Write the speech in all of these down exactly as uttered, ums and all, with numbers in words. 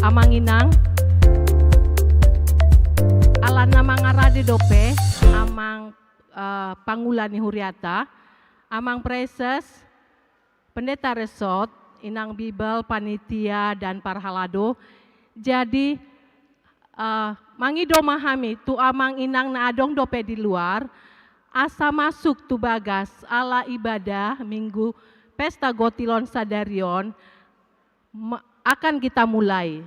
Amang inang, alana mangarade dope amang, eh, pangula ni huriata, amang praeses, pendeta resort, inang bibel, panitia, dan parhalado. Jadi, eh, mangido ma hami tu amang inang na adong dope di luar, asa masuk tu bagas ala ibadah Minggu Pesta Gotilon sadari on, ma-, akan kita mulai.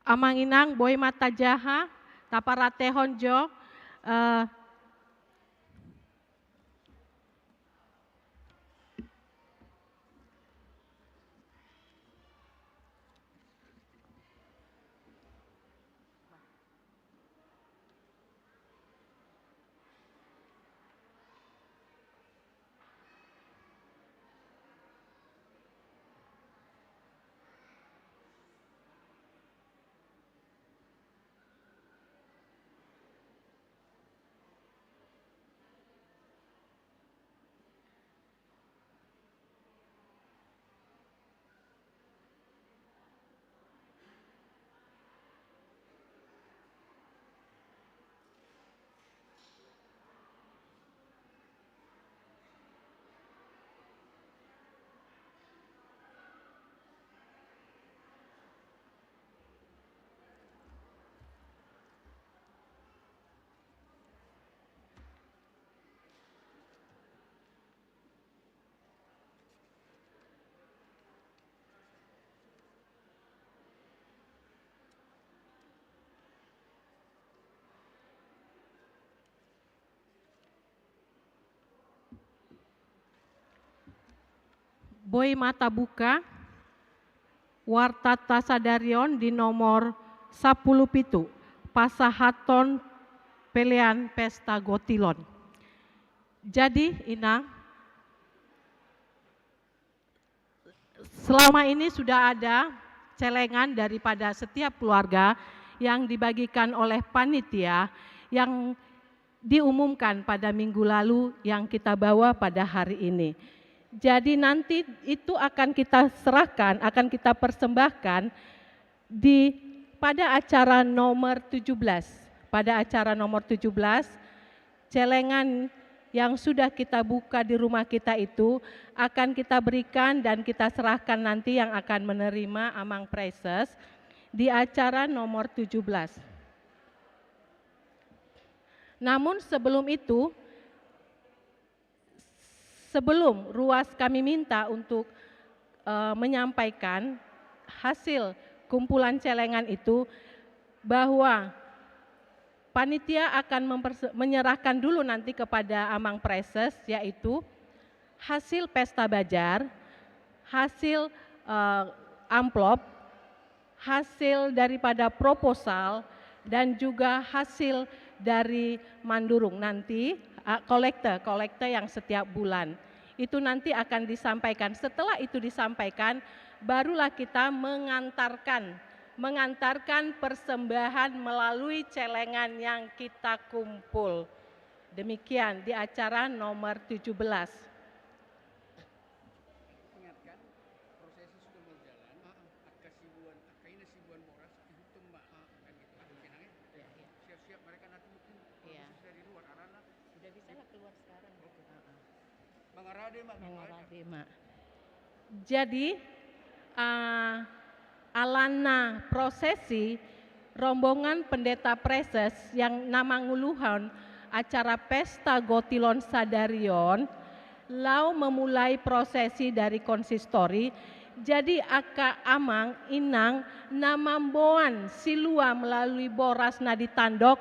Amang inang, boi ma tajaha, taparatehon jo, eh, Boi ma tabuka wartata sadari on di nomor sampulu pitu, pasahathon pelean Pesta Gotilon. Jadi, inang, selama ini sudah ada celengan daripada setiap keluarga yang dibagikan oleh panitia yang diumumkan pada minggu lalu yang kita bawa pada hari ini. Jadi nanti itu akan kita serahkan, akan kita persembahkan di, pada acara nomor tujuh belas. Pada acara nomor tujuh belas, celengan yang sudah kita buka di rumah kita itu akan kita berikan dan kita serahkan nanti yang akan menerima amang praeses di acara nomor tujuh belas. Namun sebelum itu, sebelum ruas kami minta untuk, eh, menyampaikan hasil kumpulan celengan itu, bahwa panitia akan memperse-, menyerahkan dulu nanti kepada amang praeses, yaitu hasil pesta bajar, hasil, eh, amplop, hasil daripada proposal, dan juga hasil dari mandurung nanti, eh, kolekte, kolekte yang setiap bulan. Itu nanti akan disampaikan. Setelah itu disampaikan, barulah kita mengantarkan, mengantarkan persembahan melalui celengan yang kita kumpul. Demikian di acara nomor tujuh belas. Ingatkan, prosesi sudah mau jalan, angka sibuan, angka ina sibuan boras, ihuthon ma, kan gitu, kan, inang, ya? Iya, iya. Siap-siap mereka nanti mungkin, iya, prosesi dari luar, arana. Udah bisa lah keluar sekarang, gitu. Heeh. Mangarade ma. Mangarade ma. Jadi, eh, alana prosesi, rombongan pendeta praeses yang na manguluhon acara pesta gotilon sadari on, laho memulai prosesi dari konsistori. Jadi angka amang inang na mamboan silua melalui boras na ditandok,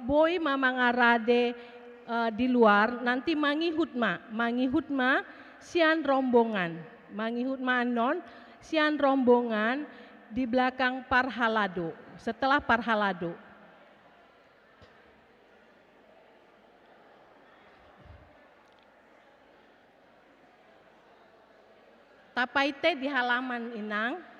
Boi ma mangarade, eh, di luar, nanti mangihut ma, mangihut ma sian rombongan, mangihut ma annon sian rombongan di belakang parhalado, setelah parhalado. Tapaite di halaman, Inang.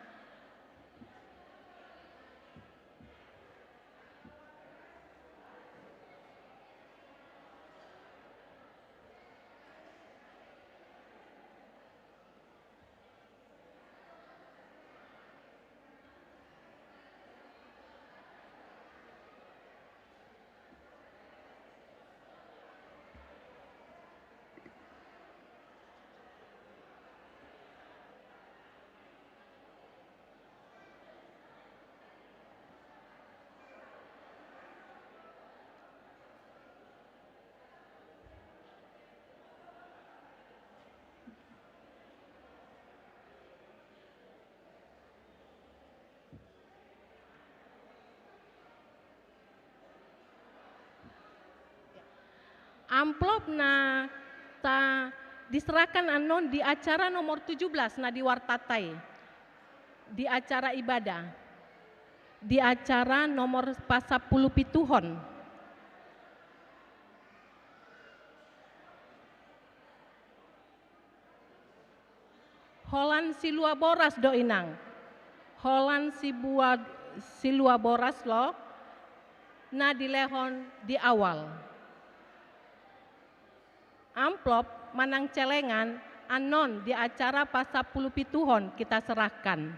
Amplop na ta-, diserahkan annon di acara nomor tujuh belas na di wartata i, di acara ibadah, di acara nomor pasampulupituhon. Holan silua boras do, Inang. Holan sibua-, silua boras do na dilehon di awal. Amplop manang celengan annon di acara pasampulupituhon kita serahkan.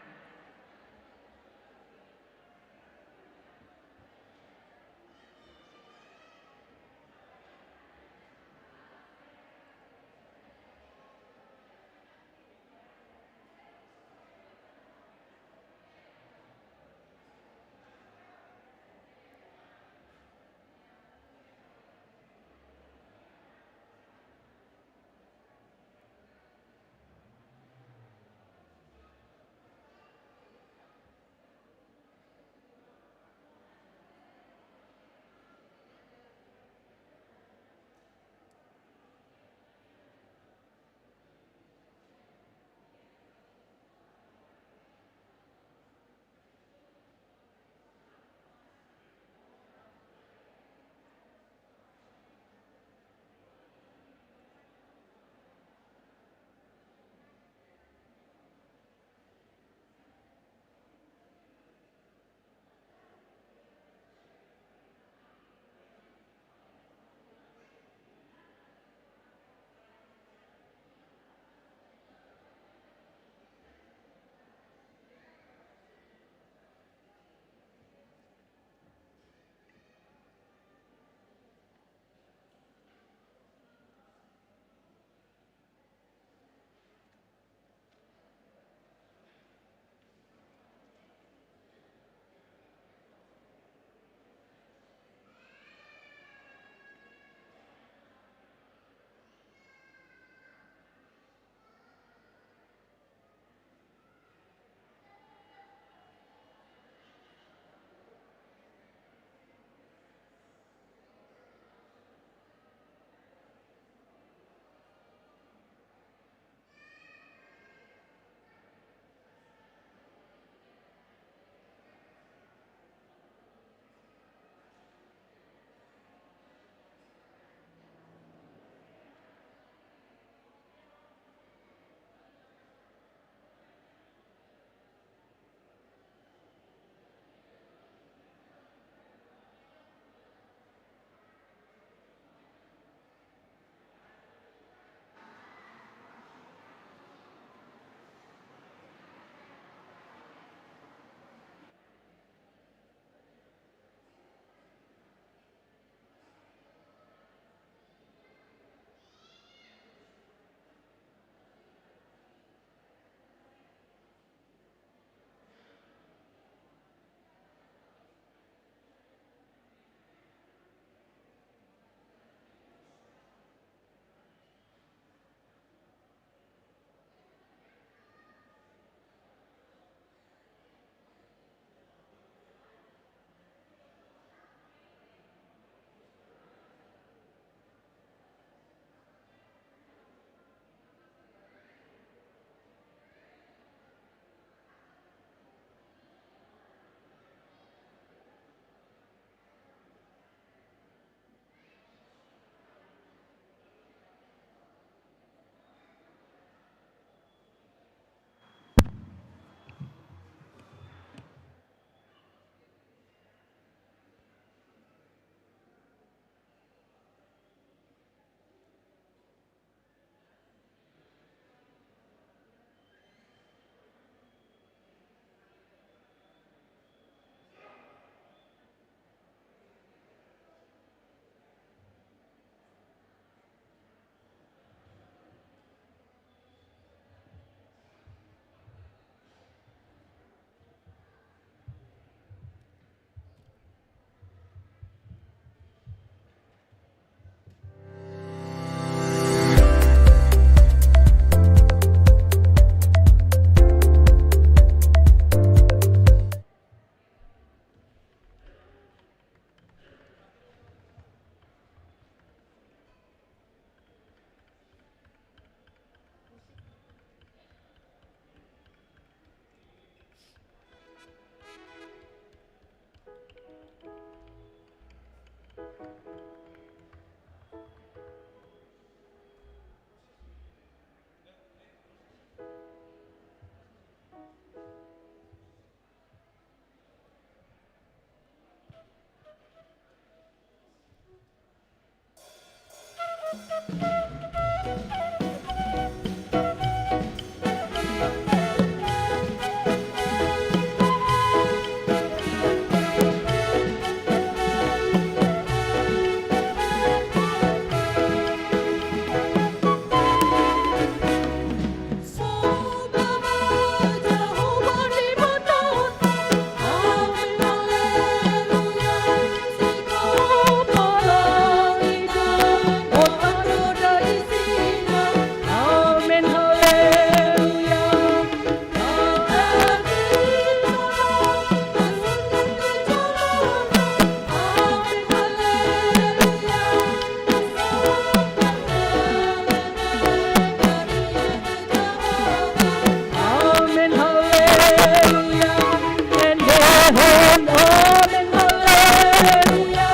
Amen, haleluya.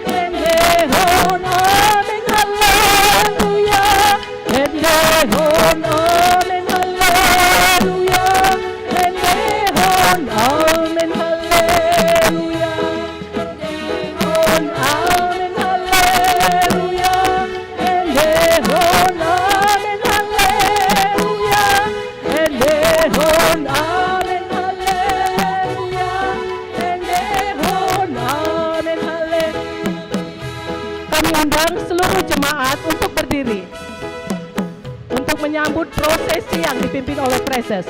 Endehon amen, haleluya. Endehon amen, haleluya. Endehon amen, haleluya. Endehon amen, haleluya. Endehon amen, haleluya. Endehon amen, haleluya. Endehon amen, haleluya. Kami undang seluruh jemaat untuk berdiri untuk menyambut prosesi yang dipimpin oleh Praeses.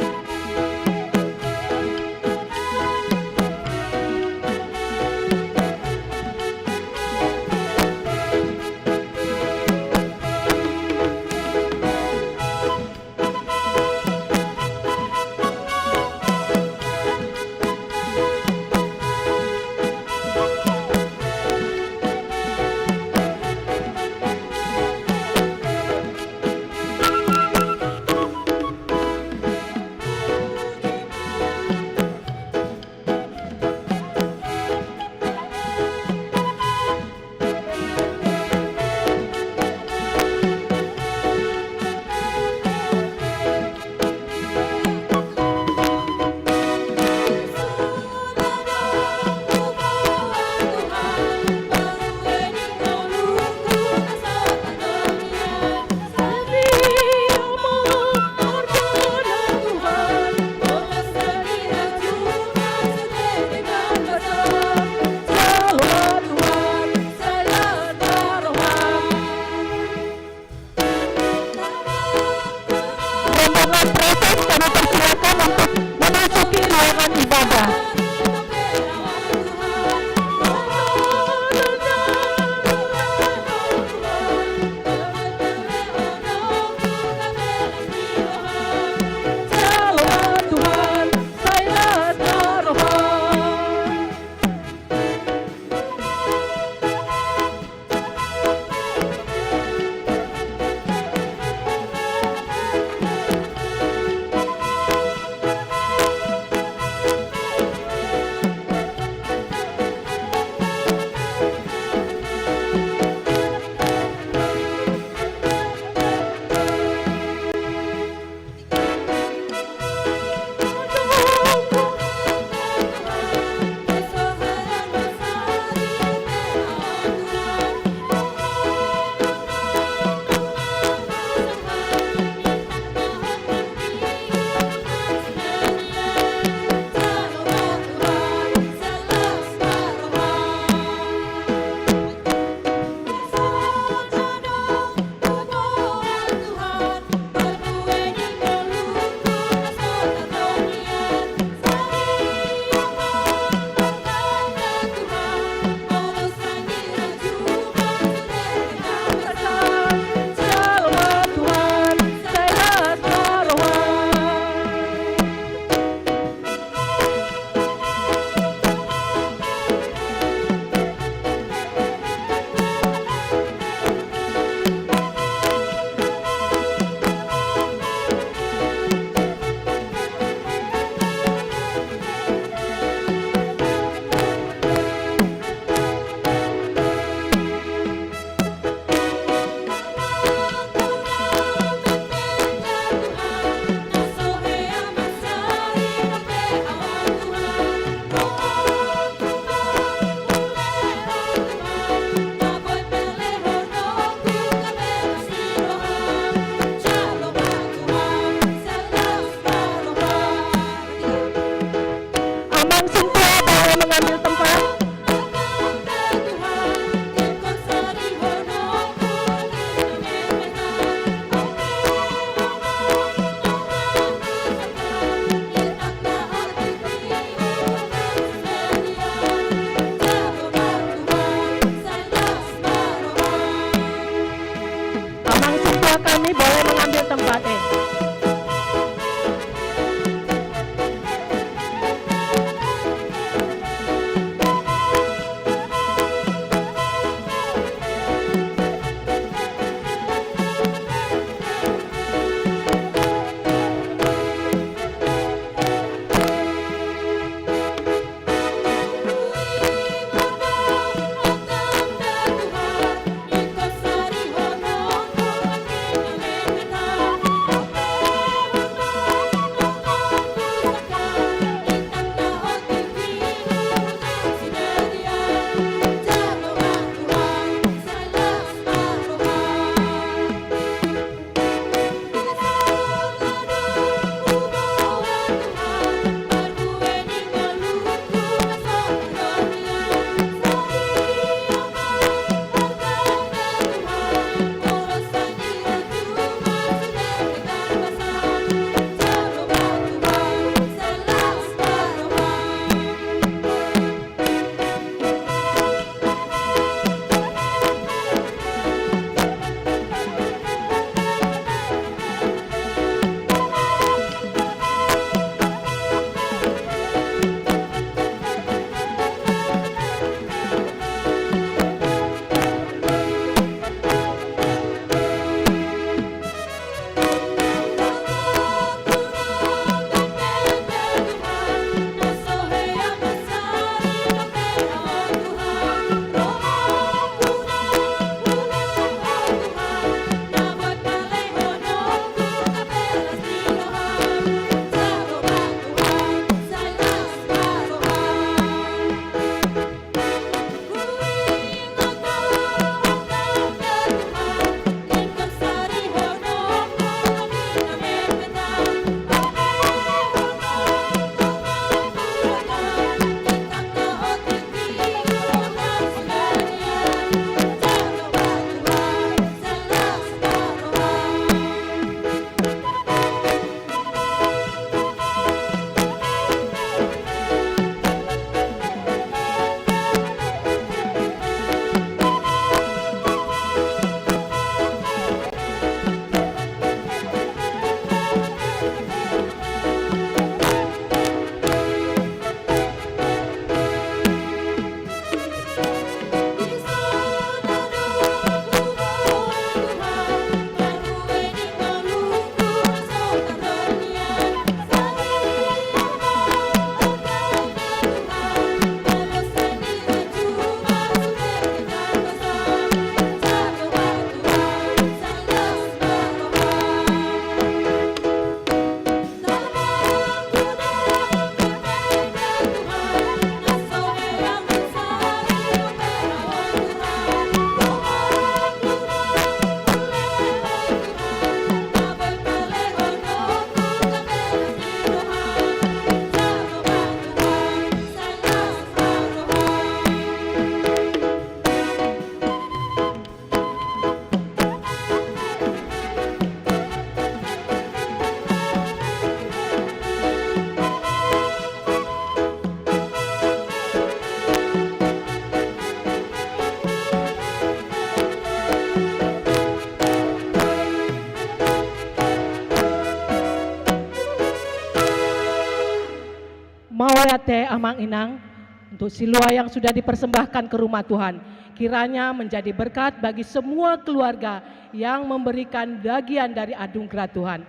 Te Amang Inang, untuk silua yang sudah dipersembahkan ke rumah Tuhan, kiranya menjadi berkat bagi semua keluarga yang memberikan bagian dari anugerah Tuhan.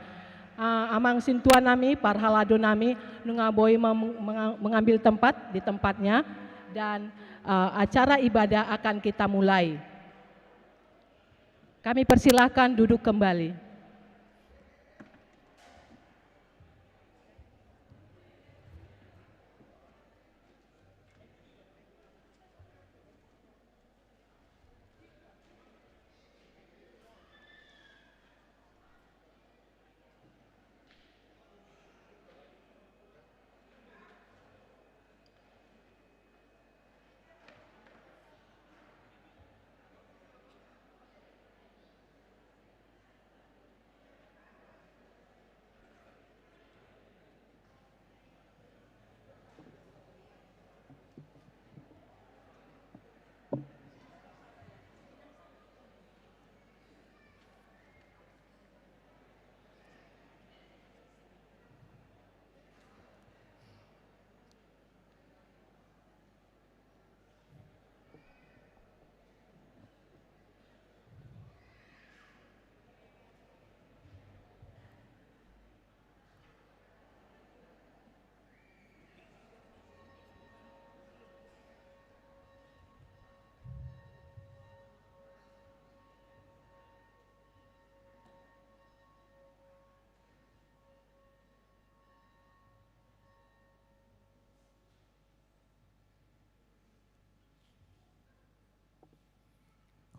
Ah, Amang Sintua nami, parhalado nami, nunga boi mem-, menga-, mengambil tempat di tempatnya, dan, eh, acara ibadah akan kita mulai. Kami persilahkan duduk kembali.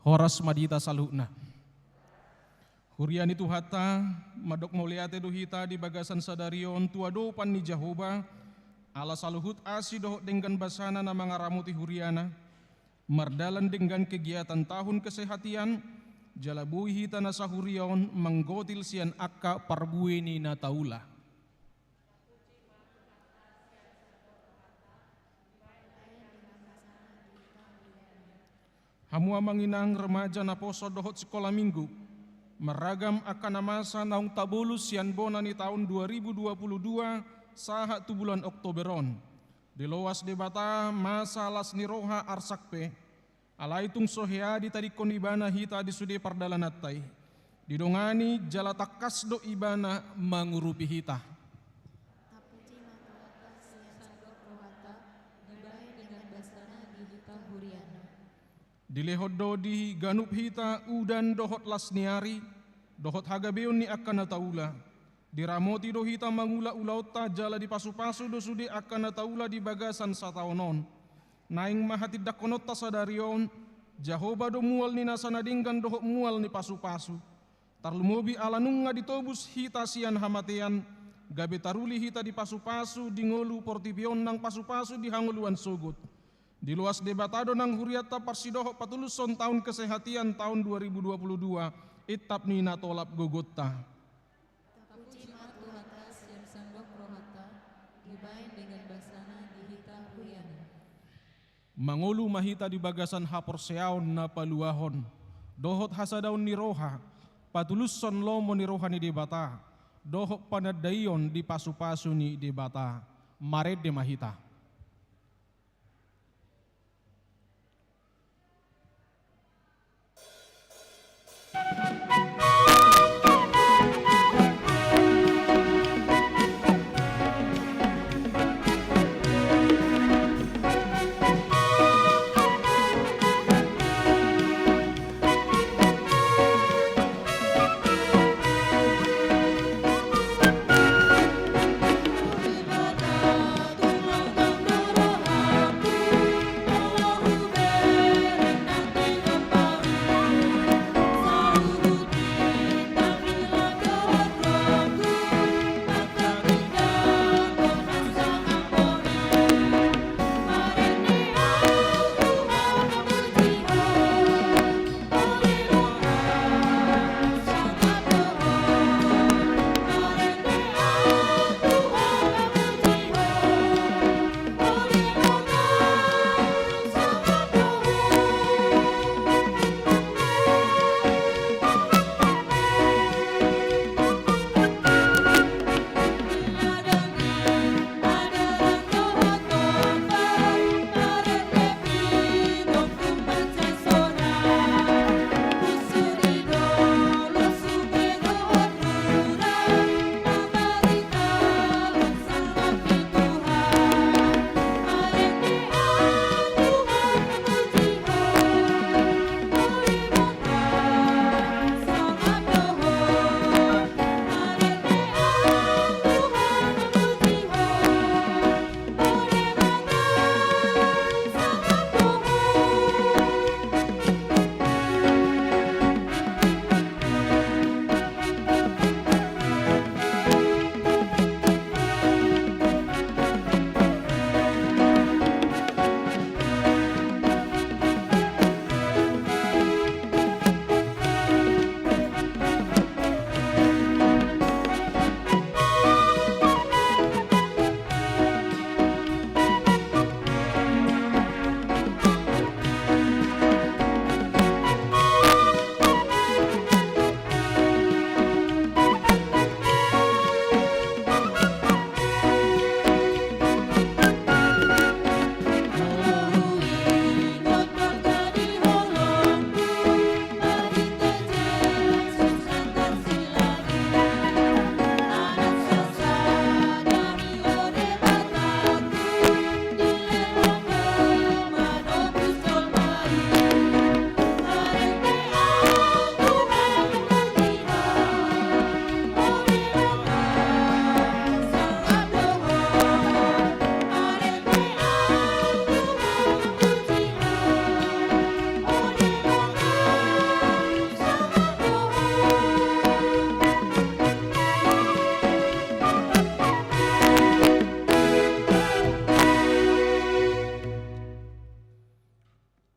Horas ma di hita saluhutna. Huria ni Tuhanta, mandok mauliate do hita di bagasan sadari on tu adopan ni Jahowa, ala saluhut asi dohot denggan basana na mangaramoti huriana, mardalan denggan kegiatan tahun kesehatian, jala boi hita na sahuria on manggotil sian angka parbue ni na taula. Hamu Amang Inang, remaja, naposo dohot sikola minggu, marragam angka na masa naung tabolus sian bona ni taon dua ribu dua puluh dua sahat tu bulan Oktober on. Diloas Debata masa las ni roha, arsak pe. Alai tung so hea ditadingkon Ibana hita di sude pardalananta i. Didongani jala tangkas do Ibana mangurupi hita. Tapuji ma Tuhanta sian sandok rohanta, dibahen denggan basana di hita huriana. Dilehon do di ganup hita udan dohot las ni ari, dohot hagabeon ni angka na taula. Diramoti do hita mangula ulaonta jala dipasupasu do sude angka na taula di bagasan sataon on. Naeng ma hatindangkononta sadari on, Jahowa do mual ni nasa na denggan dohot mual ni pasupasu. Tarlumobi ala nunga ditobus hita sian hamatean, gabe taruli hita dipasupasu di ngolu portibi on nang pasupasu di hangoluan sogot. Diloas Debata do nang hurianta parsidohot patulushon taon kesehatian taon dua ribu dua puluh dua, intap ni na tolap gogonta. Tapuji ma Tuhanta sian sandok rohanta, dibahen denggan basana di hita huriana. Mangolu ma hita di bagasan haporseaon na paluahon, dohot hasadaon ni roha, patulushon lomo ni roha ni Debata, dohot panandaion di pasupasu ni Debata. Marende ma hita.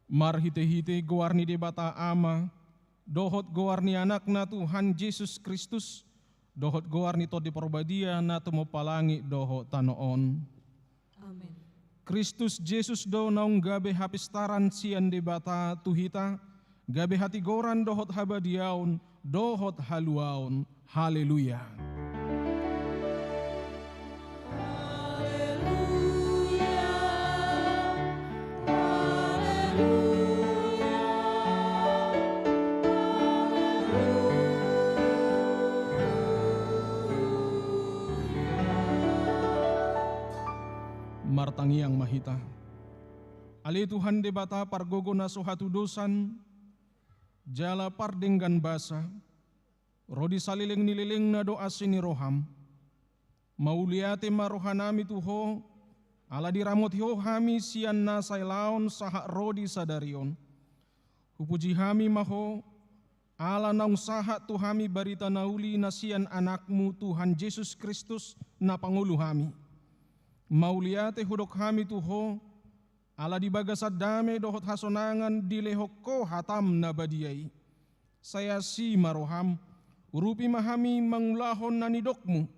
Marhite-hite goar ni Debata Ama, dohot goar ni Anakna Tuhan Jesus Kristus, dohot goar ni Tondi Parbadia na tumompa langit dohot tano on. Amen. Kristus Jesus do naung gabe hapistaran sian Debata tu hita, gabe hatigoran dohot habadiaon dohot haluaon. Haleluya. Haleluya. Haleluya. Martangiang ma hita. Ale Tuhan Debata pargogo na so hatudosan, jala pardenggan basa, ro di saleleng ni lelengna do asi ni roham. Mauliate ma rohanami tu Ho, ala diramoti Ho hami sian na sai laon sahat ro di sadari on. Hupuji hami ma Ho, ala naung sahat tu hami barita na uli na sian Anakmu Tuhan Jesus Kristus na pangolu hami. Mauliate hudok hami tu Ho, ala di bagasan dame dohot hasonangan dilehon Ho hatam na badia i. Sai asi ma roham, urupi ma hami mangulahon na nidokmu,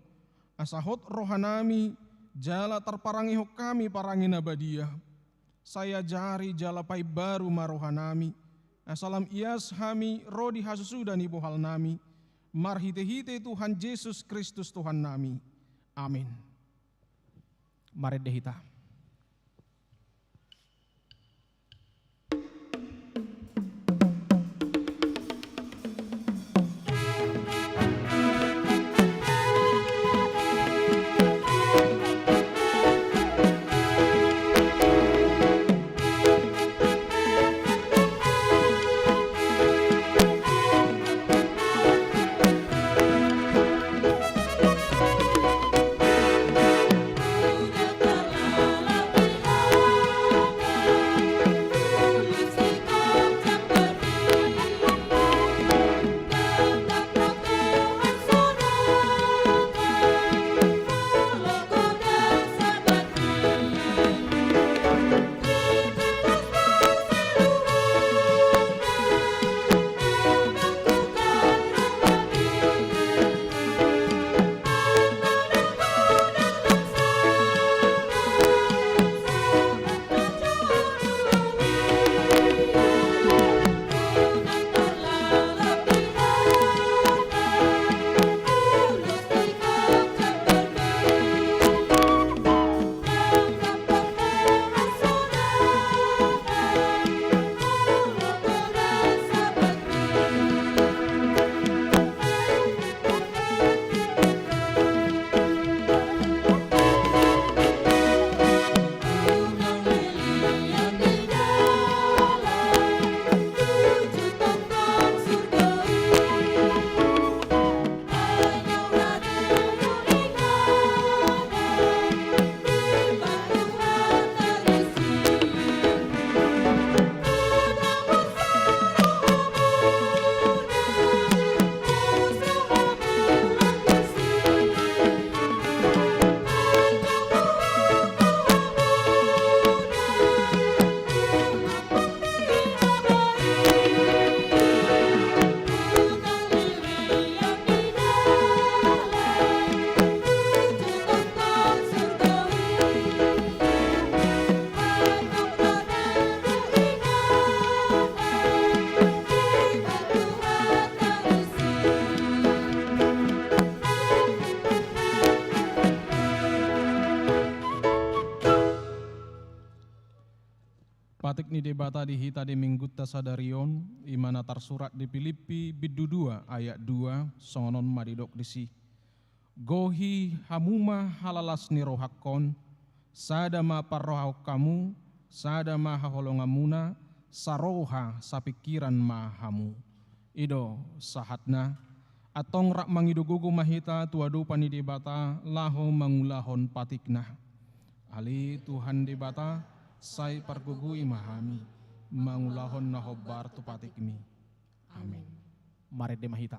asa hot rohanami, jala tarparangehon hami parange na badia. Sai ajari jala paimbaru ma rohanami, asa lam ias hami ro di hasusuda ni bohalnami, marhite-hite Tuhan Jesus Kristus Tuhannami. Amin. Marende hita. Patik ni Debata di hita di Minggunta sadari on, i ma na tarsurat di Pilippi bindu dua ayat dua, songon on ma didok disi: Gohi hamu ma halalas ni rohangkon, sada ma parrohaon hamu, sada ma haholonganmuna, saroha sapingkiran ma hamu. I do sahatna, antong rap mangido gogo ma hita tu adopan ni Debata laho mangulahon patikna. Ale Tuhan Debata, sai pargogoi ma hami mangulahon na hombar tu patikmi. Amin. Marende ma hita.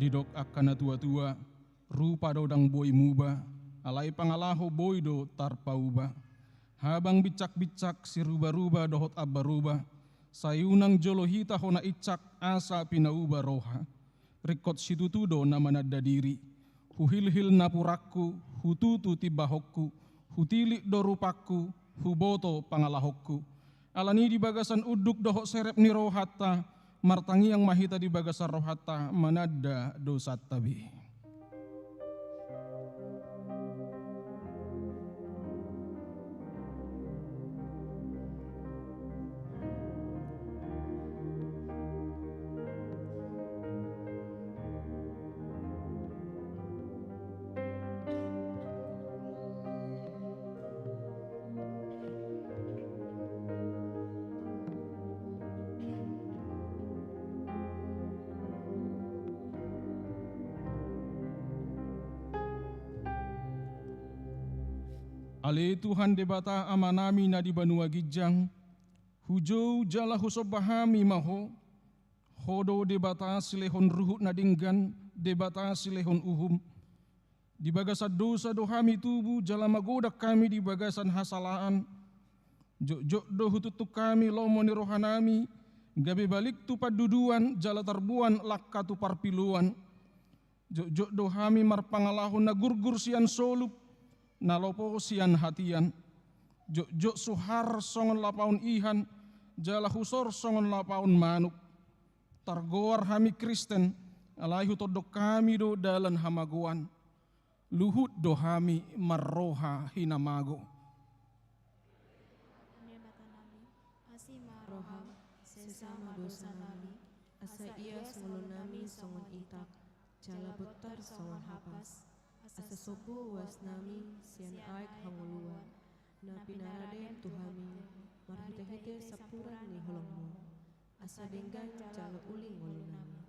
Didok angka na tuatua, rupa do ndang boi muba, alai pangalaho boi do tarpauba. Habang binsakbinssak, sirubaruba dohot ambaruba, sai unang jolo hita hona insak asa pinauba roha. Ringkot situtu do na mananda diri. Huhilhil napuranku, hututu timbahonku, hutilik do rupangku, huboto pangalahonku. Alani di bagasan unduk dohot serep ni rohanta, martangiang ma hita di bagasan rohanta mananda dosanta be. Ale Tuhan Debata Amanami na di banua ginjang, hujou jala husomba hami ma Ho. Ho do Debata silehon ruhut na denggan, Debata silehon uhum. Di bagasan dosa do hami tubu jala magodang hami di bagasan hasalaan. Jotjot do hutuntung hami lomo ni rohanami, gabe balik tu panduduan jala tarboan langka tu parpiluan. Jotjot do hami marpangalaho na gurgur sian solup, na lopo sian hatian. Jotjot suhar songon lapaon ihan, jala husor songon lapaon manuk. Targoar hami Kristen, alai hutondong hami do dalan hamagoan. Luhut do hami marroha hinamago. Tuhan Debatanami, asi ma roham, sesa ma dosanami, asa ias ngolunami songon itak, jala bontar songon hapas, asa sombu uasnami sian aek hangoluan, na pinaradem tu hami marhitehite sampuran ni holongmu, asa denggan jala uli ngolunami.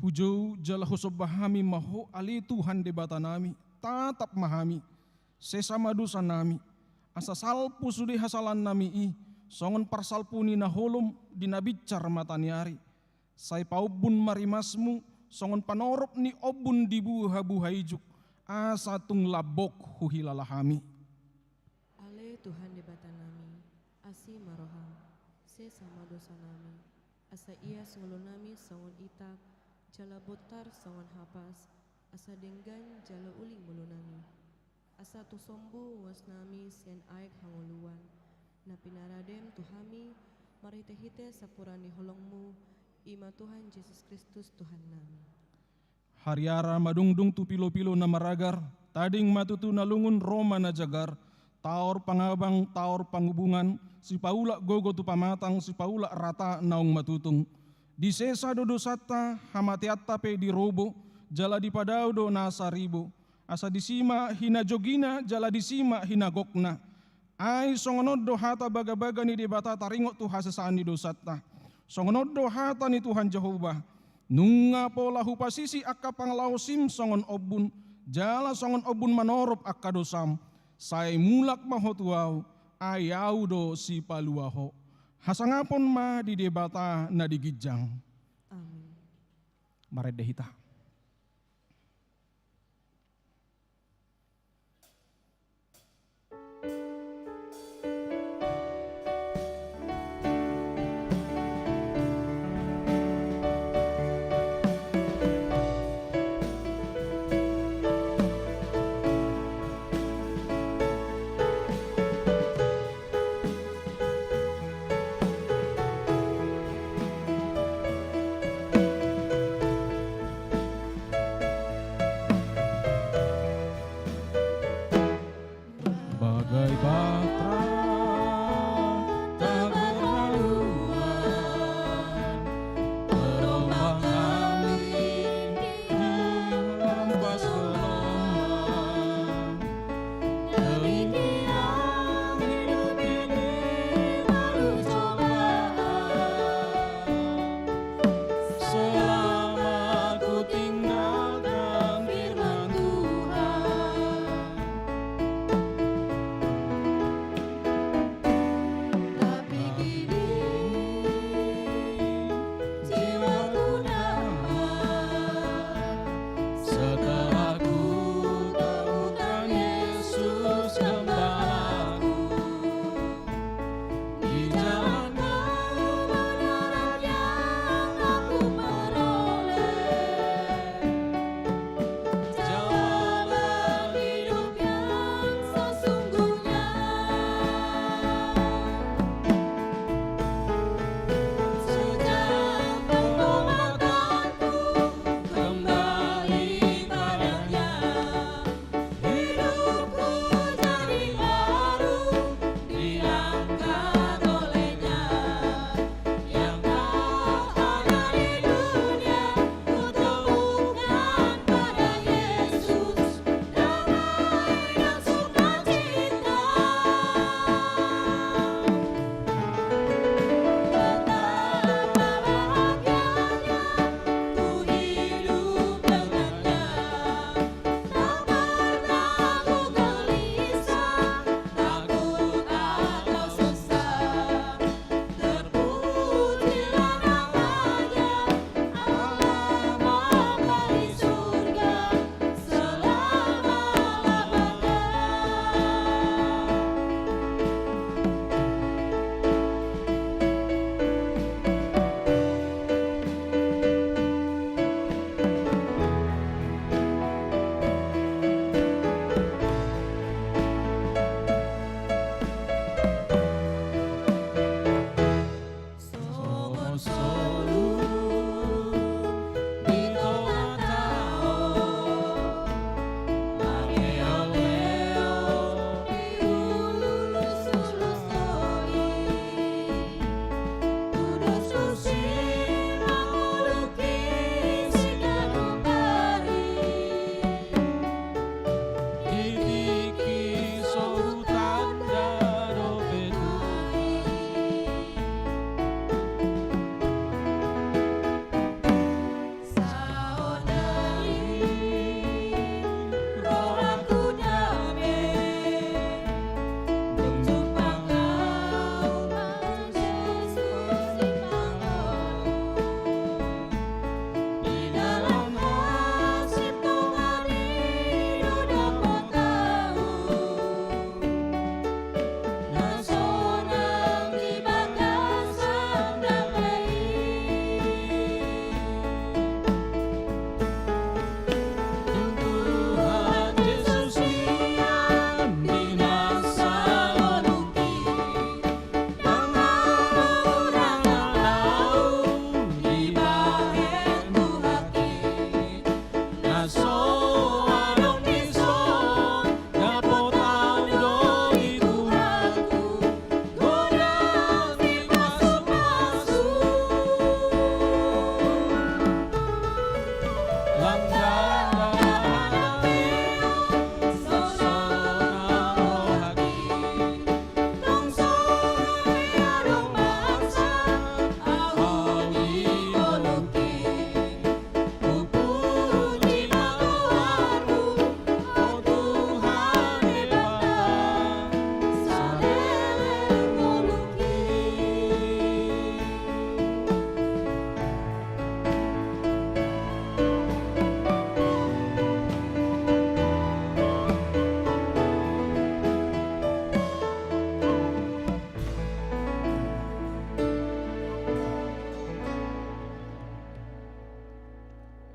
Hujou jala husomba hami ma Ho, ale Tuhan Debatanami, tatap ma hami, sesa ma dosanami, asa salpu sude hasalaannami i, songon parsalpu ni na holom di na binsar mata ni ari. Sai paombun ma rimasmu, songon panorop ni ombun di buhabuha ijuk, asa tung lambok huhilala hami. Ale Tuhan Debatanami, asi ma roham, sesa ma dosanami, asa ias ngolunami songon itak, jala bontar songon hapas, asa denggan jala uli ngolunami. Asa tung sombu uasnami sian aek hangoluan, na pinaradem tu hami marhitehite sampuran ni holongmu, i ma Tuhan Jesus Kristus Tuhannami. Hariara madungdung tu pilopilo na maragar, tading ma tutu na lungun, ro ma na jagar, taor pangabang, taor pangubungan, sipaulak gogo tu pamatang, sipaulak rata naung matutung. Disesa do dosanta, hamateanta pe dirobo, jala dipadao do nasa ribo. Asa disi ma hinajogina, jala disi ma hinagokna. Ai songon on do hata bagabaga ni Debata taringot tu hasesaan ni dosanta. Songon on do hata ni Tuhan Jahowa: Nunga pola hupasisi angka pangalaosim songon ombun, jala songon ombun manorop angka dosam. Sai mulak ma ho tu Ahu, ai Ahu do Sipalua ho. Hasangapon ma di Debata na di ginjang. Amin. Marende hita. Jalan kebenaran yang aku peroleh, jalan hidup yang sesungguhnya. Sejak pertobatanku kembali padanya, hidupku jadi baru, diangkat olehnya. Yang tak ada di dunia, ku temukan pada Yesus, damai dan sukacita. Betapa bahagianya ku hidup dengannya. Tak pernah ku gelisah, takut atau susah. Terpujilah namanya, Allah Bapa di surga selama-lamanya. Songon solu di tonga tao, marleoleo di ulos-ulos toli. Tudos tusi mangoluhi siganup ari. Di tingki so hutanda dope Tuhan. Saonari rohangku dame, dung jumpa Ho ma Jesus di pangago. Di dalam hasip Tuhan i do dapot ahu. Na sonang di bagasan dame i. Tuhan Jesus nian di na sangoluhi. Ndang hamu rangkap ahu dibahen Tuhanki. Na so adong dison, dapot ahu do di Tuhanku, godang dipasupasu. Langkahna sonang rohangki.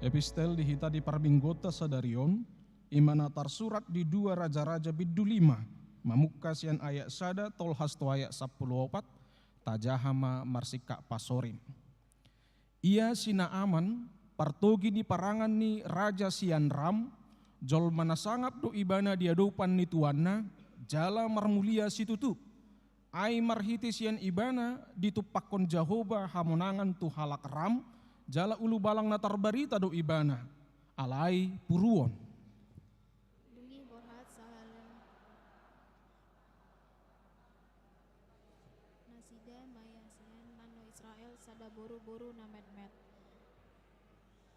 Epistel di hita di parmingguonta sadari on, i ma na tarsurat di dua Raja-raja bindu lima, mamungka sian ayat sada tolhas tu ayat sampulu opat, tajaha ma marsingkat pasorim. Ia si Naaman, partogi ni parangan ni raja sian Ram, jolma na sangap do ibana di adopan ni tuanna, jala marmulia situtu. Ai marhite sian ibana ditumpakkon Jahowa hamonangan tu halak Ram, jala ulubalang na tarbarita do ibana, alai puruon. Dung i borhat sahalak nasida ma ia sian nano Israel sada boruboru na metmet.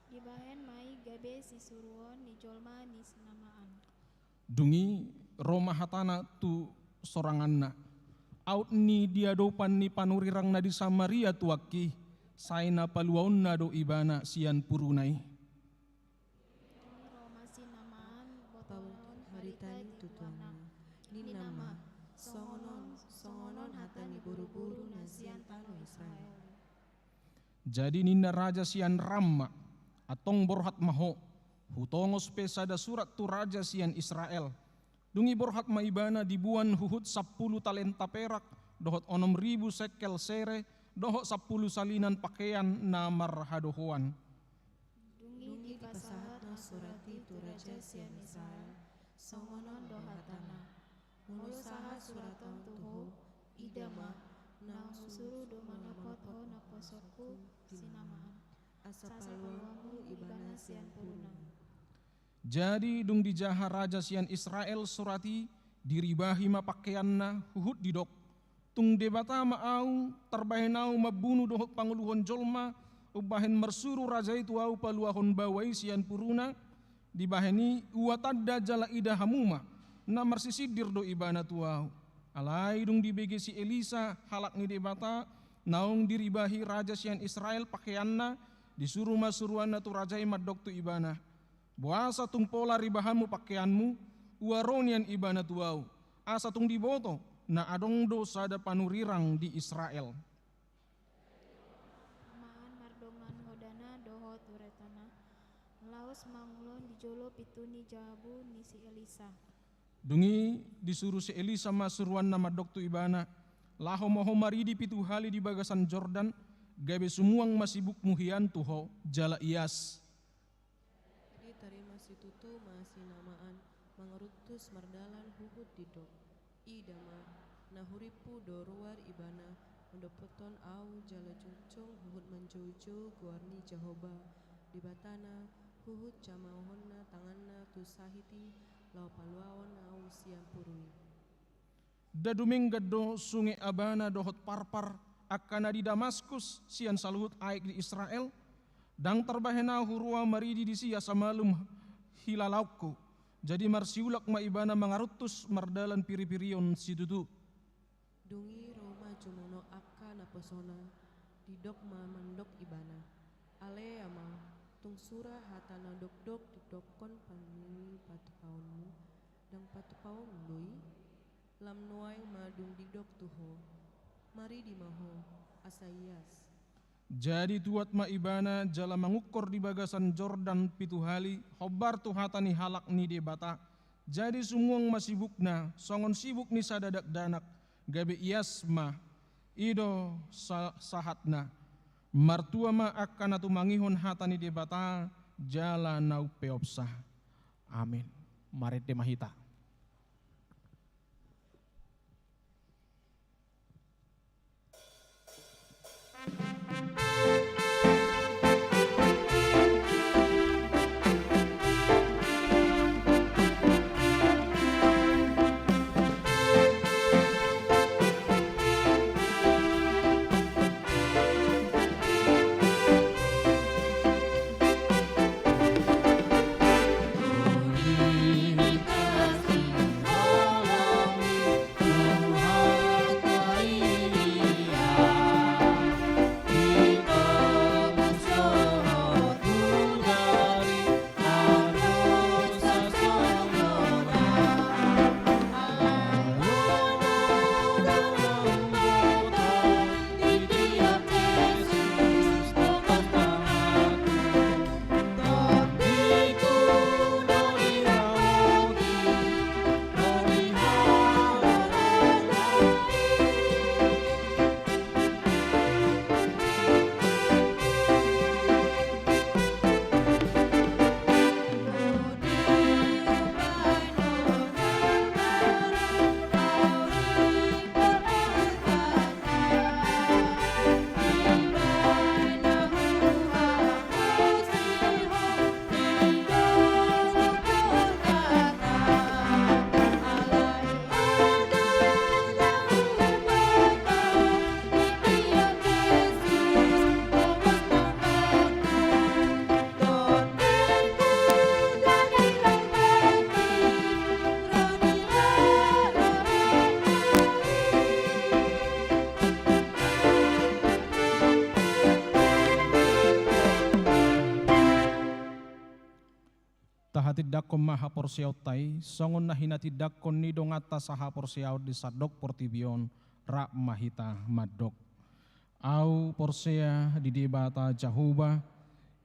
Dibahen ma i gabe sisuruon ni jolma ni si Naaman. Dung i ro ma hatana tu soranganna: Aut ni di adopan ni panurirang na di Samaria tuangki, sai na paluaonna do ibana sian puruna i. Ro ma si Naaman botohon barita i tu tuanna. Ninna ma: Songon on, songon on hata ni boruboru Jadi ninna raja sian Ramma, "Antong borhat ma ho, hutongos pe sada surat tu raja sian Israel." Dung i borhat ma ibana diboan huhut sampulu talenta perak, dohot onom ribu sekel sere, dohot sampulu salinan pakean na marhadohoan. Dung i dipasahat ma surat i tu raja sian Israel, songon on do hatana: Molo sahat surat on tu ho, ida ma, naung husuru do manopot ho naposongku, sinamaan, asa paluaonmu ibana sian puruna. Jadi dung dijaha raja sian Israel surat i, diribahi ma pakeanna, huhut didok: Tung Debata ma ahu, tarbahen ahu mambunu dohot pangoluhon jolma, umbahen marsuru raja i tu ahu paluahon baoa i sian puruna? Dibahen i, ua tanda jala ida hamu ma, na marsisindir do ibana tu ahu. Alai dung dibege si Elisa, halak ni Debata, naung diribahi raja sian Israel pakeanna, disuru ma suruanna tu raja i mandok tu ibana: Boasa tung pola ribahanmu pakeanmu, ua ro nian ibana tu ahu, asa tung diboto, na adong do sada panurirang di Israel. Amaan mardongan hodana dohot uretana, laos mangulon di jolo pintu ni jabu ni si Elisa. Dung i disuru si Elisa ma suruanna mandok tu ibana: Laho ma ho maridi pitu hali di bagasan Jordan, gabe sumuang ma sibukmu hian tu ho, jala ias. Jadi tarima situtu ma si Naaman mangaruntus mardalan huhut didok: Ida ma, na hurimpu do ruar ibana mandopothon ahu jala jongjong huhut manjoujou goar ni Jahowa Debatana, huhut jamaohonna tanganna tu sahit i laho paluaon ahu sian puru i. Nda dumenggan do sunge abana dohot parpar angka na di Damaskus sian saluhut aek di Israel? Ndang tarbahen ahu huroha maridi disi asa malum hilalaonku. Jadi marsiulak ma ibana mangaruntus mardalan piripirion situtu. Dung i ro ma jumono angka naposona, didok ma mandok ibana: Ale ama, tung sura hata na dokdok didokkon paninipatupaonmu, ndang patupaonmu do i? Lam nuaeng ma dung didok tu ho: Maridi ma ho, asa ias. Jadi tuat ma ibana jala mangungkor di bagasan Jordan pitu hali, hombar tu hata ni halak ni Debata. Jadi sumuang ma sibukna songon sibuk ni sada dakdanak, gabe ias ma. I do sa-, sahatna. Martua ma angka na tumangihon hata ni Debata jala na umpeopsa. Amin. Marende ma hita. Tahatindangkon ma haporseaonta i, songon na hinatindangkon ni donganta sahaporseaon di sandok portibi on, rap ma hita mandok. Ahu porsea di Debata Jahowa,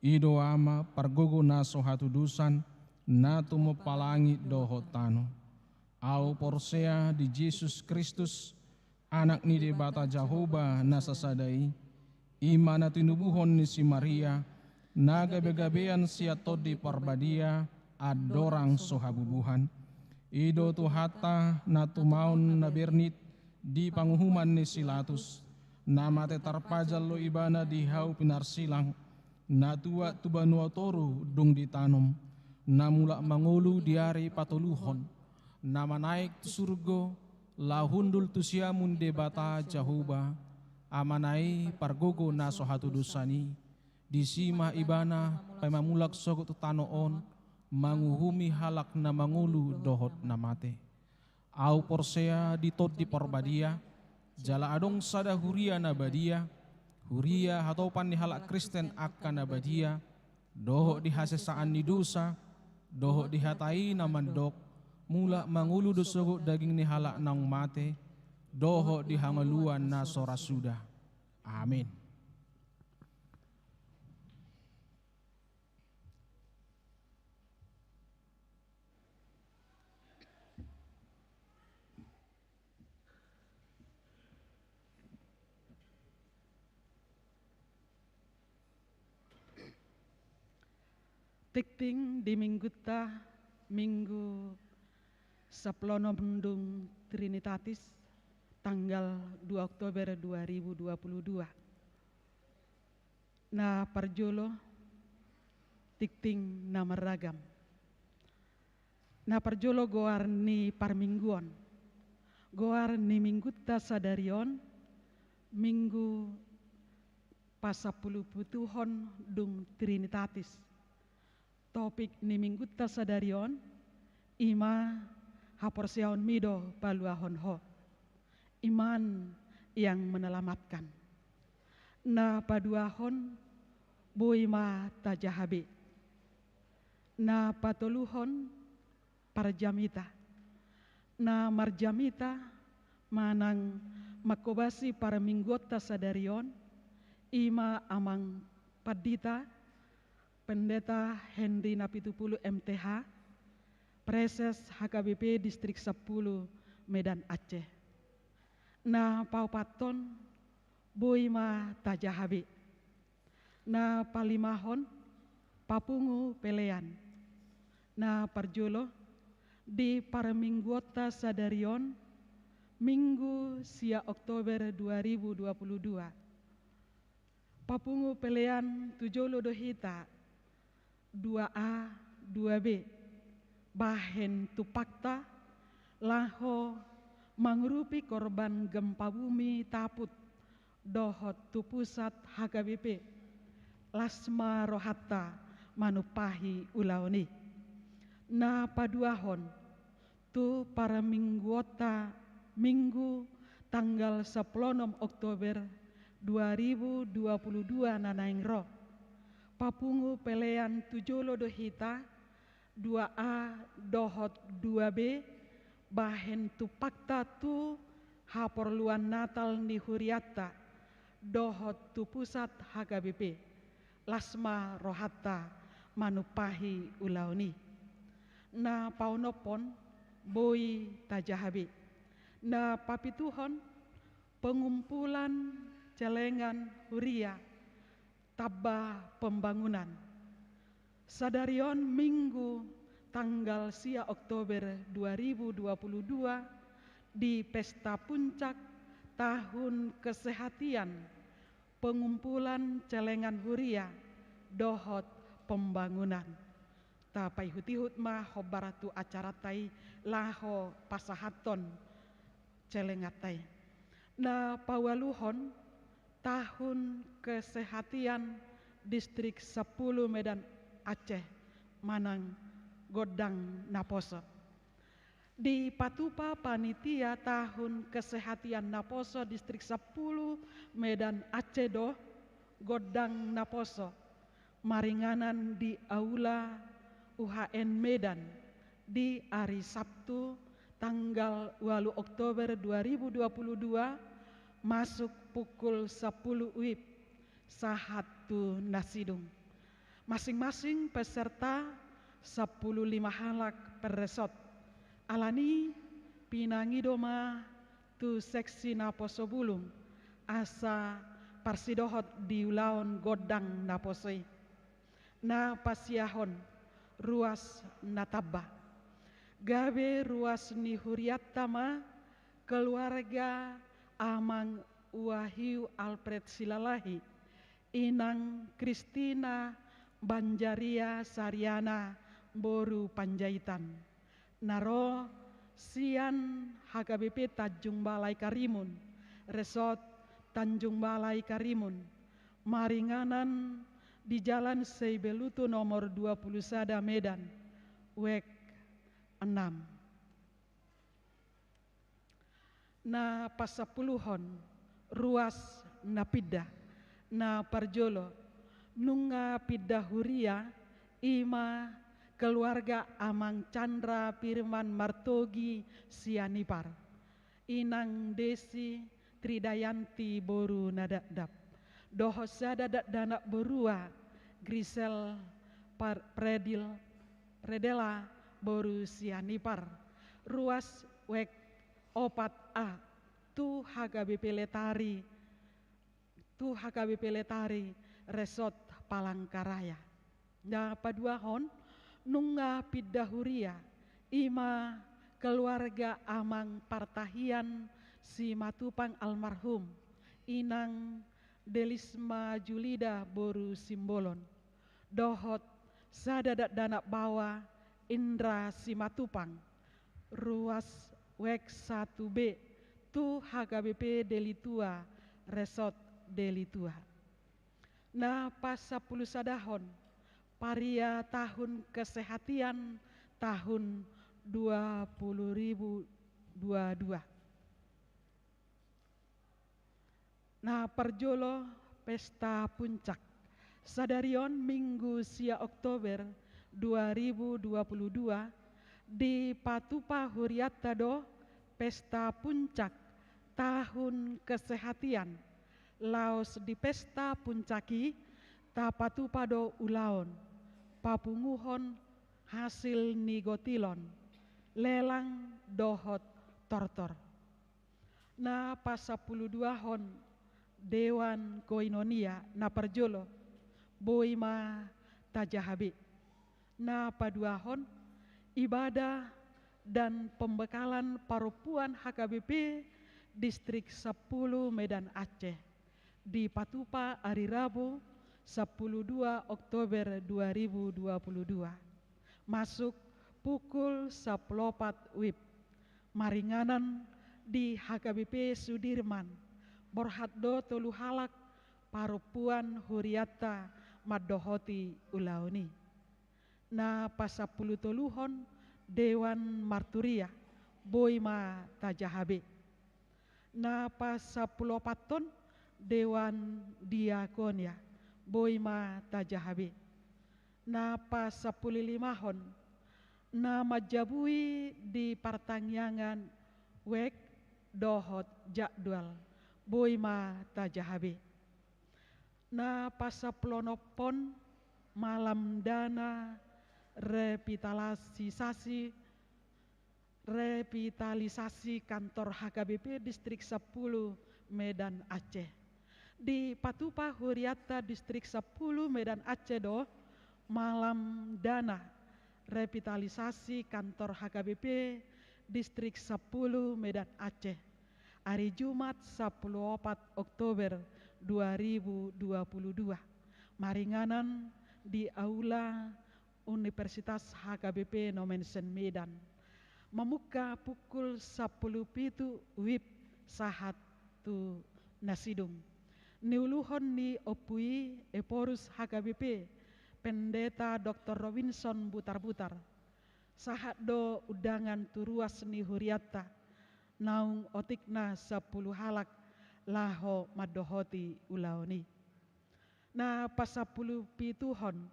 i do Ama pargogo na so hatudosan, na tumompa langit dohot tano. Ahu porsea di Jesus Kristus, Anak ni Debata Jahowa na sasada i, i ma na tinubuhon ni si Maria, na gabegabean sian Tondi Parbadia, andorang so habubuhan. I do Tuhanta na tumaon na bernit di panguhuman ni si Latus, na mate tarpajal do Ibana di hau pinarsilang, na tuat tu banua toru dung ditanom, na mulak mangolu di ari patoluhon, na manaek tu surgo, laho hundul tu siamun Debata Jahowa, Amana i pargogo na so hatudosan i. Disi ma Ibana paima mulak sogot tu tano on, manguhumi halak na mangolu dohot na mate. Ahu porsea di Tondi Parbadia, jala adong sada huria na badia, huria hatopan ni halak Kristen angka na badia, dohot di hasesaan ni dosa, dohot di hata i na mandok, mulak mangolu do sogot daging ni halak naung mate, dohot di hangoluan na so ra suda. Amin. Tingting di minggunta, Minggu sampuluonom dung Trinitatis, tanggal dua Oktober dua ribu dua puluh dua. Na parjolo, tingting na marragam. Na parjolo, goar ni parmingguon. Goar ni minggunta sadari on, Minggu pasampulupitu dung Trinitatis. Topik ni minggunta sadari on, i ma haporseaonmi do paluahon ho. Iman yang menyelamatkan. Na paduahon, boi ma tajaha be. Na patoluhon, parjamita. Na marjamita manang manghobasi parmingguonta sadari on, i ma Amang Pandita, Pendeta Henry Napitupulu M T H, Praeses H K B P Distrik Sampulu Medan Aceh. Na paopathon, boi ma tajaha be. Na palimahon, papungu pelean. Na parjolo, di parmingguonta sadari on, Minggu sia Oktober dua ribu dua puluh dua. Papungu pelean tu jolo do hita, dua A, dua B, bahen tumpakta, laho mangurupi korban gempa bumi Taput, dohot tu pusat H K B P, las ma rohanta manumpahi ulaon i. Na paduahon, tu parmingguonta Minggu tanggal sampulu onom Oktober dua ribu dua puluh dua na naeng ro. Papungu pelean tu jolo do hita, dua A dohot dua B, bahen tumpakta tu haporluan Natal ni hurianta, dohot tu pusat H K B P, las ma rohanta manumpahi ulaon i. Na paonomhon, boi tajaha be. Na papituhon, pengumpulan celengan huria, tamba pembangunan. Sadari on Minggu tanggal sia Oktober dua ribu dua puluh dua, di pesta puncak tahun kesehatian pengumpulan celengan huria dohot pembangunan. Tapaihut-ihut ma hombar tu acaranta i laho pasahathon celenganta i. Na paualuhon, tahun kesehatian Distrik Sampulu Medan Aceh manang gondang naposo. Dipatupa panitia tahun kesehatian naposo Distrik Sampulu Medan Aceh do gondang naposo maringanan di Aula U H N Medan di ari Sabtu tanggal ualu Oktober dua ribu dua puluh dua, Masuk pukul sampulu wib sahat tu na sidung. Masing-masing peserta sampulu lima halak per resort. Alani pinangido ma tu seksi naposo bulung asa parsidohot di ulaon gondang naposo i. Na pasiahon ruas na tamba. Gabe ruas ni hurianta ma keluarga Amang Wahyu Alfred Silalahi, Inang Kristina Banjaria Sariana boru Panjaitan, na ro sian H K B P Tanjung Balai Karimun, Resort Tanjung Balai Karimun, maringanan di Jalan Seibelutu nomor dua puluh sada Medan, wek enam. Na pasampuluhon, ruas na pinda. Na parjolo, nunga pinda huria, i ma keluarga Amang Chandra Firman Martogi Sianipar, Inang Desi Tridayanti boru Nadapdap, dohot sada dakdanak borua, Grisel Par-, Predil, Predela boru Sianipar, ruas wek opat A, tu H K B P Letari, tu H K B P Letari, Resort Palangkaraya. Na paduahon, nunga pinda huria, i ma keluarga Amang Partahian Simatupang almarhum, Inang Delisma Julida boru Simbolon, dohot sada dakdanak baoa, Indra Simatupang, ruas wek satu B, tu H K B P Delitua, Resort Delitua. Na pasampulusadahon, paria tahun kesehatian tahun dua puluh ribu dua dua. Na parjolo, pesta puncak. Sadari on Minggu sia Oktober dua ribu dua puluh dua, dipatupa hurianta do pesta puncak tahun kesehatian. Laos di pesta puncak i tapatupa do ulaon papunguhon hasil ni gotilon, lelang dohot tortor. Na pasampuluduahon, Dewan Koinonia. Na parjolo, boi ma tajaha be. Na paduahon, ibadah dan pembekalan parompuan H K B P Distrik sampulu Medan Aceh, dipatupa ari Rabu sampulu dua Oktober dua ribu dua puluh dua, masuk pukul sampulu opat wib. Maringanan di H K B P Sudirman, borhat do tolu halak parompuan hurianta mandohoti ulaon i. Na pasampulutoluhon, Dewan Marturia, boi ma tajaha be. Na pasampuluopathon, Dewan Diakonia, boi ma tajaha be. Na pasampululimahon, na manjabui di partangiangan wek dohot jadwal, boi ma tajaha be. Na pasampuluonomhon, malam dana revitalisasi, revitalisasi kantor H K B P Distrik sampulu Medan Aceh. Dipatupa hurianta Distrik sampulu Medan Aceh do malam dana revitalisasi kantor H K B P Distrik sampulu Medan Aceh, ari Jumat sampulu opat Oktober dua ribu dua puluh dua, maringanan di Aula Universitas H K B P Nommensen Medan, mamungka pukul sampulu pitu wib sahat tu na sidung. Niuluhon ni Ompu i, Ephorus H K B P, Pendeta Doktor Robinson Butarbutar. Sahat do undangan tu ruas ni hurianta, naung otikna sampulu halak laho mandohoti ulaon i. Na pasampulupituhon,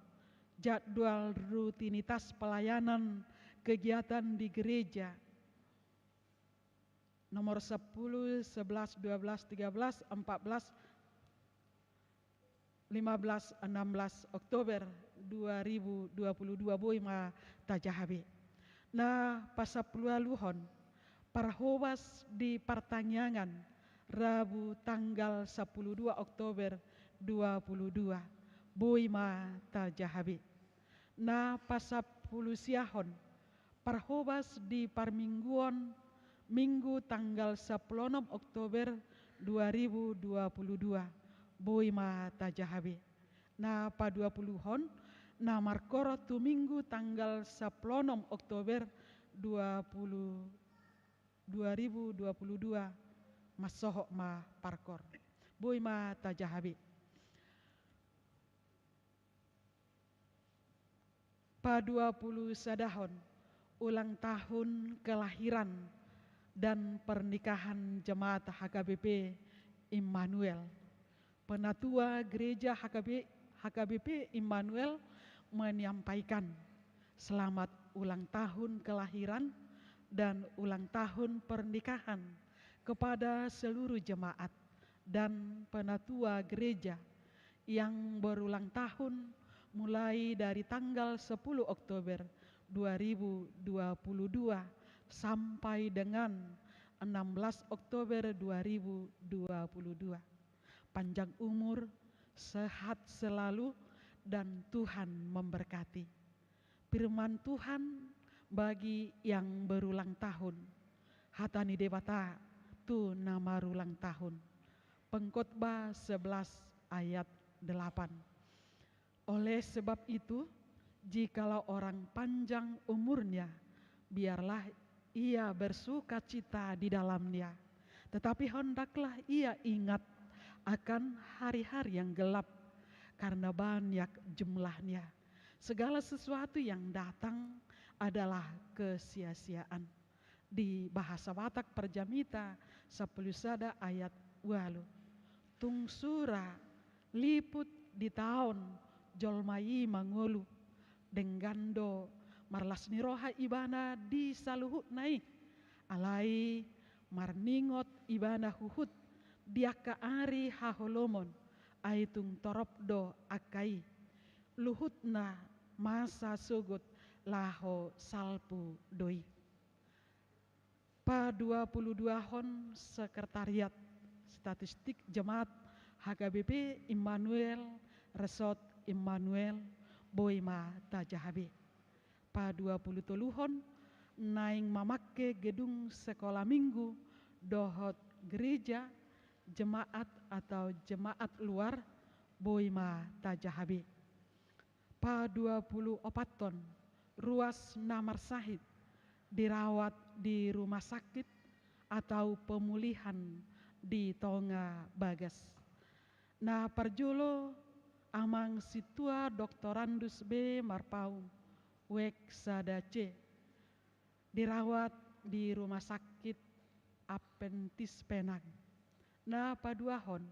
jadwal rutinitas pelayanan kegiatan di gereja. Nomor sepuluh, sebelas, dua belas, tiga belas, empat belas, lima belas, enam belas Oktober dua ribu dua puluh dua, boi ma tajaha be. Na pasampuluualuhon, parhobas di partangiangan, Rabu tanggal sampulu dua Oktober dua puluh dua, boi ma tajaha be. Na pasampulusiahon, parhobas di parmingguon, Minggu tanggal sampulu onom Oktober dua ribu dua puluh dua, boi ma tajaha be. Na paduapuluhon, na markoror tu Minggu tanggal sampulu onom Oktober dua puluh, dua ribu dua puluh dua, mansohot ma parkor. Boi ma tajaha be. Paduapulusadahon, ulang tahun kelahiran dan pernikahan jemaat H K B P Immanuel. Penatua Gereja H K B, H K B P Immanuel menyampaikan selamat ulang tahun kelahiran dan ulang tahun pernikahan kepada seluruh jemaat dan penatua gereja yang berulang tahun mulai dari tanggal sepuluh Oktober dua ribu dua puluh dua sampai dengan enam belas Oktober dua ribu dua puluh dua. Panjang umur, sehat selalu, dan Tuhan memberkati. Firman Tuhan bagi yang berulang tahun. Hata ni Debata tu na marulang tahun. Pengkhotbah sebelas ayat delapan. Oleh sebab itu, jikalau orang panjang umurnya, biarlah ia bersukacita di dalamnya. Tetapi hendaklah ia ingat akan hari-hari yang gelap, karena banyak jumlahnya. Segala sesuatu yang datang adalah kesia-siaan. Di bahasa Batak, Parjamita sampulu sada ayat ualu. Tung sura liput di taon jolma i mangolu, denggan do marlas ni roha ibana di saluhutna i. Alai marningot ibana huhut di angka ari haholomon, ai tung torop do angka i. Luhutna masa sogot laho salpu do i. Paduapuluduahon, Sekretariat Statistik Jemaat H K B P Immanuel, Resort Immanuel, boi ma tajaha be. Paduapulutoluhon, naeng mamangke gedung sekolah minggu dohot gereja, jemaat atau jemaat luar, boi ma tajaha be. Paduapuluopathon, ruas na marsahit, dirawat di rumah sakit atau pemulihan di tonga bagas. Na parjolo, Amang Sintua Doktorandus B Marpaung, wijk sada C, dirawat di Rumah Sakit Adventist Penang. Na paduahon,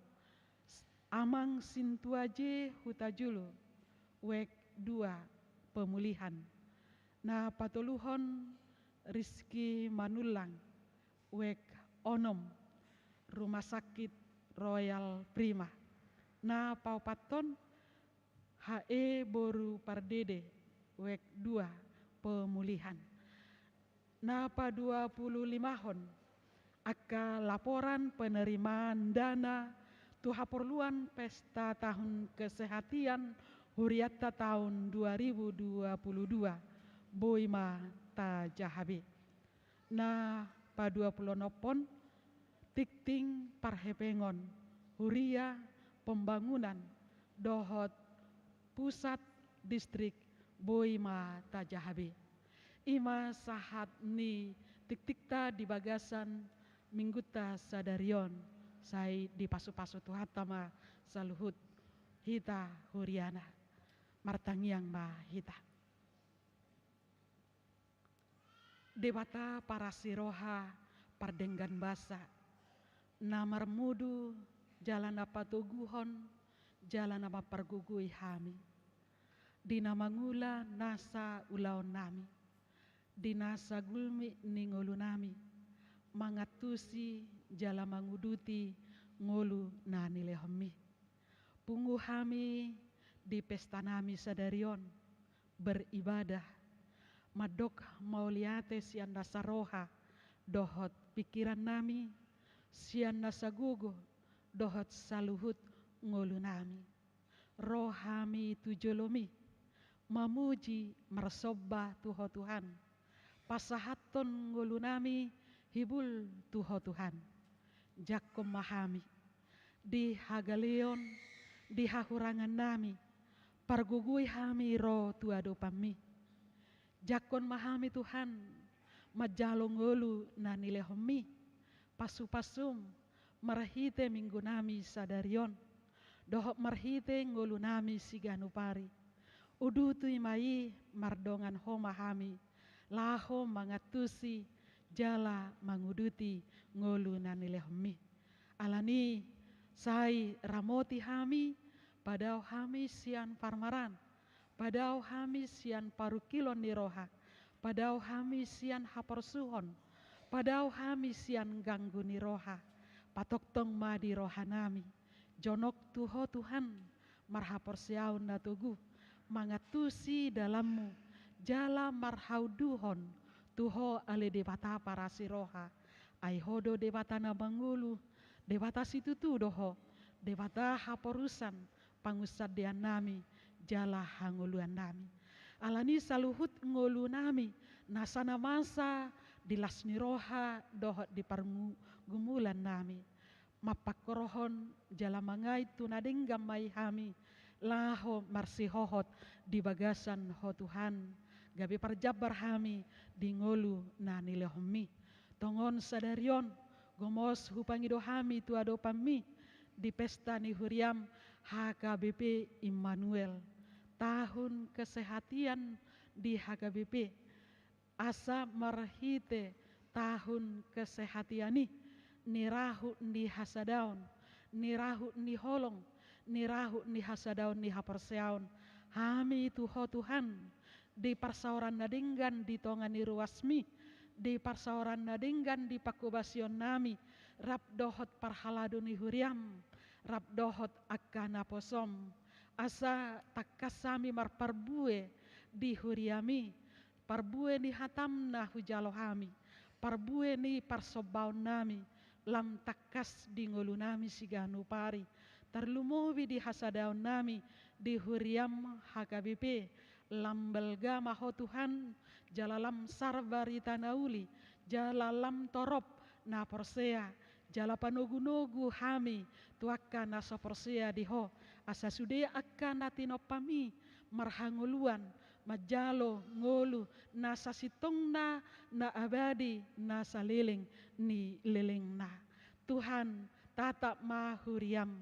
Amang Sintua J Hutajulu, wijk dua, pemulihan. Na patoluhon, Rizky Manullang, wijk onom, Rumah Sakit Royal Prima. Na paopathon, H E boru Pardede, wijk dua, pemulihan. Na paduapululimahon, angka laporan penerimaan dana tu haporluan pesta tahun kesehatan hurianta tahun dua ribu dua puluh dua, boi ma tajaha be. Na paduapuluonomhon, tingting parhepengon, huria, pembangunan, dohot pusat, distrik, boi ma tajaha be. I ma sahat ni tingtingta di bagasan minggunta sadari on, sai dipasupasu Tuhanta ma saluhut hita huriana. Martangiang ma hita. Debata parasi roha, pardenggan basa, na marmudu jala na patoguhon, jala na mampargogoi hami. Di na mangula nasa ulaonnami, di nasa gulmit ni ngolunami, mangantusi jala manguduti ngolu na nilehonmi. Pungu hami di pestanami sadari on beribadah, mandok mauliate sian nasa roha dohot pingkirannami, sian nasa gogo dohot saluhut ngolunami. Ro hami tu jolomi, mamuji marsomba tu Ho Tuhan, pasahathon ngolunami hibul tu Ho Tuhan. Jangkon ma hami di hagaleon, di hahurangannami, pargogoi hami ro tu adopanmi. Jangkon ma hami Tuhan, manjalo ngolu na nilehonmi, pasupasum, marhite minggunami sadari on, dohot marhite ngolunami siganup ari. Uduti ma i, mardongan Ho ma hami, laho mangantusi jala manguduti ngolu na nilehonmi. Alani, sai ramoti hami, padao hami sian parmaraan, padao hami sian parungkilon ni roha, padao hami sian haporsuhon, padao hami sian ganggu ni roha. Patongtong ma di rohanami, jonok tu Ho Tuhan, marhaporseaon na togu, mangantusi dalanmu, jala marhaunduhon tu Ho ale Debata parasi roha. Ai Ho do Debata na mangolu, Debata situtu do Ho, Debata haporusan, pangunsandeannami jala hangoluannami. Alani saluhut ngolunami, nasa na masa di las ni roha dohot di pargumulannami, mampangkorhon jala mangait tu na denggan ma i hami, laho marsihohot di bagasan Ho Tuhan, gabe parjambar hami di ngolu na nilehonmi. Tongon sadari on, gomos hupangido hami tu adopanmi di pesta ni huriam H K B P Immanuel, tahun kesehatian di H K B P, asa marhite tahun kesehatian i, nirahut ni hasadaon, nirahut ni holong, nirahut ni hasadaon ni haporseaon hami tu Ho Tuhan, di parsaoran na denggan di tonga ni ruasmi, di parsaoran na denggan di pangkobasionnami, rap dohot parhalado ni huriam, rap dohot angka naposom, asa tangkas hami marparbue di huriami, parbue ni hatam na hujalo hami, parbue ni parsombaonnami, lam tangkas di ngolunami siganup ari, tarlumobi di hasadaonnami di huriam H K B P, lam balga ma Ho Tuhan, jala lam sar barita na uli, jala lam torop na porsea, jala panogunogu hami tu angka na so porsea di Ho, asa sude angka na tinompami marhangoluan, manjalo ngolu na sasintongna, na abadi, na saleleng ni lelengna. Tuhan, tatap ma huriam,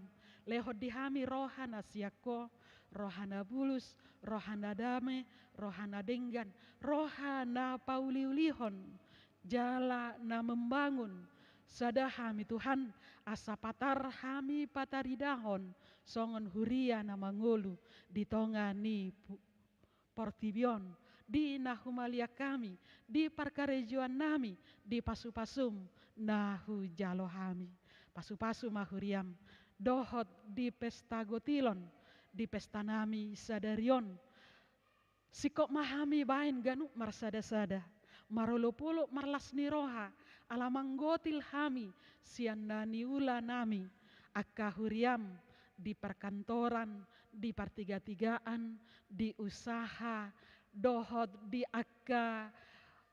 lehon di hami roha na sian Ho, roha na bulus, roha na dame, roha na denggan, roha na pauliulihon, jala na membangun. Sada hami Tuhan, asa patar hami pataridahon songon huria na mangolu di tonga ni pu-, portibi on, di na humaliang hami, di parkarejoannami, di pasupasum na hujalo hami. Pasupasu ma huriam, dohot di pesta gotilon, di pestanami sadari on. Singkop ma hami baen ganup marsadasada, marolopolop marlas ni roha, ala manggotil hami sian na niulanami, angka huriam di parkantoran, di partigatigaan, di usaha, dohot di angka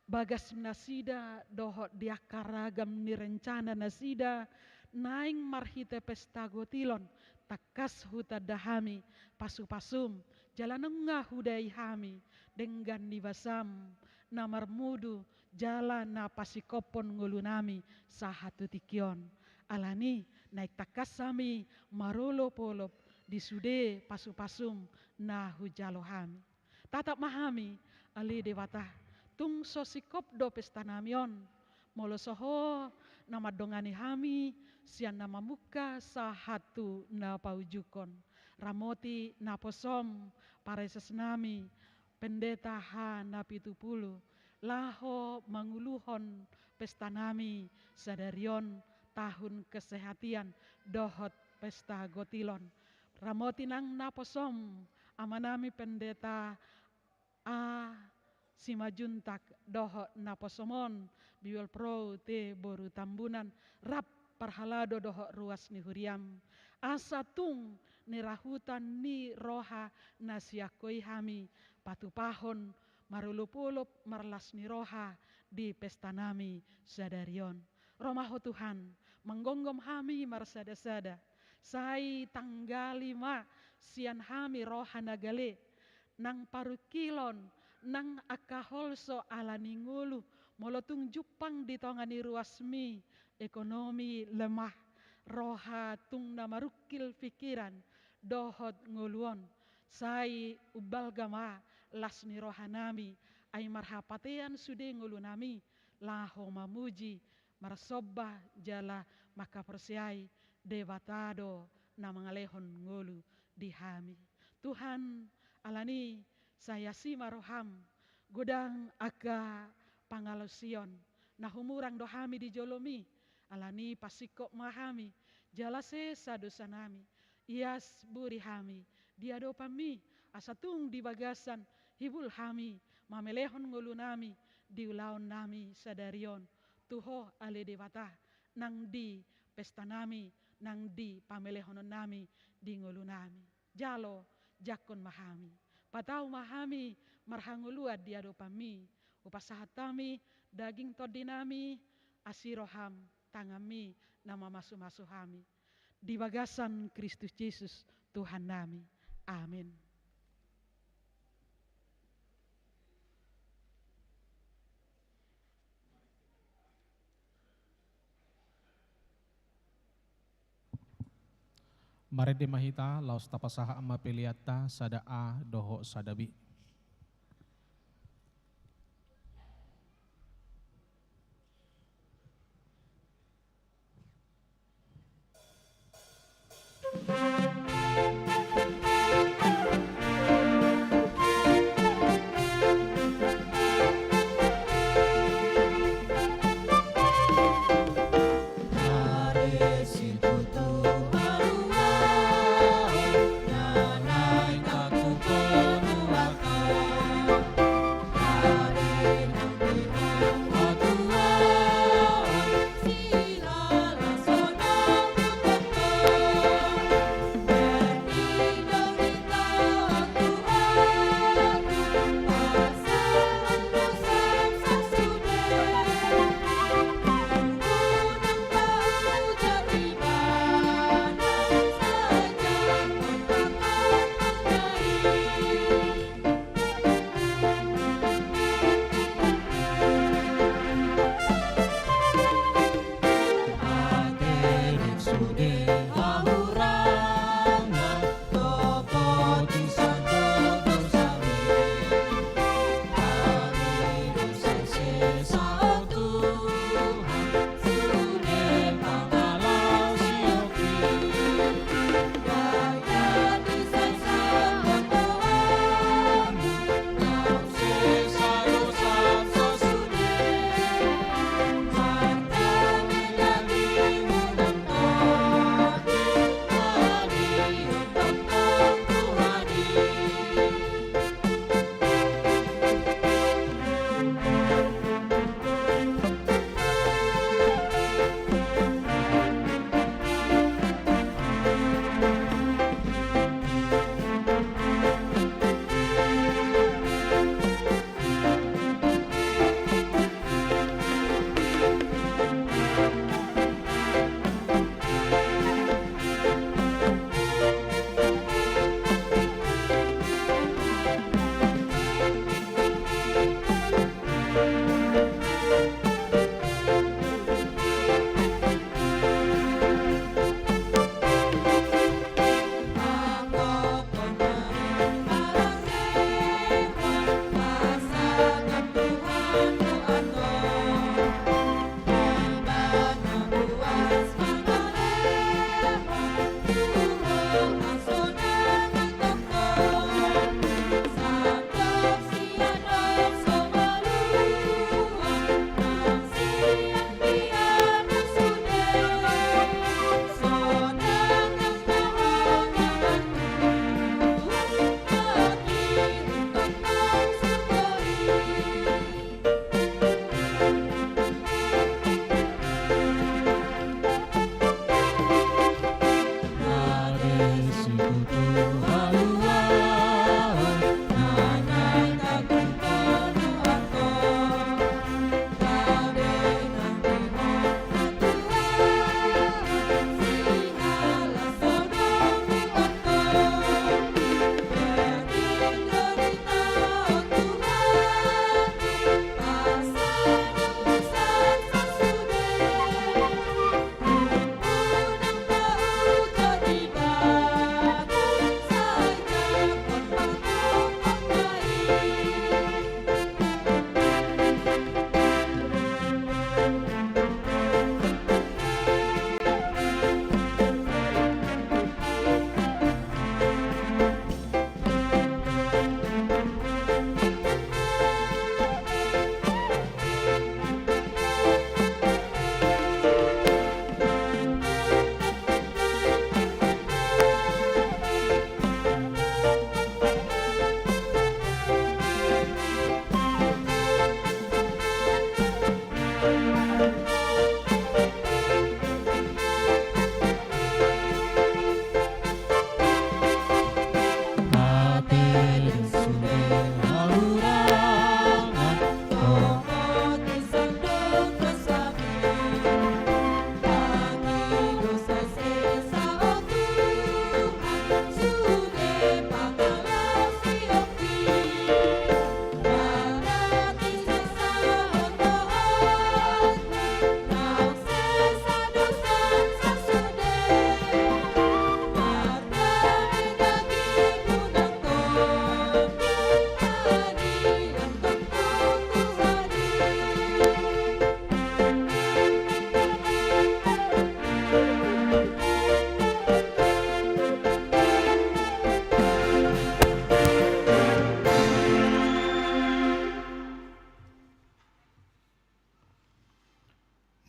bagas nasida, dohot di angka ragam ni rencana nasida, naeng marhite pesta gotilon, tangkas hutanda hami pasupasum, jala nunga hudai hami denggan ni basam na marmudu, jala na pasingkophon ngolunami sahat tu tingki on. Alani, naeng tangkas hami marolopolop di sude pasupasum na hujalo hami. Tatap ma hami, ale Debata, tung so singkop do pestanami on, molo so Ho na mandongani hami sian na mamungka sahat tu na paujungkon. Ramoti naposom paresesnami, Pendeta H Napitupulu, laho manguluhon pestanami sadari on, tahun kesehatian dohot pesta gotilon. Ramoti nang naposom amanami pendeta A. Simanjuntak dohot naposom on, Biol Pro T boru Tambunan, rap parhalado dohot ruas ni huriam. Asa tung nirahutan ni roha na siangkoi hami patupahon marolopolop marlas ni roha di pestanami sadari on. Ro ma Ho Tuhan, manggomgom hami marsadasada, sai tanggali ma sian hami roha na gale, nang parungkilon, nang angka holso ala ni ngolu, molo tung jumpang di tonga ni ruasmi, ekonomi lemah, roha tung na marungkil pingkiran dohot ngolu on, sai umbalga ma las ni rohanami, ai marhapatean sude ngolunami, laho mamuji, marsomba jala mangkaporseai Debata do na mangalehon ngolu di hami. Tuhan, alani sai asi ma roham, godang angka pangalaosion na humurang do hami di jolomi, alani pasingkop ma hami, jala sesa dosanami, ias buri hami di adopanmi, asa tung di bagasan hibul hami mamelehon ngolunami di ulaonnami sadari on tu Ho ale Debata, nang di pestanami, nang di pamelehononnami di ngolunami. Jalo, jangkon ma hami. Patau ma hami marhangoluan di adopanmi. Hupasahat hami daging tondinami, asi roham, tanganmi na mamasumasu hami. Di bagasan Kristus Jesus Tuhannami. Amin. Marende ma hita, laos tapasahat ma peleanta sada A dohot sada B.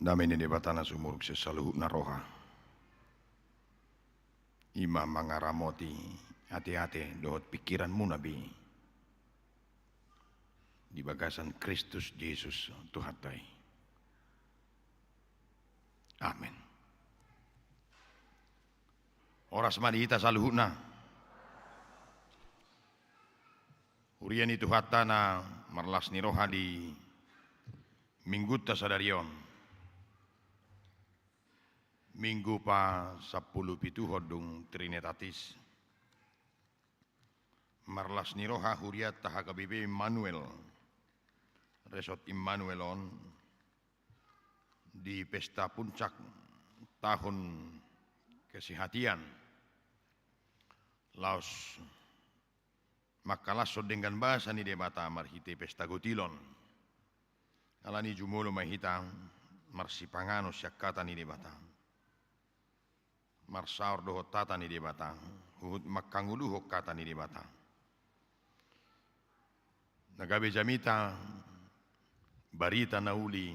Dame ni Debata na sumurung sian saluhutna roha, i ma mangaramoti ateate dohot pingkiranmuna be di bagasan Kristus Jesus Tuhanta i. Amen. Horas ma di hita saluhutna. Huria ni Tuhanta na marlas ni roha di Minggunta sadari on, Minggu pasampulupituhon dung Trinitatis. Marlas ni roha hurianta H K B P Immanuel, Resort Immanuel on, di pesta puncak tahun kesehatan, laos mangkalashon denggan basa ni Debata marhite pesta gotilon. Alani i jumolo ma hita marsipanganon sian hata ni Debata, marsaor dohot hata ni Debata, huhut mangkangoluhon hata ni Debata. Na gabe jamita barita na uli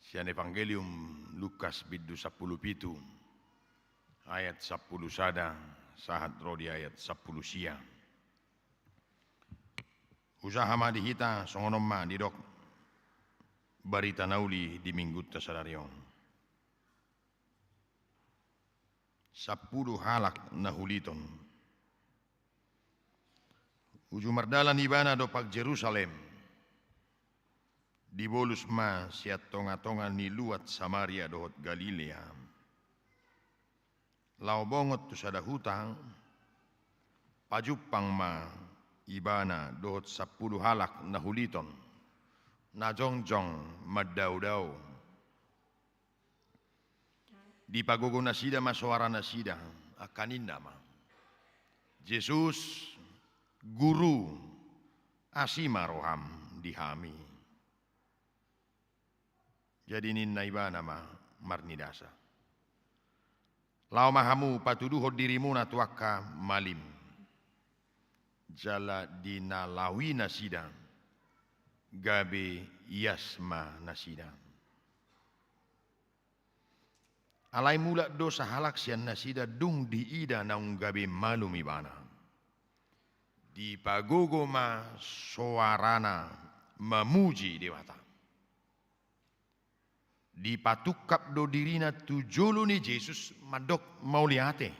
sian Evangelium Lukas bindu sampulu pitu, ayat sampulu sada sahat ro di ayat sampulu sia. Usaha ma di hita songon on ma didok barita na uli di Minggunta sadari on. Sampulu halak na huliton. Uju mardalan ibana dompak Jerusalem, dibolus ma sian tongatonga ni luat Samaria dohot Galilea. Laho bongot tu sada huta, pajumpang ma ibana dohot sampulu halak na huliton, na jongjong mandaodao. Dipagogo nasida ma soaranasida, angka ninna ma: Jesus, Guru, asi ma roham di hami. Jadi ninna ibana ma marnidasa: Laho ma hamu patuduhon dirimuna tu angka malim. Jala di na laho i nasida, gabe ias ma nasida. Alai mulak do sahalak sian nasida dung diida naung gabe malum ibana. Dipagogo ma soarana mamuji Debata. Dipatungkap do dirina tu jolo ni Jesus mandok mauliate.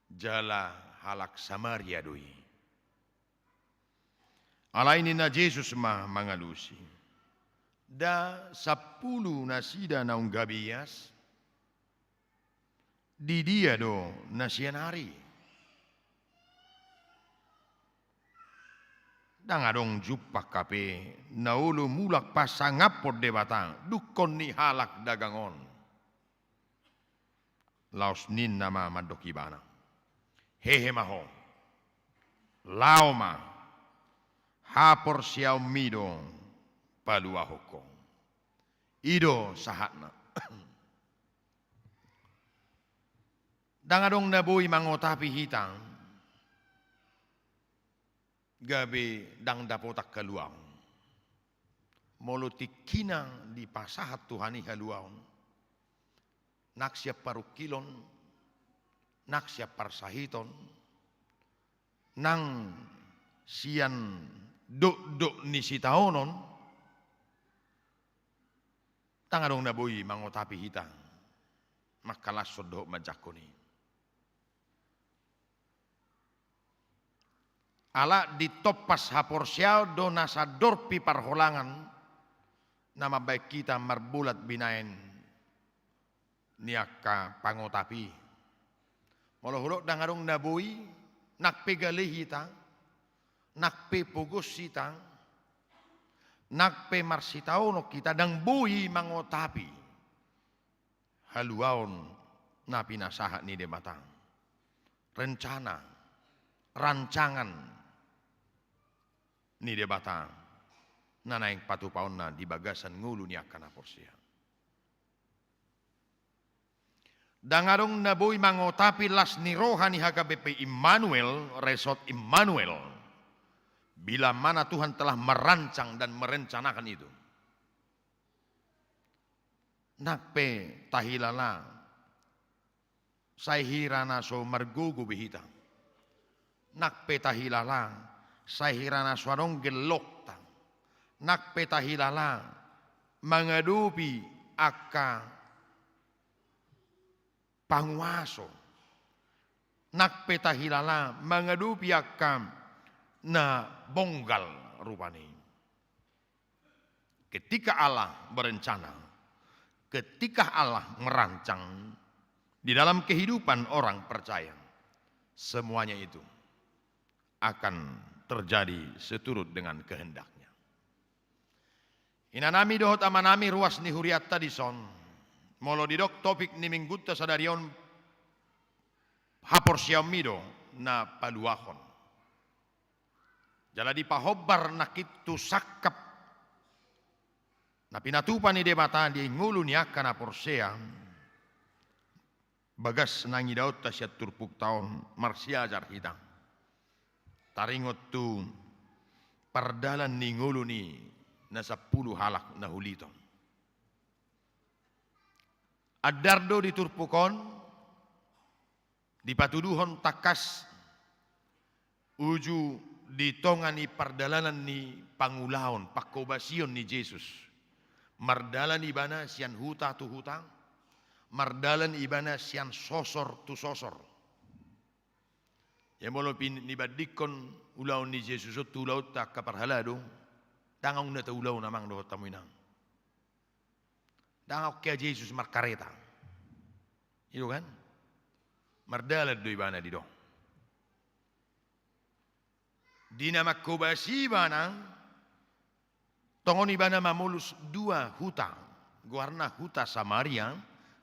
jala halak Samaria do i. Alai ninna Jesus ma mangalusi: Nda sampulu nasida naung gabe ias? Di dia do na sian ari? Ndang adong jumpang hape na olo mulak pasangaphon Debata dungkon ni halak dagang on. Laos ninna ma mandok ibana: Hehe ma ho, laho ma, haporseaonmi do paluahon ho. I do sahatna. Ndang adong na boi mangotapi hita gabe ndang dapotan haluaon. Molo tingkina dipasahat Tuhan i haluaon, nang sian parungkilon, nang sian parsahiton, nang sian dokdok ni sitaonon, ndang adong na boi mangotapi hita manghalashon dohot manjangkon i. Ala ditompas haporseaon do na sandorpi parholangan na mambahen hita marbolat binahen ni angka pangotapi. Molo hudok ndang adong na boi, nang pe gale hita, nang pe pogos hita, nang pe marsitaonon hita, ndang boi mangotapi haluaon na pinasahat ni Debata, rencana, rancangan ni Debata na naeng patupaonna di bagasan ngolu ni angka na porsea. Ndang adong na boi mangotapi las ni roha ni H K B P Immanuel, Resort Immanuel, bila mana Tuhan telah merancang dan merencanakan itu. Nang pe tahilala sai hira na so margogo be hita. Nang pe tahilala sai hira na so adong gellokta. Nang pe tahilala mangadopi angka panguaso. Nang pe tahilala mangadopi angka na bonggal rupani. Ketika Allah berencana, ketika Allah merancang di dalam kehidupan orang percaya, semuanya itu akan terjadi seturut dengan kehendak-Nya. Inanami dohot amanami ruas ni hurianta dison, molo didok topik ni minggunta sadari on, haporseaonmi do na paluahon. Jala dipahombar nangkin tu sangkap na pinatupa ni Debata di ngolu ni angka na porsea, bagas na nidaonta sian turpukta on, marsiajar hita taringot tu pardalan ni ngolu ni na sampulu halak na hulit on. Andar do di turpuk on dipatuduhon tangkas uju di tonga ni pardalanan ni pangulaon, panghobasion ni Jesus. Mardalan Ibana sian huta tu huta, mardalan Ibana sian sosor tu sosor. Ia molo pin-, nibandingkon ulaon ni Jesus on tu ulaonta angka parhalado, ndang adong na taulahon amang dohot hamu inang. Ndang adong hea Jesus markareta. I do kan? Mardalan do Ibana didok. Di na manghobasi Ibana, tongon Ibana mamolus dua huta, goarna huta Samaria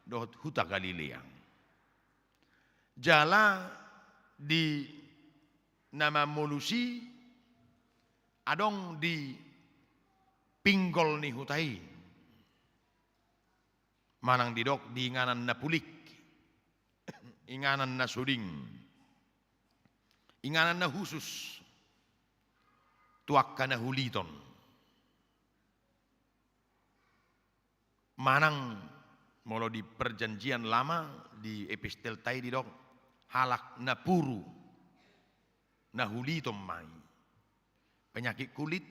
dohot huta Galilea. Jala di na mamolus i adong di pinggol ni huta i. Manang didok di inganan na pulik, inganan na suding, inganan na husus tu angka na hulit on. Manang molo di Perjanjian Lama, di epistelta i didok halak na puru, na hulit on ma i. Penyakit kulit,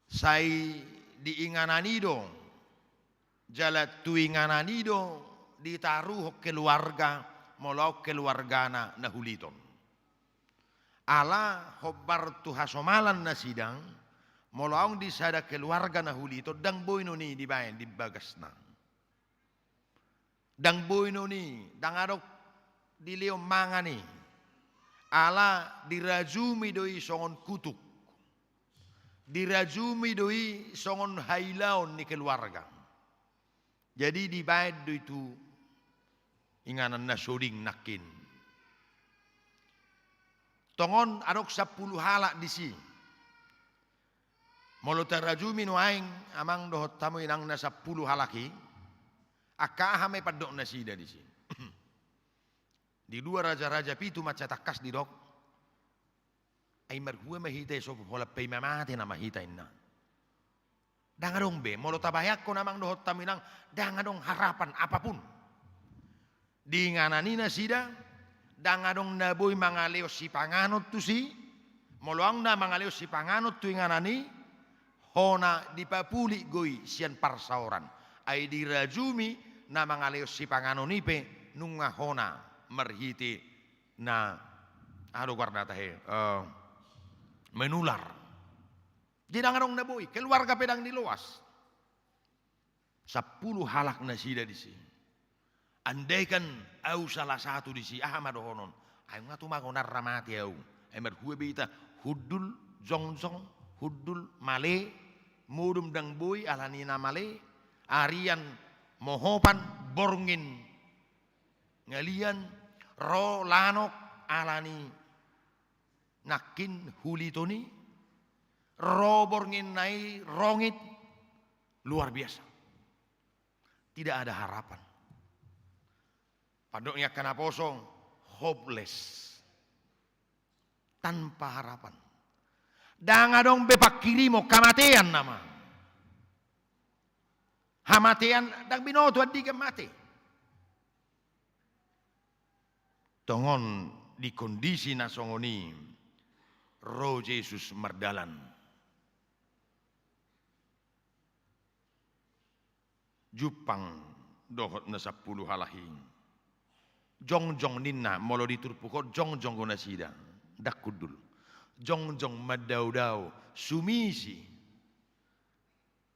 sai di inganan i do, jala tu inganan i do ditaruhon keluarga, molo adong keluargana na huliton. Ala hombar tu hasomalan nasida, molo adong di sada keluarga na huliton, ndang boi non i dibaen di bagasna. Ndang boi non i, ndang adong dilehon mangan i. Ala dirajumi do i songon kutuk. Dirajumi do i songon hailaon ni keluarga. Jadi dibaen do i tu inganan na soding nangkin. Tongon adong sampulu halak disi. Molo tarajumi nuaeng amang dohot hamu inang na sampulu halak i, angka aha ma i pandok nasida disi? Di dua Raja-raja pitu mansai tangkas didok, ai marhua ma hita i, so holan paima mate nama hita inna. Ndang adong be, molo tabayangkon amang dohot hamu inang, ndang adong harapan apapun. Di inganan i nasida, ndang adong na boi mangalehon sipanganon tusi, molo adong na mangalehon sipanganon tu inganan i, hona dipapulik do i sian parsaoran. Ai dirajumi na mangalehon sipanganon i pe nunga hona marhite na, aha do goarna tahe, eh, menular. Jadi ndang adong na boi, keluarga pe ndang diloas. Sampulu halak nasida disi. Andaikan au salah satu disi, aha ma dohonon? Ai nga tumagon arra mate au. Ai marhua be hita hundul jongjong, hundul male, modom ndang boi ala ni na male, arian mohopan, borngin ngalian, ro lanok ala ni nangkin huliton i, ro borngin na i rongit, luar biasa. Tidak ada harapan. Pandok ni angka naposo, hopeless. Tanpa harapan. Ndang adong be pangkirimon, hamatean nama. Hamatean, ndang binoto andigan mate. Tongon di kondisi na songon i, ro Jesus mardalan. Jumpang dohot na sampulu halak i. Jongjong ninna, molo di turpuk on jongjong do nasida. Ndang hundul. Jongjong mandaodao, sumisi.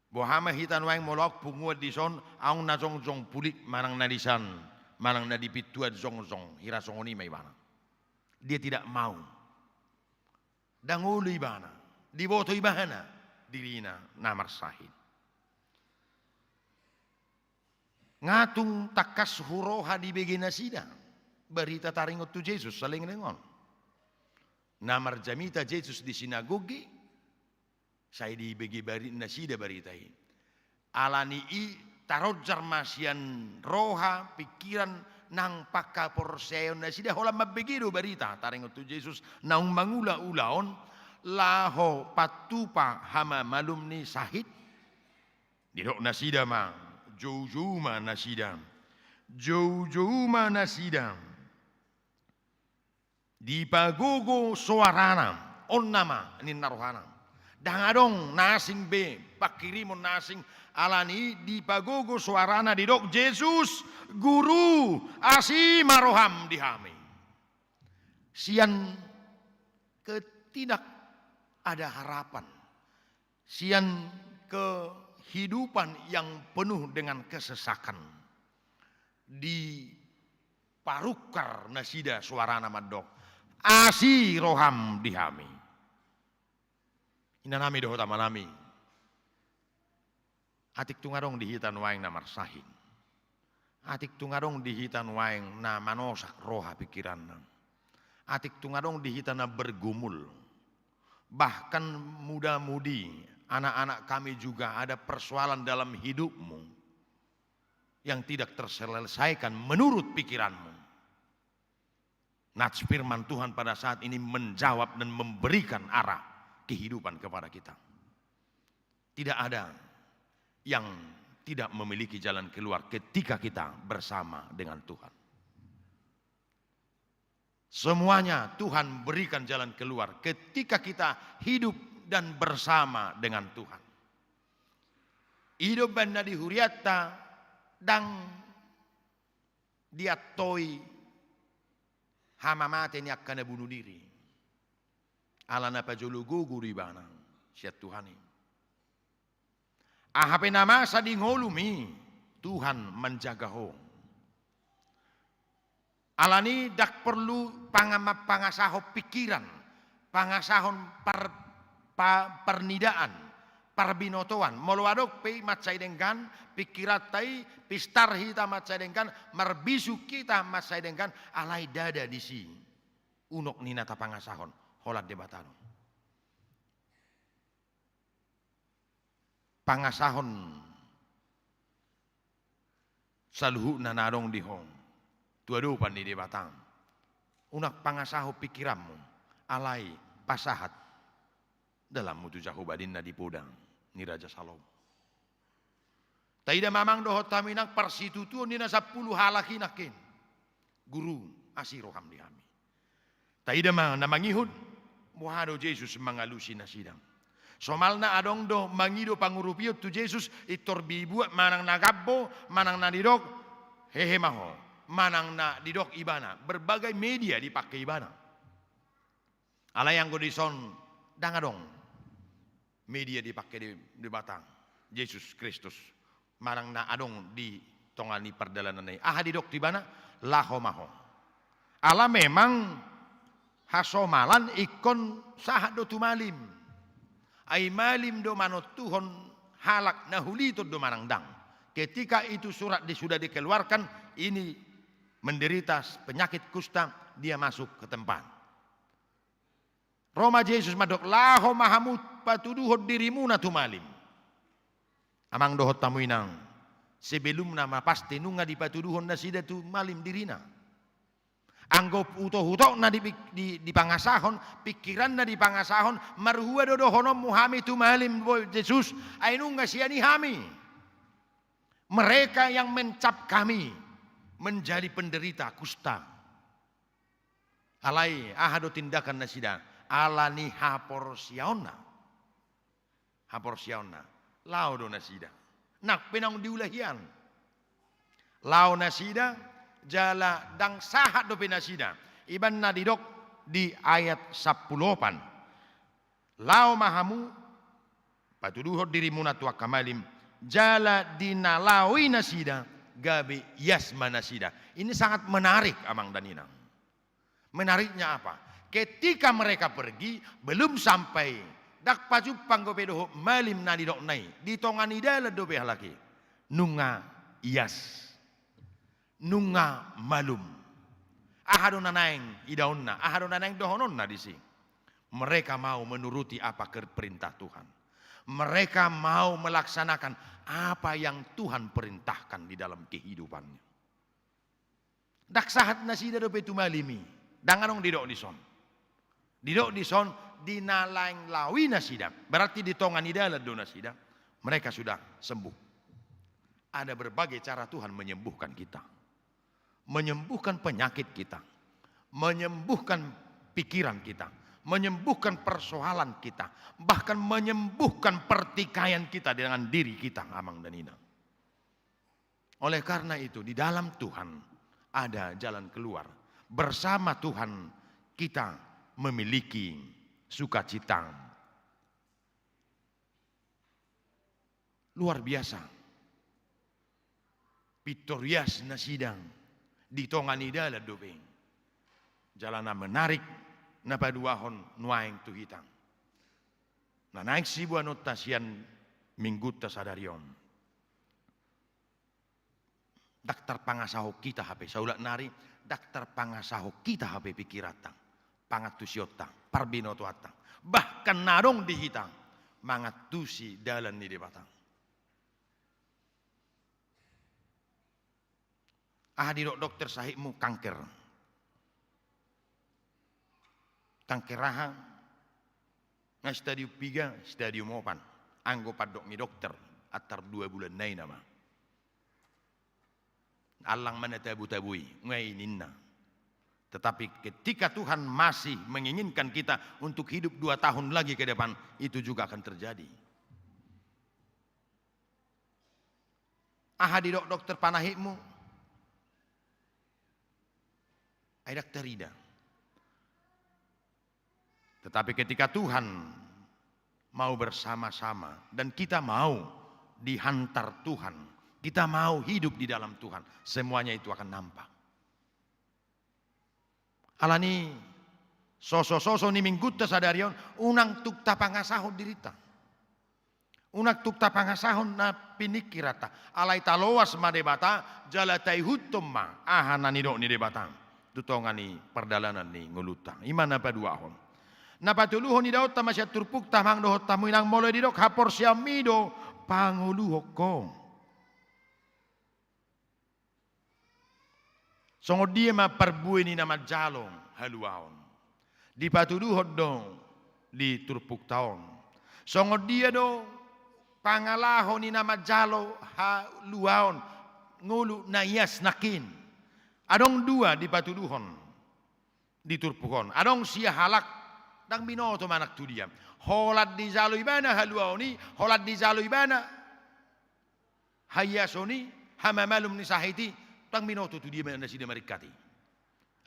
Boha ma hita nuaeng molo adong punguan dison, adong na jongjong pulik manang na disan, manang na di pintuan jongjong, hira songon i ma ibana. Dia tidak mau. Ndang olo ibana, diboto ibana dirina na marsahit. Nga tung tangkas huroha dibege nasida barita taringot tu Jesus saleleng on. Na marjamita Jesus di sinagogi, sai dibege bari-, nasida barita i. Ala ni i taronjar ma sian roha, pingkiran, nang panghaporseaon nasida holan mambege do barita taringot tu Jesus naung mangula ulaon, laho pantupa hamamalum ni sahit. Didok nasida ma, joujou ma nasida. Joujou ma nasida. Dipagogo soarana, on nama ninna rohana. Ndang adong na asing be, pangkirimon na asing, ala ni i dipagogo soarana didok Jesus, Guru, asi ma roham di hami. Sian ketidak ada harapan, sian kehidupan yang penuh dengan kesesakan, diparungkar nasida soarana mandok, asi roham di hami. Inanami dohot amanami, atik tung adong di hita nuaeng na marsahit. Atik tung adong di hita nuaeng na manosak roha pingkiranna. Atik tung adong di hita na bergumul. Bahkan muda-mudi, anak-anak kami juga ada persoalan dalam hidupmu yang tidak terselesaikan menurut pikiranmu. Nats firman Tuhan pada saat ini menjawab dan memberikan arah kehidupan kepada kita. Tidak ada yang tidak memiliki jalan keluar ketika kita bersama dengan Tuhan. Semuanya Tuhan berikan jalan keluar ketika kita hidup dan bersama dengan Tuhan. Hidup baen na di hurianta ndang diantoi hamamate ni angka na bunuh diri. Ala na pajolo gogo do ibana sian Tuhan i. Aha pe na masa di ngolum i, Tuhan manjaga ho. Alani ndang porlu panga-, pangasahon pikiran, pangasahon par-, pa-, parnidaan, parbinotoan. Molo adong pe i mansai denggan pikiranta i, pistar hita mansai denggan, marbisuk hita mansai denggan, alai ndada disi unok ni na tapangasahon, holan Debata do. Pangasahon saluhutna na adong di ho tu adopan ni Debata. Unang pangasahon pikiranmu, alai pasahat dalanmu tu Jahowa, ninna di poda ni Raja Salomo. Taida ma amang dohot hamu inang parsitutuon ni na sampulu halak i nangkin. Guru, asi roham di hami. Taida ma na mangihut, boha do Jesus mangalusi nasida. Somalna adong do mangido pangurupion tu Jesus, pintor dibuat manang na gambo, manang na didok, hehe ma ho, manang na didok ibana, berbagai media dipake ibana. Alai anggo dison, ndang adong media dipake di, Debata, Jesus Kristus, manang na adong di tonga ni pardalanan i. Aha didok tu ibana? Laho ma ho. Ala memang hasomalan ingkon sahat do tu malim. Ai malim do manontuhon halak na huliton do manang ndang. Ketika itu surat di, sudah dikeluarkan, ini menderita penyakit kusta, dia masuk ke tempat. Ro ma Jesus mandok, laho ma hamu patuduhon dirimuna tu malim. Amang dohot hamu inang, sebelumna ma pasti nunga dipatuduhon nasida tu malim dirina. Anggo utok-utokna di, di, dipangasahon, pikiranna dipangasahon, marhua do dohononmu hami tu malim, Jesus, ai nunga sian i hami. Mereka yang mencap kami menjadi penderita kusta. Alai aha do tindakan nasida? Ala ni haporseaonna. Haporseaonna. Laho do nasida. Nang pe naung diula hian. Laho nasida, jala ndang sahat dope nasida. Ibaen na didok di ayat sampulu opat. Laho ma hamu, patuduhon dirimuna tu angka malim, jala di na laho i nasida, gabe ias ma nasida. Ini sangat menarik, amang dan inang. Menariknya apa? Ketika mereka pergi, belum sampai, ndang pajumpang dope dohot malim na nidokna i, di tonga ni dalan dope halak i. Nunga ias. Nunga malum. Aha do na naeng idaonna, aha do na naeng dohononna disi? Mereka mau menuruti apa ke-, perintah Tuhan. Mereka mau melaksanakan apa yang Tuhan perintahkan di dalam kehidupannya. Ndang sahat nasida dope tu malim i. Ndang adong didok dison. Didok dison, di na naeng laho i nasida. Berarti di tonga ni dalan do nasida. Mereka sudah sembuh. Ada berbagai cara Tuhan menyembuhkan kita. Menyembuhkan penyakit kita. Menyembuhkan pikiran kita. Menyembuhkan persoalan kita. Bahkan menyembuhkan pertikaian kita dengan diri kita, amang dan inang. Oleh karena itu, di dalam Tuhan ada jalan keluar. Bersama Tuhan kita memiliki sukacita. Luar biasa. Pintor ias nasida di tonga ni dalan dope. Jala na menarik na paduahon nuaeng tu hita. Na naeng siboanonta sian minggunta sadari on. Ndang tarpangasahon hita hape, saulak nari, ndang tarpangasahon hita hape pikiranta, pangantusionta, parbinotoanta. Bahkan na adong di hita, mangantusi dalan ni Debata. Aha didok dokter sahitmu? Kanker. Kanker aha? Nga stadium piga, stadium opat. Anggo pandok ni dokter, antar dua bulan nai nama. Allang ma na tabo-tabo i, nga i ninna. Tetapi ketika Tuhan masih menginginkan kita untuk hidup dua tahun lagi ke depan, itu juga akan terjadi. Aha didok dokter panahitmu? Ai ndang tarida. Tetapi ketika Tuhan mau bersama-sama dan kita mau dihantar Tuhan, kita mau hidup di dalam Tuhan, semuanya itu akan nampak. Alani soso-soso ni Minggunta sadari on, unang tung tapangasahon dirinta. Unang tung tapangasahon na piningkiranta. Alai taloas ma Debata, jala taihuthon ma aha na nidok ni Debata tu tonga ni pardalanan ni ngolunta. I ma na paduahon. Na patoluhon, idaonta ma sian turpukta, amang dohot hamu inang, molo didok haporseaonmi do pangoluhon ho. Songon dia ma parbue ni na manjalo haluaon? Dipatuduhon do di turpukta on. Songon dia do pangalaho ni na manjalo haluaon, ngolu na ias nangkin? Adong dua dipatuduhon di turpuk on. Adong sia halak, ndang binoto manang tu dia. Holan dijalo ibana haluaon i, holan dijalo ibana haiason i, hamamalum ni sahit i, ndang binoto tu dia ma nasida maringkat i.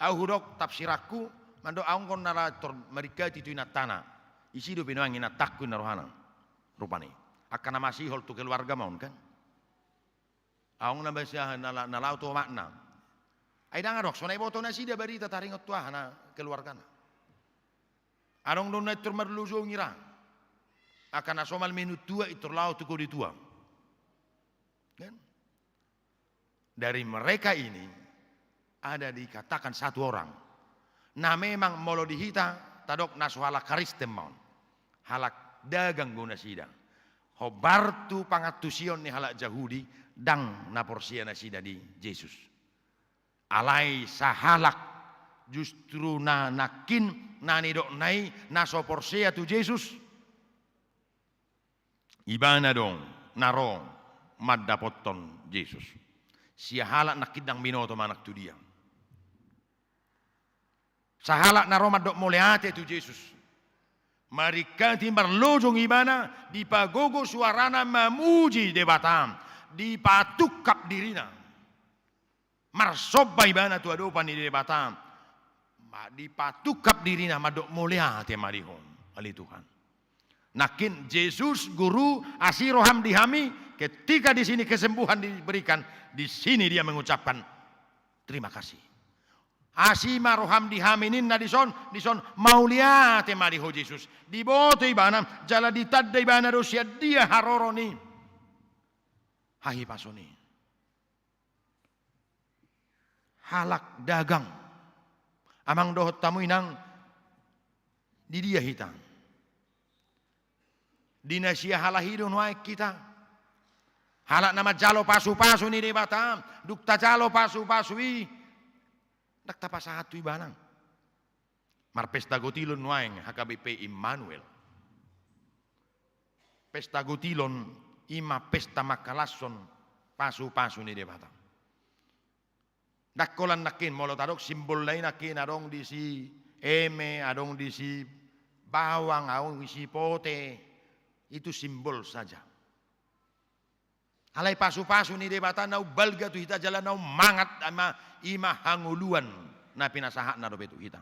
Ahu hudok tafsiranku, mandok ahu anggo na laho tor maringkat i tu inantana, isi dope nuaeng inantangku, ninna rohana. Rupani angka na masihol tu keluarga ma on kan. Ahu na basa na la-, na laho tu omakna. Ai ndang adong so na iboto nasida barita taringot tu aha na keluargana. Adong do na intor marlojong i ra. Angka na somal minut tua intor laho tu kode tua. Kan? Dari mereka ini ada dikatakan satu orang. Na memang molo di hita tadok na so halak Kristen ma on. Halak dagang do nasida. Hombar tu pangantusion ni halak Jahudi, ndang na porsea nasida di Jesus. Alai sahalak justru na nangkin na nidokna i na so porsea tu Jesus, ibana do na ro mandapothon Jesus. Sia halak nangkin ndang binoto manang tu dia. Sahalak na ro mandok mauliate tu Jesus. Maringkat i marlojong ibana, dipagogo suarana mamuji Debata, dipatungkap dirina. Marsomba ibana tu adopan ni Debata. Ma-, dipatungkap dirina mandok mauliate ma di Ho, ale Tuhan. Nangkin Jesus, Guru, asi roham di hami, ketika di sini kesembuhan diberikan, di sini dia mengucapkan terima kasih. Asi ma roham di hami ninna dison, dison mauliate ma di Ho Jesus. Diboto ibana, jala ditanda ibana do sian dia haroro ni hahipason i. Halak dagang. Amang dohot hamu inang, di dia hita? Di na sia halak i do nuaeng hita? Halak na manjalo pasupasu ni Debata, dung tajalo pasupasu i, ndang tapasahat tu ibana. Marpesta gotilon nuaeng H K B P Immanuel. Pesta gotilon i ma pesta mangkalashon pasupasu ni Debata. Ndang holan nangkin, molo tadok simbolna i nangkin, adong disi eme, adong disi bawang, adong disi pote, itu simbol saja. Alai pasupasu ni Debata na umbalga tu hita jala na umangat, ama, i ma hangoluan na pinasahatna dope tu hita.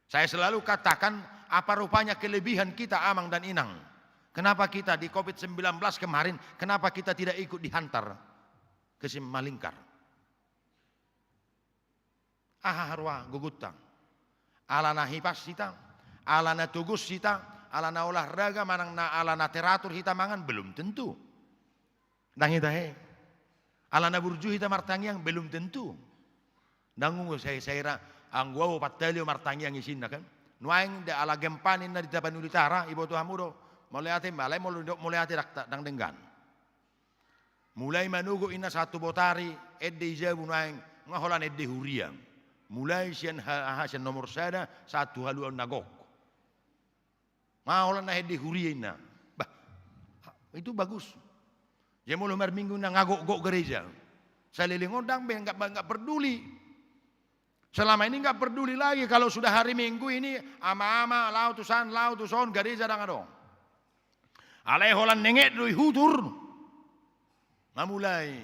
Saya selalu katakan, apa rupanya kelebihan kita, Amang dan Inang? Kenapa kita di covid sembilan belas kemarin, kenapa kita tidak ikut dihantar ke Simalingkar? Aha haroa gogonta? Ala na hipas hita, ala na togos hita, ala na olahraga manang na, ala na teratur hita mangan? Belum tentu. Ndang hita he. Ala na burju hita martangiang? Belum tentu. Ndang ungu sai, sai ra, anggo au opat hali au martangiang isinna kan. Nuaeng da ala gempa ninna di Tapanuli Utara, iboto hamu do. Mauliate ma, alai molo didok mauliate ndang ta-, ndang denggan. Mulai manogot inna sahat tu botari, ende i jabu nuaeng, nga holan ende huria. Mulai sian ha-, aha, sian nomor sada, sahat tu haluaon na gok. Nga holan na ende huria inna. Bah, itu bagus. Jadi molo marminggu inna nga gok-gok gereja. Saleleng on ndang be, nggak, nggak peduli. Selama ini nggak peduli lagi kalau sudah hari Minggu ini, ama-ama, laho tu san, laho tu son, gareja ndang adong. Alai holan nenget do i hutur. Nga mulai.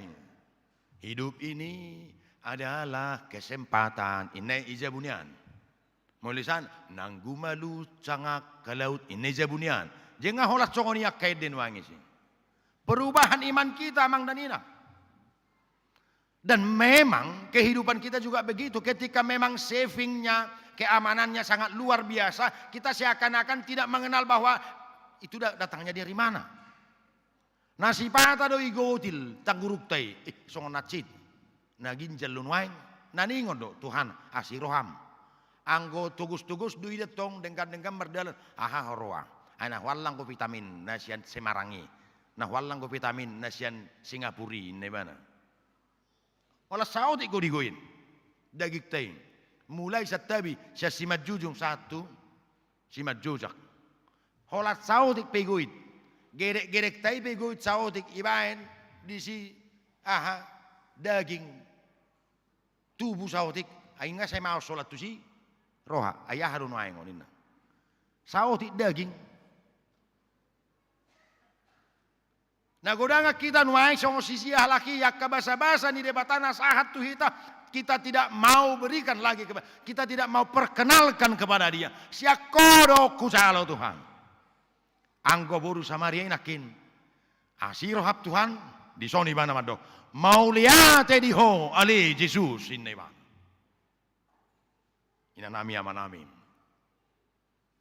Hidup ini Adalah kesempatan, inna i jabu nian. Molo i san, nanggu malu cangak ka laut, inna i jabu nian. Jeng nga holan songon i angka ende nuaeng isi. Perubahan iman kita, amang dan inang. Dan memang kehidupan kita juga begitu. Ketika memang savingnya, keamanannya sangat luar biasa, kita seakan-akan tidak mengenal bahwa itu da-, datangnya dari mana. Na sipata do i gotil tanggurukta i, eh, songon na cit. Na ginjal do nuaeng, na ningon do, Tuhan, asi roham. Anggo togos-togos do i da tong denggan-denggan mardalan, aha ho roha. Ai na huallang ho vitamin na sian Semarang i. Na huallang ho vitamin na sian Singapura i, inna ibana. Holan saotik ho digoin dagingta i. Mulai santabi, sian simanjujung sahat tu simanjojak. Holan saotik pe igoit. Gedek-gedekta i pe igoit saotik, ibaen disi, aha, daging, tubu saotik. Ai nga sai maos holan tusi roha, ai aha do nuaeng on, inna. Saotik daging. Na godangan hita nuaeng songon sisia halak i, angka basabasa ni Debata na sahat tu hita, kita tidak mau berikan lagi kepa-, kita tidak mau perkenalkan kepada dia. Sian Ho do hujalo, Tuhan. Anggo boru Samaria i nangkin, asi roham, Tuhan, dison ibana mandok, mauliate di Ho ale Jesus, inna ibana. Inanami, amanami.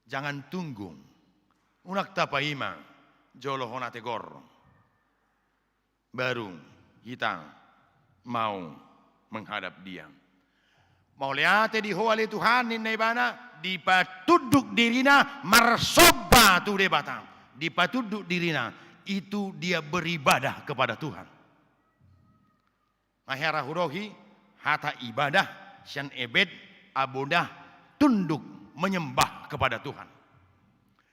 Jangan tunggu. Unang tapaima jolo hona tegor, baru hita mau menghadap Dia. Mauliate di Ho ale Tuhan, ninna ibana, dipatunduk dirina marsomba tu Debata. Dipatunduk dirina, itu dia beribadah kepada Tuhan. Nga hea ra hurohi hata ibadah, sian ebed, abodah, tunduk, menyembah kepada Tuhan.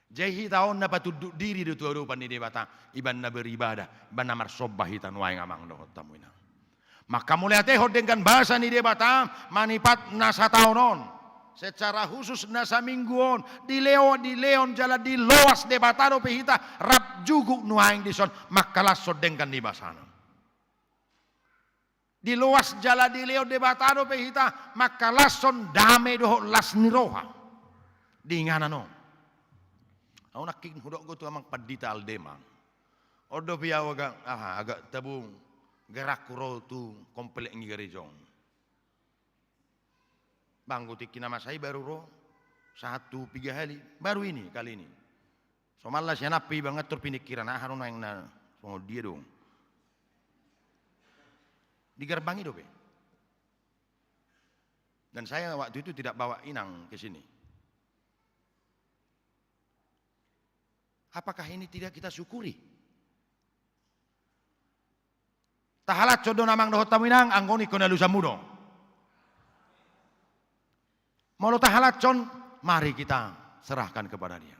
Jadi hita on na patunduk diri do tu adopan ni Debata, ibana beribadah, ibana marsomba hita nuaeng, amang dohot hamu inang. Maka mauliatehon denggan basa ni Debata manipat na sataon on. Secara khusus na saminggu on, dilehon, dilehon jala diloas Debata dope hita rap juguk nuaeng dison mangkalashon denggan ni basana. Diloas jala dilehon Debata dope hita mangkalashon dame dohot las ni roha di inganan on. Ahu nangkin hudok do tu amang pandita Aldema. On dope ahu agak, aha, agak tabo gerakku ro tu komplek ni gareja on. Banggo tingki na masa i baru ro, sahat tu piga hali, baru ini, kali ini. Somalna sian ampe i, bangga tor pinikiran, aha do nuaeng na songon dia do. Di gerbang i dope. Dan saya waktu itu tidak bawa inang ke sini. Apakah ini tidak kita syukuri? Tahalashon do, amang dohot hamu inang, anggo on ingkon alusanmu do. Molo tahalashon, mari kita serahkan kepada Dia.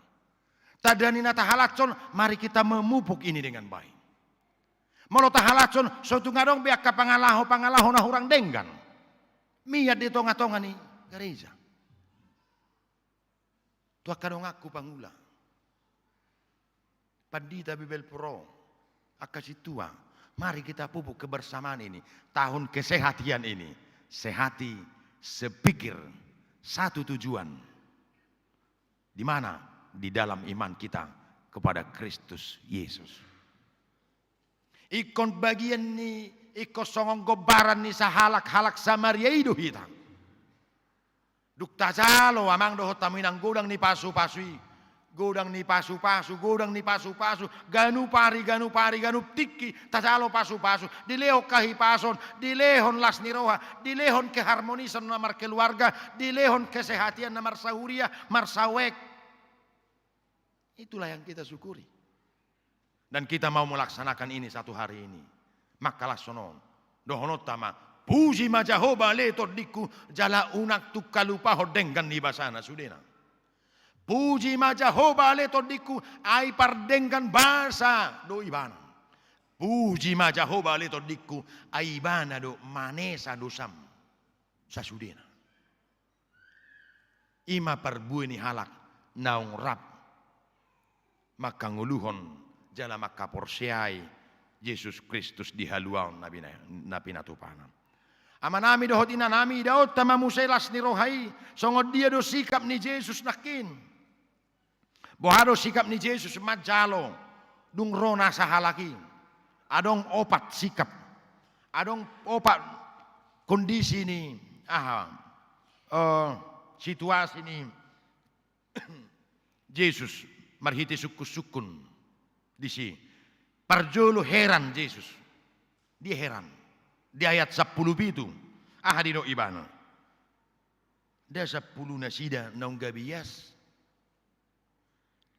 Tanda ni na tahalashon, mari kita memupuk ini dengan baik. Molo tahalashon, so tung adong be angka pangalaho-pangalaho na hurang denggan, mian di tonga-tonga ni gareja. Tu angka donganku pangula, pandita Bibel Pro, angka sintua, mari kita pupuk kebersamaan ini, tahun kesehatian ini, sehati, sepikir, satu tujuan. Di mana? Di dalam iman kita kepada Kristus Yesus. Ingkon bagian ni, ingkon songon gombaran ni sahalak-halak Samaria i do hita. Dung tajalo, amang dohot hamu inang, godang ni pasu-pasu i, godang ni pasu-pasu, godang ni pasu-pasu, ganup ari, ganup ari, ganup tingki tajalo pasu-pasu, dilehon hahipason, dilehon las ni roha, dilehon keharmonisan na markeluarga, dilehon kesehatian na marsahuria, marsahuek. Itulah yang kita syukuri. Dan kita mau melaksanakan ini satu hari ini. Mangkalashon on. Dohononta ma, puji ma Jahowa ale tondingku, jala unang tung halupahon denggan ni basana, sudena. Puji ma Jahowa ale tondingku, ai pardenggan basa do Ibana. Puji ma Jahowa ale tondingku, ai Ibana do manesa dosam sasudena. I ma parbue ni halak naung rap mangkangoluhon jala mangkaporseai Jesus Kristus di haluaon na bina-, na pinatupana. Amanami dohot inanami, idaonta ma muse las ni roha i, songon dia do sikap ni Jesus nangkin. Boha do sikap ni Jesus manjalo dung ro na sahalak i? Adong opat sikap, adong opat kondisi ni, aha, eh, situasi ni Jesus marhite sungkun-sungkun disi. Parjolo heran Jesus. Dia heran? Di ayat sampulu pitu, aha didok ibana? Nda sampulu nasida naung gabe ias?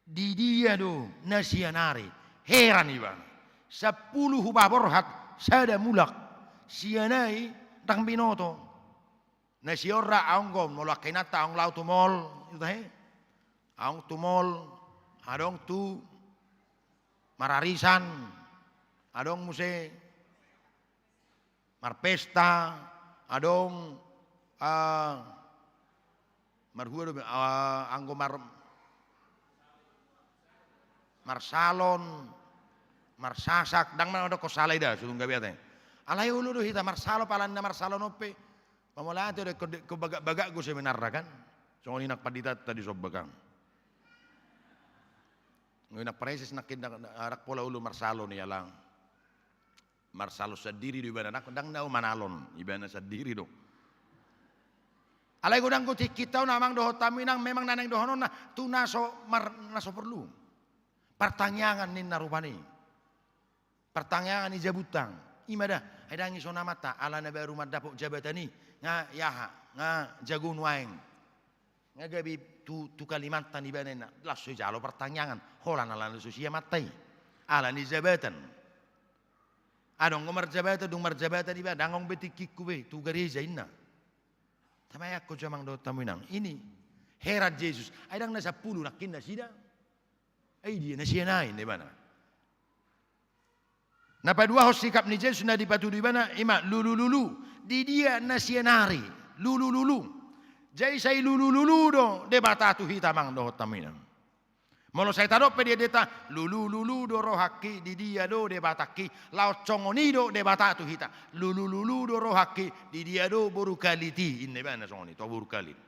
Di dia do na sian ari? Heran ibana. Sampulu hupaborhat, sada mulak. Sian ai ndang binoto. Na sian on ra aong, molo angka inanta, aong laho tu mall, ita he. Aong tu mall, adong tu mararisan, adong muse marpesta, adong, ah, marhua do, ah, anggo mar-, marsalon, marsasak, ndang manang dokkon sala i da, so tung gabe ate. Alai olo do hita marsalon, pala na marsalon on pe. Pamolate do, ko, ko bagak-bagak do sebenarna kan. Songon i nang panditanta di Sombak an. Songon i nang praeses nangkin, ndang, ndang pola olo marsalon i, ala marsalon sandiri do ibana, ndang, ndang na manalon, ibana sandiri do. Alai godang do tingkinta on amang dohot hamu inang, memang na naeng dohononna tu na so mar-, na so porlu. Partangiangan ninna rupani. Partangiangan i jabunta. I ma da, ai ndang dison amanta, ala na baru mandapot jabatan i, nga i aha, nga jago nuaeng. Nga gabe tu, tu Kalimantan ibana inna, laos so ijalo partangiangan, holan ala na so sia amanta i. Ala ni jabatan. Adong do marjabatan, dung marjabatan iba, ndang adong be tingkingku be tu gareja inna. Tamaean ho jo amang dohot hamu inang. Ini heran Jesus. Ai ndang na sampulu nangkin nasida. Ai dia na sian ai, ninna ibana. Na paduahon sikap ni Jesus na dipatudu ibana, i ma lulululu. Di dia na sian ari? Lulululu. Jadi sai lulululu do Debata tu hita amang dohot hamu inang. Molo sai tadok pe di endenta, lulululu do rohangki, di dia do Debatangki, laos songon i do Debata tu hita. Lulululu do rohangki, di dia do boru Kalit i, ninna ibana songon i tu boru Kalit.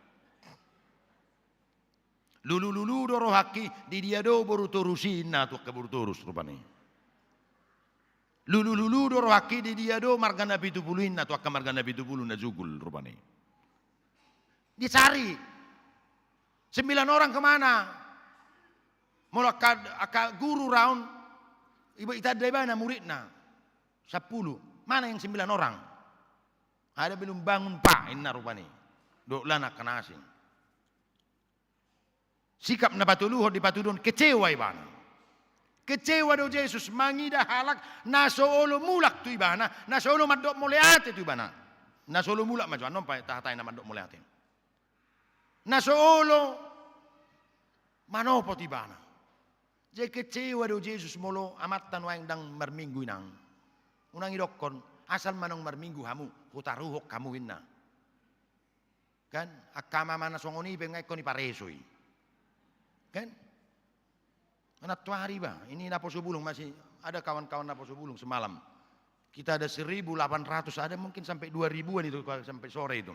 Lulululu do rohangki, di dia do boru Torus i, ninna tu angka boru Torus rupani. Lulululu do rohangki, di dia do marga Napitupulu i, ninna tu angka marga Napitupulu na jugul rupani. Dicari. Sembilan orang kemana? Molo angka, angka guru ra on, iba, itanda ibana muridna sampulu. Mana yang sembilan orang? Ada belum bangun, Pak, ninna rupani. Dok lan angka na asing. Sikap na patoluhon dipatuduhon kecewa ibana. Kecewa do Jesus mangida halak na so olo mulak tu ibana, na so olo mandok mauliate tu ibana. Na so olo mulak ma jo, annon pe tahatai na mandok mauliate. Na so olo manopot ibana. Jadi kecewa do Jesus molo amanta nuaeng ndang marminggu inang. Unang idokkon, asal ma naung marminggu hamu, hutaruhon hamu inna. Kan? Angka ama-ama na songon i pe nga ingkon ipareso i. Kan? Nantoari ba, ini naposo bulung masih, ada kawan-kawan naposo bulung semalam. Kita ada seribu delapan ratus, ada mungkin sampai dua ribuan itu, sampai sore itu.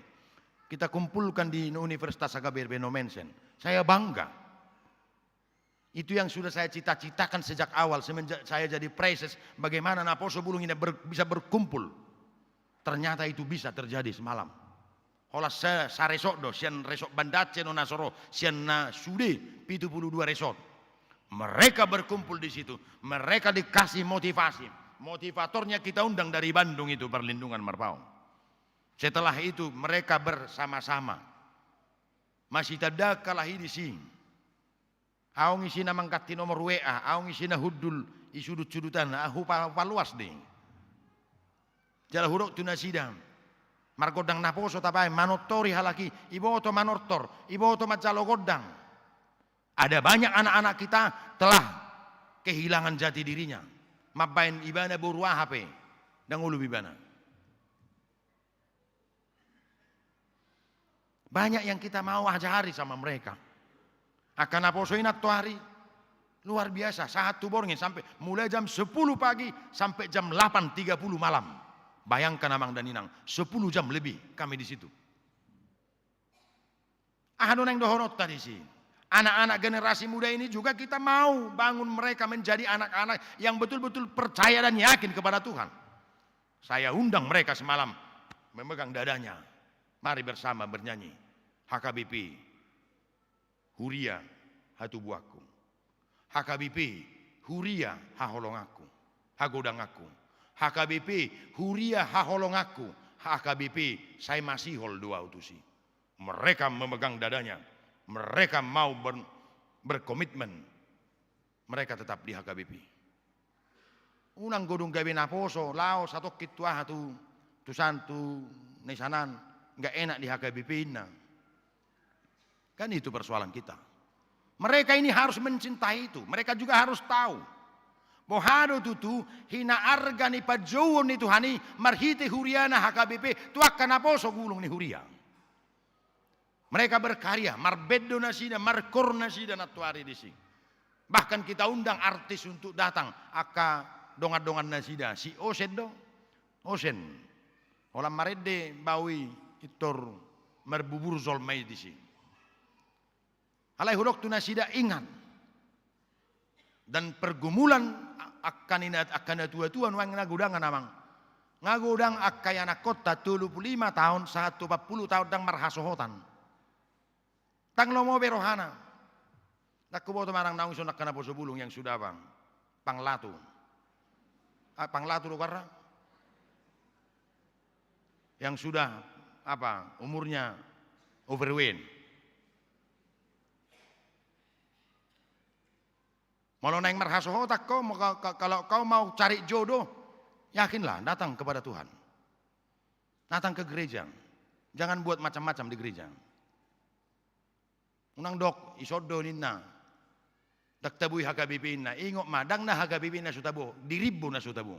Kita kumpulkan di Universitas H K B R Binomensen. Saya bangga. Itu yang sudah saya cita-citakan sejak awal, semenjak saya jadi praeses, bagaimana naposo bulung ini ber-, bisa berkumpul. Ternyata itu bisa terjadi semalam. Holan sa-, saresort do, sian resort Banda Aceh do na so ro, sian na sude pitu pulu dua resort. Mereka berkumpul di situ, mereka dikasih motivasi. Motivatornya kita undang dari Bandung itu, Perlindungan Marpaung. Setelah itu mereka bersama-sama. Masih tanda kalahi di sini. Adong isi na mangganti nomor W A, adong isi na hundul i sudut-sudutan, ah, hupa-, hupaluas do i. Jala hudok tu nasida. Margondang naposo tabaen, manortori halak i, iboto manortor, iboto manjalo gondang. Ada banyak anak-anak kita telah kehilangan jati dirinya. Mambaen ibana boru aha pe, ndang olo be ibana. Banyak yang kita mau ajari sama mereka. Angka naposo i nantoari, luar biasa, sahat tu borngin sampai mulai jam sepuluh pagi sampai jam delapan tiga puluh malam. Bayangkan, amang dan inang, sepuluh jam lebih kami di situ. Aha do naeng dohononta disi? Anak-anak generasi muda ini juga kita mau bangun mereka menjadi anak-anak yang betul-betul percaya dan yakin kepada Tuhan. Saya undang mereka semalam, memegang dadanya. Mari bersama bernyanyi. H K B P, huria hatubuanku. H K B P, huria haholonganku, hagodanganku. H K B P, huria haholonganku. H K B P, sai masihol do ahu tusi. Mereka memegang dadanya. Mereka mau ber-, berkomitmen. Mereka tetap di H K B P. Unang godung gabe naposo, laho satongkin tu aha tu, tu san tu, na i sanan, nggak enak di H K B P inna. Kan itu persoalan kita. Mereka ini harus mencintai itu. Mereka juga harus tahu. Boha do tutu, hinaarga ni panjouon ni Tuhan i, marhite huriana H K B P, tu angka naposo gulung ni huria. Mereka berkarya, marband do nasida, markoor nasida nantoari disi. Bahkan kita undang artis untuk datang, angka dongan-dongan nasida, si Osen do, Osen. Holan marende bau i, pintor marbubur jolma i disi. Alai hudok tu nasida, ingat. Dan pergumulan a-, angka ni na-, angka natua-tua nuaeng na godang, amang. Nga godang angka ianakhonta tolu pulu lima taon sahat tu opat pulu taon ndang marhasohotan. Ndang lomo be rohana. Ndang huboto manang naung ison angka naposo bulung yang sudah, bang, panglatu. Ah, panglatu do goarna? Yang sudah, apa, umurnya overweight. Molo naeng marhasohotan ho, mo-, ka-, ka-, kalau kau mau cari jodoh, yakinlah, datang kepada Tuhan. Datang ke gereja. Jangan buat macam-macam di gereja. Unang dok, ison do ninna. Ndang tabo i H K B P inna. Ingot ma, ndang na H K B P inna so tabo, dirimmu na so tabo.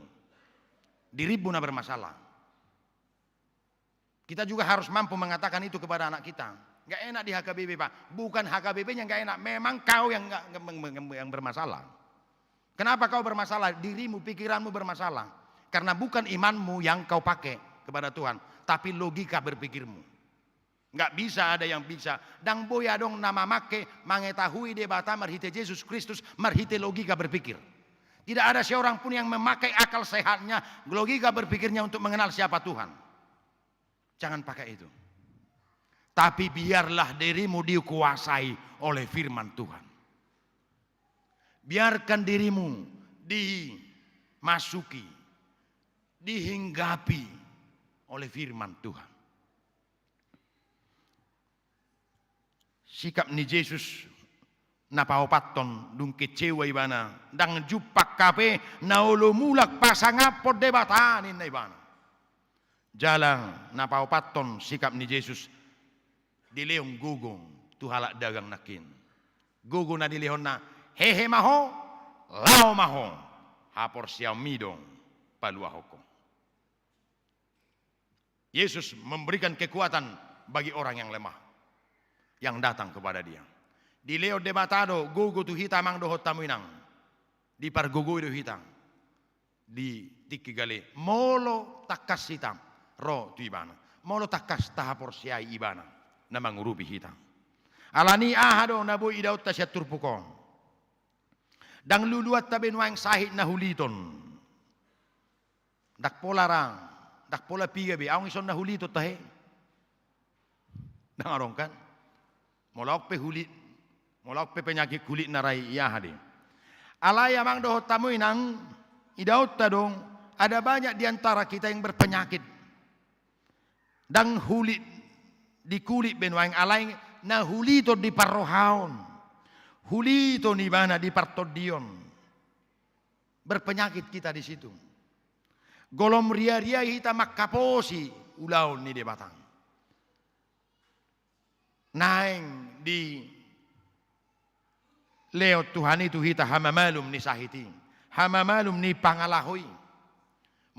Dirimmu na bermasalah. Kita juga harus mampu mengatakan itu kepada anak kita. Nggak enak di H K B P, Pak. Bukan H K B P-nya nggak enak, memang kau yang nggak, yang, yang, yang bermasalah. Kenapa kau bermasalah? Dirimu, pikiranmu bermasalah. Karena bukan imanmu yang kau pakai kepada Tuhan, tapi logika berpikirmu. Nggak bisa ada yang bisa. Ndang boi adong na mamangke mangetahui Debata marhite Jesus Kristus, marhite logika berpikir. Tidak ada seorang pun yang memakai akal sehatnya, logika berpikirnya untuk mengenal siapa Tuhan. Jangan pakai itu. Tapi biarlah dirimu dikuasai oleh firman Tuhan. Biarkan dirimu dimasuki, dihinggapi oleh firman Tuhan. Sikap ni Jesus na paopathon, dung kecewa ibana, ndang jumpang hape na olo mulak pasangaphon Debata, ninna ibana. Jala na paopathon sikap ni Jesus, dilehon gogo tu halak dagang nangkin. Gogo na dilehonna, hehe ma ho, laho ma ho, haporseaonmi do paluahon ho. Yesus memberikan kekuatan bagi orang yang lemah, yang datang kepada Dia. Dilehon Debata do gogo tu hita, amang dohot hamu inang. Dipargogoi do hita di tingki gale, molo tangkas hita ro tu Ibana, molo tangkas tahaporseai Ibana na mangurupi hita. Alani aha do na boi idaonta sian turpuk on? Ndang luluanta be nuaeng sahit na huliton. Ndang pola ra, ndang pola piga be, adong ison na huliton tahe. Ndang adong kan? Molo adong pe hulit, molo adong pe penyakit kulit na ra i, aha do i. Alai amang dohot hamu inang, idaonta do, ada banyak di antara kita yang berpenyakit. Ndang hulit di kulit be nuaeng, alai na huliton di parrohaon. Huliton ibana di partondion. Berpenyakit kita di situ. Golom riaria hita mangkaposi ulaon ni Debata. Naeng dilehon Tuhan i tu hita hamamalum ni sahit i, hamamalum ni pangalaho i.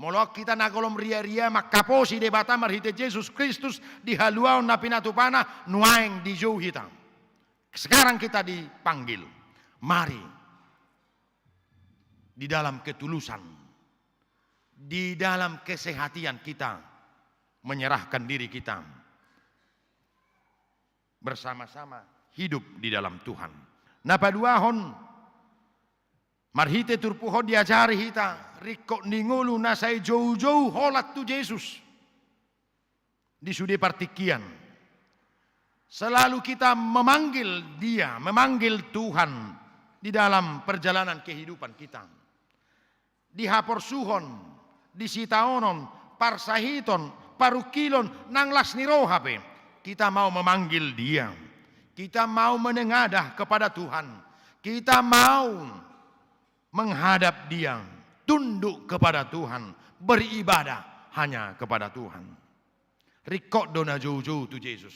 Molo hita na golom riaria mangkaposi Debata marhite Jesus Kristus di haluaon na pinatupana, nuaeng dijou hita. Sekarang kita dipanggil. Mari di dalam ketulusan, Di dalam kesehatian kita menyerahkan diri kita bersama-sama hidup di dalam Tuhan. Na paduahon, marhite turpuk on diajari hita ringkot ni ngolu na sai joujou holan tu Jesus. Di sude partingkian, selalu kita memanggil Dia, memanggil Tuhan di dalam perjalanan kehidupan kita. Di haporsuhon, di sitaonon, parsahiton, parungkilon, nang las ni roha pe, kita mau memanggil Dia. Kita mau menengadah kepada Tuhan. Kita mau menghadap Dia, tunduk kepada Tuhan, beribadah hanya kepada Tuhan. Ringkot do na joujou tu Jesus.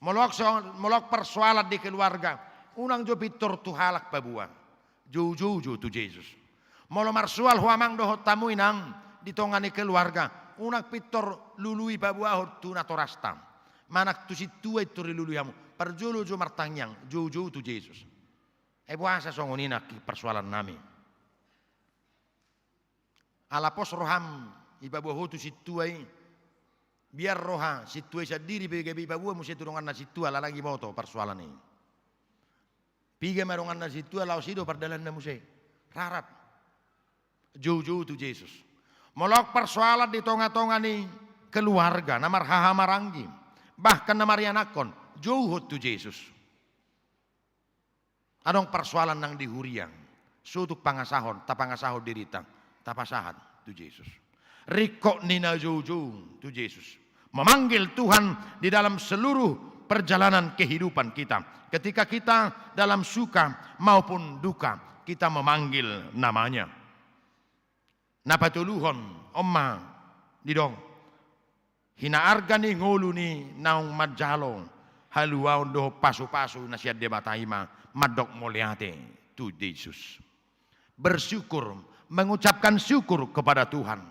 Molo so-, molo persoalan di keluarga, unang jo pintor tu halak paboa. Joujou jo tu Jesus. Molo marsoal ho amang dohot hamu inang di tonga ni keluarga, unang pintor lului paboahon tu natorasta. Manang tu sintua pintor dilului hamu. Parjolo jo martangiang, joujou tu Jesus. Ai boasa songon i nangkin persoalannami? Ala pos roham dipaboa ho tu sintua i, biar roha sintua i sandiri pe gabe dipaboa muse tu donganna sintua, ala ndang diboto persoalan i. Piga ma donganna sintua, laos i do pardalananna muse. Rarap. Joujou tu Jesus. Molo persoalan di tonga-tonga ni keluarga, na marhahamaranggi, bahkan na marianakhon, jouhon tu Jesus. Adong persoalan nang di huria, so tung pangasahon, tapangasahon dirita, tapasahat tu Jesus. Ringkot ni na joujou tu Jesus. Memanggil Tuhan di dalam seluruh perjalanan kehidupan kita. Ketika kita dalam suka maupun duka, kita memanggil nama-Nya. Na patoluhon, on ma didok, hinaarga ni ngolu ni naung manjalo haluaon dohot pasupasu na sian Debata i ma mandok mauliate tu Jesus. Bersyukur, mengucapkan syukur kepada Tuhan.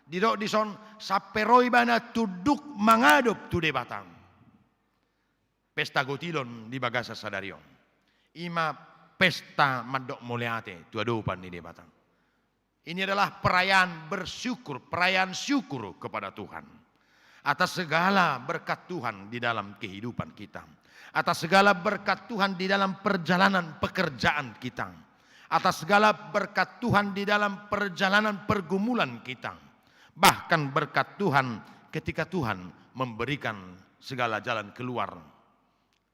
Didok dison, sampe ro ibana tunduk mangadop tu Debata. Pesta gotilon di bagasan sadari on, i ma pesta mandok mauliate tu adopan ni Debata. Ini adalah perayaan bersyukur, perayaan syukur kepada Tuhan atas segala berkat Tuhan di dalam kehidupan kita, atas segala berkat Tuhan di dalam perjalanan pekerjaan kita, atas segala berkat Tuhan di dalam perjalanan pergumulan kita, bahkan berkat Tuhan ketika Tuhan memberikan segala jalan keluar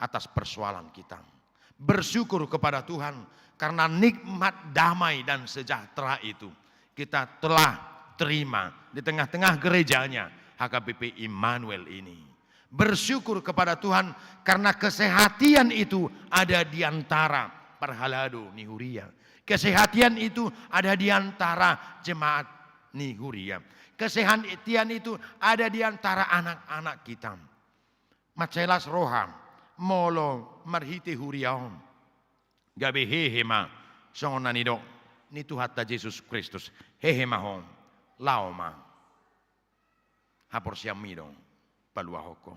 atas persoalan kita. Bersyukur kepada Tuhan karena nikmat damai dan sejahtera itu kita telah terima di tengah-tengah gereja-Nya H K B P Immanuel ini. Bersyukur kepada Tuhan karena kesehatan itu ada di antara parhalado ni huria. Kesehatan itu ada di antara jemaat ni huria. Kesehatan itu ada di antara anak-anak kita. Mansai las roha molo marhite huria on gabe hehe ma, songon na nidok ni Tuhanta Jesus Kristus, hehe ma ho, laho ma. Haporseaonmi do paluahon ho.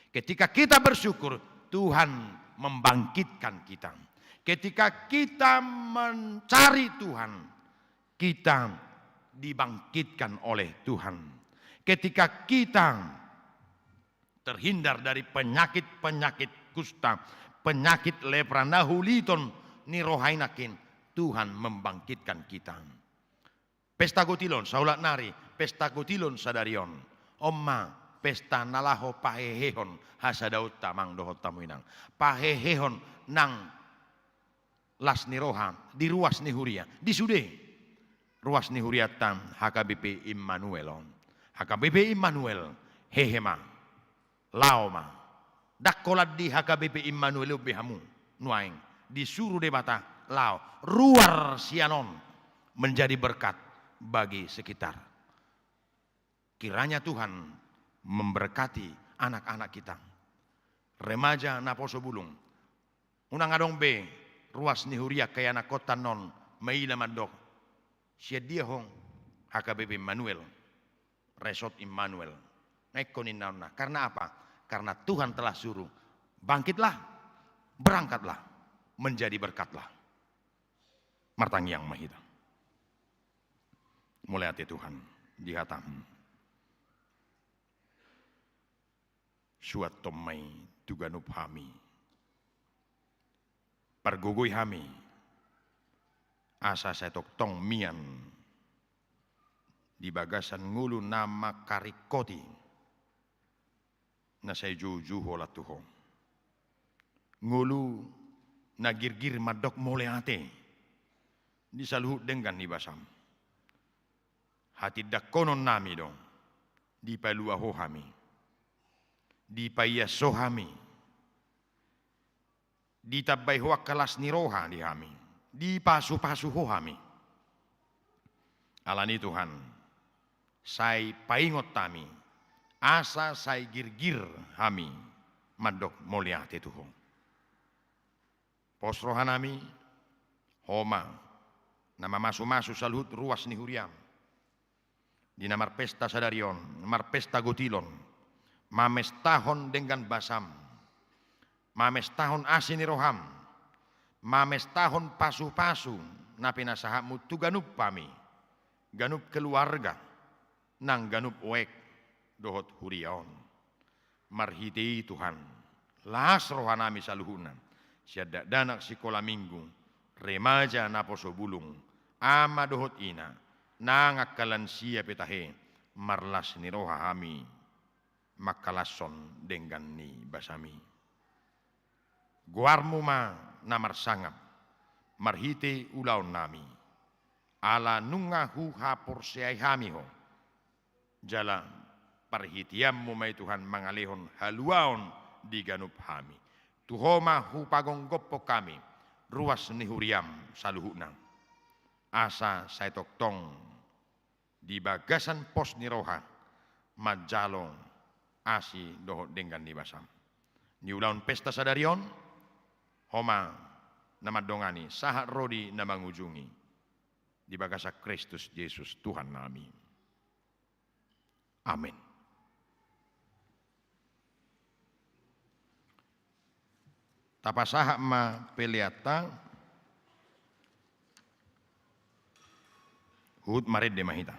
Ketika kita bersyukur, Tuhan membangkitkan kita. Ketika kita mencari Tuhan, kita dibangkitkan oleh Tuhan. Ketika kita terhindar dari penyakit-penyakit kusta, penyakit lepra na huliton ni roha i nangkin, Tuhan membangkitkan kita. Pesta gotilon saulak nari, pesta gotilon sadari on, on ma pesta na laho pahehehon hasadaonta amang dohot hamu inang. Pahehehon nang las ni roha di ruas ni huria, di sude ruas ni hurianta H K B P Immanuel on. H K B P Immanuel, hehe ma, laho ma. Ndang holan di H K B P Immanuel on be hamu nuaeng disuru Debata laho, ruar sian on menjadi berkat bagi sekitar. Kiranya Tuhan memberkati anak-anak kita. Remaja naposo bulung, unang adong be ruas ni huria angka ianakhonta on maila mandok, sian dia ho? H K B P Immanuel, Resort Immanuel. Nga ingkon ninna on na. Karena apa? Karena Tuhan telah suruh, bangkitlah, berangkatlah, menjadi berkatlah. Martangiang ma hita. Mauliate Tuhan. di hataM. Suanhon ma i tu ganup hami. Pargogoi hami, asa sai tongtong mian di bagasan ngolu na mangkaringkoti, na sai joujou holan tu Ho. Ngolu na girgir mandok mauliate di saluhut denggan ni basaM. Hatindanghonon nami do, dipalua Ho hami, dipaias Ho hami, ditambai Ho angka las ni roha di hami, dipasupasu Ho hami. Alani Tuhan, sai paingot hami, asa sai girgir hami mandok mauliate tu Ho. Pos roha nami, Ho ma na mamasumasu saluhut ruas ni huriaM. Di na marpesta sadari on, marpesta gotilon, mamestahon denggan basaM, mamestahon asi ni rohaM, mamestahon pasupasu na pinasahatMu tu ganup hami, ganup keluarga, nang ganup oek dohot huria on. Marhite i Tuhan, las roha nami saluhutna, sian dakdanak sikola minggu, remaja naposo bulung, ama dohot ina, nang angka lansia pe tahe, marlas ni roha hami mangkalashon denggan ni basaM i. GoarMu ma na marsangap marhite ulaon nami, ala nunga huhaporseai hami Ho. Jala parhiteanMu ma i Tuhan mangalehon haluaon di ganup hami. Tu Ho ma hupagomgophon hami ruas ni huriaM saluhutna, asa sai tongtong di bagasan pos ni roha manjalo asi dohot denggan ni basaM. Di ulaon pesta sadari on, Ho ma na mandongani sahat ro di na mangujungi, di bagasan Kristus Jesus Tuhan nami. Amen. Tapasahat ma peleanta. Huhut marende ma hita.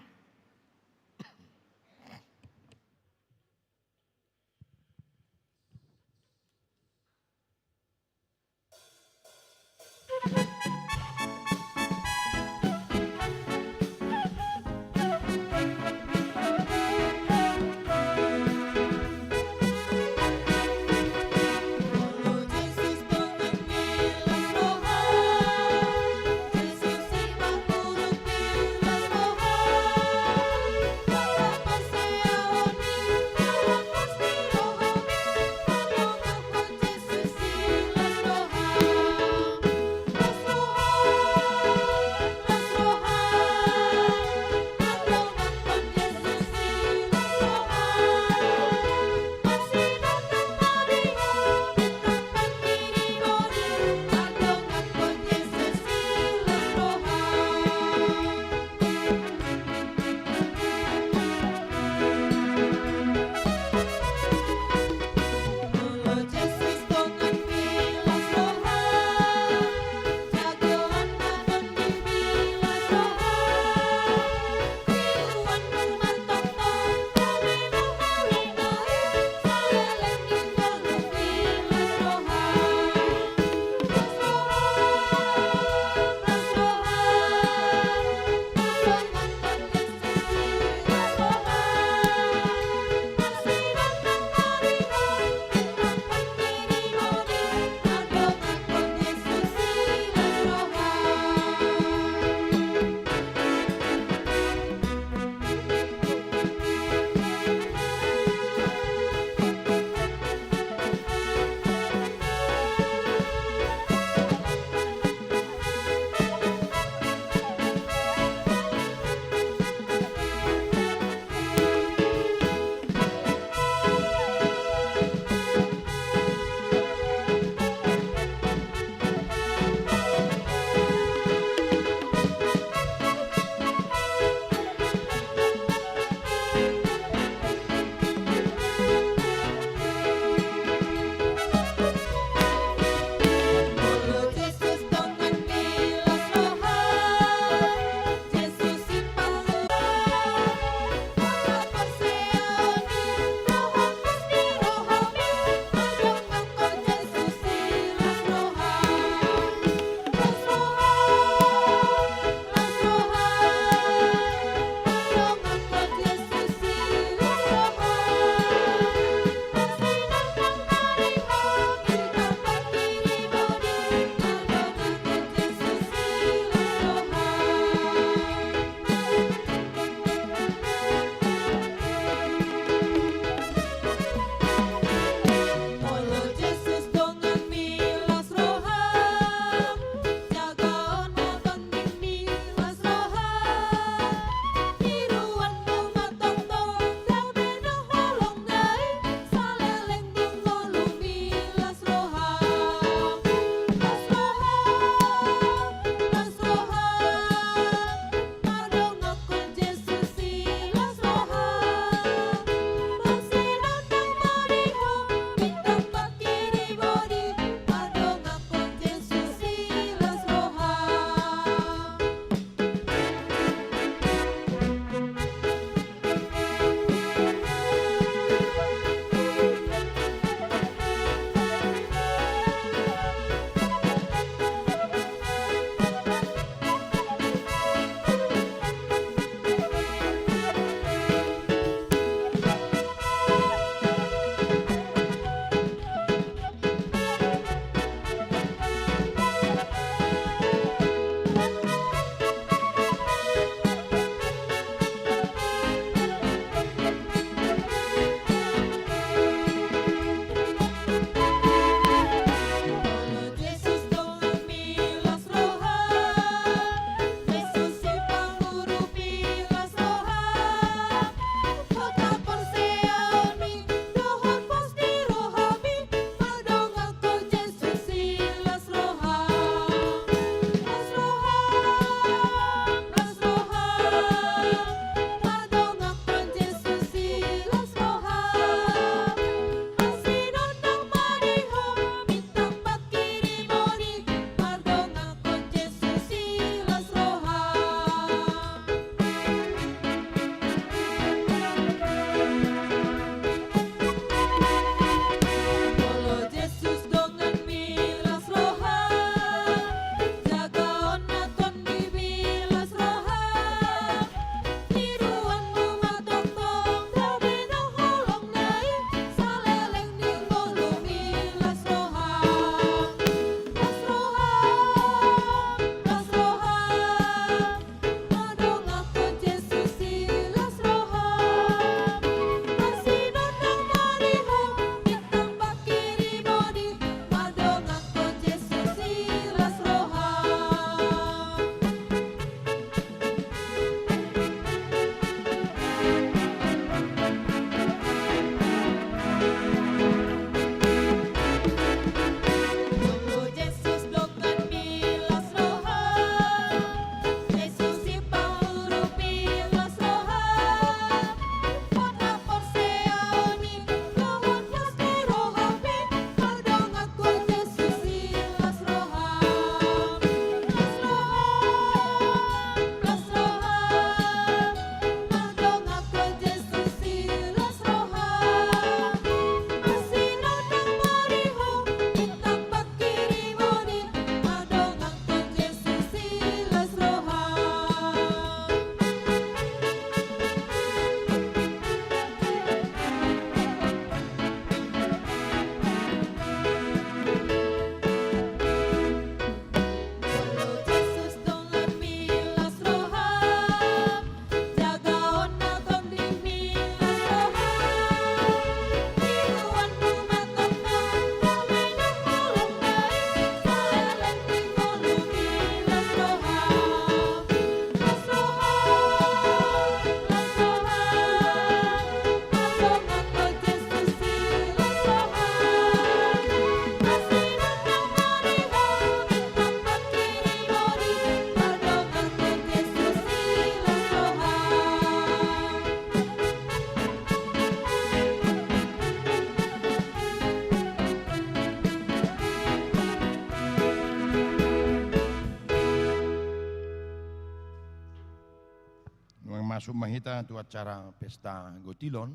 Masuk ma hita tu acara pesta gotilon.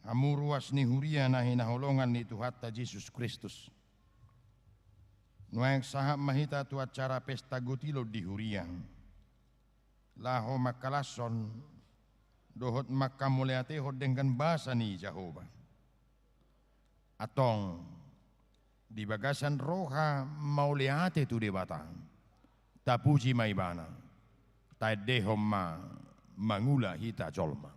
Hamu ruas ni huria na hinaholongan ni Tuhanta Jesus Kristus. Nuaeng sahat ma hita tu acara pesta gotilon di huria. Laho mangkalashon, dohot mangkamauliatehon denggan basa ni Jahowa. Antong, di bagasan roha mauliate tu Debata, tapuji ma Ibana, taendehon ma mangula hita jolma.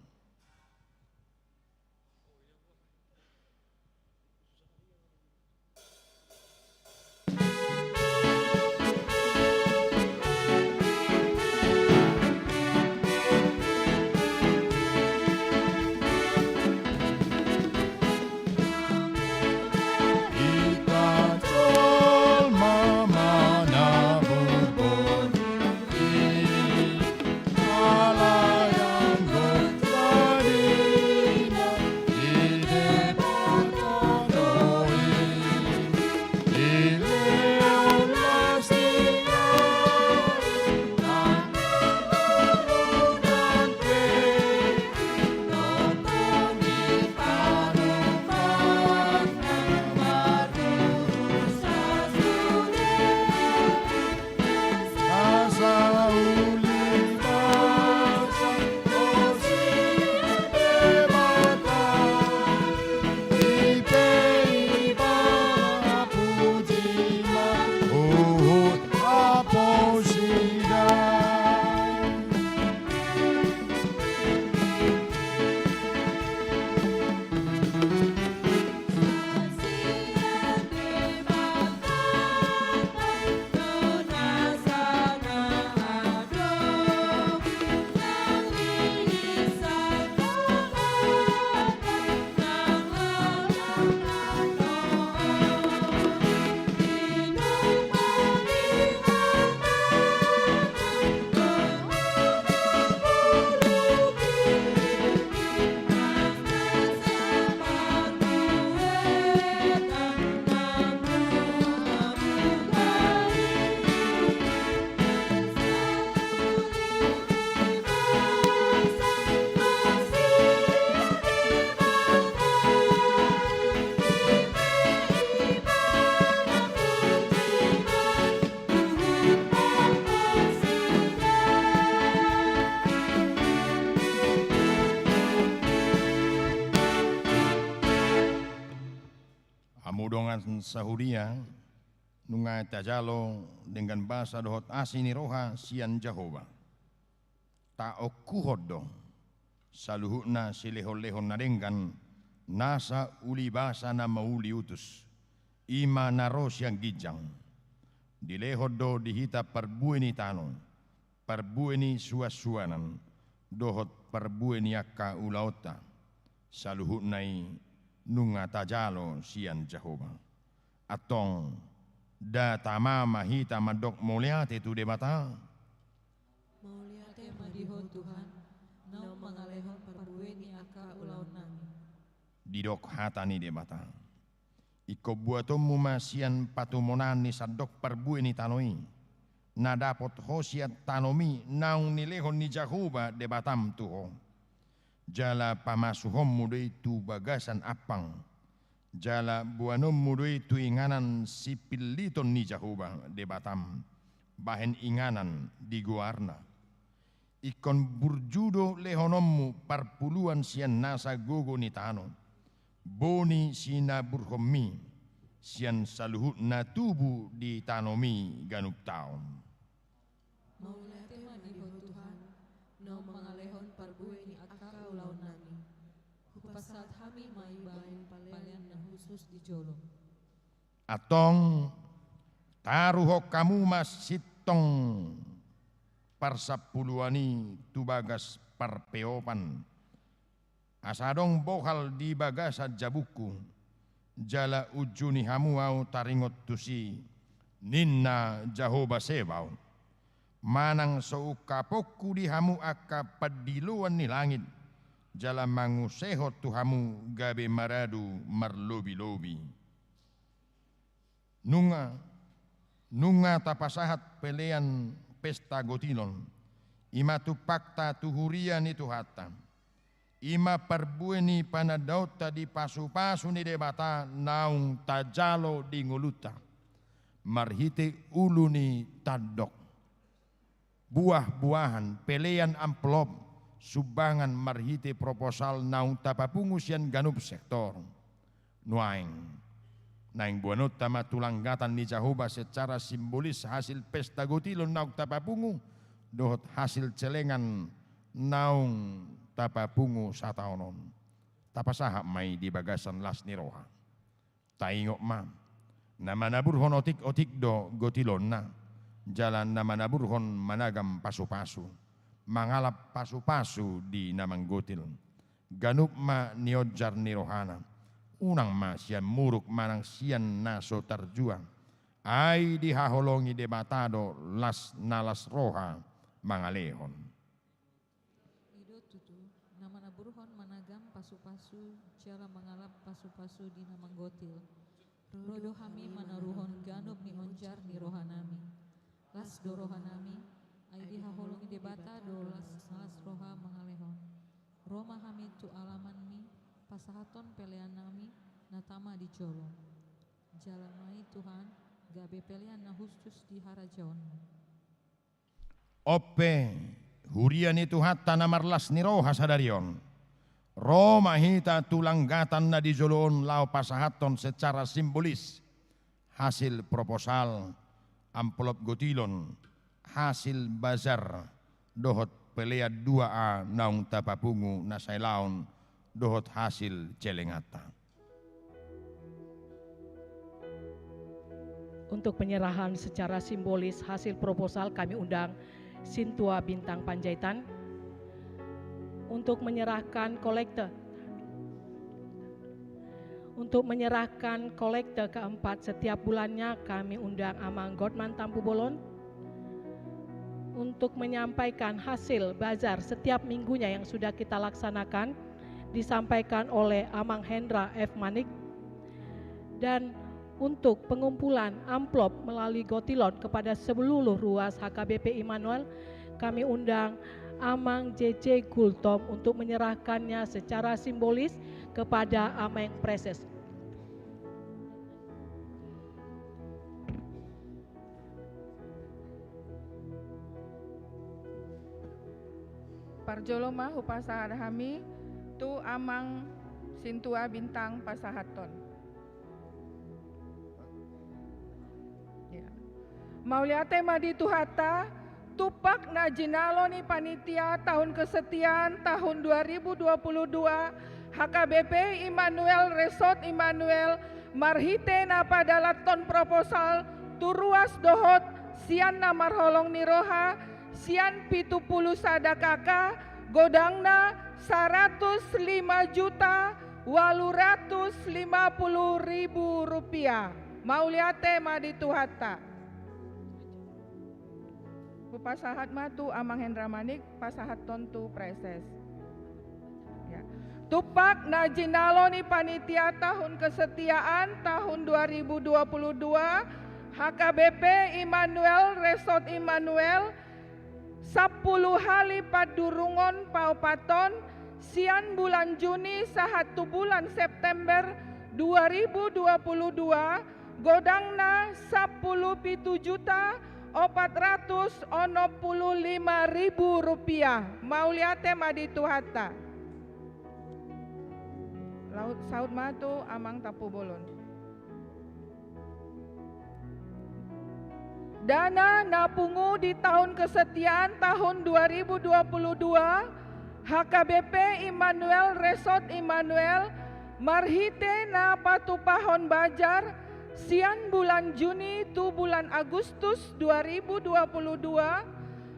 Hamu dongan sahuria, nunga tajalo denggan basa dohot asi ni roha sian Jahowa. Taongkuhon do saluhutna silehonlehon na denggan, nasa ulibasa na mauli utus, i ma na ro sian ginjang. Dilehon do di hita parbue ni tano, parbue ni suansuanan, dohot parbue ni angka ulaonta. Saluhutna i nunga tajalo sian Jahowa. Antong, nda tama ma hita mandok mauliate tu Debata? Mauliate ma di Ho Tuhan, naung mangalehon parbue ni angka ulaonnami. Didok hata ni Debata: Ingkon buatonmu ma sian patumonaan ni sandok parbue ni tano i, na dapot ho sian tanomi naung nilehon ni Jahowa Debatam tu ho. Jala pamasuhonmu do i tu bagasan ampang, jala boanonmu do i tu inganan sipilliton ni Jahowa Debatam, bahen inganan di goarna. Ingkon burju do lehononmu parpuluan sian nasa gogo ni tano, boni sinaburhonmi sian saluhut na tubu di tanomi ganup taon. Mauliate ma di Ho Tuhan, naung mangalehon parbue ni angka ulaonnami. Hupasahat hami ma i bahen pelean na hushus di jolo. Antong, taruhon hamu ma sintong parsampuluan i tu bagas parpeopan, asa adong bohal di bagasan jabungku, jala unjuni hamu ahu taringot tusi, ninna Jahowa Sebaot. Manang so ungkaponku di hamu angka pandiloan ni langit, jala mangusehon tu hamu gabe maradu marlobilobi. Nunga, nunga tapasahat pelean pesta gotilon, I ma tumpakta tu huria ni Tuhanta. I ma parbue ni panandaonta di pasupasu ni Debata naung tajalo di ngolunta. Marhite ulu ni tandok, buah-buahan, pelean amplop, sumbangan marhite proposal naung tapapungu sian ganup sektor. Nuaeng, naeng boanonta ma tu langgatan ni Jahowa secara simbolis hasil pesta gotilon naung tapapungu, dohot hasil celengan naung tapapungu sataon on. Tapasahat ma i di bagasan las ni roha. Taingot ma, na manaburhon otik-otik do gotilonna, jala na manaburhon managam pasupasu, mangalap pasupasu di na manggotil. Ganup ma nionjar ni rohana, unang ma sian muruk manang sian na so tarjua. Ai dihaholongi Debata do las na las roha mangalehon. I do tutu, na manaburhon managam pasupasu, jala mangalap pasupasu di na manggotil. Ro do hami manaruhon ganup nionjar ni rohanami. Las do rohanami, ai dihaholongi Debata do las na las roha mangalehon. Ro ma hami tu alamanmi, pasahathon peleannami na tama di jolo. Jalo ma i Tuhan, gabe pelean na hushus di harajaonmu. On pe, huria ni Tuhanta na marlas ni roha sadari on, ro ma hita tu langgatan na di jolo on laho pasahathon secara simbolis hasil proposal, amplop gotilon, hasil bazar, dohot pelean dua A naung tapapungu na sailaon, dohot hasil celenganta. Untuk penyerahan secara simbolis hasil proposal, kami undang Sintua Bintang Panjaitan. Untuk menyerahkan kolekte, untuk menyerahkan kolekte keempat setiap bulannya, kami undang Amang Godman Tampubolon. Untuk menyampaikan hasil bazar setiap minggunya yang sudah kita laksanakan, disampaikan oleh Amang Hendra F Manik. Dan untuk pengumpulan amplop melalui gotilon kepada seluruh ruas H K B P Immanuel, kami undang Amang J J Gultom untuk menyerahkannya secara simbolis kepada Ameng Praeses. Parjolo ma hupasahat hami tu Amang Sintua Bintang pasahathon. Ya. Mauliate ma di Tuhanta, tumpak na jinalo ni panitia tahun kesetiaan tahun dua ribu dua puluh dua H K B P Immanuel Resort Immanuel marhite na padalathon proposal tu ruas dohot sian na marholong ni roha sian pitu pulu sada K K, godangna saratus lima juta ualu ratus lima pulu ribu rupiah. Mauliate ma di Tuhanta. Hupasahat ma tu Amang Hendra Manik, pasahathon tu Praeses. Ya. Tumpak na jinalo ni panitia tahun kesetiaan tahun dua ribu dua puluh dua H K B P Immanuel Resort Immanuel, sampulu hali pandurungon paopathon sian bulan Juni sahat tu bulan September dua ribu dua puluh dua, godangna sampulu pitu juta opat ratus onom pulu lima ribu rupiah. Mauliate ma di Tuhanta. Laut saut ma tu Amang Tampubolon. Dana na pungu di tahun kesetiaan tahun dua ribu dua puluh dua, H K B P Immanuel Resort Immanuel, marhite na patupahon bajar sian bulan Juni tu bulan Agustus dua ribu dua puluh dua,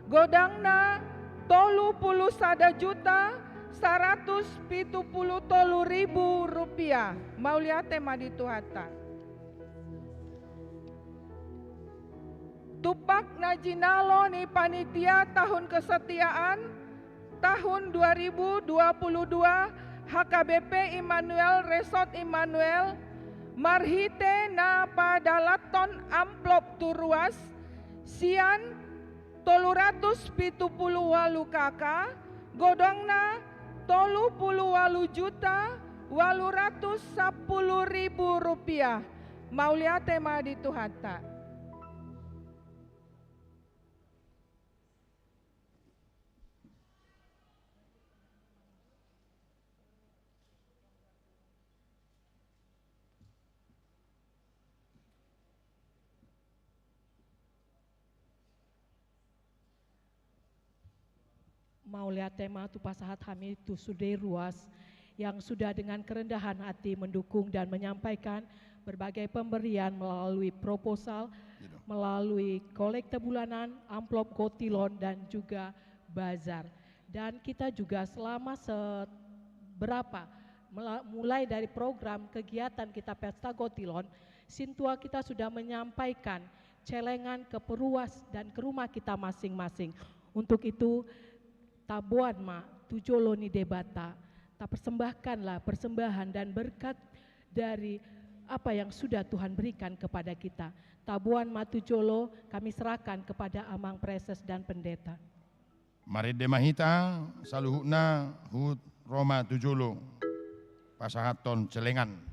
godangna tolu pulu sada juta saratus pitu pulu tolu ribu rupiah. Mauliate ma di Tuhanta. Tumpak na jinalo ni panitia tahun kesetiaan tahun dua ribu dua puluh dua H K B P Immanuel Resort Immanuel, marhite na padalathon amplop tu ruas sian tolu ratus pitu pulu ualu K K, godangna tolu pulu ualu juta ualu ratus sampulu ribu rupiah. Mauliate ma di Tuhanta. Mauliate ma tupasahat hami tu sude ruas yang sudah dengan kerendahan hati mendukung dan menyampaikan berbagai pemberian melalui proposal, melalui kolekte bulanan, amplop gotilon, dan juga bazar. Dan kita juga selama se-, berapa, mela-, mulai dari program kegiatan kita Pesta Gotilon, sintua kita sudah menyampaikan celengan ke peruas dan ke rumah kita masing-masing. Untuk itu, taboan ma tu jolo ni Debata, tapersembahkanlah persembahan dan berkat dari apa yang sudah Tuhan berikan kepada kita. Taboan ma tu jolo, kami serahkan kepada Amang Praeses dan Pendeta. Marende ma hita saluhutna, huhut ro ma tu jolo pasahathon celengan.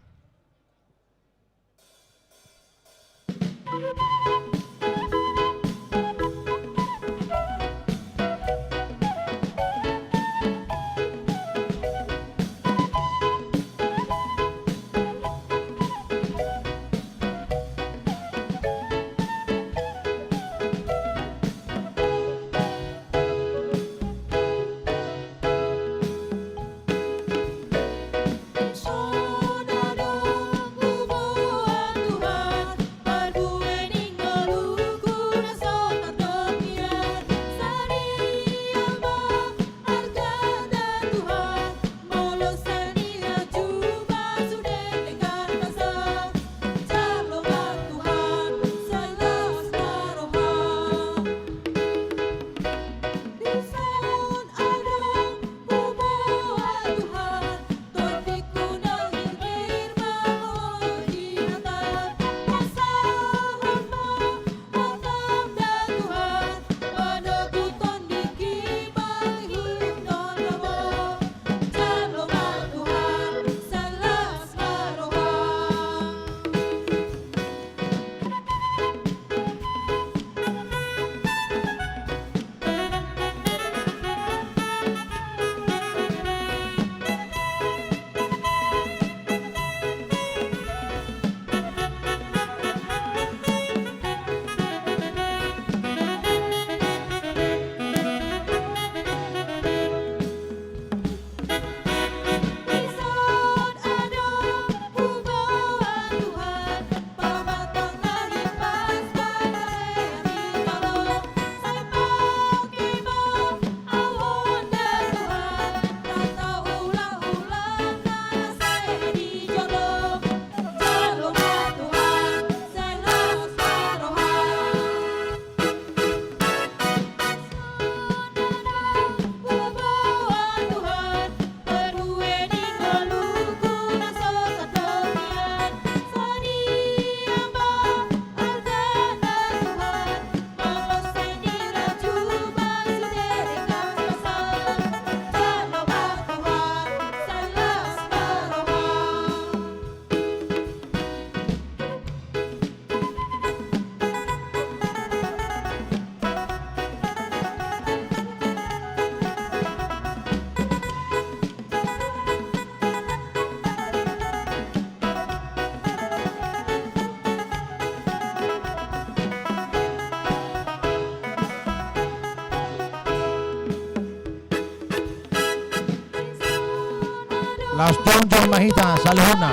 Laos jongjong ma hita saluhutna.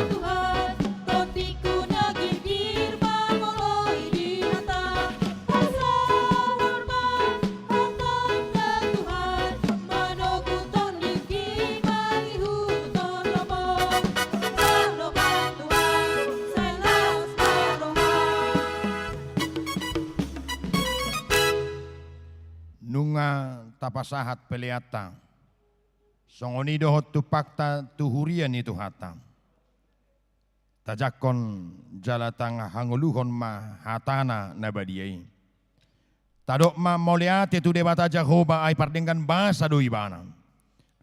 Nunga tapasahat peleanta. Songon i dohot tumpakta tu huria ni Tuhanta. Tajangkon jala tahangoluhon ma hatana na badia i. Tadok ma mauliate tu Debata Jahowa, ai pardenggan basa do Ibana.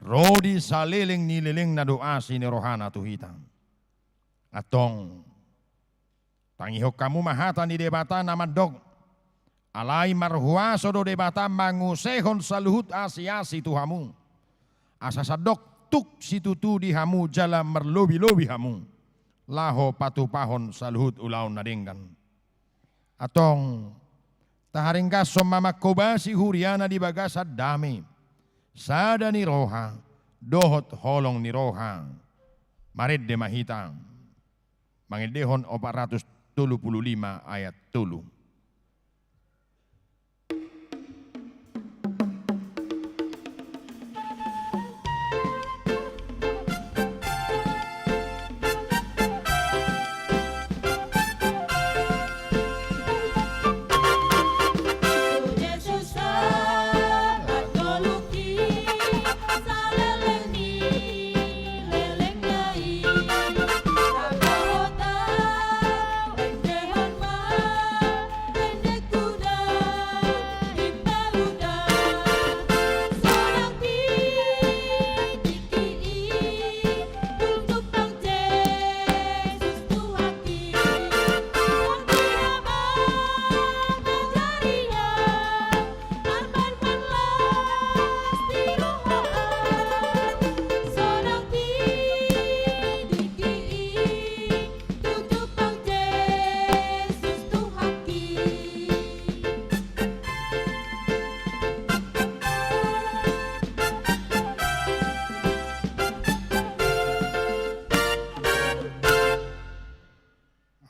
Ro di saleleng ni lelengna do asi ni rohana tu hita. Antong, tangihon hamu ma hata ni Debata na mandok: Alai marhuaso do Debata mangusehon saluhut asi-asi tu hamu, asa sandok tuk situtu di hamu jala marlobi-lobi hamu, laho patupahon saluhut ulaon na denggan. Antong, taharinggashon ma manghobasi huriana di bagasan dame, sada ni roha, dohot holong ni roha. Marende ma hita. Mangendehon opat ratus tolu pulu lima ayat tolu.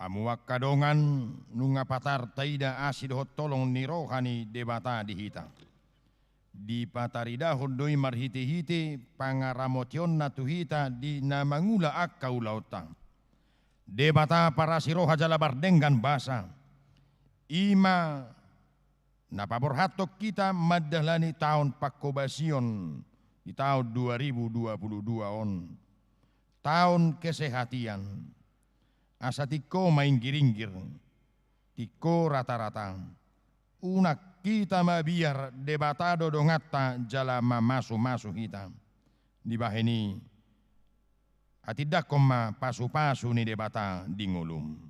Hamu angka dongan, nunga patar taida asi dohot holong ni roha ni Debata di hita. Dipataridahon do i marhite-hite pangaramotionna tu hita di na mangula angka ulaonta. Debata parasi roha jala pardenggan basa, i ma na paborhathon hita mandalani taon panghobasion di taon dua ribu dua pulu dua on. Taon kesehatian. Asa tingko mainggir-inggir, tingko rata-rata. Unang hita mabiar, Debata do donganta jala mamasu-masu hita. Dibahen i, hatindangkon ma pasu-pasu ni Debata di ngolum.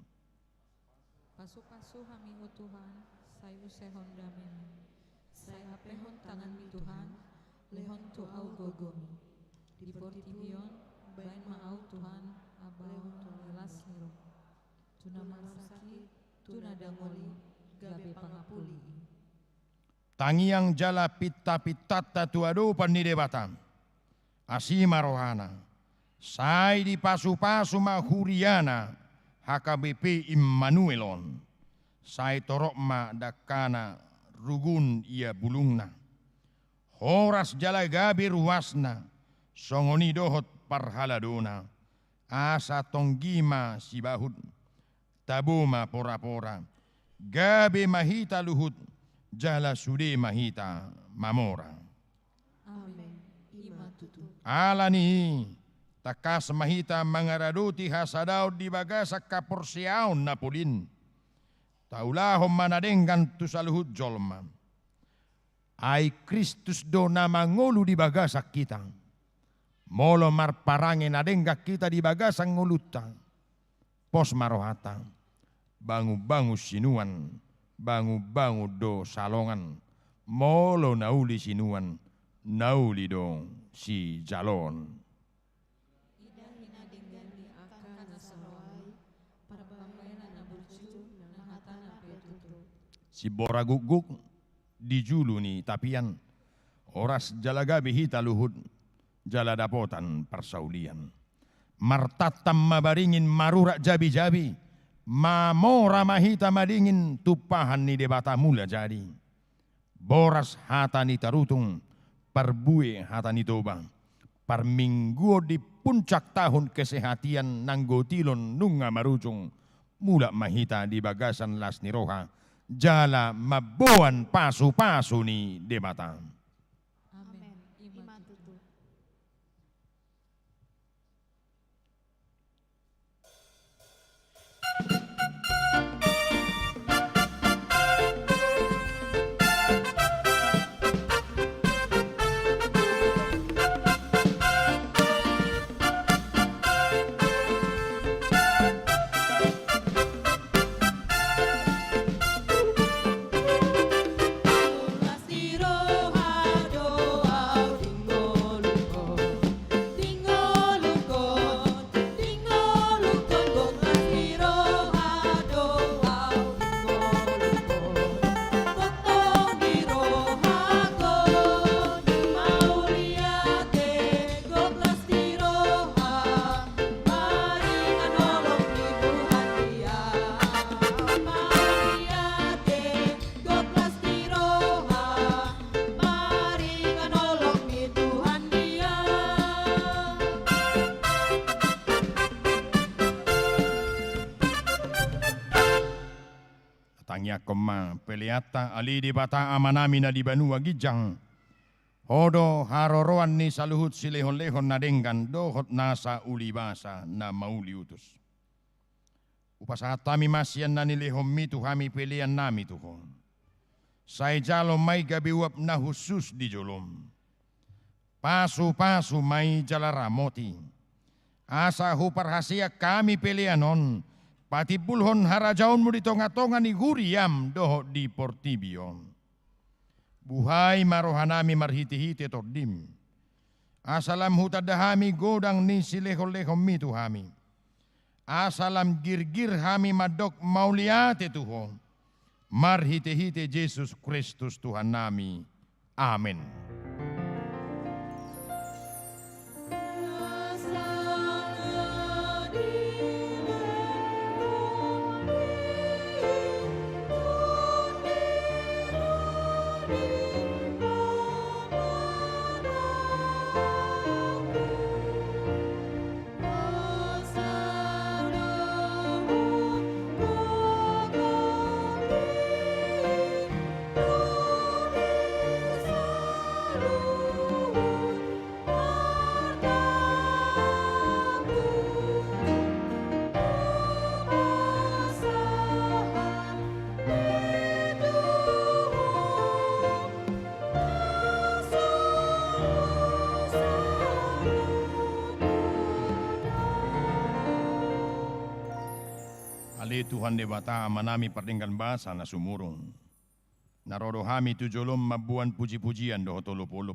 Pasu-pasu hami, o Tuhan, sai usehon damem. Sai ampehon tanganmi, Tuhan, lehon tu au gogomi. Di portibi on, baen ma au, Tuhan, ambaon tu las ni roha. Tu na marsakit, tu na dangol i, gabe pangapuli i. Tangiang jala pinta-pintanta tu adopan ni Debata. Asi ma rohana. Sai dipasu-pasu ma huriana, H K B P Immanuel on. Sai torop ma dangkana, rugun ia bulungna. Horas jala gabe ruasna, songon i dohot parhaladona. Asa tonggi ma sibahut, tabo ma pora-pora. Gabe ma hita luhut, jala sude ma hita mamora. Amen. I ma tutu. Ala ni i, tangkas ma hita mangaradoti hasadaon di bagasan haporseaon na polin. Taulahon ma na denggan tu saluhut jolma. Ai Kristus do na mangolu di bagasan hita. Molo marparange na denggan hita di bagasan ngolunta, pos ma rohanta. Bangun-bangun sinuan, bangun-bangun do salongan. Molo na uli sinuan, na uli do sijaloon. Ida hina denggan ni angka na saloai, parpambahenan na burju, nang hatana pe tutu. Simbora gukguk di julu ni tapian, horas jala gabe hita luhut, jala dapotan parsaulian. Martantan ma baringin marurat jabi-jabi, mamora ma hita madingin tumpahan ni Debata Mulajadi. Boras hata ni tarutung, parbue hata ni Toba. Parmingguon di puncak tahun kesehatian nanggo tilon nunga marujung, mulak ma hita di bagasan las ni roha, jala mamboan pasu-pasu ni Debata. Amen. I ma tutu. Tangiangkon ma peleanta, ale Debata Amanami na di banua ginjang. Ho do haroroan ni saluhut silehonlehon na denggan dohot nasa ulibasa na mauliutus. Hupasahat hami ma sian na nilehonmi tu hami peleannami tu Ho. Sai jalo ma i gabe uap na hushus di jolom. Pasupasu ma i jala ramoti, asa huparhaseang hami pelean on patimbulhon harajaonmu di tongatonga ni huriam dohot di portibi on. Buhai ma rohanami marhitehite Tondim, asa lam hutanda hami godang ni silehonlehonmi tu hami, asa lam girgir hami mandok mauliate tu Ho, marhitehite Jesus Kristus Tuhannami. Amen. Ale Tuhan Debata Amanami pardenggan basa na sumurung, na ro do hami tu jolom mamboan pujipujian dohot olopolop.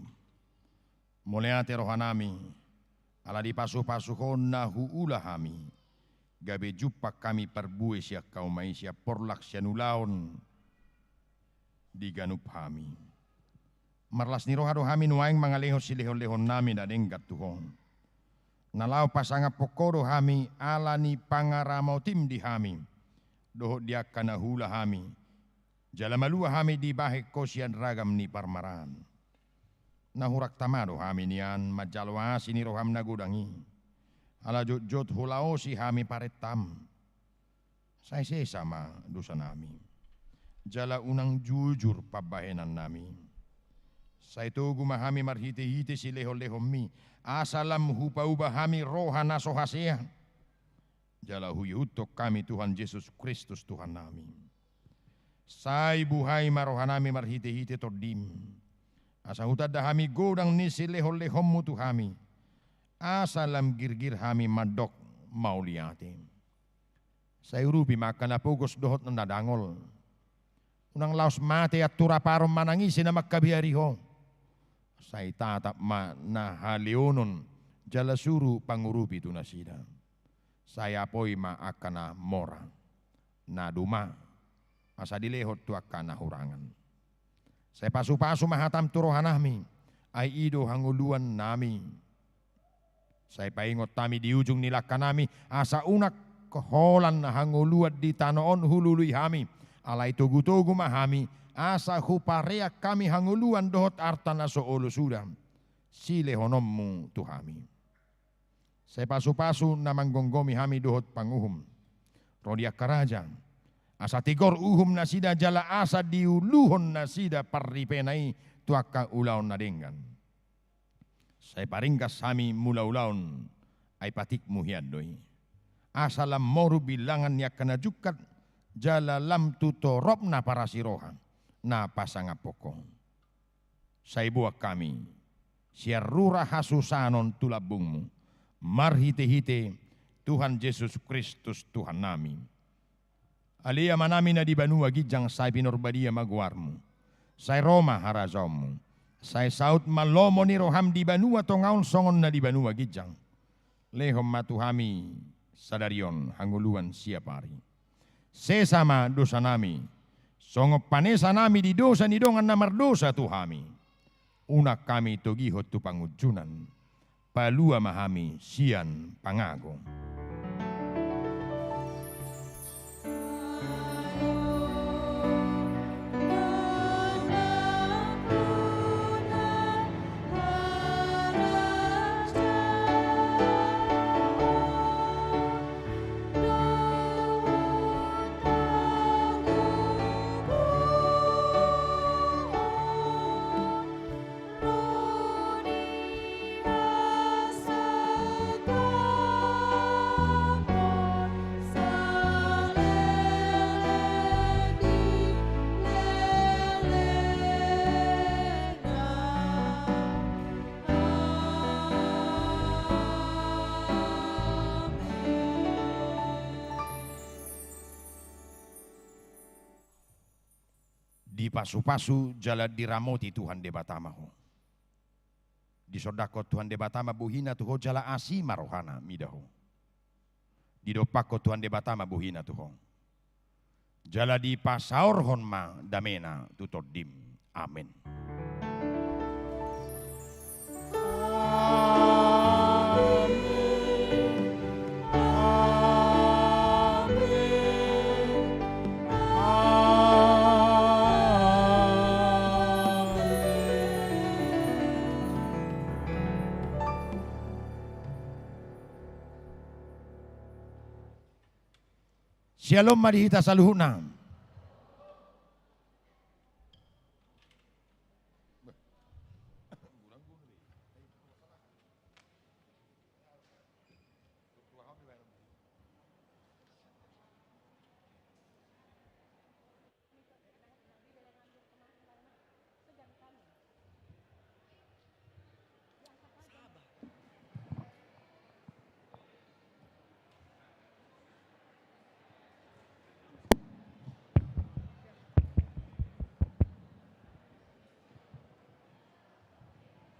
Mauliate rohanami, ala dipasupasu Ho na huula hami, gabe jumpang hami parbue sian hauma i sian porlak sian ulaon di ganup hami. Marlas ni roha do hami nuaeng mangalehon silehonlehonnami na denggan tu Ho. Na laho pasangaphon Ho do hami ala ni pangaramotim di hami dohot di angka na huula hami, jala malua hami dibahen Ho sian ragam ni parmaraan. Na hurang tama do hami nian manjalo asi ni roham na godang i, ala jotjot hulaosi hami parentam. Sai sesa ma dosanami, jala unang jujur pambahenannami. Sai togu ma hami marhitehite silehonlehonmi, asa lam hupauba hami roha na so hasea, jala huihuthon hami Tuhan Jesus Kristus Tuhannami. Sai buhai ma rohanami marhitehite Tondim, asa hutanda hami godang ni silehonlehonmu tu hami, asa lam girgir hami mandok mauliate. Sai urupi ma angka na pogos dohot na dangol. Unang laos mate antu raparon manangisi na mangkabiari Ho. Sai tatap ma na haleonon jala suru pangurupi tu nasida. Sai apoi ma angka na mora, na duma, asa dilehon tu angka na hurangan. Sai pasupasu ma hatam tu rohanami, ai i do hangoluannami. Sai paingot hami di ujung ni langkanami, asa unang holan hangoluan di tano on hulului hami. Alai togutogu ma hami, asa hupareang hami hangoluan dohot arta na so olo suda silehononmu tu hami. Sai pasupasu na manggomgomi hami dohot panguhum, ro di angka raja, asa tigor uhum nasida jala asa diuluhon nasida parripena i tu angka ulaon na denggan. Sai paringgas hami mulaulaon, ai patikmu hian do i, asa lam moru bilangan ni angka na jungkat, jala lam tu toropna parasiroha na pasangaphon Ho. Sai boan hami sian rura hasusahan on tu lambungmu, marhitehite Tuhan Jesus Kristus Tuhannami. Ale Amanami na di banua ginjang, sai pinarbadia ma goarmu. Sai ro ma harajaonmu. Sai saut ma lomo ni roham di banua tonga on songon na di banua ginjang. Lehon ma tu hami sadari on hangoluan siapari. Sesa ma dosanami, songon panesanami di dosa ni dongan na mardosa tu hami. Unang hami togihon tu pangunjunan. Palua ma hami sian pangago. Dipasupasu jala diramoti Tuhan Debata ma ho. Disondangkon Tuhan Debata ma bohina tu ho jala asi ma rohana mida ho. Didompakkon Tuhan Debata ma bohina tu ho. Jala dipasaorhon ma damena tu tondim. Amen. Syalom ma di hita saluhutna.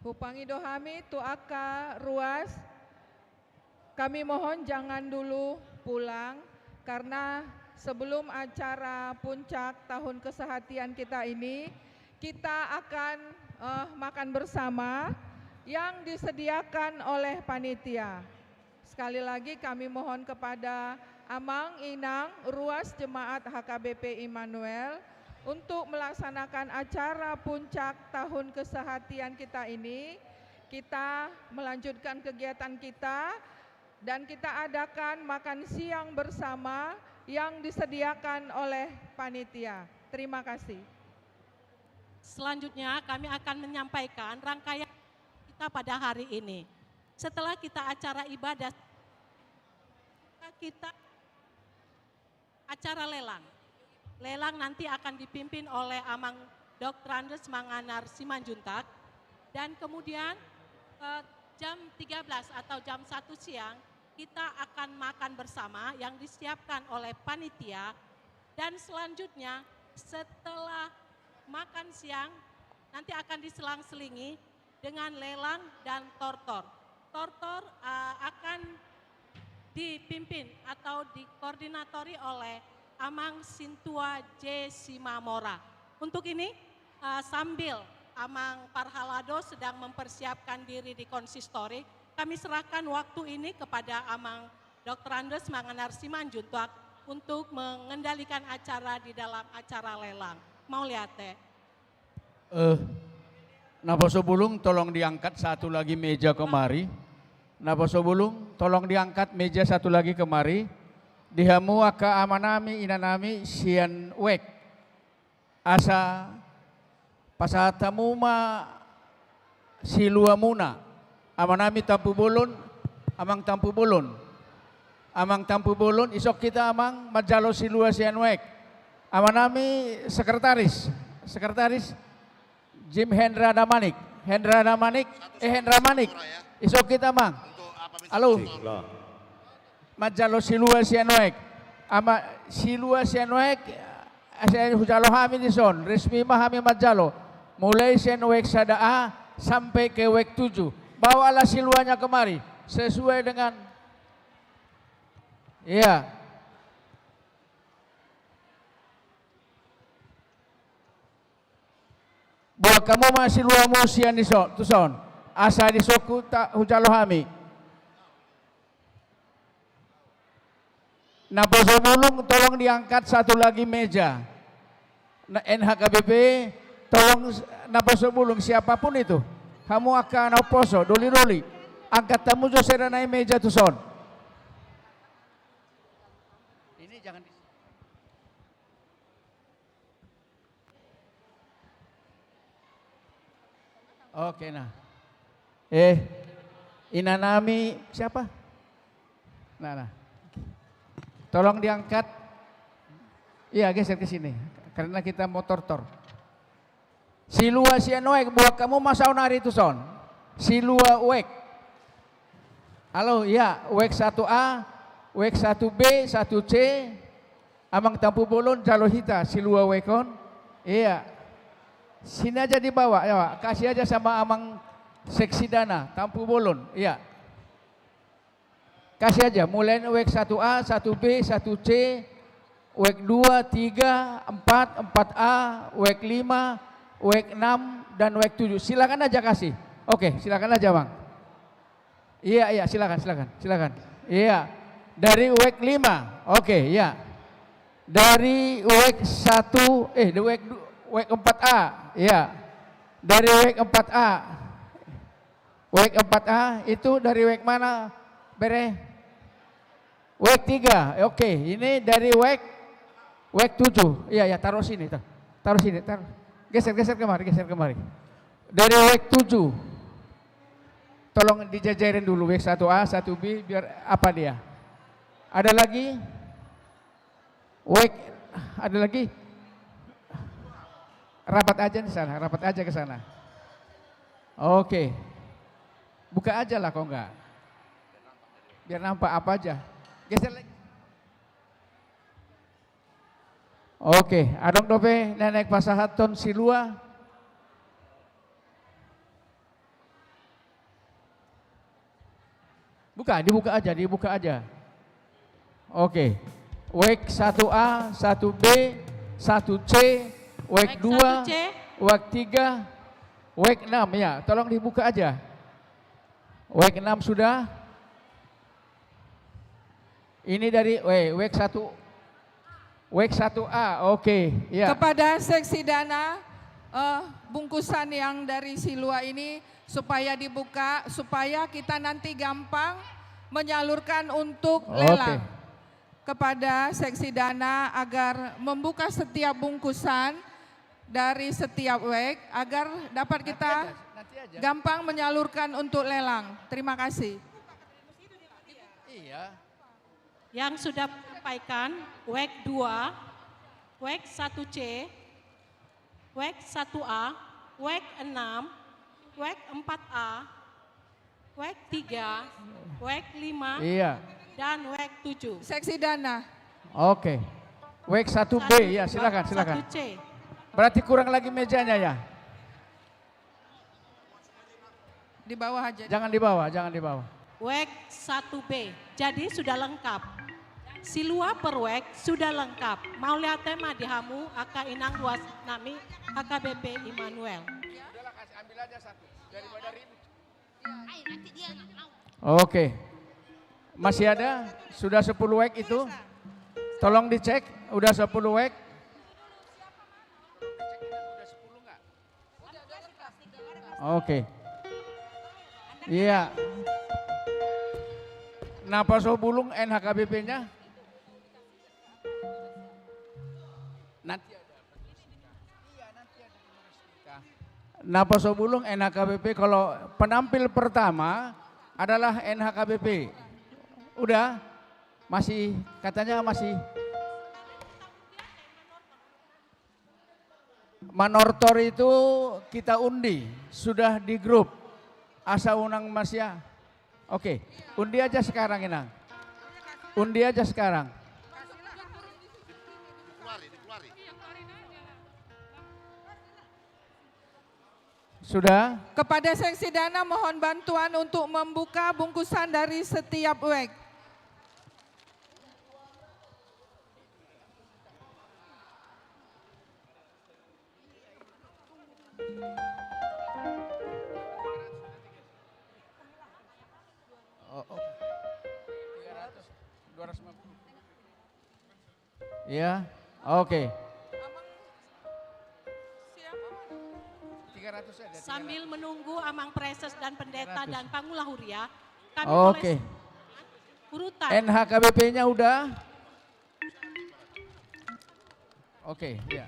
Hupangido hami tu angka ruas. Kami mohon jangan dulu pulang, karena sebelum acara puncak tahun kesehatian kita ini, kita akan, eh, makan bersama yang disediakan oleh panitia. Sekali lagi kami mohon kepada Amang, Inang, ruas jemaat H K B P Immanuel untuk melaksanakan acara puncak tahun kesehatian kita ini. Kita melanjutkan kegiatan kita dan kita adakan makan siang bersama yang disediakan oleh panitia. Terima kasih. Selanjutnya kami akan menyampaikan rangkaian kita pada hari ini. Setelah kita acara ibadah, kita acara lelang. Lelang nanti akan dipimpin oleh Amang Doktorandus Manganar Simanjuntak. Dan kemudian, eh, jam tiga belas atau jam satu siang, kita akan makan bersama yang disiapkan oleh panitia. Dan selanjutnya, setelah makan siang, nanti akan diselang-selingi dengan lelang dan tortor. Tortor, eh, akan dipimpin atau dikoordinatori oleh Amang Sintua J Simamora. Untuk ini, eh, sambil Amang Parhalado sedang mempersiapkan diri di konsistori, kami serahkan waktu ini kepada Amang Doktorandus Manganar Simanjuntak untuk mengendalikan acara di dalam acara lelang. Mauliate. Eh, naposo bulung, tolong diangkat satu lagi meja kemari. Naposo bulung, tolong diangkat meja satu lagi kemari. Di hamu angka amanami, inanami, sian wek. Asa pasahat hamu ma siluamuna. Amanami Tampubolon, Amang Tampubolon. Amang Tampubolon, ison hita Amang manjalo silua sian wek. Amanami sekretaris, sekretaris Jim Hendra Damanik, Hendra Damanik, eh, Hendra Manik. Ison hita Amang. Halo. Manjalo silua sian wek. Ama silua sian wek, asa hujalo hami dison, resmi ma hami manjalo. Mulai sian wek sada A sampai ke wek tujuh. Bawalah siluanya kemari sesuai dengan, iya. Buat hamu ma siluamu sian dison, tuson. Asa dison hujalo hami. Naposo bulung, tolong diangkat satu lagi meja. Na, N H K B P, tolong s-, naposo bulung, siapapun itu. Hamu angka naposo, doli-doli. Angkat hamu jo sada nai meja tuson. Ini jangan di- Oke, nah. Eh, inanami siapa? Nah, nah. Tolong diangkat. Iya, geser ke sini. Karena kita mau tortor. Silua sian wek, buat hamu ma saonari tuson. Silua wek. Halo, iya, wek satu A, wek satu B, satu C. Amang Tampubolon, jalo hita silua wek on. Iya. Sini aja di bawah, ya, Pak. Kasih aja sama Amang Seksi Dana, Tampubolon. Iya. Kasih aja, mulai W E K satu A, satu B, satu C, W E K dua, tiga, empat, empat A, W E K lima, W E K enam, dan W E K tujuh. Silakan aja kasih. Oke, silakan aja, Bang. Iya, iya, silakan, silakan, silakan. Iya. Dari W E K lima. Oke, iya. Dari W E K satu, eh, dari W E K du-, W E K empat A. Iya. Dari W E K empat A. W E K empat A itu dari W E K mana, Bere? W E K tiga. Oke, ini dari W E K, W E K tujuh. Iya, iya, taruh sini, taruh. Taruh sini, taruh. Geser, geser kemari, geser kemari. Dari W E K tujuh. Tolong dijajarin dulu W E K satu A, satu B, biar apa dia. Ada lagi? W E K, ada lagi? Rapat aja di sana, rapat aja ke sana. Oke. Buka aja lah kok enggak. Biar nampak apa aja. Geser lagi. Oke, adong dope na naeng pasahathon silua. Buka, dibuka aja, dibuka aja. Oke. W E K satu A, satu B, satu C, W E K dua, W E K satu C. W E K tiga, W E K enam, ya. Tolong dibuka aja. W E K enam sudah. Ini dari, eh, W E K satu, W E K satu A, oke, ya. Kepada Seksi Dana, eh, bungkusan yang dari silua ini supaya dibuka, supaya kita nanti gampang menyalurkan untuk, oke, lelang. Kepada Seksi Dana agar membuka setiap bungkusan dari setiap W E K agar dapat kita, nanti aja, nanti aja, gampang menyalurkan untuk lelang. Terima kasih. Iya. Yang sudah menyampaikan, W E K dua, W E K satu C, W E K satu A, W E K enam, W E K empat A, W E K tiga, W E K lima, iya, dan W E K tujuh. Seksi Dana. Oke. W E K satu B, satu, ya, silakan, silakan. Satu C. Berarti kurang lagi mejanya, ya? Di bawah aja. Jangan di bawah, jangan di bawah. W E K satu B. Jadi sudah lengkap. Silua per W E K sudah lengkap. Mauliate ma di hamu, angka inang ruas nami, H K B P Immanuel. Udahlah, kasih, ambil aja satu. Daripada ribut. Oke. Masih ada? Sudah sepuluh W E K itu? Tolong dicek, udah sepuluh W E K? Oke. Iya. Na poso bulung N H K B P-nya? Nanti ada. Na poso bulung N H K B P, kalau penampil pertama adalah N H K B P. Udah? Masih, katanya masih. Manortor itu kita undi, sudah di grup. Asa unang masia. Oke, undi aja sekarang, Inang. Undi aja sekarang. Sudah? Kepada Seksi Dana mohon bantuan untuk membuka bungkusan dari setiap W E K. Oh, oh. Tiga ratus, dua ratus lima puluh. Ya, oke. Tiga ratus ada, tiga ratus. Sambil menunggu Amang Preses dan Pendeta dan Pangula Huria, kami, oke, boleh urutan. N H K B P-nya udah? Oke, ya.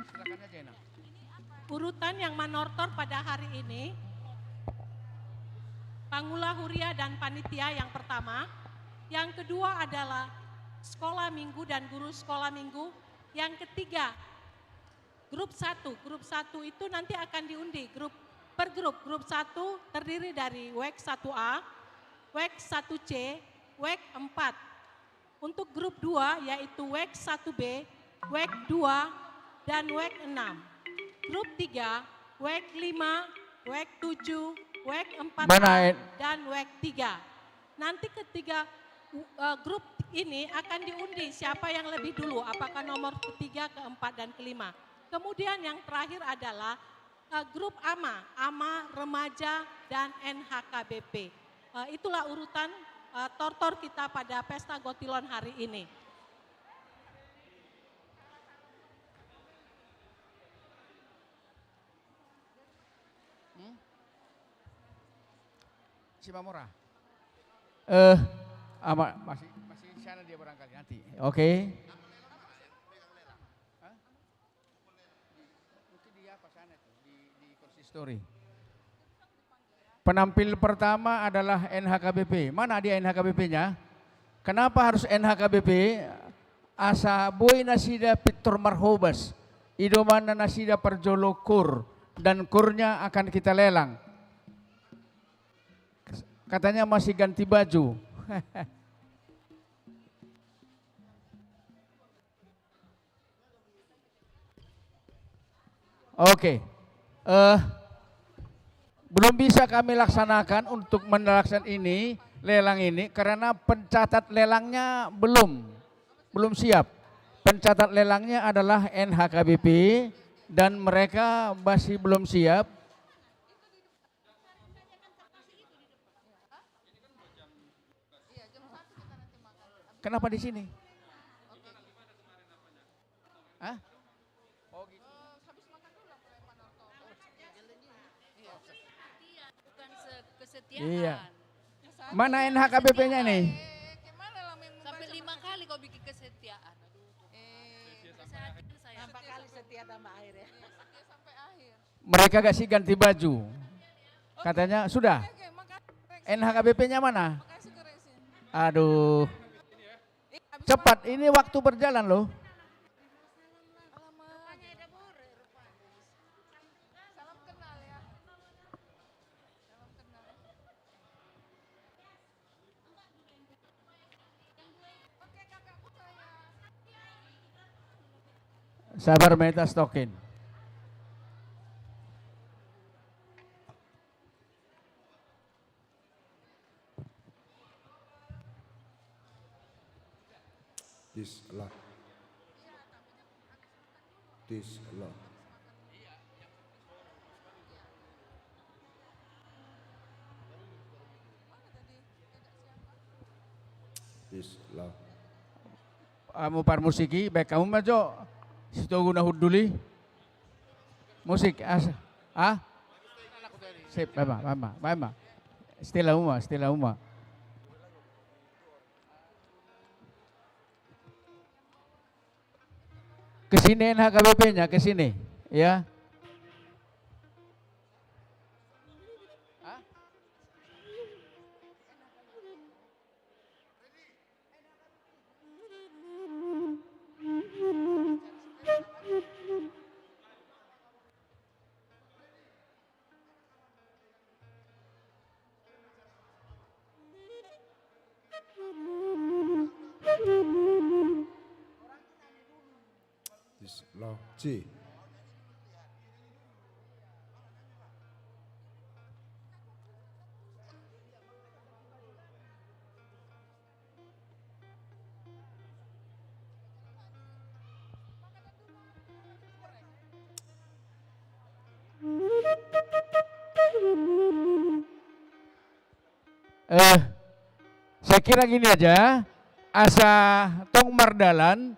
Silakan aja, Inang. Urutan yang manortor pada hari ini, Pangula Huria dan Panitia yang pertama, yang kedua adalah Sekolah Minggu dan Guru Sekolah Minggu, yang ketiga, Grup satu, grup satu itu nanti akan diundi grup per grup. Grup satu terdiri dari W E K satu A, W E K satu C, W E K empat. Untuk grup dua, yaitu W E K satu B, WEC dua, dan WEC enam. Grup tiga, WEC lima, WEC tujuh, WEC empat A, Mana, eh? dan WEC tiga. Nanti ketiga, eh, grup ini akan diundi siapa yang lebih dulu, apakah nomor ketiga, keempat, dan kelima. Kemudian yang terakhir adalah, eh, grup AMA, AMA, Remaja, dan N H K B P. Eh, itulah urutan, eh, tortor kita pada Pesta Gotilon hari ini. Hmm? Simamora. Eh, ama, masih, masih di sana dia barangkali nanti. Oke. Hah? Mungkin di apa sana tuh, di, di Konsistori. Penampil pertama adalah N H K B P. Mana dia N H K B P-nya? Kenapa harus N H K B P? Asa boi nasida pintor marhobas. I do mana nasida parjolo kur, dan kurnya akan kita lelang. Katanya masih ganti baju. Oke. Eh, belum bisa kami laksanakan untuk melaksanakan ini, lelang ini, karena pencatat lelangnya belum, belum siap. Pencatat lelangnya adalah N H K B P dan mereka masih belum siap. Kenapa di sini? Hah? Oh, gitu. Bukan se-, kesetiaan. Iya. Mana N H K B P-nya nih? Sampai lima kali kau bikin kesetiaan. Aduh, Tuhan. Kesehatan saya. Tambah kali setia tambah akhir ya. Setia sampai akhir. Mereka kasih ganti baju. Katanya sudah. N H K B P-nya mana? Aduh. Cepat, ini waktu berjalan loh. Sabar, meta stokin. Tes lah. Tes lah. Tes lah. Hamu parmusik i, baen hamu ma jo sitogu na hundul i. Musik, as-, ah? Sip, baen ma, baen ma, baen ma. Setel hamu ma, setel hamu ma. Ke sini N H K B P-nya, ke sini, ya. Hah? Tes, lo, C. Eh, saya kira gini aja, asa tong mardalan,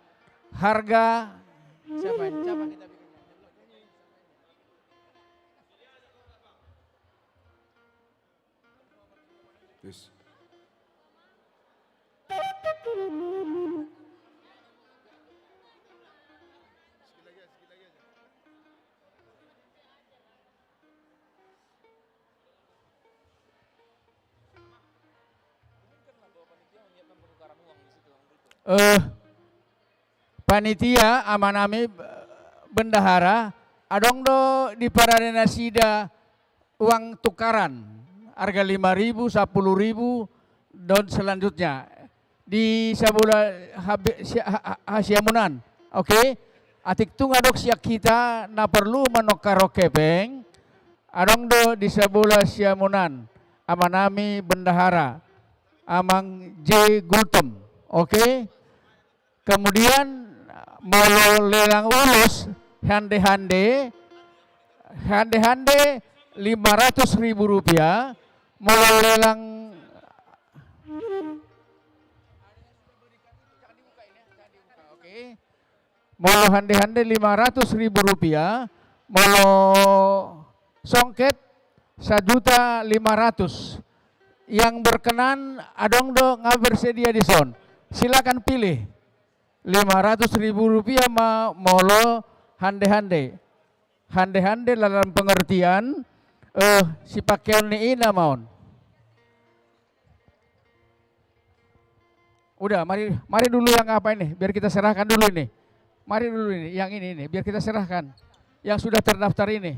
harga, siapa, siapa kita bikin? Yes. Eh, panitia, amanami, bendahara, adong do diparade nasida uang tukaran, harga lima ribu, sapuluh ribu, dan selanjutnya. Di sabola habi-, si-, ha-, ha-, hasiamunan. Oke. Atik tung adong sian hita na porlu manongkarhon hepeng, adong do di Sabola Siamun an, amanami bendahara, Amang J Gultom. Oke. Kemudian molo lelang ulos, hande-hande, hande-hande lima ratus ribu rupiah, molo lelang, oke. Molo hande-hande lima ratus ribu rupiah, molo songket sajuta lima ratus. Yang berkenan adong do nga bersedia dison. Silakan pilih. Lima ratus ribu rupiah ma molo hande-hande. Hande-hande dalam pengertian, eh, sipangkeon ni ina ma on. Udah, mari, mari dulu yang apa ini, biar kita serahkan dulu ini. Mari dulu ini, yang ini, ini, biar kita serahkan. Yang sudah terdaftar ini.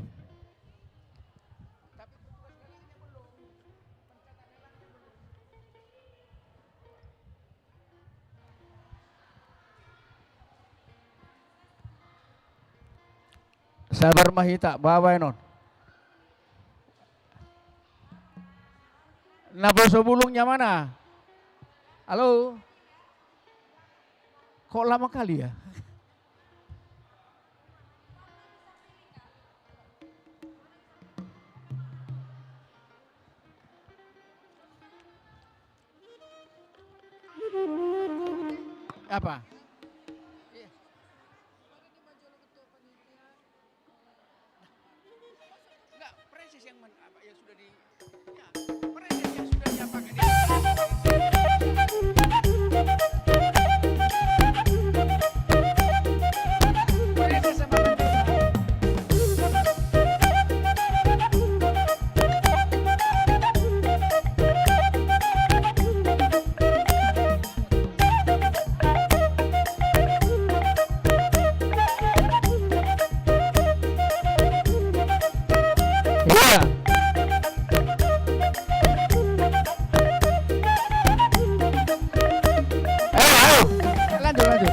Sabar ma hita, baen on. Naposobulung yang mana? Halo? Kok lama kali ya? Apa? Enggak, presis yang mana, apa, yang sudah di, ya, presis yang sudah diapakan ini. Presis sama. Iya. Ayo, ayo. Lanjut, lanjut.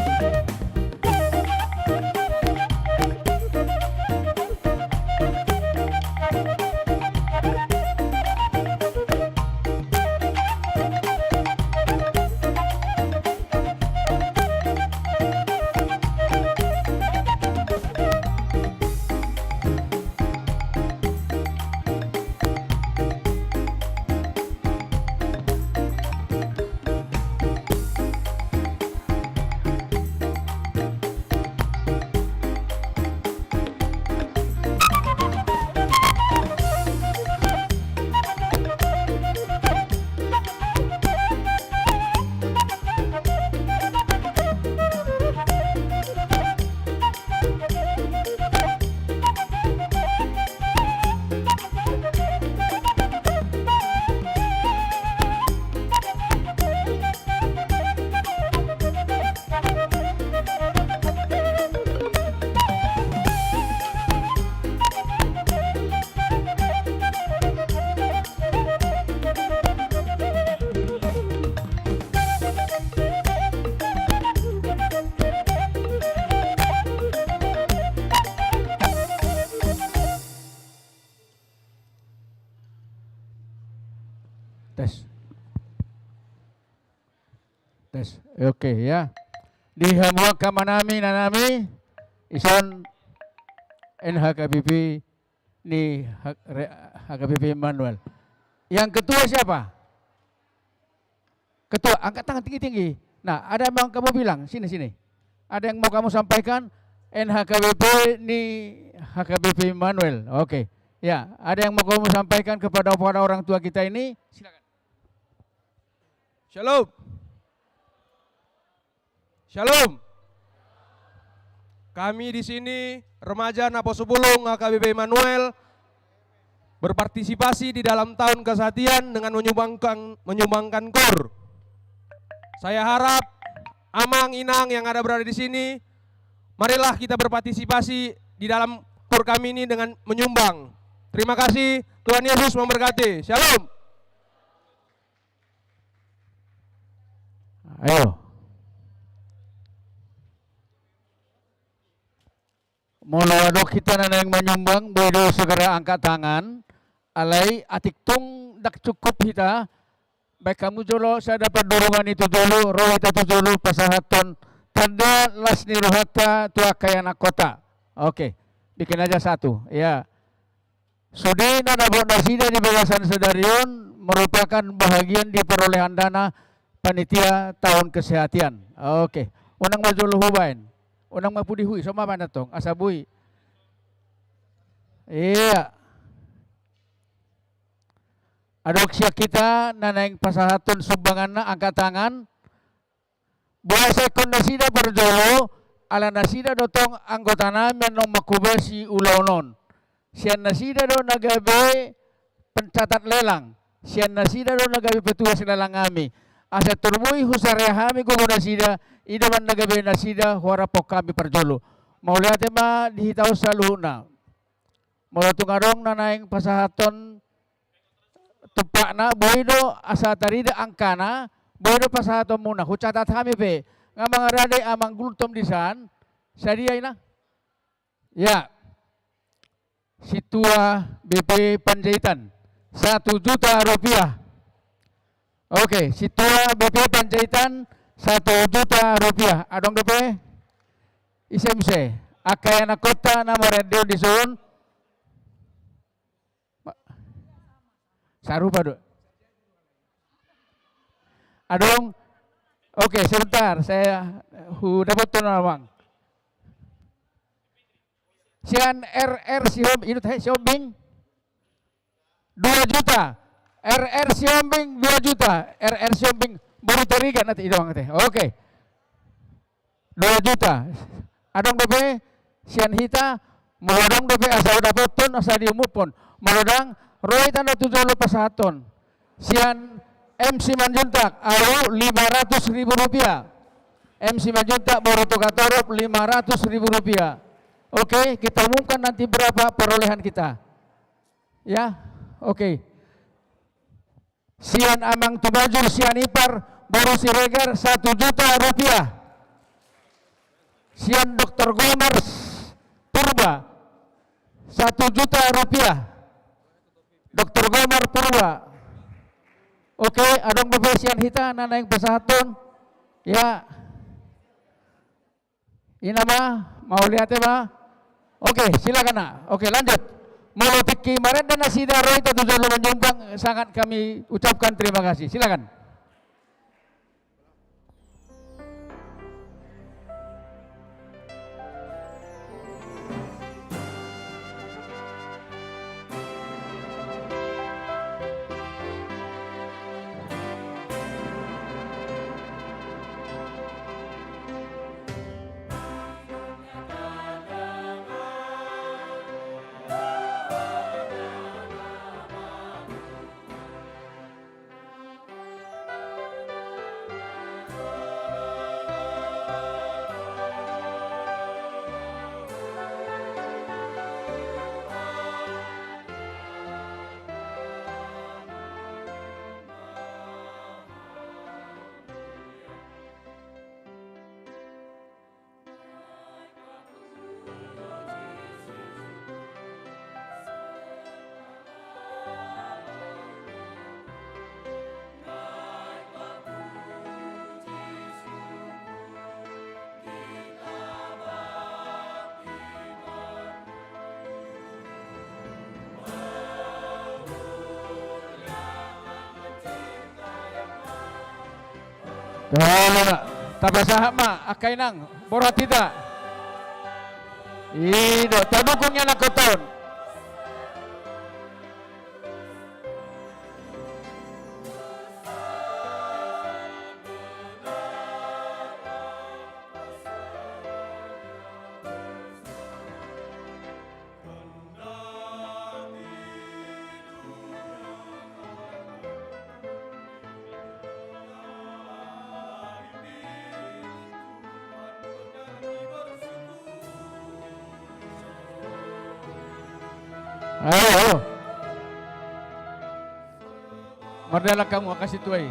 Tes. Tes. Oke, ya. Di hamu angka amanami, inanami, ison N H K B P ni H-, re-, H K B P Immanuel. Yang ketua siapa? Ketua, angkat tangan tinggi-tinggi. Nah, ada yang mau kamu bilang? Sini, sini. Ada yang mau kamu sampaikan? N H K B P ni H K B P Immanuel. Oke. Ya, ada yang mau kamu sampaikan kepada, kepada orang tua kita ini? Silakan. Shalom. Shalom. Kami di sini, remaja Naposobulung H K B P Immanuel, berpartisipasi di dalam tahun kesatian dengan menyumbangkan, menyumbangkan kor. Saya harap amang inang yang ada berada di sini, marilah kita berpartisipasi di dalam kor kami ini dengan menyumbang. Terima kasih, Tuhan Yesus memberkati. Shalom. Ayo. Molo adong hita na naeng manyumbang, boi do segera angkat tangan. Alai atik tung ndang cukup hita, baen hamu jolo sada pandurungan i tu jolo, ro hita tu jolo pasahathon tanda las ni rohanta tu angka ianakhonta. Oke, bikin aja satu, ya. Sude na dapot nasida di bagasan sadari on merupakan bahagian di perolehan dana panitia tahun kesehatan. Oke, unang ma jolo hubaen, unang ma pudi hui, so ma baen antong, asa boi. Iya. Adong sian hita na naeng pasahathon sumbanganna, angkat tangan. Boasa ingkon nasida parjolo, ala nasida do tong anggota nami annon manghobasi ulaon on. Sian nasida do na gabe pencatat lelang, sian nasida do na gabe petugas lelang hami. Asa tor boi husarea hami gogo nasida, i do ma na gabe nasida huarap hami parjolo. Mauliate ma di hita on saluhutna. Molo tung adong na naeng pasahathon tumpakna, boi do asa tarida angkana, boi do pasahatonmuna, hucatat hami pe. Nga mangarade amang Gultom disan, sadia ina? Ya. Sintua B P Panjaitan, satu juta rupiah. Oke, sintua B P Panjaitan, satu juta rupiah. Adong dope? Ise muse? Angka ianakhonta na marende on dison. Ma-, sarupa do. Adong. Oke, sebentar, saya hudapothon amang. Sian R R Sihom-, inu tahe, Sihombing. Dua juta. R R Sihombing, dua juta. R R Sihombing, boru Toriga nanti, i do amang te. Oke. Dua juta. Adong dope sian hita, molo adong dope asa hudapothon, asa diumuphon. Molo ndang, ro hita na tu jolo pasahathon. Sian M Simanjuntak, au lima ratus ribu rupiah. M Simanjuntak, boru Togatorop, lima ratus ribu rupiah. Oke, kita umumkan nanti berapa perolehan kita. Ya, oke. Sian amang Tumajur, sian ipar, boru Siregar, satu juta rupiah. Sian Doktor Gomar Purba, satu juta rupiah. Doktor Gomar Purba. Oke, adong dope sian hita na naeng pasahathon? Ya. Ina ma, mauliate ma. Oke, silakan na. Oke, lanjut. Molo tingki marende nasida, ro hita tu jolo manyumbang, sangat kami ucapkan terima kasih. Silakan. Tolong ma, tapasahat ma, angka inang, borhat hita. I do, tadukung ianakhonta on. Ayo, ayo. Mardalan hamu, angka sintua i.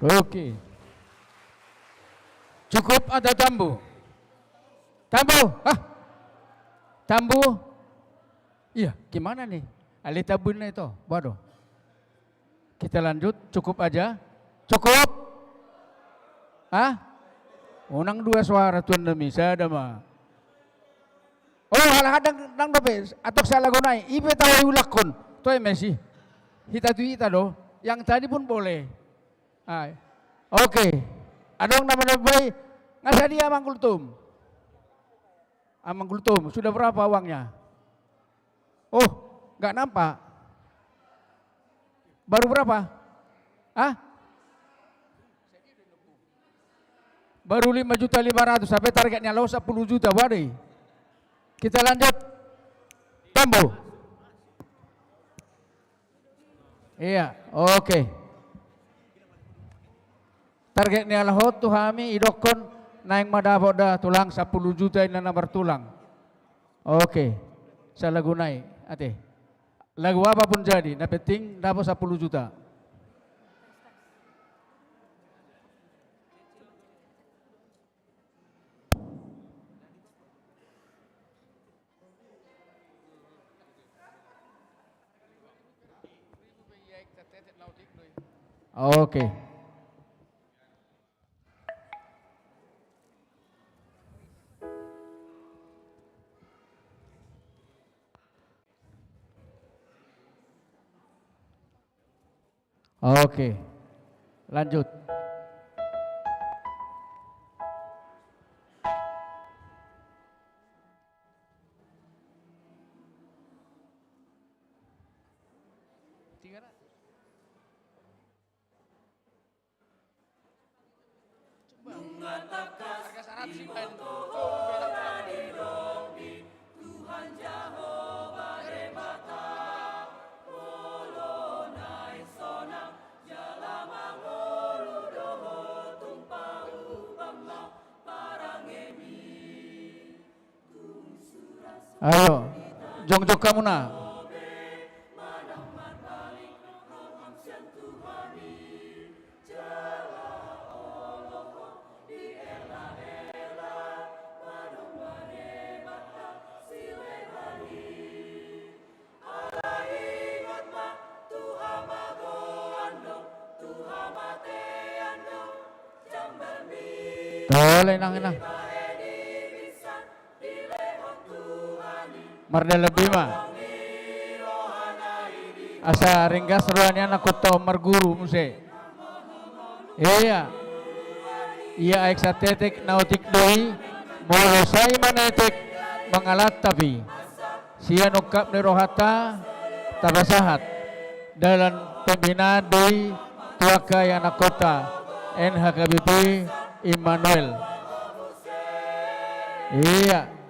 Oke. Cukup atau tambu? Tambu? Hah? Tambu? Iya, gimana nih? Ale tambu ini itu, waduh. Kita lanjut, cukup aja. Cukup? Hah? Unang dua suara tuan demi sada ma. Oh, halak ndang, ndang dope, atok sahalago nai, ipe tahu ulakkon, toe mesi. Hita tu hita do, yang tadi pun boleh. Ai. Oke. Adong nama na bai, nga sadia Amang Gultom. Amang Gultom, sudah berapa uangnya? Oh, nggak nampak. Baru berapa? Hah? Baru lima juta lima ratus, sampai targetnya lo sepuluh juta, waduh. Kita lanjut. Tambu. Iya, oke. Target ni halak on tu hami idokkon naeng ma dapot da tulang sepuluh juta inna na martulang. Oke. Sahalago nai, ate. Lagu apa pun jadi, na penting dapot sepuluh juta. Oke. Oke. Lanjut. Ayo, jongjong hamu na. Tole inang, inang. Mardalan be ma. Asa ringgas roha ni anakkonta on marguru muse. Ia. Ia aek satetek na otik do i, molo sai manetek mangalantapi. Sian ungkap ni rohanta tapasahat dalan pembinaan do i tu angka ianakhonta N H K B P Immanuel. Ia.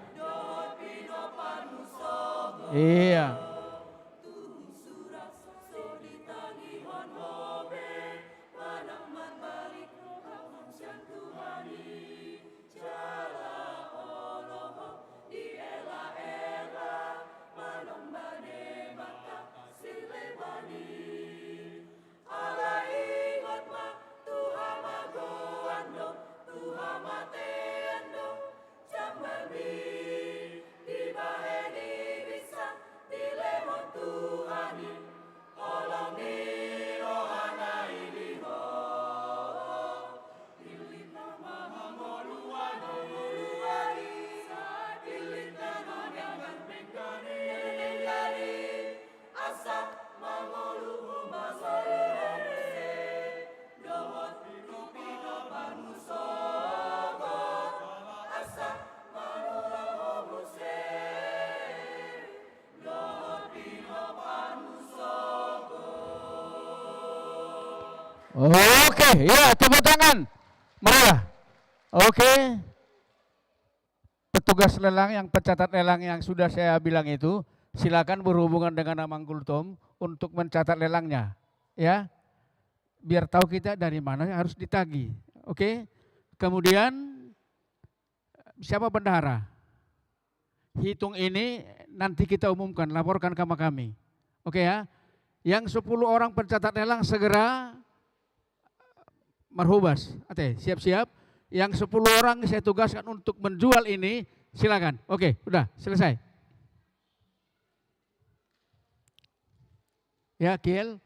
Ia. Oke, ya, tepuk tangan. Meriah. Oke. Petugas lelang yang, pencatat lelang yang sudah saya bilang itu, silakan berhubungan dengan Amang Gultom untuk mencatat lelangnya. Ya. Biar tahu kita dari mana harus ditagih. Oke. Kemudian, siapa bendahara? Hitung ini nanti kita umumkan, laporkan sama kami. Oke ya. Yang sepuluh orang pencatat lelang segera Marhobas. Ate, siap-siap. Yang sepuluh orang saya tugaskan untuk menjual ini, silakan. Oke, udah selesai. Ya, Kiel.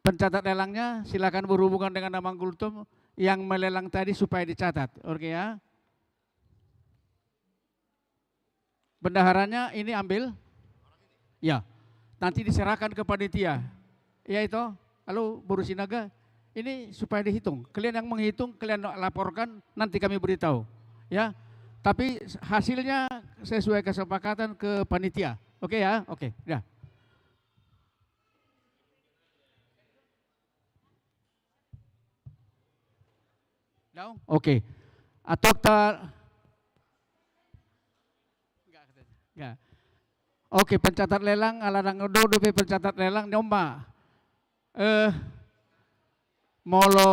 Pencatat lelangnya, silakan berhubungan dengan Amang Gultom. Yang melelang tadi supaya dicatat. Oke ya. Bendaharanya ini ambil. Ya. Nanti diserahkan ke panitia. Ya itu. Halo, Boru Sinaga. Ini supaya dihitung. Kalian yang menghitung, kalian laporkan, nanti kami beritahu. Ya. Tapi hasilnya sesuai kesepakatan ke panitia. Oke ya? Oke, ya. Daong? Oke. Atok ta-, enggak, enggak. Oke, pencatat lelang, ala ndang adong dope pencatat lelang, ni on ma. Eh, molo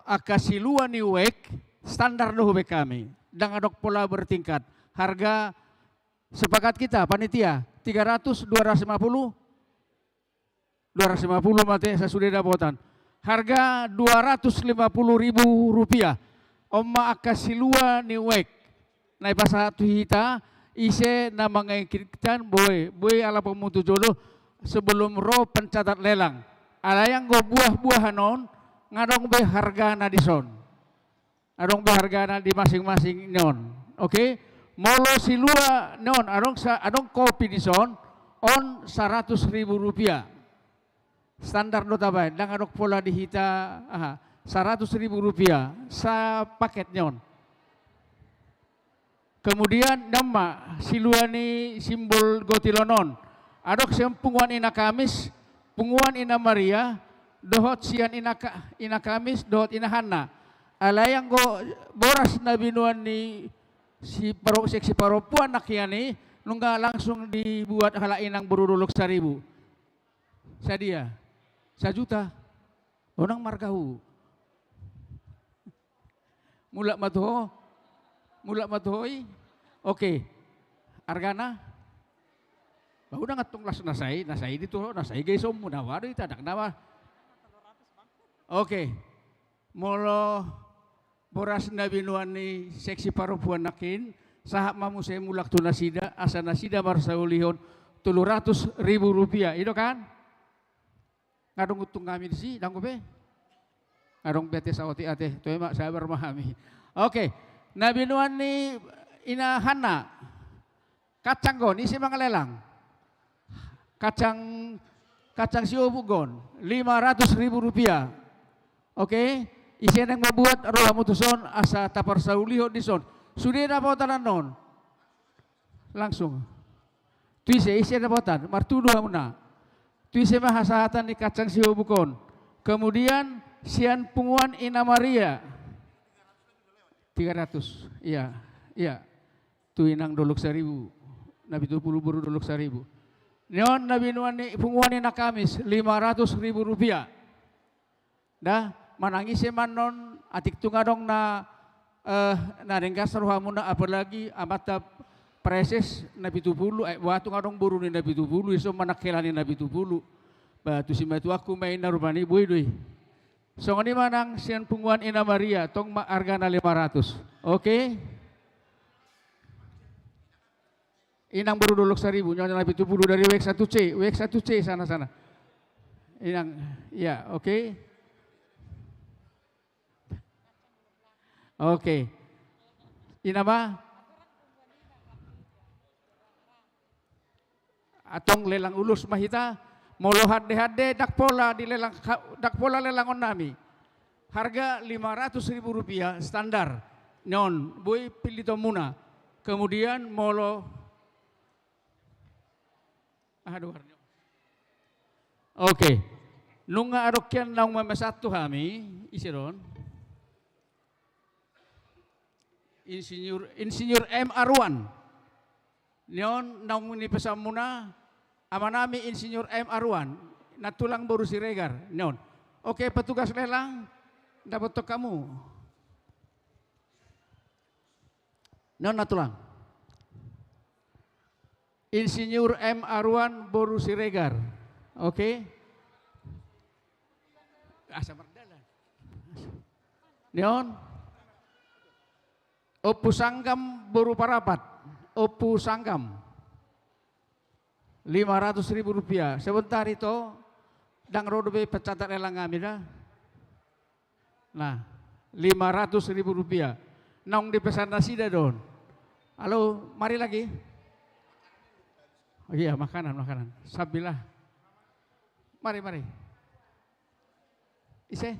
angka silua ni uek, standar do hubege hami. Ndang adong pola bertingkat. Harga sepakat kita, panitia, tiga ratus, dua ratus lima puluh, dua ratus lima puluh ma ate sasude dapotan. Harga dua ratus lima puluh ribu rupiah. On ma angka silua ni uek. Na dipasahat tu hita, ise na mangingkirkan, boi, boi ala pamutu jolo sebelum ro pencatat lelang. Alai anggo buah-buahan on, nga adong be hargana dison. Adong be hargana di masing-masing ni on. Oke? Molo silua ni on, adong sa-, adong kopi dison, on saratus ribu rupiah. Standar do tabaen, ndang adong pola di hita, aha, saratus ribu rupiah, sapaket ni on. Kemudian, ni on ma, silua ni simbol gotilon on. Adong sian punguan Ina Kamis, punguan Ina Maria, dohot sian Ina Ka-, Ina Kamis, dohot Ina Hanna. Alai anggo boras na binoan ni si paro-, seksi parompuan nangkian i, nunga langsung dibuat halak inang boru Dolok Saribu. Sadia? Sajuta. Unang marga hu. Mulak ma tu ho. Mulak ma tu ho i. Oke. Argana? Ba unang antong las na sai, na sai di tu ho, na sai gaisonmu, na waduh i tadak na wa. Oke. Molo boras na binoan ni seksi parompuan nangkin, sahat ma muse mulak tu nasida, asa nasida marsaulihon tolu ratus ribu rupiah. I do kan? Nga adong untung hami disi, ndang dope? Nga adong be ate saotik ate, toe ma, sabar ma hami. Oke, na binoan ni Ina Hanna. Kacang on, ise mangalelang? Kacang, kacang siobuk on, lima ratus ribu rupiah. Oke, ise naeng mambuat, ro hamu tuson, asa taparsaulihon dison. Sude dapotan annon. Langsung. Tu ise, ise dapotan, martudu hamuna. Tu ise ma hasahatan ni kacang siobuk on. Kemudian sian punguan Ina Maria. Tiga ratus. Iya, iya. Tu inang Dolok Saribu. Na pitu pulu boru Dolok Saribu. Ni on na binoan ni punguan Ina Kamis, lima ratus ribu rupiah. Da, manang ise ma annon, atik tung adong na, eh, na denggan rohamuna, apalagi amanta Praeses na pitu pulu, eh, boha tung adong boru ni na pitu pulu, ison ma nang hela ni na pitu pulu. Ba, tu simatuangku ma inna rupani, boi do i. Songon i ma nang sian punguan Ina Maria, tong ma argana lima ratus. Oke? Inang boru Dolok Saribu, nyonya na pitu pulu dari W X satu C, W X satu C sana, sana. Inang, ya, oke. Oke. Ina ma? Antong lelang ulos ma hita, molo hande-hande, ndang pola dilelang, ndang pola lelangon nami. Harga lima ratus ribu rupiah standar. Ni on, boi pilitonmuna. Kemudian molo, aha do warna? Oke. Nunga adong hian naung mamesan tu hami, ise do on? Insinyur, Insinyur M Arwan. Ni on naung nipesanmuna, amanami Insinyur M Arwan, nantulang boru Siregar, ni on. Oke, petugas lelang, dapothon hamu. Ni on nantulang. Insinyur M Arwan boru Siregar. Oke. Asa mardalan. Nion. Ompu Sanggam boru Parapat. Ompu Sanggam. Lima ratus ribu rupiah. Sebentar, ito. Ndang ro dope pencatat lelang nami da. Nah, lima ratus ribu rupiah. Naung dipesan nasida do on. Halo, mari lagi. Oh iya, makanan, makanan. Sambil lah. Mari, mari. Ise?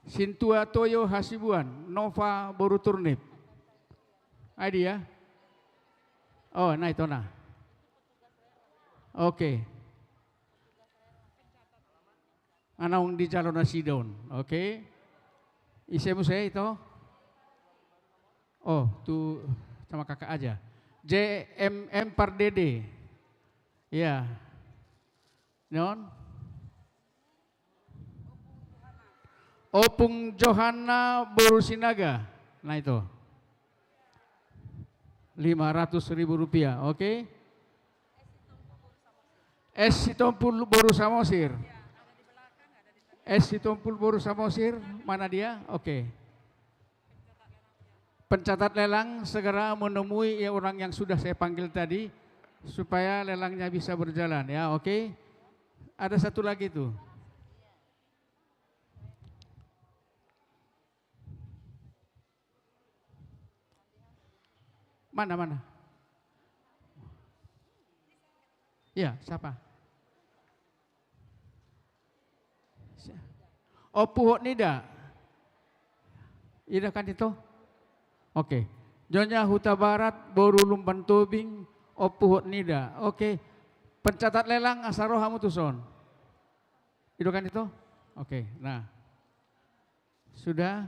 Sintua Toyo Hasibuan, Nova boru Turnip. Ai dia? Oh, na ito na. Oke. Naung dijalo nasida on. Oke. Ise muse ito? Oh, tu sama kakak aja. J M M Pardede. Iya. Non? Opung Johanna boru Sinaga. Nah, itu. Lima ratus ribu rupiah, oke. S Sitompul boru Samosir. S Sitompul boru Samosir, mana dia? Oke. Pencatat lelang segera menemui ya orang yang sudah saya panggil tadi, supaya lelangnya bisa berjalan, ya, oke? Ada satu lagi tuh. Mana, mana? Iya, siapa? Si-, Ompu Hotnida. Ida kan ito? Oke. Nyonya Hutabarat, boru Lumban Tobing, Ompu Hotnida. Oke. Pencatat lelang, asa ro hamu tuson. Ida kan ito? Oke. Nah. Sudah?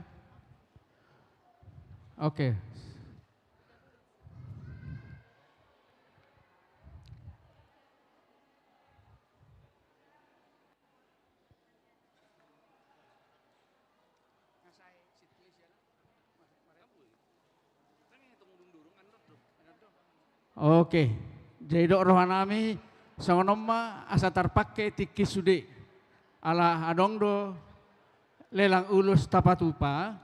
Oke. Oke. Jadi dok rohanami, songon on ma asa tarpangke tingki sude. Ala adong do lelang ulos tapatupa.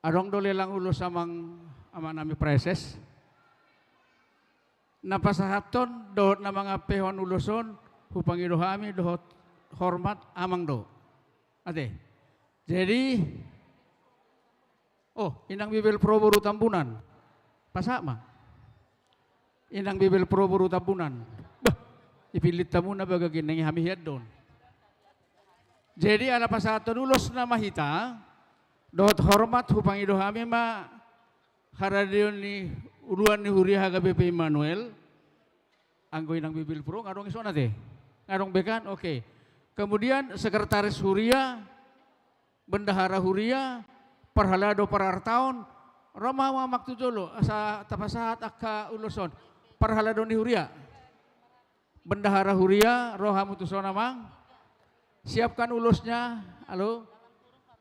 Adong do lelang ulos amang, amanami praeses. Na pasahathon dohot na mangampehon ulos on, hupangido hami dohot hormat amang do. Ate. Jadi, oh, Inang Bibelvrouw boru Tambunan. Pasahat ma. Inang Bibelvrouw boru Tambunan. Bah, ipillit hamuna bagak i, nang hami hian do on. Jadi ala pasahathon ulos nama hita, dohot hormat hupangido hami ma haradeon ni uluan ni huria H K B P Immanuel, anggo Inang Bibelvrouw, nga adong ison ate? Nga adong be kan? Oke. Kemudian sekretaris huria, bendahara huria, parhalado parartaon, ro ma hamu amang tu jolo, asa tapasahat angka ulos on. Parhalado ni huria. Bendahara huria, ro hamu tuson amang. Siapkan ulosnya, halo.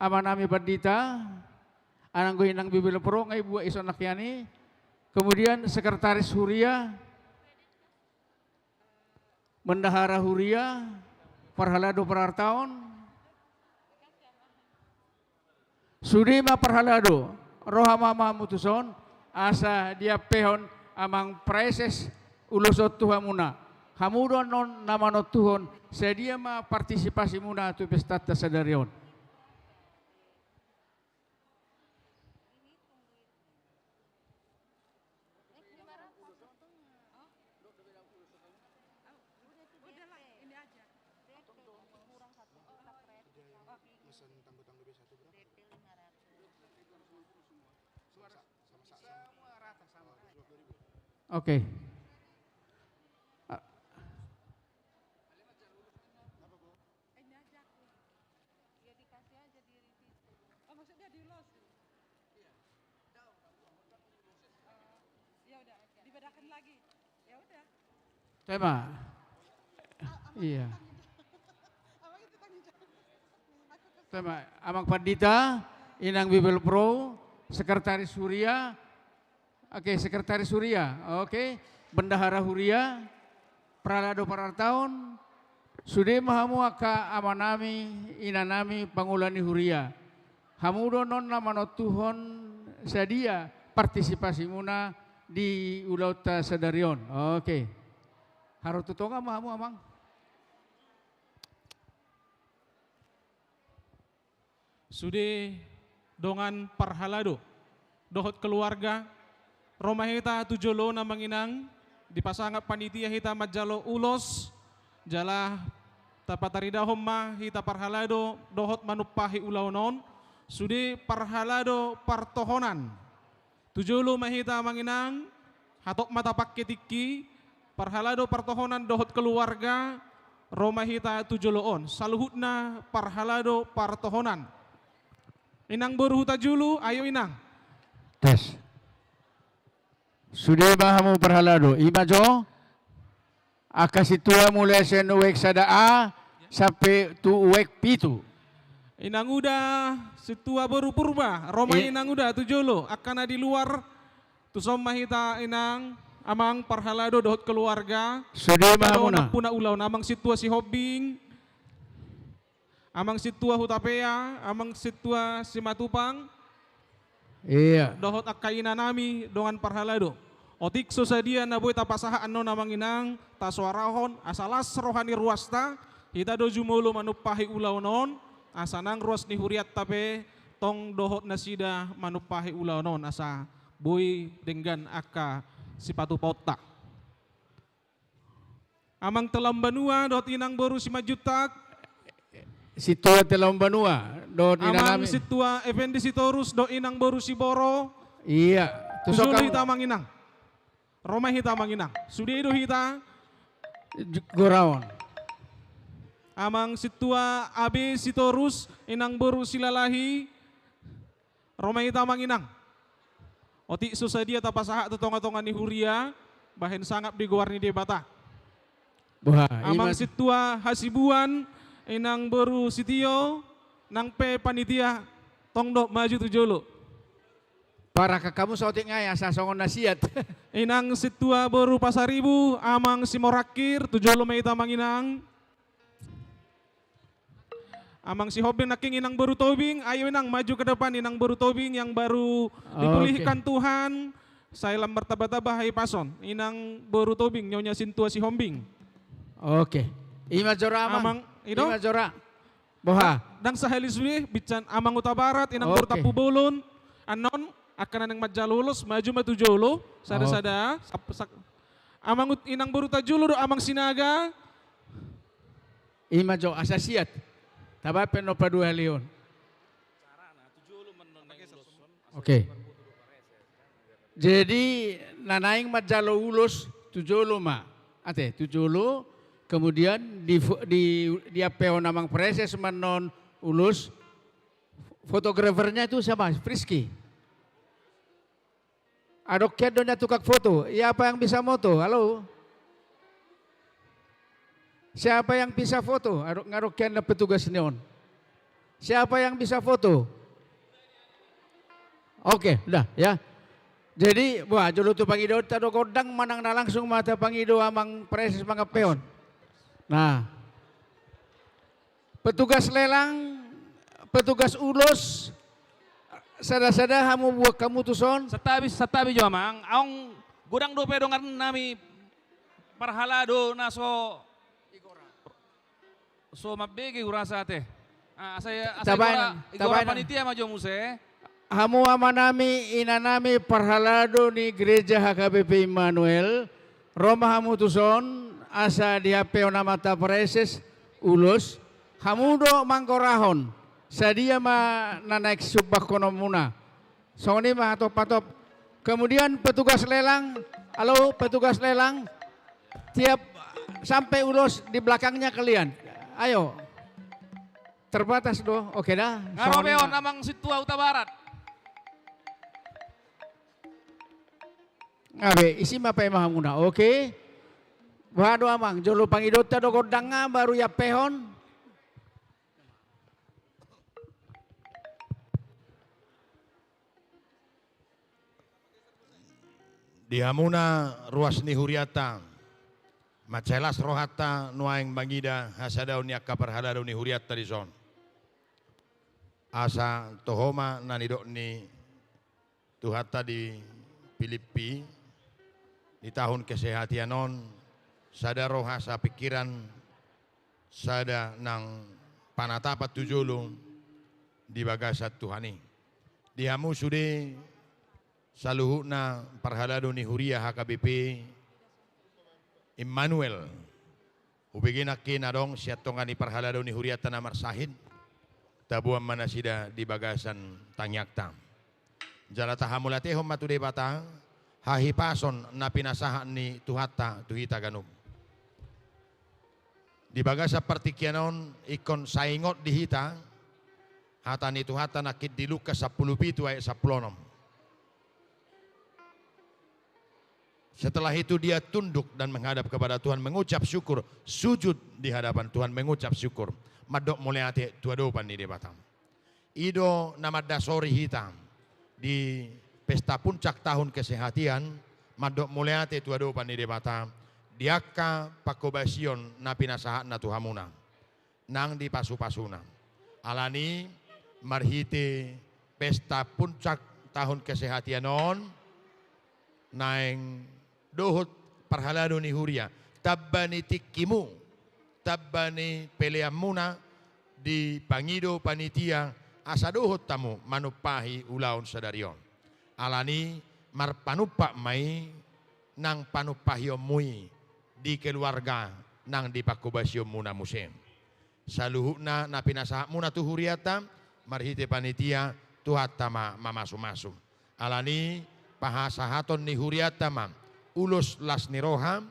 Amanami pandita, anggo Inang Bibelvrouw nga ibuat ison nangkian i. Kemudian sekretaris huria, bendahara huria, parhalado parartaon. Sude ma parhalado, ro hamu amang tuson, asa diampehon amang praeses ulos on tu hamuna. Hamu do annon na manontuhon, sadia ma partisipasimuna tu pestanta sadari on. Oke. Tema. Iya. Tema, amang pandita, Inang Bibelvrouw, sekretaris huria. Oke, sekretaris huria. Oke, bendahara huria. Parhalado parartaon, sude ma hamu angka amanami, inanami, pangula ni huria. Hamu do non na manontuhon sadia partisipasimuna di ulaonta sadari on. Oke. Haru tu tonga ma hamu, Amang. Sude dongan parhalado dohot keluarga, ro ma hita tu jolo on, Amang Inang, dipasangap panitia hita manjalo ulos, jala tapataridahon ma hita parhalado dohot manumpahi ulaon on. Sude parhalado partohonan, tu jolo ma hita, Amang Inang, hatop ma tapangke tingki, parhalado partohonan dohot keluarga, ro ma hita tu jolo on, saluhutna parhalado partohonan. Inang boru Hutajulu, ayo Inang. Tes. Sude ma hamu parhalado, i ma jo. Angka sintua mulai sian uek sada A sampe tu uek pitu. Inang Uda, sintua boru Purba, ro ma i, Inang Uda, tu jolo, angka na di luar, tuson ma hita Inang, Amang parhalado dohot keluarga. Sude ma hamuna. Nampuna ulaon, Amang sintua Sihombing. Amang sintua Hutapea, Amang sintua Simatupang. Iya. Dohot angka inanami dongan parhalado. Otik so sadia na boi tapasahat annon, Amang Inang, tasoarahon, asa las roha ni ruasta, hita do jumolo manumpahi ulaon on, asa nang ruas ni hurianta pe tong dohot nasida manumpahi ulaon on, asa boi denggan angka sipatupaonta. Amang Telaon Banua dohot Inang boru Simanjuntak. Sintua Telaon Banua dohot inanami. Amang sintua Effendi Sitorus dohot Inang boru Siboro. Iya. Tu jolo hita, Amang Inang. Ro ma hita, Amang Inang. Sude do hita. Goraon. Amang sintua A B Sitorus, Inang boru Silalahi. Ro ma hita, Amang Inang. Otik so sadia tapasahat tu tongatonga ni huria, bahen sangap di goar ni Debata. Boha, Amang sintua Hasibuan, Inang boru Sitio, nang pe panitia, tong do maju tu jolo. Parangkat hamu saotik ngai, asa songon na siat. Inang sintua boru Pasaribu, Amang Simorangkir, tu jolo ma hita, Amang Inang. Amang Sihombing, nangkin Inang boru Tobing, ayo Inang maju ke depan, Inang boru Tobing yang baru dipulihkan Tuhan, sai lam martamba-tamba hahipason, Inang boru Tobing, Nyonya sintua Sihombing. Oke. I ma jo ra, Amang. Amang, i do? I ma jo ra. Boha. Ndang sahali sude, binsan Amang Hutabarat, Inang boru Tampubolon, annon, angka na naeng manjalo ulos, maju ma tu jolo, sada-sada, Amang Inang boru Tajulu do, Amang Sinaga. I ma jo, asa siat. Tabaen pe annon paduahalihon. Oke. Jadi na naeng manjalo ulos tu jolo ma. Ate, tu jolo, kemudian di, di, diampehon Amang Praeses ma annon ulos. Fotografernya itu siapa? Frisky. Adong hian do nian tukang foto. Siapa yang bisa moto? Halo? Siapa yang bisa foto? Adong, adong hian na petugas ni on. Siapa yang bisa foto? Oke, udah ya. Jadi, wah, jolo tu pangidoanta do gondang manang na langsung ma tapangido Amang Praeses mangampehon. Nah. Petugas lelang, petugas ulos, sada-sada hamu buat hamu tuson. Santabi, santabi jo Amang, aung godang dope dongan nami parhalado na so, so mambege hurasa ate. Ah, asa, asa tabaen, igora, igora tabaen. Panitia ma jo muse. Hamu amanami, inanami, parhalado ni Gereja H K B P Immanuel, ro ma hamu tuson, asa diampehon amanta Praeses ulos, hamu do manggorahon, sadia ma na naeng sumbangkononmuna. Songon i ma hatop-hatop. Kemudian petugas lelang, halo petugas lelang, tiap sampai ulos di belakangnya kalian. Ayo. Terbatas do, oke da. Nga ro be on Amang Sintua Hutabarat. Nga be, isi ma paima hamuna, oke. Boha do Amang, jolo pangidoanta do gondang nga baru iampehon. Di hamuna ruas ni hurianta. Mansai las rohanta nuaeng mangida hasadaon ni angka parhalado ni hurianta dison. Asa toho ma na nidok ni Tuhanta di Pilippi, di tahun kesehatian on, sada roha sapingkiran, sada nang panatapan tu jolo di bagasan Tuhan i. Di hamu sude saluhutna parhalado ni huria H K B P Immanuel, hubege nangkin adong sian tonga ni parhalado ni hurianta na marsahit, taboan ma nasida di bagasan tangiangta. Jala tahamauliatehon ma tu Debata, hahipason na pinasahat ni Tuhanta tu hita ganup. Di bagasan partingkian on ingkon sai ingot di hita hata ni Tuhanta nangkin di Lukas sampulu pitu ayat sampulu onom. Setelah itu dia tunduk dan menghadap kepada Tuhan, mengucap syukur, sujud di hadapan Tuhan, mengucap syukur. Mandok mauliate tu adopan ni Debata. I do na mandasori hita di pesta puncak tahun kesehatian, mandok mauliate tu adopan ni Debata, di angka panghobasion na pinasahatna tu hamuna, nang di pasupasuna. Alani marhite pesta puncak tahun kesehatian on, naeng dohot parhalado ni huria, tamba ni tingkimu, tamba ni peleanmuna, dipangido panitia asa dohot hamu manumpahi ulaon sadari on. Alani marpanumpak ma i nang panumpahionmu i di keluarga nang di panghobasionmuna muse. Saluhutna na pinasahatmuna tu hurianta, marhite panitia, Tuhanta ma mamasumasu. Alani pahasahaton ni hurianta ma ulos las ni roha,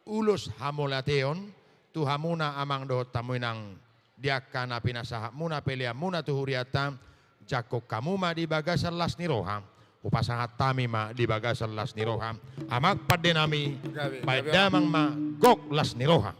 ulos hamauliateon, tu hamuna amang dohot hamu inang, di angka na pinasahatmuna peleanmuna tu hurianta, jangkon hamu ma di bagasan las ni roha, hupasahat hami ma di bagasan las ni roha, amang pandenami, gabe, baen gabe, damang ma gok las ni roha.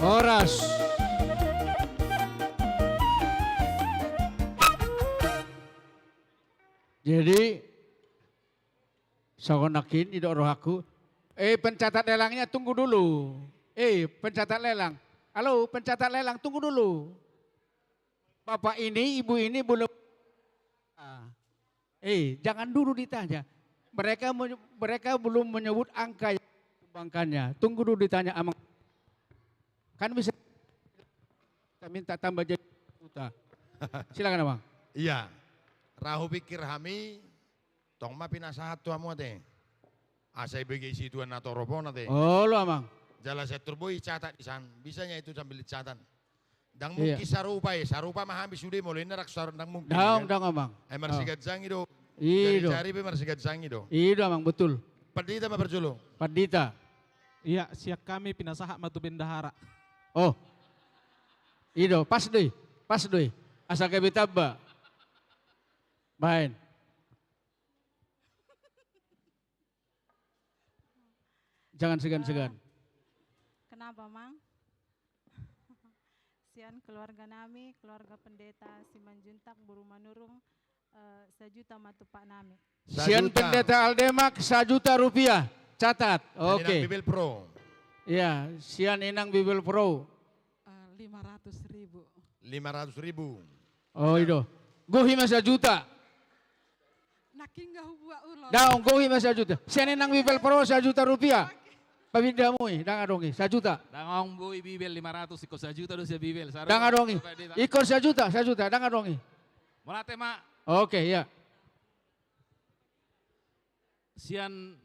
Horas. Jadi, songon nangkin didok rohangku. Eh, pencatat lelangnya tunggu dulu. Eh, pencatat lelang. Halo, pencatat lelang, tunggu dulu. Bapak ini, ibu ini belum. Ah. Eh, jangan dulu ditanya. Mereka menye-, mereka belum menyebut angka yang disumbangkannya. Tunggu dulu ditanya, Amang. Kan bisa kita minta tambah jadi juta. Silakan, Amang. Iya. Ra hupikir hami, tong ma pinasahat tu hamu ate. Asa ibege situan na torop on ate. Olo, Amang. Jala sian turboi catat di san. Bisa nya itu sambil dicatat. Ndang mungkin sarupa, eh, sarupa ma hami sude molo inna rang sarupa ndang mungkin. Ndang, kan? Ndang, Amang. Eh, marsiganjangi do. I do. Jari-jari pe marsiganjangi do. I do, Amang, betul. Pandita ma parjolo. Pandita. Iya, sian hami pinasahat ma tu bendahara. Oh. I do, pas do i. Pas do i. Asa gabe tamba. Baen. Jangan segan-segan. Eh, kenapa, Mang? Sian keluarga nami, keluarga Pendeta Simanjuntak Boru Manurung, eh, sajuta ma tupak nami. Sian Pendeta Aldemak, sajuta rupiah. Catat. Oke. Inang Bibel Pro. Iya, sian Inang Bibel Pro. Eh, lima ratus ribu. Lima ratus ribu. Oh, i do. Gohi ma sajuta. Nangkin nga hubuat ulos. Daong, gohi ma sajuta. Sian Inang Bibel Pro sajuta rupiah. Oke. Pabinda hamu i, ndang adong i, sajuta. Ndang adong i Bibel lima ratus, ingkon sajuta do sian Bibel. Ndang adong i. Ingkon sajuta, sajuta, ndang adong i. Mauliate ma. Oke, iya. Sian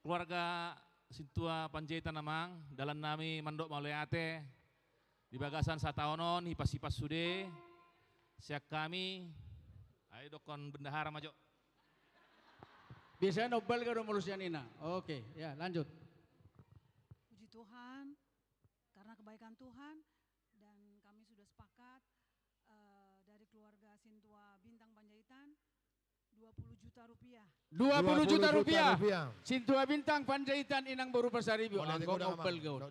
keluarga sintua Panjaitan, Amang, dalan nami mandok mauliate. Di bagasan sataon on, hipas-hipas sude, sian hami, ai dokkon bendahara ma jo. Biasana na umbalga do molo sian ina. Oke, ya, lanjut. Puji Tuhan, karena kebaikan Tuhan, dan kami sudah sepakat, eh, dari keluarga Sintua Bintang Panjaitan, dua puluh juta rupiah. Dua puluh juta rupiah. Sintua Bintang Panjaitan, Inang Boru Pasaribu. Anggo na umbalga on.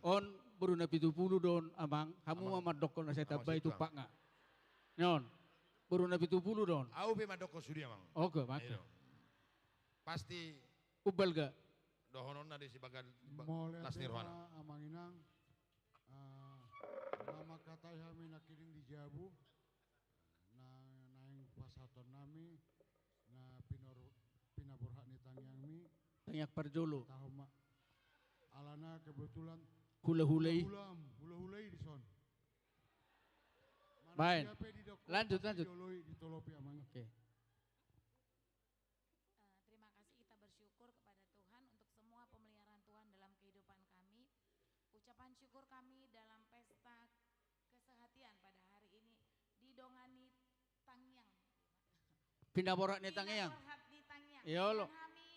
On boru na pitu pulu do on, Amang. Hamu ma mandokkon asa ditambai tupak nga. Non. Boru na pitu pulu do on. Au pe mandokkon sude, Amang. Oke, mate. Pasti umbalga. Dohononna di si bagas las ni rohana. Amang Inang. Ah, na mangkatai hami nangkining di jabu, na naeng pasahaton nami, na pinor-, pinaborhat ni tangiangmi. Tangiang parjolo. Tahu ma. Alana kebetulan hulahula i. Hulahula i, hulahula i dison. Baen. Lanjut, lanjut. Oke. Eh, terima kasih, kita bersyukur kepada Tuhan untuk semua pemeliharaan Tuhan dalam kehidupan kami. Ucapan syukur kami dalam pesta kesehatian pada hari ini didongani tangiang. Pinaborhat ni tangiang. Pinaborhat ni tangiang. Iya, olo. Sian hami,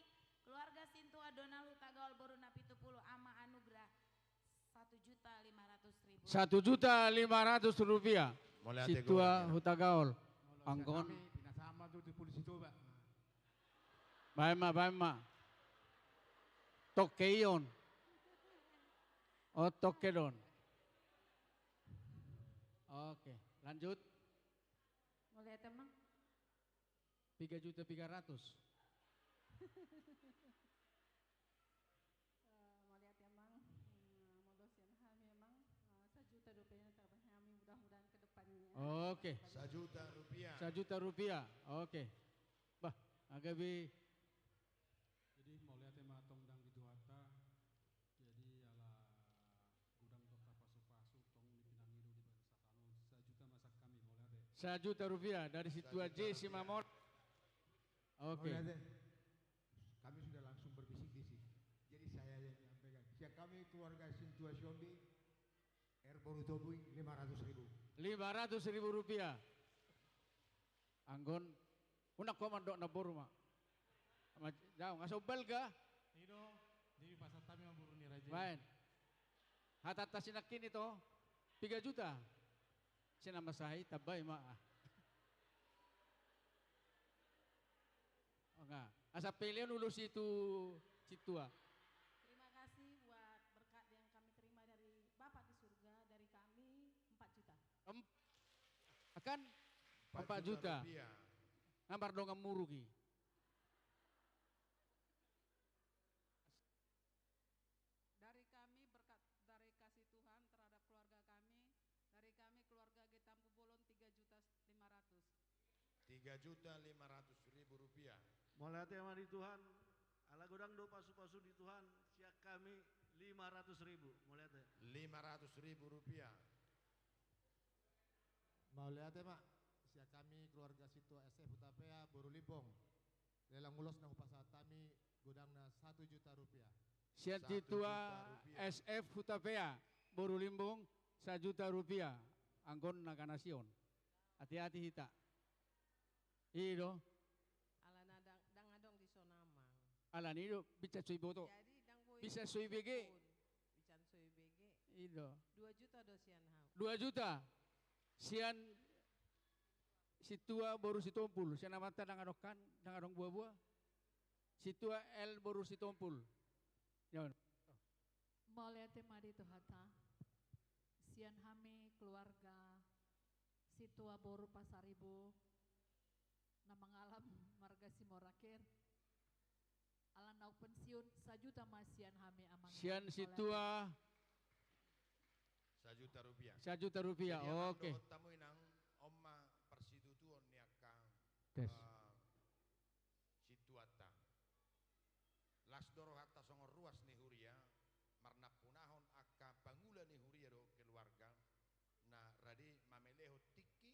keluarga Sintua Donald Hutagaol boru na pitu pulu, Ama Anugrah, satu juta lima ratus ribu. Satu juta lima ratus rupiah. Sintua Hutagaol. Anggo on. Baen ma, baen ma. Tokke i on. Oh, tokke do on. Oke, lanjut. Mauliate, Amang. Piga juta piga ratus. Eh, mauliate, Amang. Hmm, molo sian hami, Amang, eh, sajuta rupiah na tabaen hami, mudah-mudahan ke depannya. Oke. Sajuta rupiah. Sajuta rupiah. Oke. Bah, gabe. Jadi, mauliate ma tong dang di Tuhanta. Jadi, ala godang do tapasu-pasu, tong ni pinangido di bagasan sataon on, sajuta ma sian hami, mauliate. Sajuta rupiah dari Sintua J Simamon. Oke. Mauliate. Kami sudah langsung berbisik-bisik. Jadi saya yang menyampaikan. Sian kami keluarga Sintua Siondi, R Boru Tobing, lima ratus ribu. Lima ratus ribu rupiah. Anggo on, unang ho mandok namboru ma. Daong, asa umbalga. I do, jadi pasahat hami ma boru ni raja i. Baen. Hatanta si nangkin i to, piga juta. Sai na masa i, tambai ma. Nga, asa peleon ulos i tu sintua. Terima kasih buat berkat yang kami terima dari Bapak di Kan empat juta rupiah. Nga mardongan muruk i. Dari kami berkat dari kasih Tuhan terhadap keluarga kami, dari kami keluarga G Tampubolon tiga juta lima ratus. Tiga juta lima ratus ribu rupiah. Mauliate ma di Tuhan, ala godang do pasu-pasu ni Tuhan, sian hami lima ratus ribu. Mauliate. Lima ratus ribu rupiah. Mauliate ma, sian hami keluarga Sintua S F Hutapea, boru Limbong. Lelang ulos na hupasahat hami godangna satu juta rupiah. Sian Sintua S F Hutapea, boru Limbong, sajuta rupiah. Anggo na ganasion. Hati-hati hita. I do. Alana ndang, ndang adong dison amang. Alani do, bisa so iboto. Jadi ndang boi. Bisa so ibege. Bisa so ibege. I do. Dua juta do sian hau. Dua juta. Sian Sintua boru Sitompul. Sian amanta ndang adong kan, ndang adong buabua. Sintua L boru Sitompul. Yo. Mauliate ma di Tuhanta. Sian hami keluarga Sintua boru Pasaribu na mangalap marga Simoraker. Ala naung pensiun, sajuta ma sian hami amang. Sian Sintua. Sajuta rupiah. Sajuta rupiah, oke. Jadi amang, dohot hamu inang, on ma parsitutuon ni angka, eh, sintuanta. Las do rohanta songon ruas ni huria, marnampunahon angka pangula ni huria dohot keluarga, na rade mamelehon tingki,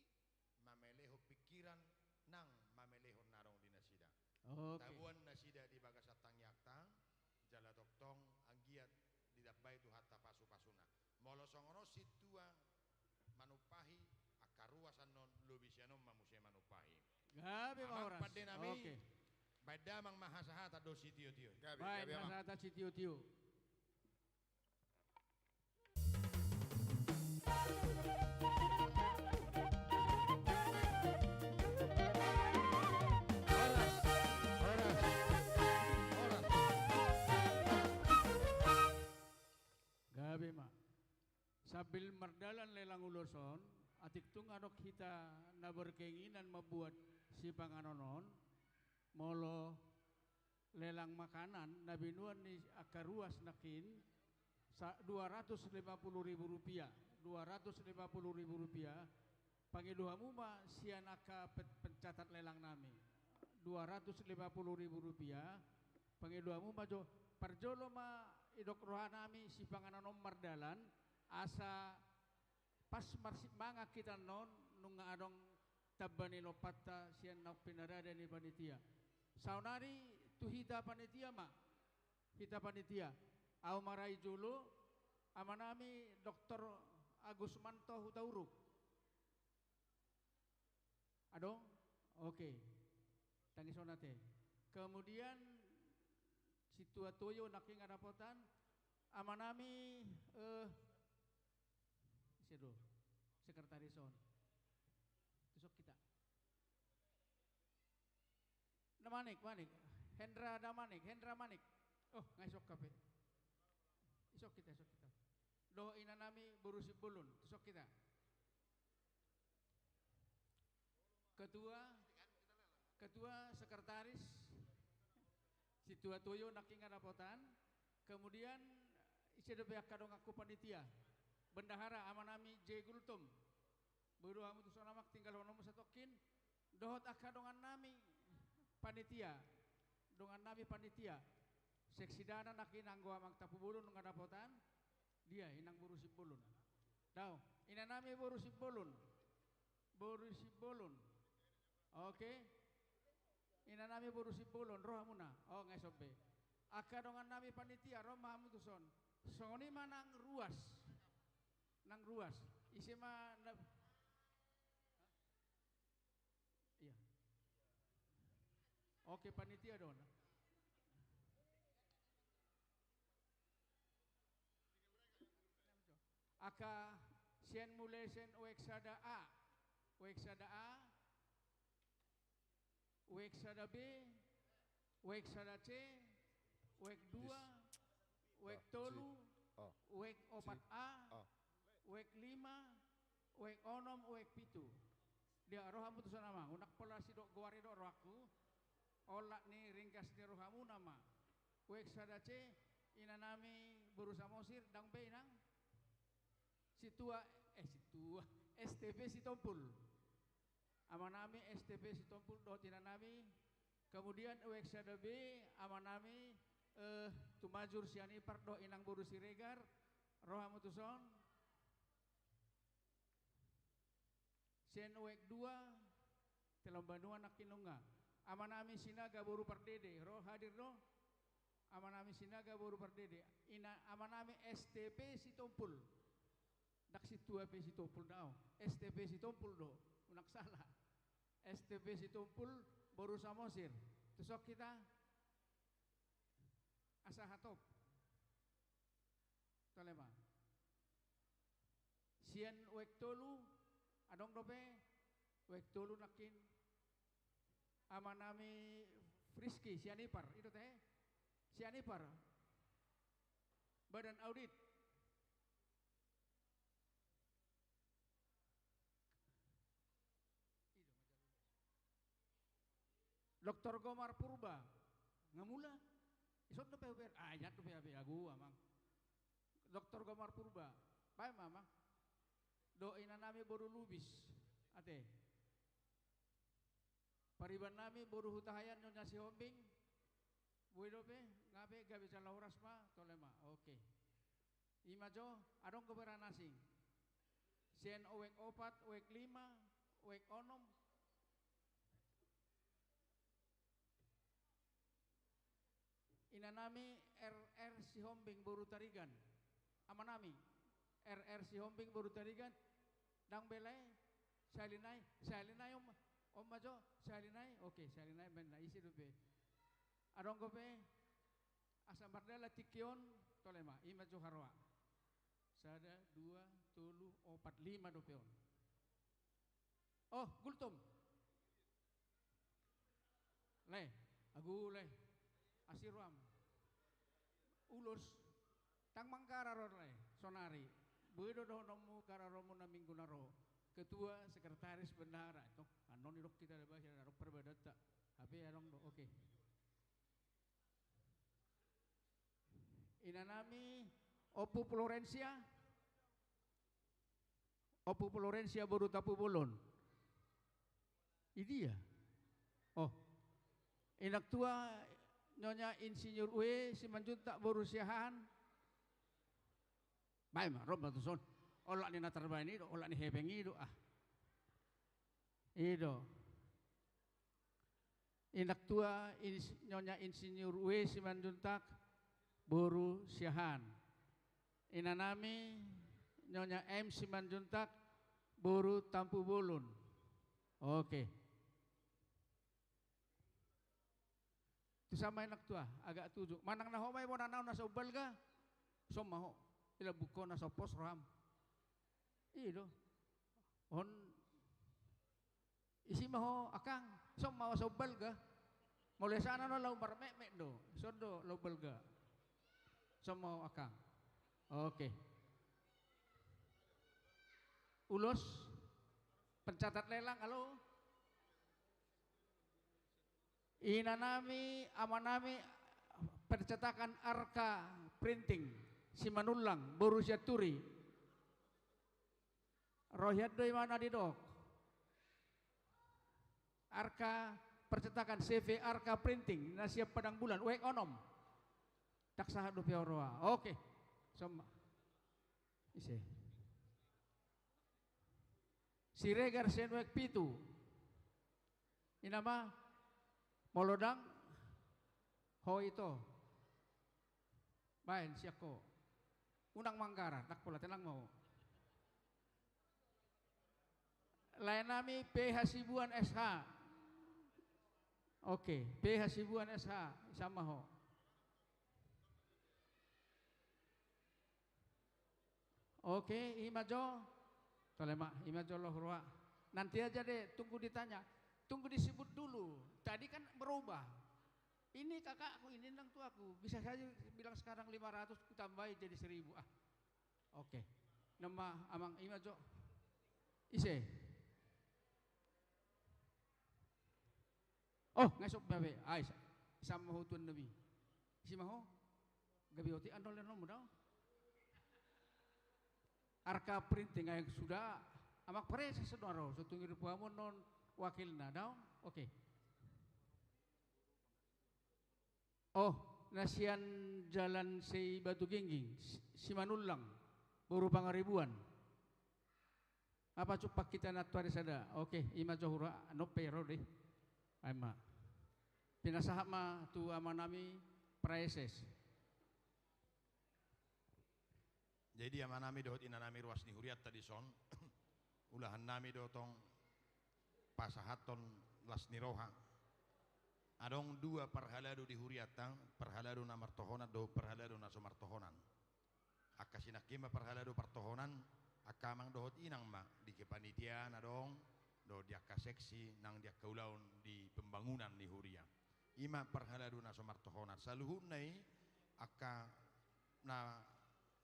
mamelehon pingkiran, nang mamelehon na adong di nasida. Oke. Taboan nasida di bagasan tangiangta, jala tongtong anggiat ditambai Tuhanta pasu-pasuna. Molo songon on sintua manumpahi, angka ruas annon lobi sian on ma muse manumpahi. Gabe ma horas. Amang pande nami, oke. Baen damang ma hasahatan dohot sitio-tio. Gabe, gabe ma. Baen hasahatan sitio-tio. Horas, horas, horas. Gabe ma. Sambil mardalan lelang ulos on, atik tung adong hita na berkeinginan mambuat sipanganon on, molo lelang makanan na binuan ni angka ruas nangkin, sa-, dua ratus lima puluh ribu rupiah, dua ratus lima puluh ribu rupiah, pangido hamu ma sian angka pen-, pencatat lelang nami. Dua ratus lima puluh ribu rupiah, pangido hamu ma jo, parjolo ma idok roha nami sipanganon on mardalan, asa pas marsimangan hita annon, nunga adong tamba ni lompanta sian naung pinarade ni panitia. Saonari tu hita panitia ma, hita panitia. Au ma ra i jolo, amanami Doktor Agusmanto Hutauruk. Adong? Oke. Tangis on ate. Kemudian, sintua Toyo nangkin nga dapotan, amanami, eh, ise do, sekretaris on. Tusuk hita. Damanik, Manik. Hendra Damanik, Hendra Manik. Oh, nga isok kape. Isok hita, isok hita. Dohot inanami boru Simbolon, tusuk hita. Ketua, ketua, sekretaris, sintua Toyo nangkin nga dapotan. Kemudian, ise dope angka donganku panitia. Bendahara, amanami J Gultom. Boru hamu tuson amang, tinggalhononmu satongkin. Dohot angka dongannami panitia. Dongannami panitia. Seksi Dana nangkin, anggo amang Tampubolon nunga dapotan. Dia, inang boru Simbolon. Dao, inanami boru Simbolon. Boru Simbolon. Oke. Inanami boru Simbolon, ro hamuna. Oh, nga isombe. Angka dongannami panitia, ro ma hamu tuson. Songon i ma nang ruas. Nang ruas. Ise ma na-, iya. Oke, panitia do na. Angka sian mulai sian oek sada A. Oek sada A. Oek sada B, oek sada C, oek dua, oek tolu, oek opat A, oek lima, oek onom, oek pitu. Dia rohamu tuson amang, unang pola sidok goar i do rohangku. Olat ni ringgas ni rohamuna ma. Uek sada C, inanami boru Samosir, dang be inang? Sintua, eh sintua, S T P Sitompul. Amanami S T P Sitompul dohot inanami. Kemudian uek sada B, amanami, eh, Tumajur Sianipar dohot inang boru Siregar. Rohamu tuson. Sian uek dua, Telan Banua nangkin nunga. Amanami Sinaga boru Pardede, ro hadir do? Amanami Sinaga boru Pardede. Ina, amanami S T P Sitompul. Dang sintua pe Sitompul dao. S T P Sitompul do. Unang sala. S T P Sitompul boru Samosir. Tuson hita. Asa hatop. Tole ma. Sian uek tolu, adong dope uek tolu nangkin. Amanami Friski, Sianipar, i do tahe? Sianipar. Badan Audit. Doktor Gomar Purba, nga mula? Ison dope huber, ah, ingat dope, abe, agu, amang. Doktor Gomar Purba, baen ma, amang. Dohot inanami boru Lubis, ate. Pariban nami boru Hutahaean Nyonya Sihombing. Boi dope, nga be gabe jala horas ma, tole ma. Oke. I ma jo, adong dope ra na asing. Sian uek opat, uek lima, uek onom. Inanami R R Sihombing boru Tarigan. Amanami R R Sihombing boru Tarigan. Dang be lae, sahali nai, sahali nai on ma, on ma jo, sahali nai, oke, sahali nai, baen na ise dope. Adong dope, asa mardalan tingki on, tole ma, i ma jo haroa. Sada, dua, tolu, opat, lima dope on. Oh, Gultom. Lae, agu lae. Asi roham. Ulos, dang manggara ro lae, sonari. Boi do dohononmu gararonmu na minggu na ro. Ketua, sekretaris, bendahara. Tong, annon didok hita da bahasa, adong parbadaanta. Hape adong do, oke. Inanami, Ompu Florencia. Ompu Florencia boru Tampubolon. I dia? Oh. Inang tua Nyonya Insinyur Ue Simanjuntak boru Siahaan. Baen ma, ro ma tuson. Olat ni na tarbaen i do, olat ni hepeng i do, ah. I do. Inang tua Ins-, Nyonya Insinyur Ue Simanjuntak boru Siahaan. Inanami Nyonya M Simanjuntak boru Tampubolon. Oke. Tuson ma inang tua, agak tuju. Manang na ho ma i bona naon na so umbalga, son ma ho. Ila buko na so pos roham. I do. On. Isi ma ho akang, son ma ho so umbalga. Molo i sana no laho marmetmet do, son do laho umbalga. Son ma ho akang. Oke. Ulos, pencatat lelang, halo. Inanami, amanami, percetakan Arka Printing, Simanullang, boru Sianturi. Ro hian do i ma na didok. Arka percetakan C V Arka Printing, na sian Padang Bulan, uek onom. Dang sahat dope au roha. Oke. Son ma. Ise. Siregar sian uek pitu. Ina ma, molo dang, ho ito. Baen sian ho. Unang manggara, dang pola, tenang ma ho. Laenami P H Hasibuan S H. Oke, P H Hasibuan S H, ison ma ho. Oke, i ma jo. Tole ma, i ma jo, laho roha. Nanti aja deh, tunggu ditanya. Tunggu disebut dulu. Tadi kan berubah. Ini kakakku, ini inang tuaku. Bisa saja bilang sekarang lima ratus, kutambahi jadi seribu. Ah. Oke. Nama amang, i ma jo. Ise. Oh, nga isop be. Ai, sa-, sama ho tuan nami. Isi ma ho? Gabe otik andol yang nomu dao. Arka printing ai suda. Amang Praeses do ro, so tung i ro pamonon wakilna dao. Oke. Oh, na sian Jalan Sei Batu Gingging, Si-, Simanullang, boru Pangaribuan. Apa cumpak hita na tu ari sada? Oke, ima jo hura, nope ro deh. Ai ma. Pinasahat ma tu amanami Praeses. Jadi amanami dohot inanami ruas ni hurianta dison, ulahannami do tong pasahathon las ni roha. Adong dua parhalado di hurianta, parhalado na martohonan dohot parhalado na so martohonan. Angka sinangkin ma parhalado partohonan, angka amang dohot inang ma di kepanitiaan adong, dohot di angka seksi nang di angka ulaon di pembangunan ni huria. Ima parhalado na so martohonan. Saluhutna i angka na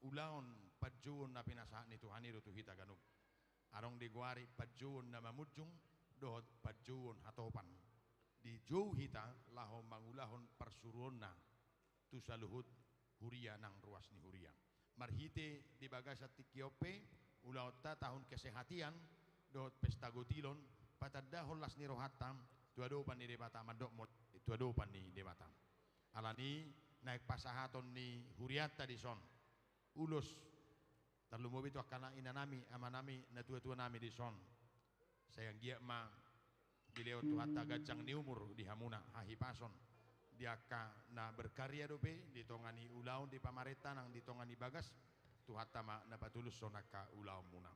ulaon panjouon na pinasahat ni Tuhan i do tu hita ganup. Adong digoari panjouon na mamunjung dohot panjouon hatopan. Dijou hita laho mangulahon parsuruonna tu saluhut huria nang ruas ni huria. Marhite di bagasan tingki on pe, ulaonta tahun kesehatian dohot pesta gotilon, patandahon las ni rohanta tu adopan ni Debata, mandok mauliate tu adopan ni Debata. Alani naeng pasahaton ni hurianta dison ulos, tarlumobi tu angka na inanami, amanami, natuatuanami dison. Sai anggiat ma dilehon Tuhanta ganjang ni umur di hamuna, hahipason di angka na berkarya dope di tonga ni ulaon di pamarenta nang di tonga ni bagas, Tuhanta ma na patulushon angka ulaonmuna.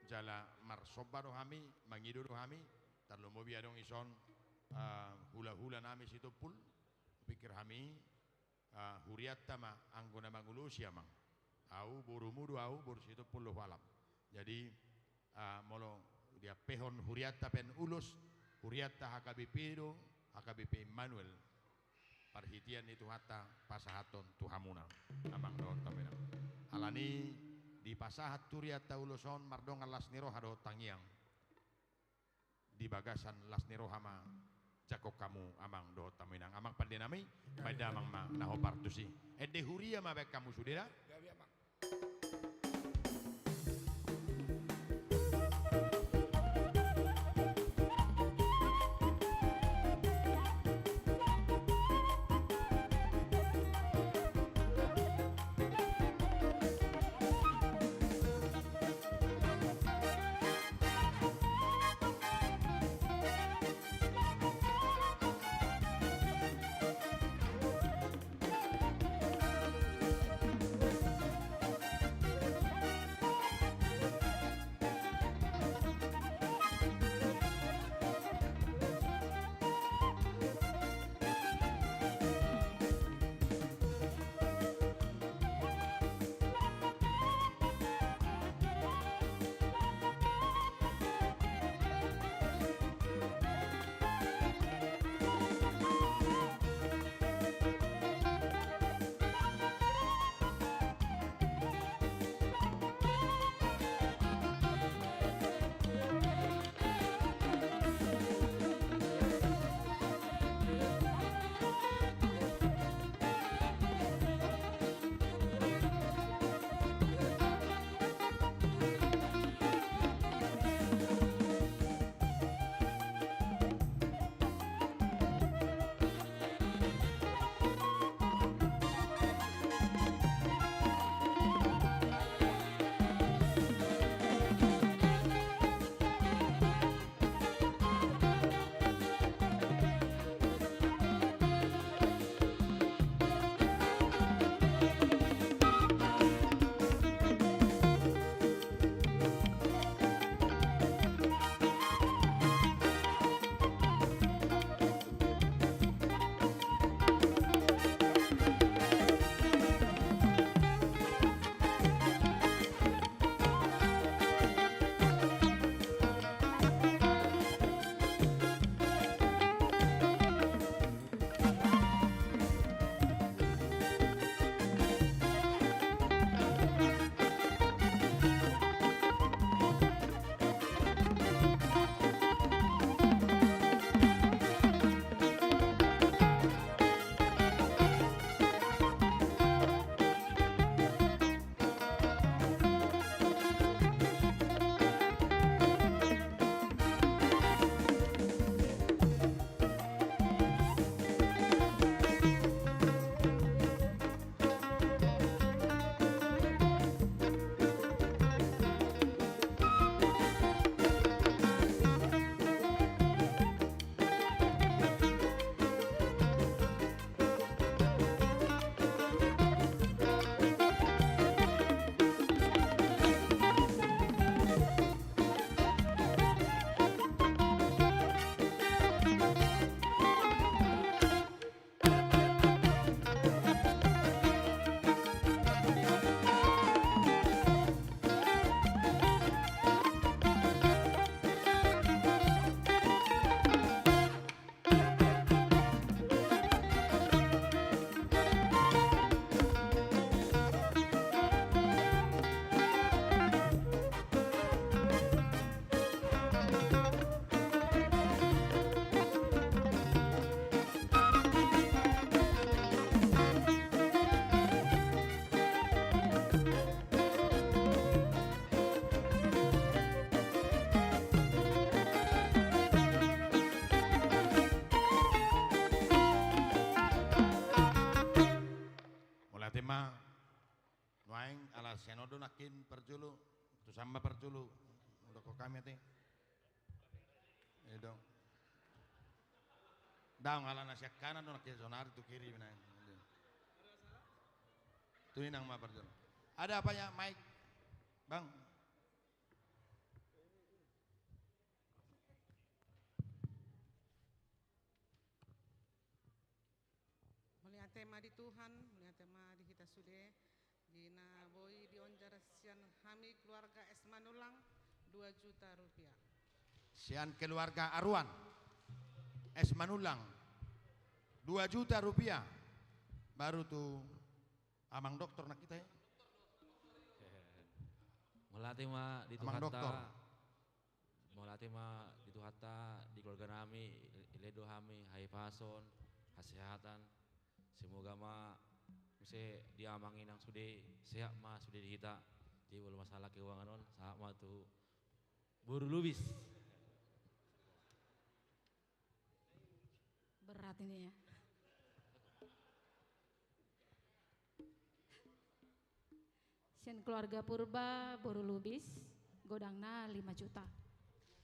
Jala marsomba do hami, mangido do hami, tarlumobi adong ison, ah, hulahulanami Sitompul, pikir hami, ah, hurianta ma anggo na mangulosi, amang. Au borumu do au, boru Sitompul do hualap. Jadi, ah, molo diampehon hurianta pe ulos, hurianta H K B P do, H K B P Immanuel. Parhitean ni Tuhanta pasahathon tu hamuna, amang dohot hamu inang. Alani dipasahat hurianta ulos on mardongan las ni roha dohot tangiang. Di bagasan las ni roha ma jangkon hamu amang dohot hamu inang. Amang pandenami, baen damang ma na hombar tusi. Ende huria ma baen hamu sude da. Gabe, amang. Tamba parjolo, udah kok kami ate. Ido. Daong ala na sian kanan do na kiri sonari tu kiri na. Tu inang ma parjolo. Ada apanya, Mike? Bang. Mauliate ma di Tuhan, mauliate ma di hita sude, di na boi dionjar sian hami keluarga S Manullang dua juta rupiah. Sian keluarga Aruan, S Manullang, dua juta rupiah. Baru tu amang doktor na kita ya. Mauliate ma di Tuhanta. Amang doktor. Mauliate ma di Tuhanta, di keluarga nami, i-, dilehon do hami hahipason, hasehatan. Semoga ma muse di amang inang sude, sehat ma sude di hita. Jadi molo masalah keuangan on, sahat ma tu boru Lubis. Berat ini ya. Sian keluarga Purba, boru Lubis, godangna lima juta.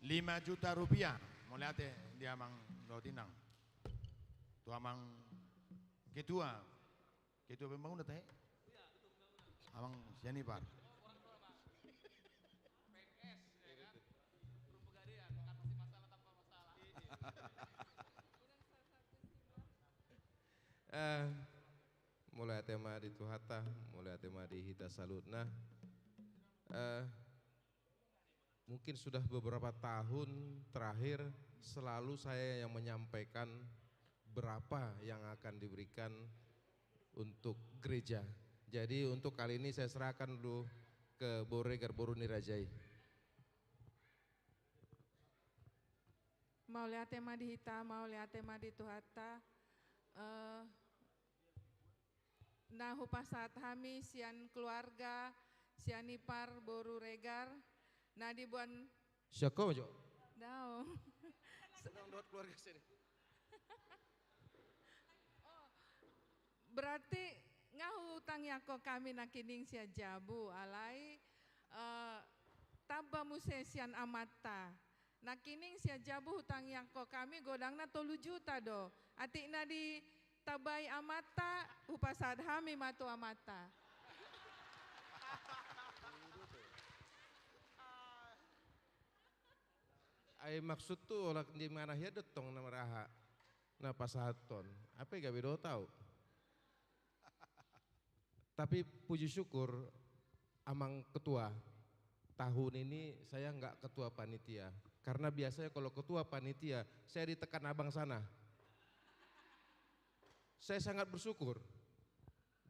Lima juta rupiah. Mauliate di amang dohot inang. Tu amang ketua. Ketua pembangunan tahe. Amang Sianipar. Eh, mauliate ma di Tuhanta, mauliate ma di hita saluhutna. Eh, mungkin sudah beberapa tahun terakhir selalu saya yang menyampaikan berapa yang akan diberikan untuk gereja. Jadi untuk kali ini saya serahkan dulu ke Boru Regar, boru ni raja i. Mauliate ma di hita, mauliate ma di Tuhanta. Eh, na hupasahat hami sian keluarga Sianipar boru Regar, na diboan. Sian ho ma jo. Daong. Sedang dohot keluarga sini. Oh, berarti nga hutangiangkon hami nangkining sian jabu, alai, eh, tamba muse sian amanta. Nangkining sian jabu hutangiangkon hami godangna tolu juta do. Atik na ditambai amanta, hupasahat hami ma tu amanta. Ai maksud tu olat di mana hea do tong na maraha na pasahathon. Ape gabe do tau. Tapi puji syukur, Amang Ketua, tahun ini saya nggak ketua panitia. Karena biasanya kalau ketua panitia, saya ditekan abang sana. Saya sangat bersyukur.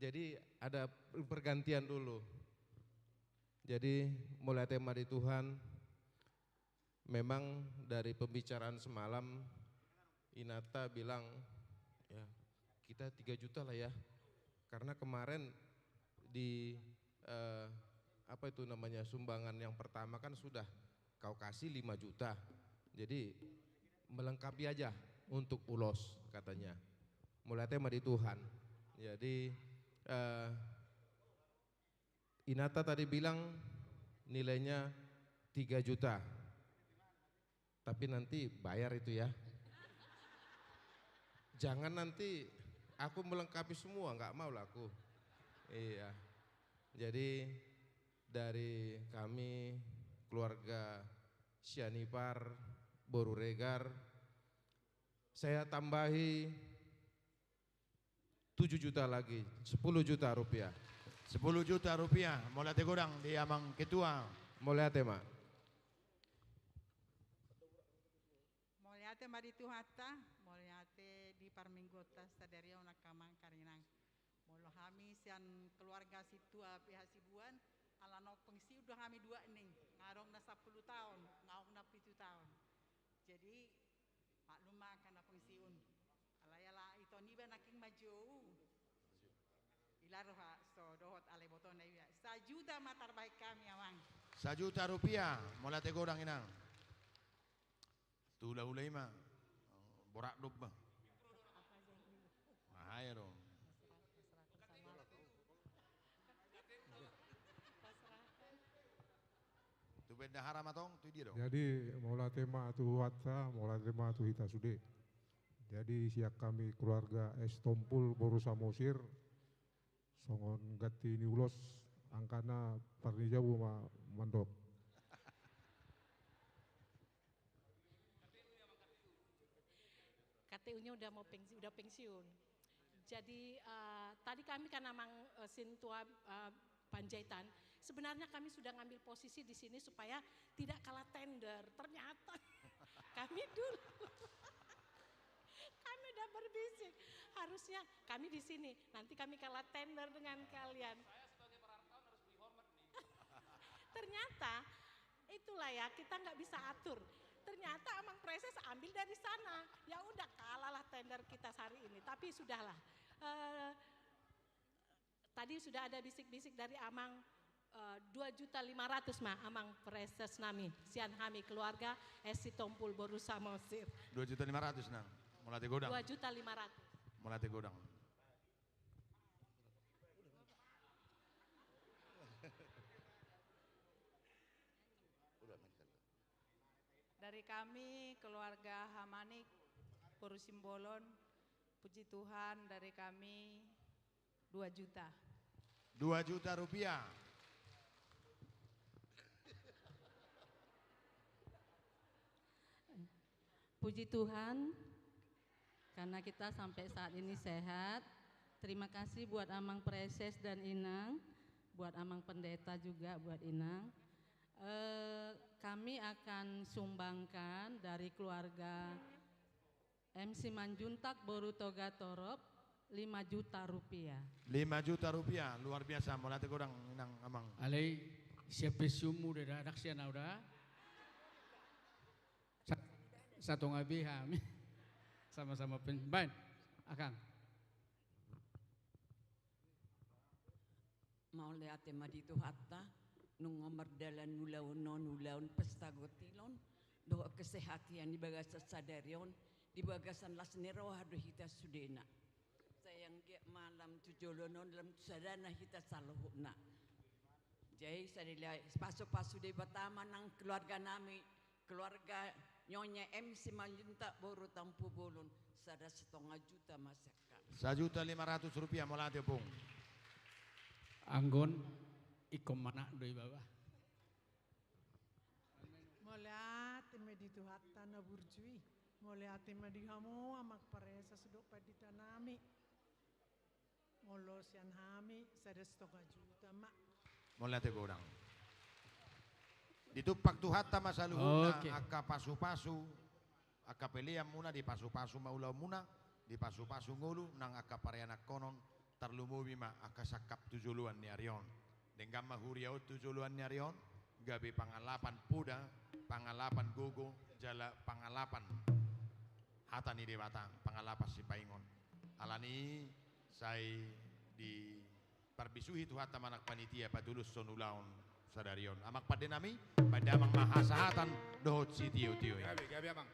Jadi ada pergantian dulu. Jadi mauliate ma di Tuhan. Memang dari pembicaraan semalam, Inata bilang, "Ya, kita tiga juta lah ya." Karena kemarin di, eh, apa itu namanya, sumbangan yang pertama kan sudah kau kasih lima juta. Jadi melengkapi aja untuk ulos, katanya. Mauliate ma di Tuhan. Jadi, eh, Inata tadi bilang nilainya tiga juta. Tapi nanti bayar itu ya. Jangan nanti aku melengkapi semua, nggak mau lah aku. Iya. Jadi dari kami keluarga Sianipar, Boru Regar, saya tambahi tujuh juta lagi, sepuluh juta rupiah. Sepuluh juta rupiah, mauliate godang di Amang Ketua. Mauliate ma. Mauliate ma di Tuhanta, mauliate di parmingguonta sadari on angka amang karinang. Molo hami sian keluarga sintua P H Sibuan, ala naung pensiun do hami dua ning, nga adong na sampulu taon, nga adong na pitu taon. Jadi, maklum ma angka na pensiun. Alai ala ito niba nangkin ma jou. Ila roha so dohot ala ibotona iba. Sajuta ma tarbahen hami, Amang. Sajuta rupiah, mauliate godang, Inang. Tu hulahula i ma. Borat do ba. Aha i do. Bendahara ma tong, tu dia do. Jadi, mauliate ma tu Tuhanta, mauliate ma tu hita sude. Jadi, sian hami keluarga Sitompul boru Samosir, songon ganti ni ulos, angkana parnijabu ma mandok. K T U-nya udah mau pensi-, udah pensiun. Jadi, eh, tadi kami karena mang, eh, sintua, eh, Panjaitan, sebenarnya kami sudah ngambil posisi di sini supaya tidak kalah tender. Ternyata kami dulu, kami udah berbisik. Harusnya kami di sini, nanti kami kalah tender dengan kalian. Saya sebagai perartawan harus beri hormat nih. Ternyata, itulah ya, kita nggak bisa atur. Ternyata Amang Preses ambil dari sana. Ya udah, kalahlah tender kita hari ini. Tapi sudahlah. Eh, tadi sudah ada bisik-bisik dari Amang, eh, dua juta lima ratus ma, Amang Preses nami. Sian hami keluarga Sitompul boru Samosir. Dua juta lima ratus, Nang. Mauliate godang. Dua juta lima ratus. Mauliate godang. Dari kami, keluarga Hamanik, boru Simbolon, puji Tuhan, dari kami dua juta. Dua juta rupiah. Puji Tuhan, karena kita sampai saat ini sehat. Terima kasih buat Amang Preses dan Inang, buat Amang Pendeta juga, buat Inang. Eh, kami akan sumbangkan dari keluarga M C Manjuntak boru Togatorop, lima juta rupiah. Lima juta rupiah, luar biasa. Mauliate godang, Inang, Amang. Alai, sian pensiunmu da, dakdanak sian au da. Sa-, satonga be hami. Sama-sama pen-, baen, Akang. Mauliate ma di Tuhanta, nunga mardalan ulaon on, ulaon pesta gotilon, dohot kesehatan di bagasan sadari on, di bagasan las ni roha do hita sudena. Sai anggiat ma lam tu joloan on, lam tu sadana hita saluhutna. Jadi, sadari pasu-pasu Debata ma nang keluarga nami, keluarga Nyonya M C Manjuntak boru Tampubolon, sada satonga juta ma sian hami. Sajuta lima ratus rupiah, mauliate, Ompung. Anggo on, ingkon manat do i, Baba. Mauliate ma di Tuhanta na burju i. Mauliate ma di hamu, Amang Preses dohot pandita nami. Molo sian hami, sada satonga juta ma. Mauliate godang. Ditumpak Tuhanta ma saluhutna, oke, angka pasu-pasu, angka pelean muna, dipasu-pasu ma ulaon muna, dipasu-pasu ngolu, nang angka parianakhonon, tarlumobi ma angka sangkap tu joloan ni ari on. Denggan ma huria on tu joloan ni ari on, gabe pangalapan poda, pangalapan gogo, jala pangalapan hata ni Debata, pangalapan sipaingon. Alani i, sai diparbisuhi Tuhanta ma nang panitia patulushon ulaon sadari on. Amang pande nami, pande Amang ma hasahatan dohot sitio-tio i. Gabe, gabe, Amang.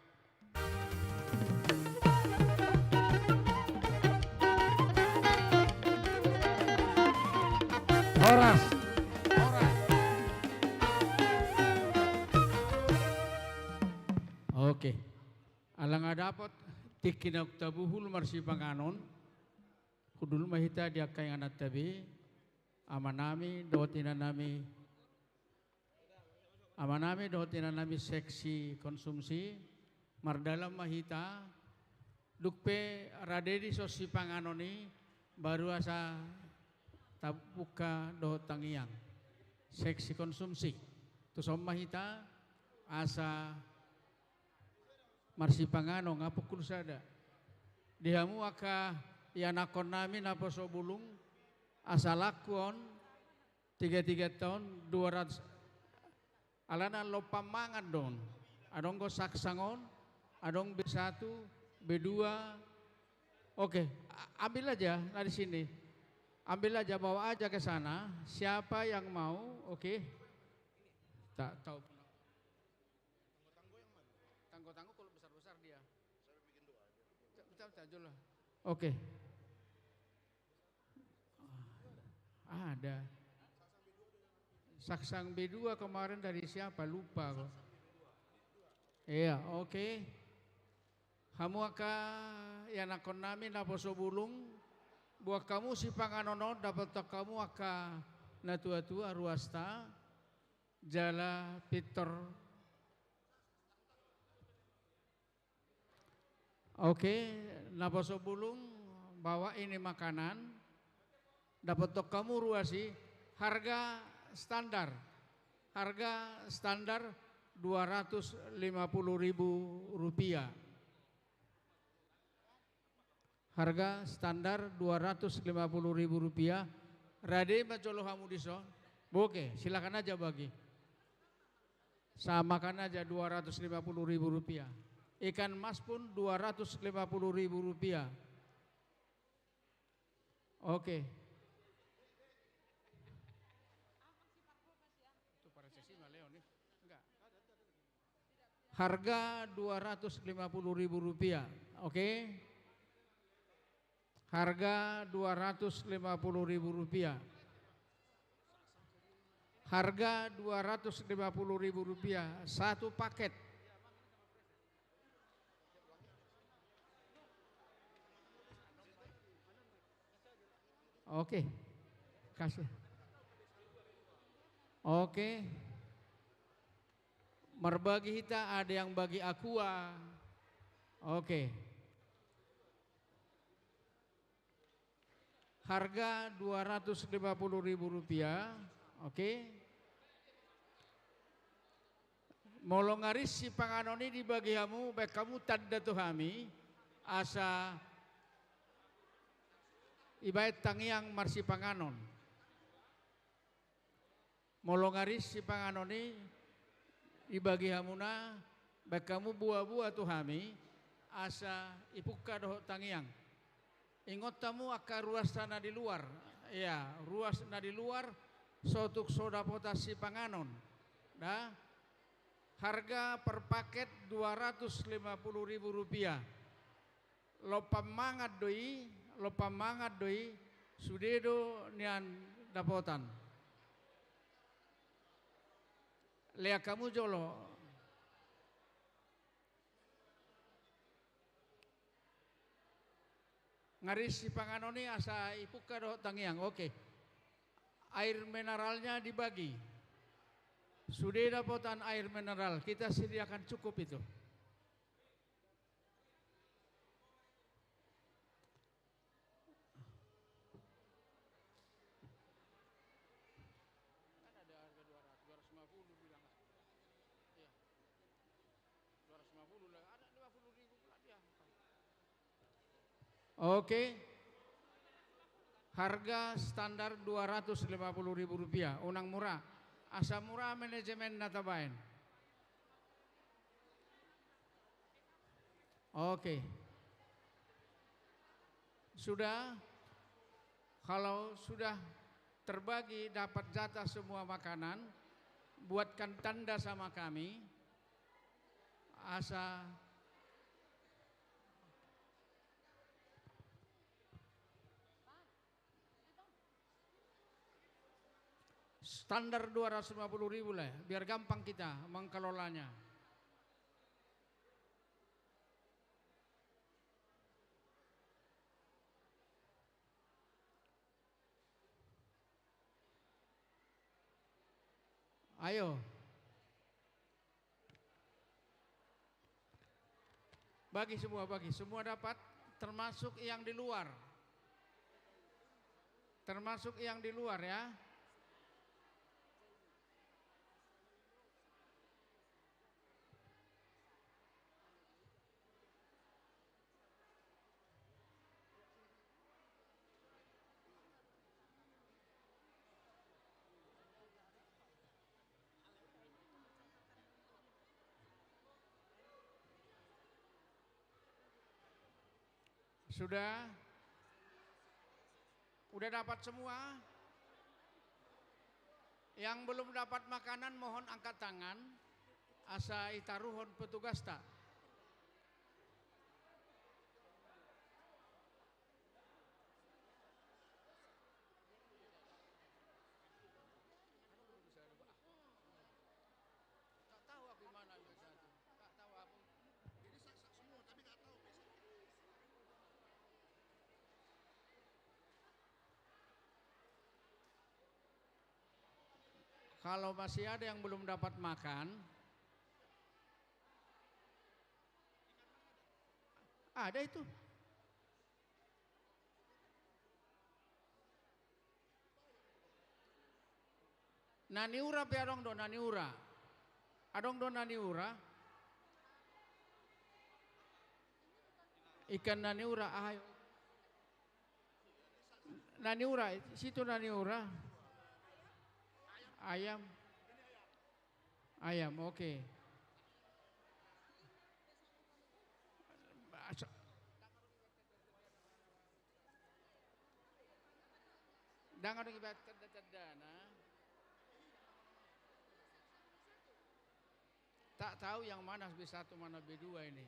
Horas. Horas. Oke. Ala nga dapot tingki naung tabuhul marsipanganon, hundul ma hita di angka ingananta be, amanami dohot inanami, amanami dohot inanami seksi konsumsi, mardalan ma hita, dung pe rade dison sipanganon i, baru asa tabuka dohot tangiang. Seksi konsumsi. Tuson ma hita, asa marsipanganon, nga pungkul sada. Di hamu angka ianakhonnami naposo bulung, asa laku on, tiga-tiga taon, dua ratus. Alana lompan mangan do on. Adong do saksang on, adong B satu, B dua. Oke, a-, ambil aja na di sini. Ambil aja, bawa aja ke sana. Siapa yang mau, oke. Tak tahu. Tanggo-tanggo kalau besar-besar dia. Pecah, pecah, pecah, jol lah. Oke. Ada. Saksang B dua kemarin dari siapa? Lupa aku. Iya, oke. Hamu angka ianakhonnami naposo bulung, buat hamu sipanganon on, dapothon hamu angka natuatua ruasta, jala pintor. Oke, naposo bulung, bawa ini makanan. Dapothon hamu ruas i, harga standar. Harga standar dua ratus lima puluh ribu rupiah. Harga standar dua ratus lima puluh ribu rupiah. Rade ma jolo hamu dison. Oke, silakan aja bagi. Samakan aja dua ratus lima puluh ribu rupiah. Ikan mas pun dua ratus lima puluh ribu rupiah. Oke. Itu para sesi ma Leon nih. Enggak. Harga dua ratus lima puluh ribu rupiah. Oke. Harga dua ratus lima puluh ribu rupiah. Harga dua ratus lima puluh ribu rupiah, satu paket. Oke. Kasih. Oke. Marbagi hita, ada yang bagi aqua. Oke. Harga dua ratus lima puluh ribu rupiah. Oke. Molo nga ris sipanganon i dibagi hamu, baen hamu tanda tu hami, asa ibaen tangiang marsipanganon. Molo nga ris sipanganon i, dibagi hamuna, baen hamu buabua tu hami, asa ipungka dohot tangiang. Ingot hamu angka ruasta na di luar. Ia, ruas na di luar, so tung so dapotan sipanganon. Da? Harga per paket dua ratus lima puluh ribu rupiah. Lompan mangan do i, lompan mangan do i, sude do nian dapotan. Lean hamu jolo. Nga ris sipanganon i asa ipungka dohot tangiang. Oke. Air mineralnya dibagi. Sude dapotan air mineral. Kita sediakan cukup itu. Kan ada harga dua ratus, dua ratus lima puluh bilang. Iya. Dua ratus lima puluh lah, ada lima puluh ribu pula dia. Oke. Harga standar dua ratus lima puluh ribu rupiah, unang mura. Asa mura manajemen na tabaen. Oke. Sudah, kalau sudah terbagi, dapat jatah semua makanan, buatkan tanda sama kami. Asa standar dua ratus lima puluh ribu lah, biar gampang kita mengkelolanya. Ayo. Bagi semua, bagi. Semua dapat, termasuk yang di luar. Termasuk yang di luar, ya. Sudah? Udah dapat semua? Yang belum dapat makanan, mohon angkat tangan, asa ditaruhon petugasta. Kalau masih ada yang belum dapat makan, ada itu. Na niura pe adong do, na niura. Adong do na niura. Ikan na niura, aha? Na niura, situ na niura. Ayam. Ayam, oke. Asa- Ndang adong ibaen tanda-tandana. Tak tahu yang mana B satu, mana B dua ini.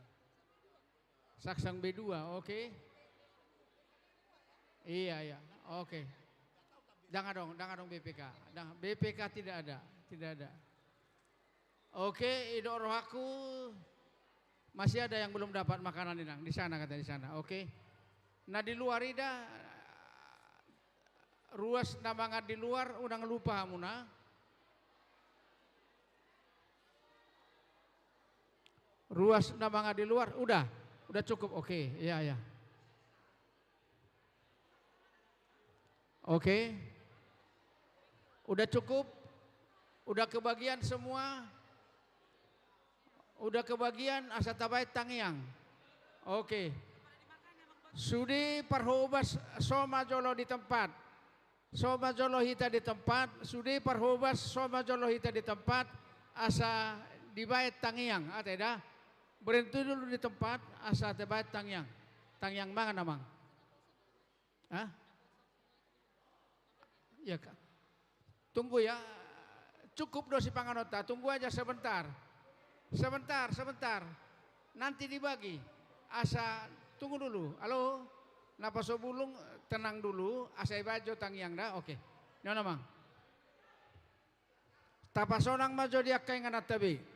Saksang B dua, oke. Iya, iya, oke. Ndang adong, ndang adong B P K. Ndang, B P K tidak ada, tidak ada. Oke, didok rohangku masih ada yang belum dapat makanan, inang. Di sana, kata, di sana. Oke. Na di luar i da, ruas na mangan di luar, unang lupa hamuna. Ruas na mangan di luar, udah. Udah cukup, oke. Iya, iya. Oke. Udah cukup? Udah kebagian semua? Udah kebagian, asa tabaen tangiang. Oke. Sude parhobas, so ma jolo di tempat. So ma jolo hita di tempat, sude parhobas, so ma jolo hita di tempat, asa dibaen tangiang, ate da. Berhenti dulu di tempat, asa tabaen tangiang. Tangiang mangan, amang. Hah? Iya, Kak. Tunggu ya. Cukup do sipanganonta, tunggu aja sebentar. Sebentar, sebentar. Nanti dibagi. Asa, tunggu dulu. Halo? Naposo Bulung, tenang dulu. Asa ibaen jo tangiang da. Oke. Nona, amang. Tapasonang ma jo di angka ingananta be.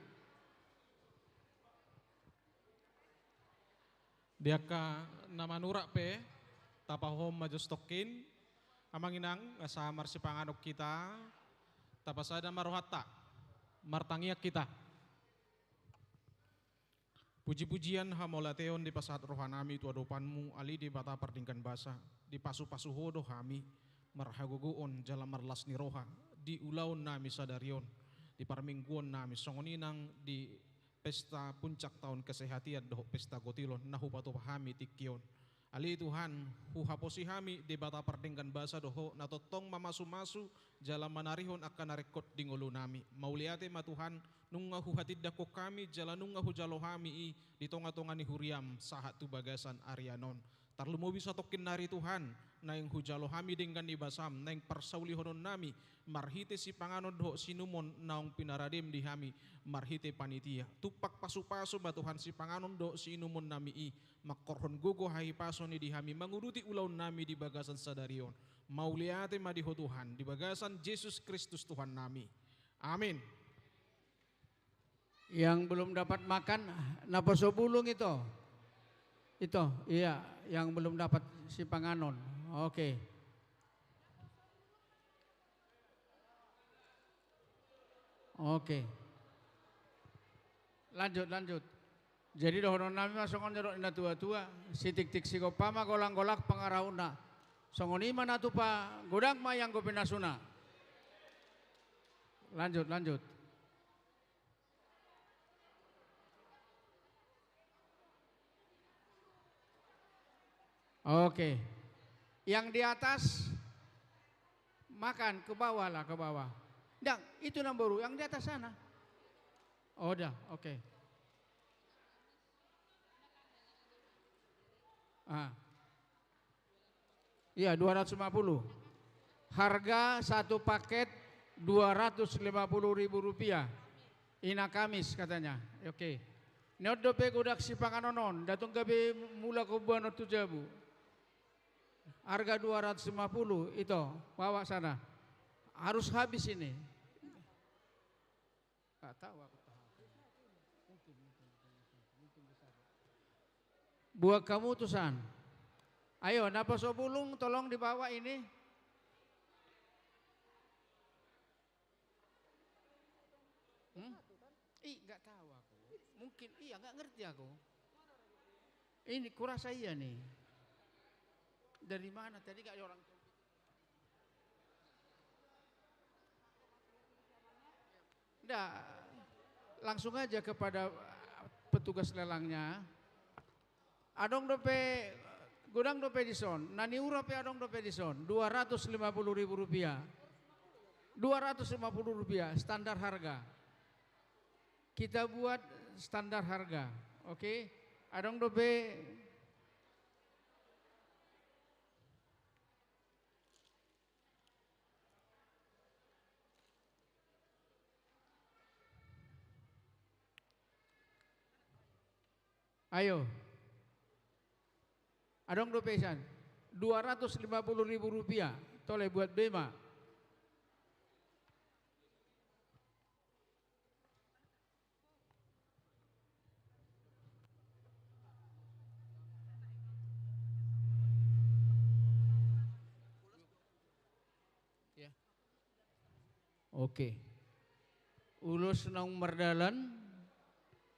Di angka na manurak pe, tapahohom ma jo stokkin, amang inang, asa marsipanganon hita, tapasada ma rohanta, martangiang hita. Puji-pujian hamauliateon dipasahat rohanami tu adopanmu, ale Debata pardenggan basa, dipasu-pasu Ho do hami, marhagogoon jala marlas ni roha, di ulaonnami sadari on, di parmingguonnami, songon i nang di pesta puncak taon kesehatian dohot pesta kotilon na hupatupa hami tingki on. Ale Tuhan, huhaposi hami Debata pardenggan basa do Ho na tongtong mamasu-masu jala manarihon angka na ringkot di ngolunami. Mauliate ma Tuhan, nunga huhatindangkon hami jala nunga hujalo hami i di tonga-tonga ni huriam sahat tu bagasan arian on. Tarlumobi satongkin nari Tuhan, naeng hujalo hami denggan ni basam, naeng parsaulihononnami, marhite sipanganon dohot siinumon naung pinaradem di hami, marhite panitia. Tumpak pasu-pasu ma Tuhan sipanganon dohot siinumonnami i, mangkorhon gogo hahipason i di hami, manguduti ulaonnami di bagasan sadari on. Mauliate ma di Ho Tuhan, di bagasan Jesus Kristus Tuhannami. Amin. Yang belum dapat makan, naposo bulung ito. Ito, iya, yang belum dapat sipanganon. Oke. Oke. Lanjut, lanjut. Jadi dohononnami ma songon nidok ni natua-tua, sitiktik sigompa ma golang-golang pangarahutna. Songon i ma na tupa, godang ma ianggo pinasuna. Lanjut, lanjut. Oke. Yang di atas, makan, ke bawah lah, ke bawah. Nggak, itu namboru, yang di atas sana. Oh, udah, oke. Ah. Iya, dua ratus lima puluh. Harga satu paket dua ratus lima puluh ribu rupiah. Ina Kamis katanya. Oke. Ni on dope godang sipanganon on, nda tung gabe mulak ho boanon tu jabu. Harga dua ratus lima puluh, ito, bawa sana. Harus habis ini. Nggak tahu aku tahu. Mungkin, mungkin, mungkin, mungkin bisa. Buat kamu tusan. Ayo, naposo bulung tolong dibawa ini. Iya, nggak ngerti aku. Ini kurasa iya nih. Dari mana tadi, nggak ada orang? Nggak, langsung aja kepada petugas lelangnya. Adong dope, godang dope dison, na niura pe adong dope dison, dua ratus lima puluh ribu rupiah. Dua ratus lima puluh rupiah, standar harga. Kita buat standar harga, oke? Adong dope. Ayo. Adong dope sian. Dua ratus lima puluh ribu rupiah. Tole buat Bema. Ya. Oke. Ulos naung mardalan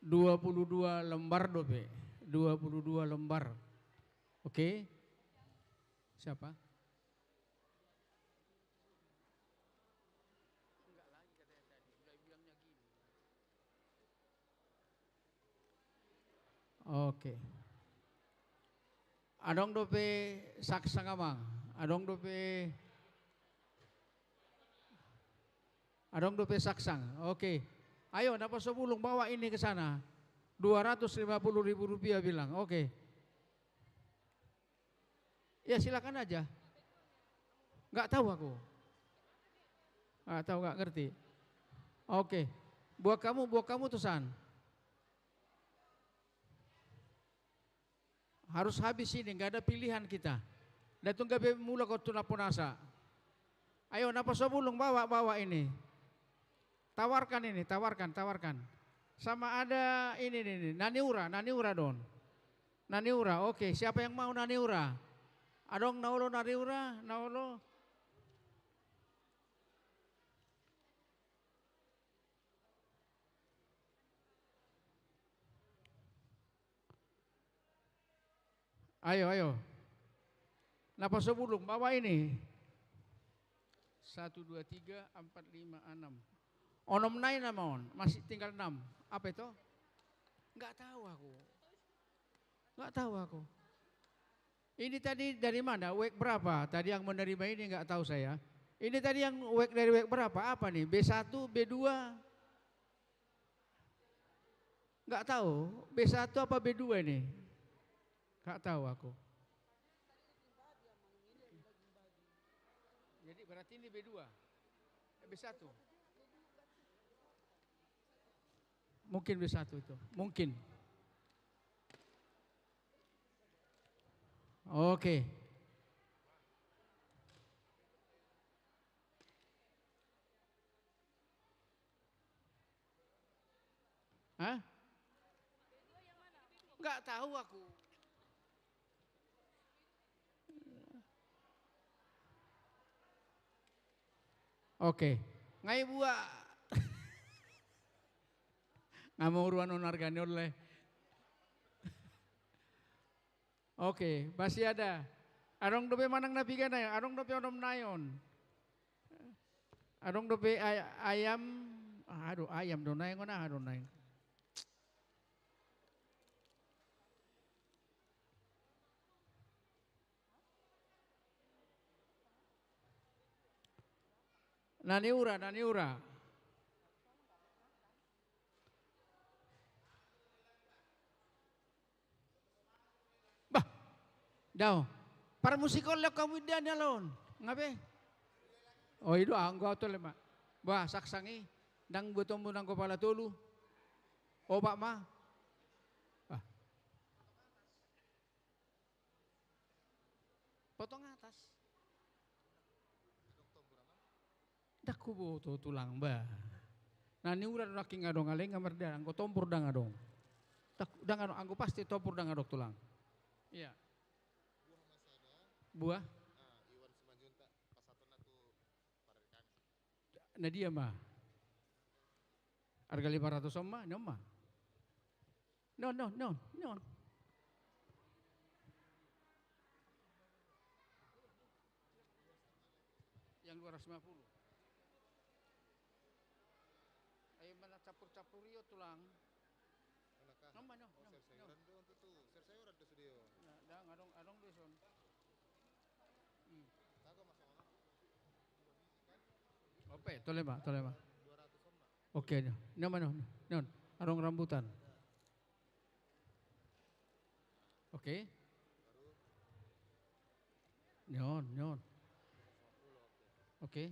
dua puluh dua lembar dope. Dua puluh dua lembar. Oke. Siapa? Oke. Adong dope saksang, amang? Adong dope, adong dope saksang. Oke. Ayo, naposo bulung, bawa ini ke sana. Dua ratus lima puluh ribu rupiah bilang. Oke. Ya, silakan aja. Nggak tahu aku. Nggak tahu, nggak ngerti. Oke. Buat kamu, buat kamu tuh, San. Harus habis ini, nggak ada pilihan kita. Nda tung gabe mulak on tu Namponasa. Ayo, naposo bulung, bawa, bawa ini. Tawarkan ini, tawarkan, tawarkan. Sama ada ini, ini, ini. Na niura, na niura do on. Na niura, oke. Siapa yang mau na niura? Adong na olo na niura, na olo. Ayo, ayo. Naposo bulung, bawa ini. Satu, dua, tiga, empat, lima, enam. Onom nai nama on, masih tinggal enam. Apa itu? Nggak tahu aku. Nggak tahu aku. Ini tadi dari mana? Wek berapa? Tadi yang menerima ini nggak tahu saya. Ini tadi yang wek dari wek berapa? Apa nih? B satu, B dua? Nggak tahu. B satu apa B dua ini? Nggak tahu aku. Jadi berarti ini B dua. Eh, B satu. Mungkin B satu itu. Mungkin. Oke. Hah? Nggak tahu aku. Oke. Ngai buat. Nggak mau ruan on argani oleh. Oke, masih ada. Adong dope manang na piga nai, adong dope onom nai on. Adong dope ay-, ayam, ah, aduh, ayam do nai on, ah, adong nai. Na niura, na niura. Bah. Dao. Parmusikon leon hamu inda ni alon. Ngape? Oh, i do anggo ahu tole ma. Bah, saksang i. Ndang buat ombu nang kopala tolu. Obat ma. Ah. Potong atas. Ndang huboto tulang bah. Na niura do nangkin adong, alai nga mardalan, anggo tombur ndang adong. Ndang, ndang adong, anggo pasti tombur ndang adong tulang. Iya. Buah? Na dia ma? Arga lima ratus on ma, ni on ma? Non, non, non, non. Yang dua ratus lima puluh. Ai mana campur-campur io tulang. Mana kah? Non, non, oh, non, sayur-sayuran non. Do untuk tu, sayur-sayuran do sude on. Nah, dang, adong, adong do son. Hmm. Ope, tole ma, tole ma. Oke, non. Non, non, non. Adong rambutan. Oke. Non, non. Oke.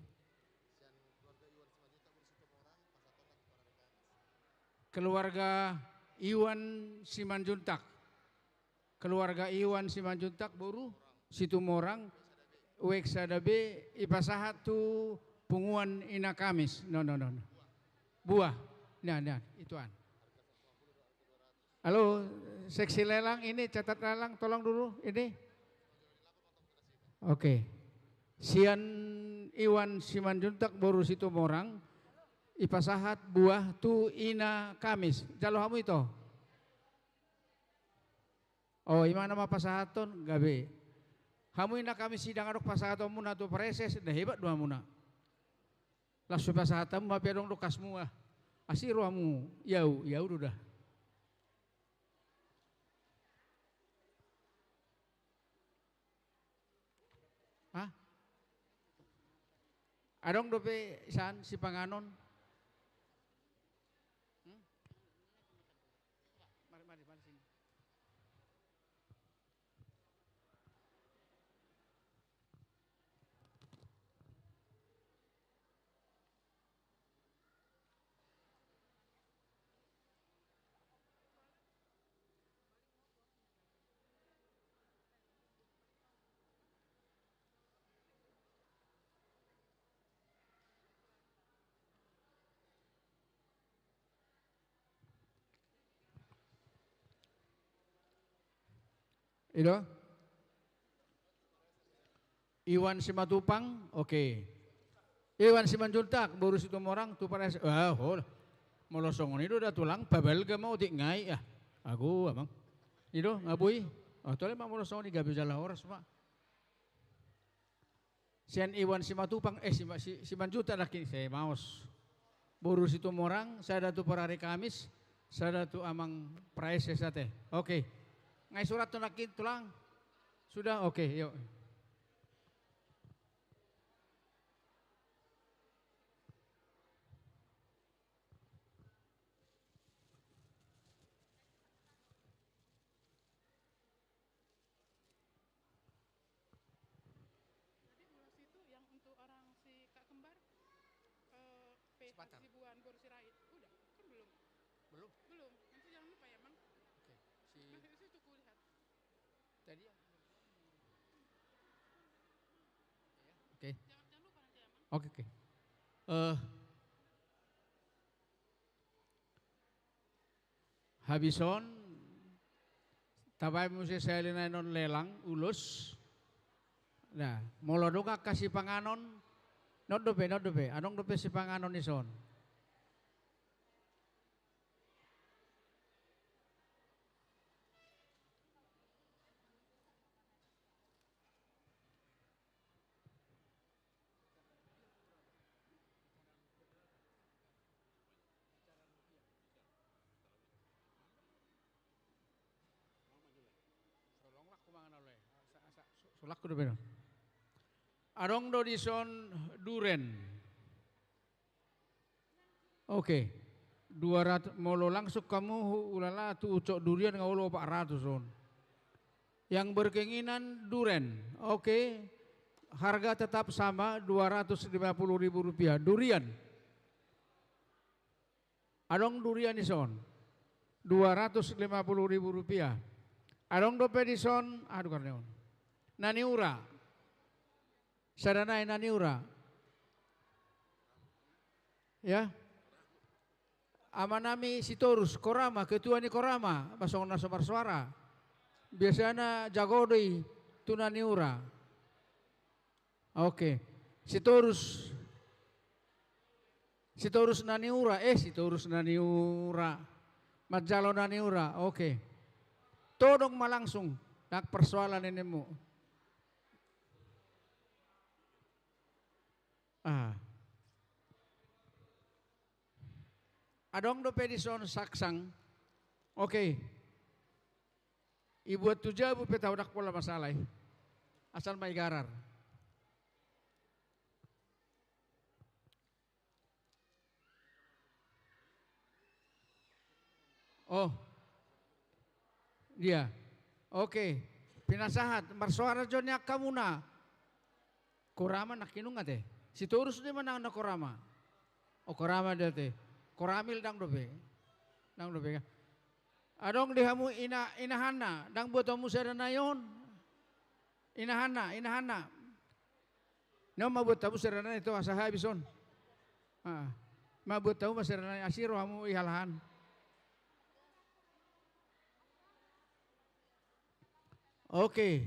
Keluarga Iwan Simanjuntak. Keluarga Iwan Simanjuntak boru Situmorang, W X sada B, ipasahat tu punguan Ina Kamis. Non, non, non. Buah. Nah, nah, ituan. Halo, seksi lelang ini, catat lelang, tolong dulu ini. Oke. Sian Iwan Simanjuntak boru Situmorang, ipasahat buah tu Ina Kamis. Jalo hamu ito. Oh, ima na ma pasahaton, gabe. Hamu Ina Kamis, sidang adong pasahatonmuna tu praeses, na hebat do hamuna. Langsung pasahat hamu, ma pe adong do kasmu, ah. Asi rohamu, iau, iau do da. Hah? Adong dope san sipanganon? Hmm? Mari, mari, mari sini. I do? Iwan Simatupang, oke. Iwan Simanjuntak, boru Situmorang, tu praeses, ah, hol. Molo songon i do da tulang, pabalga ma otik ngai, ah. Ago, amang. I do, nga boi. Oh, tole ma molo songon i, gabe jala horas ma. Sian Iwan Simatupang, eh, Sima-, Si-, Simanjuntak nangkin, simaos. Boru Situmorang, sada tu parari Kamis, sada tu amang praeses ate. Oke. Nga isurathon nangkin tulang. Sudah, oke, yuk. Jadi ulos itu yang untuk orang si Kak Kembar, eh, P H Sibuan, boru Sirait. Udah, kan belum? Belum. Belum. Nanti jangan lupa ya, Mang. Oke. Si itu kulihat. Tadi yang Oke. Jangan, jangan lupa nanti ya, Mang. Oke, oke. Eh, habis on, tabaen muse sahali nai on lelang, ulos. Nah, molo adong angka sipanganon, non dope, non dope. Adong dope sipanganon i son. Adong do dison duren. Oke. Dua ratus, molo langsung hamu hu-, ulala tu ucok durian nga olo opat ratus on. Yang berkeinginan duren. Oke. Harga tetap sama, dua ratus lima puluh ribu rupiah. Durian. Adong durian dison. Dua ratus lima puluh ribu rupiah. Adong dope dison, aduh, karneon. Naniura. Sada nai Naniura. Ya. Amanami Sitorus, Korama, ketua ni Korama, ba songon na so marsuara. Biasana jago do i tu Naniura. Oke. Sitorus. Sitorus Naniura, eh, Sitorus Naniura. Manjalo na niura, oke. Todong ma langsung, ndang persoalan ninmu. Ah. Adong dope dison saksang. Oke. Ibuat tu jabu pe tahu ndang pola masalah i. Asal ma igarar. Oh. Dia. Oke. Pinasahat. Marsoara jo ni angkamuna. Korama nangkin nunga te. Sitorus do i manang na korama. Oh, korama do te. Koramil ndang dope. Ndang dope. Adong di hamu ina, inahanna. Ndang buatonmu sada nai on. Inahanna, inahanna. Nai on ma buat hamu sada nai ito asa habis on. Ah, ma buat hamu ma sada nai asi ro hamu i halahan. Oke.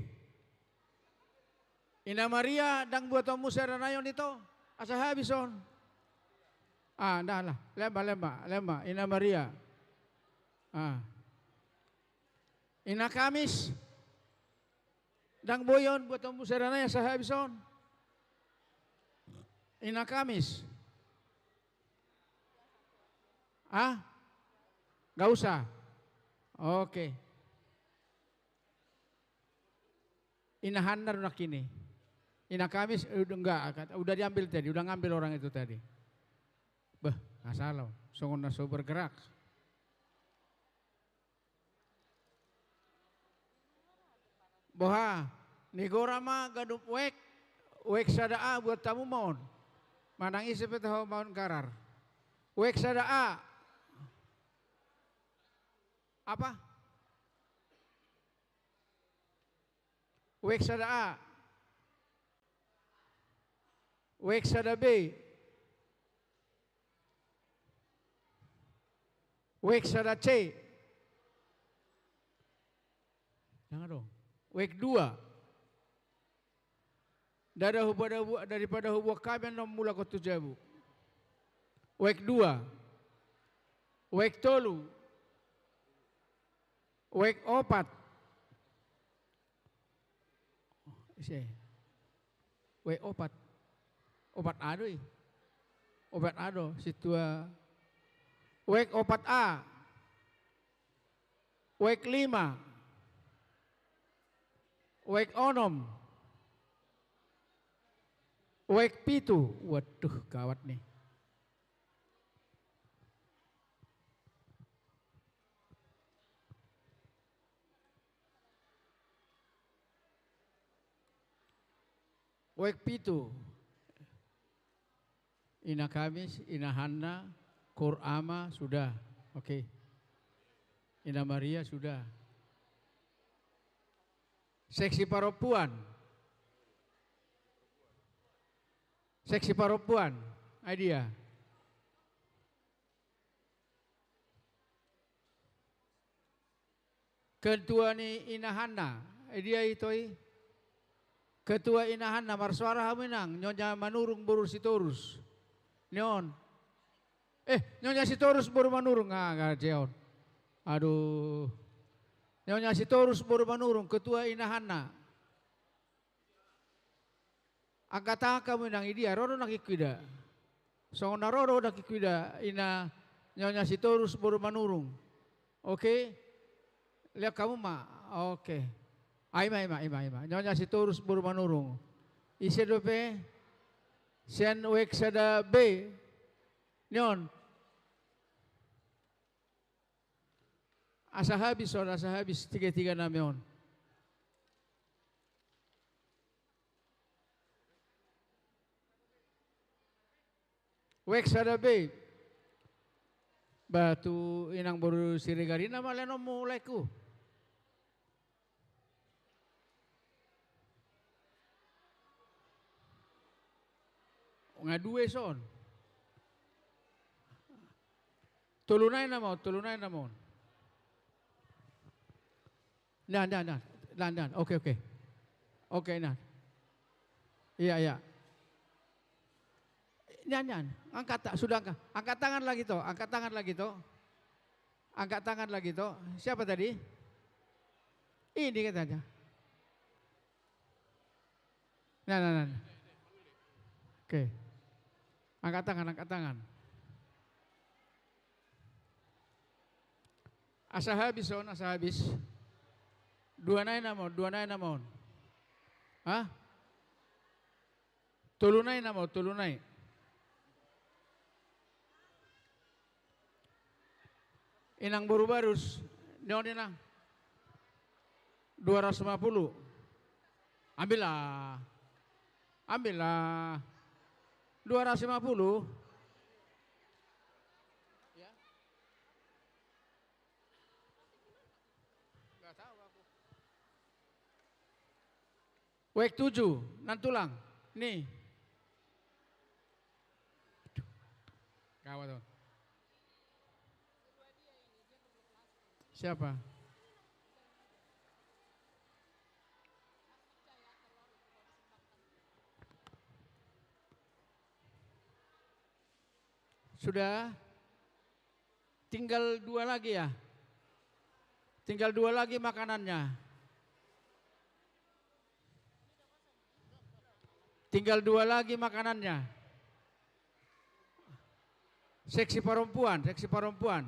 Ina Maria, ndang buatonmu sada nai on ito asa habis on. Ah, nda lah. Lemba, lemba, lemba. Ina Maria. Ah. Ina Kamis. Ndang boi on buatonmu sada nai asa habis on. Ina Kamis. Ah? Nggak usah. Oke. Inahanna do nangkin i. Ina Kamis, eh, udah enggak, udah diambil tadi, udah ngambil orang itu tadi. Beh, nggak salah. Songon na so bergerak. Boha, nigora ma ganup wek, wek sada A buat hamu ma on. Manang ise pe taho ma on garar. Wek sada A. Apa? Wek sada A. Wek sada B. Wek sada C. Jangan dong. Wek dua. Dada hupada, daripada hubuat kami annon mulak on tu jabu. Wek dua. Wek tolu. Wek opat. Ise. Wek opat. Opat A do i. Opat A do, sintua. Wek opat A. Wek lima. Wek onom. Wek pitu. Waduh, gawat nih. Wek pitu. Ina Kamis, Ina Hanna, Kur Ama, sudah. Oke. Ina Maria, sudah. Seksi parompuan. Seksi parompuan. Ai dia. Ketua ni Ina Hanna, eh, dia ito i. Ketua Ina Hanna, marsoara hamu inang, Nyonya Manurung boru Sitorus. Ni on. Eh, Nyonya Sitorus boru Manurung, ah, gajeon. Aduh. Nyonya Sitorus boru Manurung, ketua Ina Hanna. Angkat tangan hamu inang, i dia, ro do nangkin huida. Songon na ro do nangkin huida, ina Nyonya Sitorus boru Manurung. Oke. Lihat hamu ma. Oke. Ah, i ma, i ma, i ma, i ma. Nyonya Sitorus boru Manurung. Ise dope? Sian wek sada B. Ni on. Asa habis on, asa habis tiga-tiga nami on. Wek sada B. Bah, tu inang boru Siregar i na ma lehonon mulai ku. Nga dua son. Tolu nai nama on, tolu nai nama on. Nah, nah, nah. Nah, nah. Oke, oke. Oke, nah. Iya, iya. Nah, nah. Angkat ta-, sudah angkat. Angkat tangan lagi toh, angkat tangan lagi toh. Angkat tangan lagi, toh. Siapa tadi? Ini katanya. Nah, nah, nah. Oke. Angkat tangan, angkat tangan. Asa habis on, asa habis. Dua nai nama on, dua nai nama on. Hah? Tolu nai nama on, tolu nai. Inang boru barus, ni on inang. Dua ratus lima puluh. Ambillah. Ambillah. Dua ratus lima puluh. Ya. Nggak tahu aku. Wek tujuh, nantulang. Nih. Gawat tuh. Siapa? Sudah? Tinggal dua lagi ya? Tinggal dua lagi makanannya. Tinggal dua lagi makanannya. Seksi perempuan, seksi perempuan.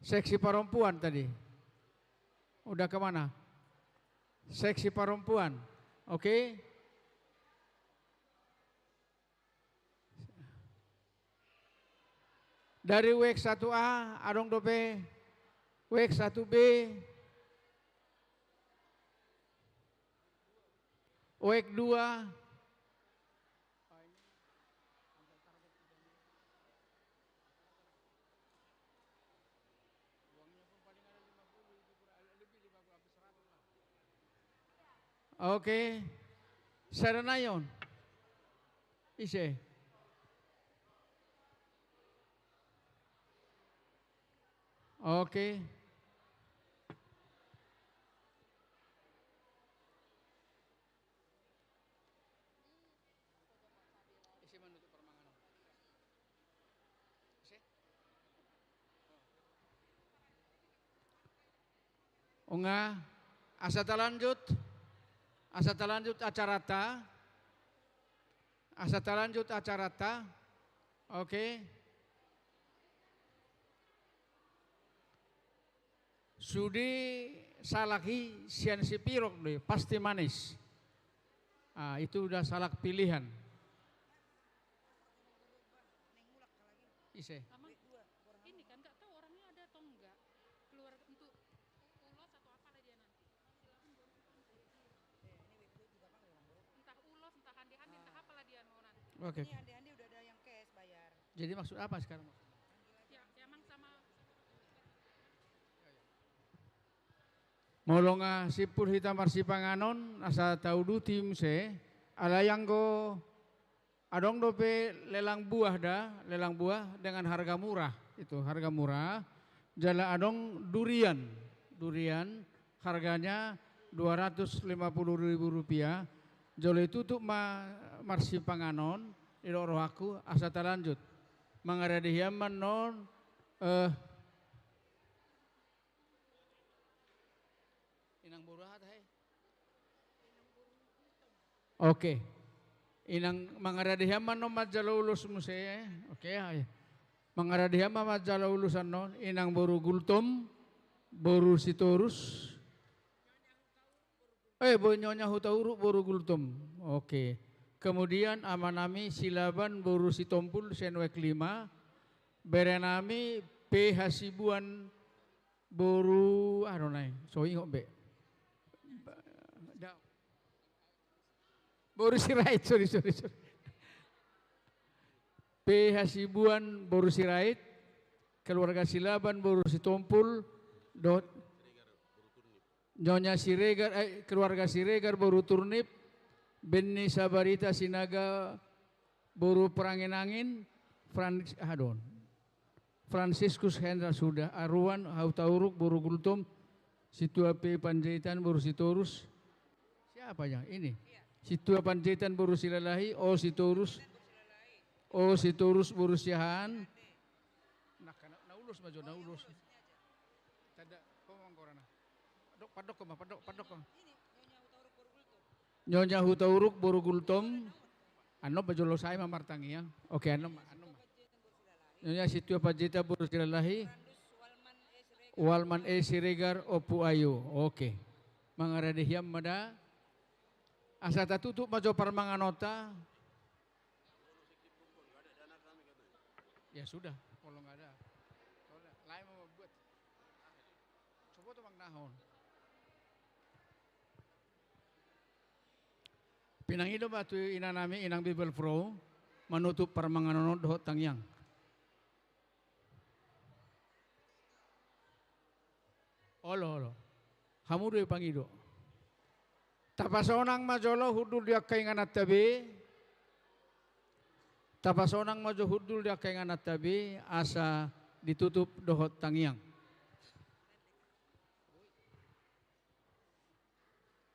Seksi perempuan tadi. Udah kemana? Seksi perempuan. Oke. Dari wek satu A, adong dope wek satu B, wek dua. Oke. Sada nai on. Ise. Oke. Ise manutup parmanganon. Ise? Nunga, asa talanjut, asa talanjut acarata, asa talanjut acarata, oke. Sude salak i sian Sipirok do i, pasti manis. Ah, itu udah salak pilihan. Ise. Amang, ini kan nggak tahu orangnya ada atau enggak. Keluar untuk ulos atau apalah dia nanti. Entah ulos, entah handi-handi, entah apalah dia mau nanti. Oke. Ini handi-handi udah ada yang cash bayar. Jadi maksud apa sekarang? Ya, ya, Mang, sama. Molo nga simpul hita marsipanganon, asa tauduti muse, alai anggo adong dope lelang buah da, lelang buah dengan harga murah, itu harga murah. Jala adong durian, durian harganya dua ratus lima puluh ribu rupiah. Jolo i tutup ma marsipanganon, didok rohangku, asa talanjut. Mangarade hian ma annon, eh, Inang boru aha tahe? Oke. Inang mangarade hian ma annon manjalo ulos muse. Oke, ai. Mangarade hian ma manjalo ulos annon, inang boru Gultom, boru Sitorus. Eh, boru Nyonya Hutauruk, boru Gultom. Oke. Kemudian amanami Silaban, boru Sitompul, sian wek lima. Berenami P Hasibuan, boru, aha do nai, so ingot be. Boru Sirait, sorry, sorry, sorry. P Hasibuan, boru Sirait, keluarga Silaban, boru Sitompul, dohot Nyonya Siregar, eh, keluarga Siregar, boru Turnip, Benny Sabarita Sinaga, boru Perangin-angin, Frans-, aha do on. Franciscus Hendra sudah, Aruan, Hutauruk, boru Gultom, Situa P Panjaitan, boru Sitorus. Siapa ya? Ini. Situa Panjaitan, boru Silalahi, O Sitorus. O Sitorus boru Siahaan. Na, na ulos ma jo, na ulos. Tanda, ho ma gorana. Dok, pandok ma, pandok, pandok ma. Nyonya Hutauruk boru Gultom. Annon ma jolo, sai ma martangiang. Oke, annon ma, annon ma. Nyonya Situa Panjaitan boru Silalahi. Walman E Siregar, Ompu Ayu. Oke. Mangarade hian ma da. Asa tatutup ma jo parmanganonta. Ya sudah, kalau nggak ada. Kalau nggak, lain mau buat. Coba tuh, Bang Nahon. Pinangido ma tu inanami, Inang Bibelvrouw, manutup parmanganon on dohot tangiang. Olo, olo. Hamu do i pangido. Tapasonang ma jolo hundul di angka ingananta be. Tapasonang ma jo hundul di angka ingananta be, asa ditutup dohot tangiang.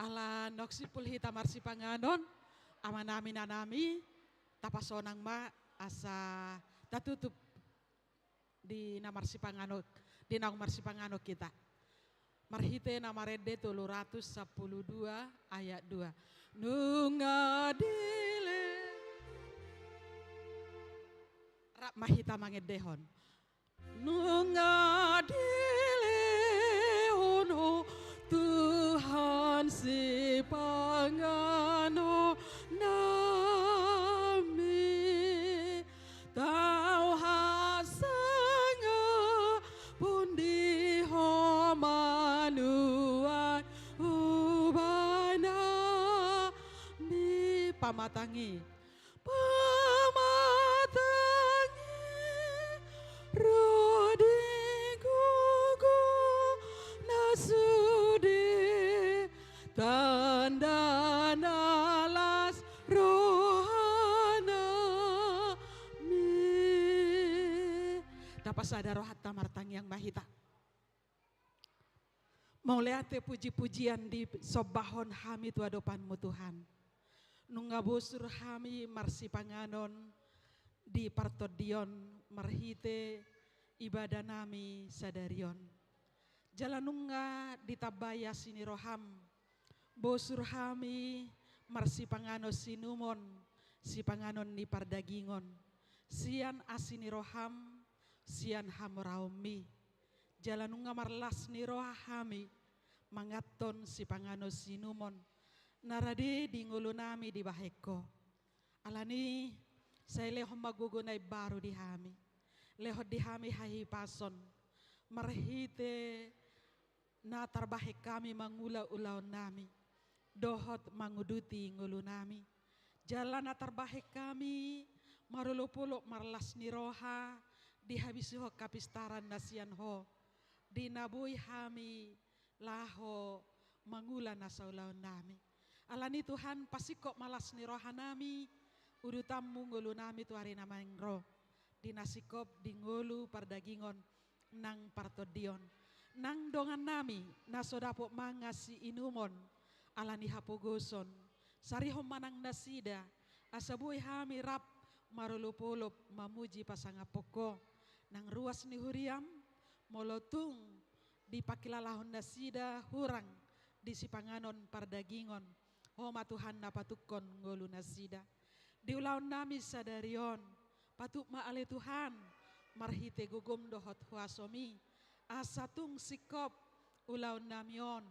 Ala naung simpul hita marsipanganon, amanami, inanami, tapasonang ma asa tatutup di na marsipanganon, di naung marsipanganon hita. Marhite na marende tolu ratus sampulu dua ayat dua. Nunga dile. Rap ma hita mangendehon. Nunga dilehon Ho Tuhan sipanganon nami. Tau hasangapon di Ho ma nuaeng uba nami. Pamatangi. Pamatangi ro di gogo na sude, tanda na las roha nami. Tapasada rohanta, martangiang ma hita. Mauliate, puji-pujian disombahon hami tu adopanMu, Tuhan. Nunga bosur hami marsipanganon di partondion marhite ibadah nami sadari on. Jala nunga ditambai asi ni rohaM, bosur hami marsipanganon siinumon, sipanganon ni pardagingon, sian asi ni rohaM, sian hamoraonMi. Jala nunga marlas ni roha hami manganhon sipanganon siinumon na rade di ngolunami dibahen Ho. Alani i, sai lehon ma gogo na imbaru di hami. Lehon di hami hahipason marhite na tarbahen hami mangula ulaonnami dohot manguduti ngolunami. Jala na tarbahen hami marolopolop marlas ni roha di habisuhon hapistaran na sian Ho, di na boi hami laho mangula nasa ulaonnami. Alani i, Tuhan, pasingkop ma las ni rohanami, udutanMu ngolunami tu ari na naeng ro, di na singkop di ngolu pardagingon nang partondion. Nang dongannami na so dapot mangan siinumon alani hapogoson, sarihon ma nang nasida, asa boi hami rap marolopolop mamuji pasangaphon Ho. Nang ruas ni huriaM, molo tung dipangkilalahon nasida hurang di sipanganon pardagingon, Ho ma, Tuhan, na patungkon ngolu nasida. Di ulaonnami sadari on, patut ma ale, Tuhan, marhite gogoM dohot huasoMi, asa tung singkop ulaonnami on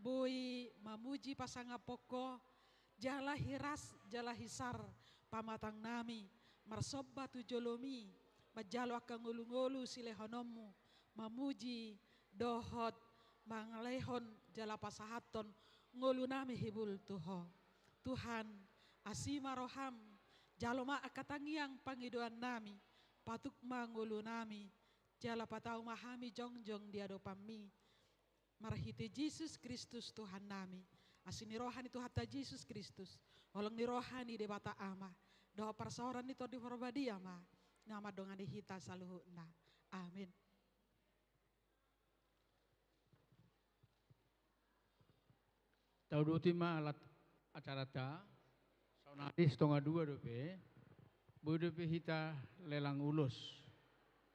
boi mamuji pasangaphon Ho, jala hiras jala hisar pamatangnami marsomba tu joloMi, manjalo angka ngolungolu silehononMu, mamuji dohot mangalehon jala pasahathon ngolunami hibul tu Ho. Tuhan, asi ma rohaM, jalo ma angka tangiang pangidoannami, patuk ma ngolunami, jala patau ma hami jongjong di adopanMi. Marhite Jesus Kristus Tuhannami, asi ni roha ni Tuhanta Jesus Kristus, holong ni roha ni Debata Ama, dohot parsaoran ni Tondi Parbadia ma na mandongani hita saluhutna. Amin. Tauduti ma alat acaranta, saonari satonga dua dope. Boi dope hita lelang ulos.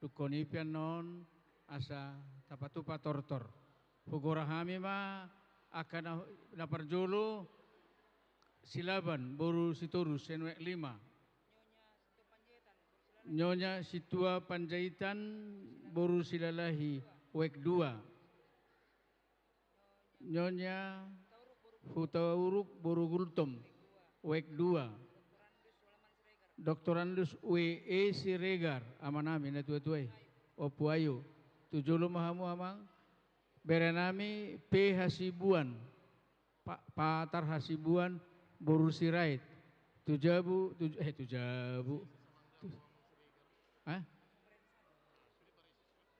Dungkon i pe annon asa tapatupa tortor. Hugora hami ma angka na, na parjolo, Silaban boru Sitorus, sian WEG lima. Nyonya Situa Panjaitan boru Silalahi, WEG dua. Nyonya Hutauruk boru Gultom, WEG dua. Doktorandus W E Siregar, amanami na tuatua i, Ompu Ayu. Tu jolo ma hamu, amang. Berenami P Hasibuan, Pa-, Patar Hasibuan boru Sirait. Tu jabu, tu, eh, tu jabu. Tu, hah?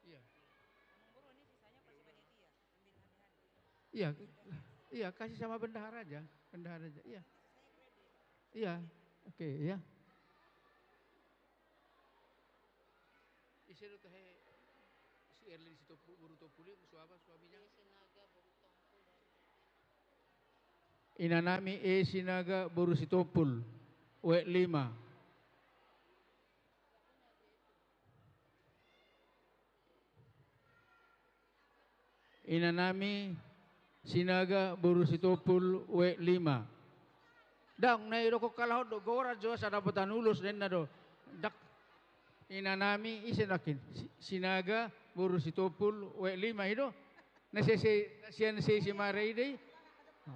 Iya. Iya, iya, kasih sama bendahara aja, bendahara aja. Iya. Iya, oke, iya. Ise do tahe si Erlin Sitompul, boru Sitompul i, suami, suaminya? Inanami E Sinaga boru Sitompul, WEG lima. Inanami Sinaga boru Sitompul, WEG lima. Daong, na idokkon halak on do, goran jo asa dapotan ulos, ninna do. Dak. Inanami, ise nangkin? Si-, Sinaga boru Sitompul, WEG lima i do. Na se, se, sian se, si Mare i do i.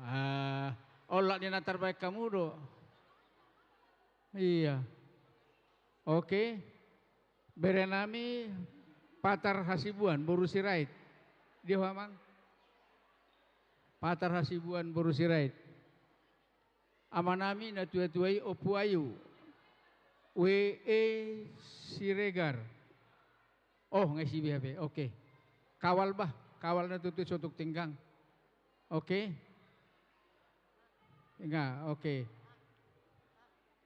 Ah, olat ni na tarbaen hamu do. Iya. Oke. Berenami Patar Hasibuan boru Sirait. Dia ho, amang? Patar Hasibuan boru Sirait. Amanami na tuatua i, Ompu Ayu. W E Siregar. Oh, nga isi B H P. Oke. Kawal bah, kawal na tutu sotuk tinggang. Oke. Nga, oke.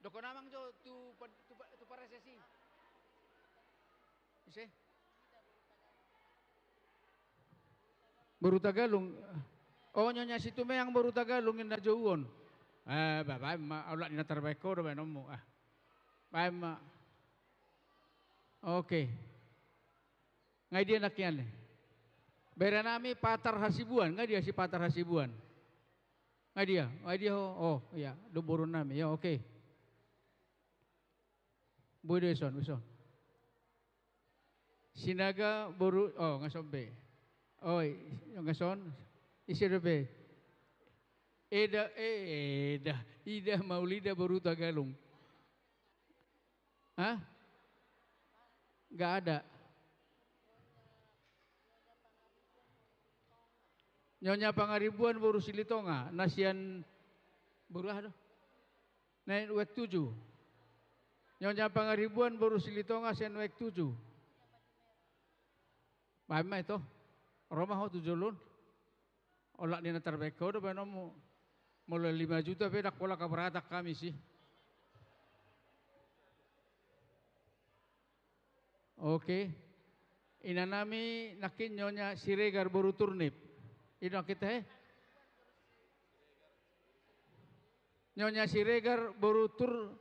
Dokkon amang jo tu pa-, tu pa-, tu parasesi. Ise? Boru Tagalung. Oh, Nyonya Situmeang boru Tagalung, ninna jo on. Eh, ba-, baen ma, olat ni na tarbaen ho do baenonmu. Ah. Baen ma. Oke. Nga dia nangkin? Berenami Patar Hasibuan, nga dia si Patar Hasibuan? Nga dia, nga dia ho, oh, iya, do borunami, ya, oke. Boi do ison, ison. Sinaga boru, oh, nga son be. Oh, i-, nga son, ise dope? Eda, eh, Eda, Ida Maulida boru Tagalung. Hah? Nggak ada. Nyonya Pangaribuan boru Silitonga, na sian boru aha do? Na sian WEG tujuh. Nyonya Pangaribuan boru Silitonga sian WEG tujuh. Baen ma ito. Ro ma ho tu jolo on. Olat ni na tarbaen ho do baenonmu. Molo lima juta pe ndang pola keberatan kami sih. Oke. Inanami nangkin Nyonya Siregar boru Turnip. I do nangkin tahe? Nyonya Siregar boru Tur-,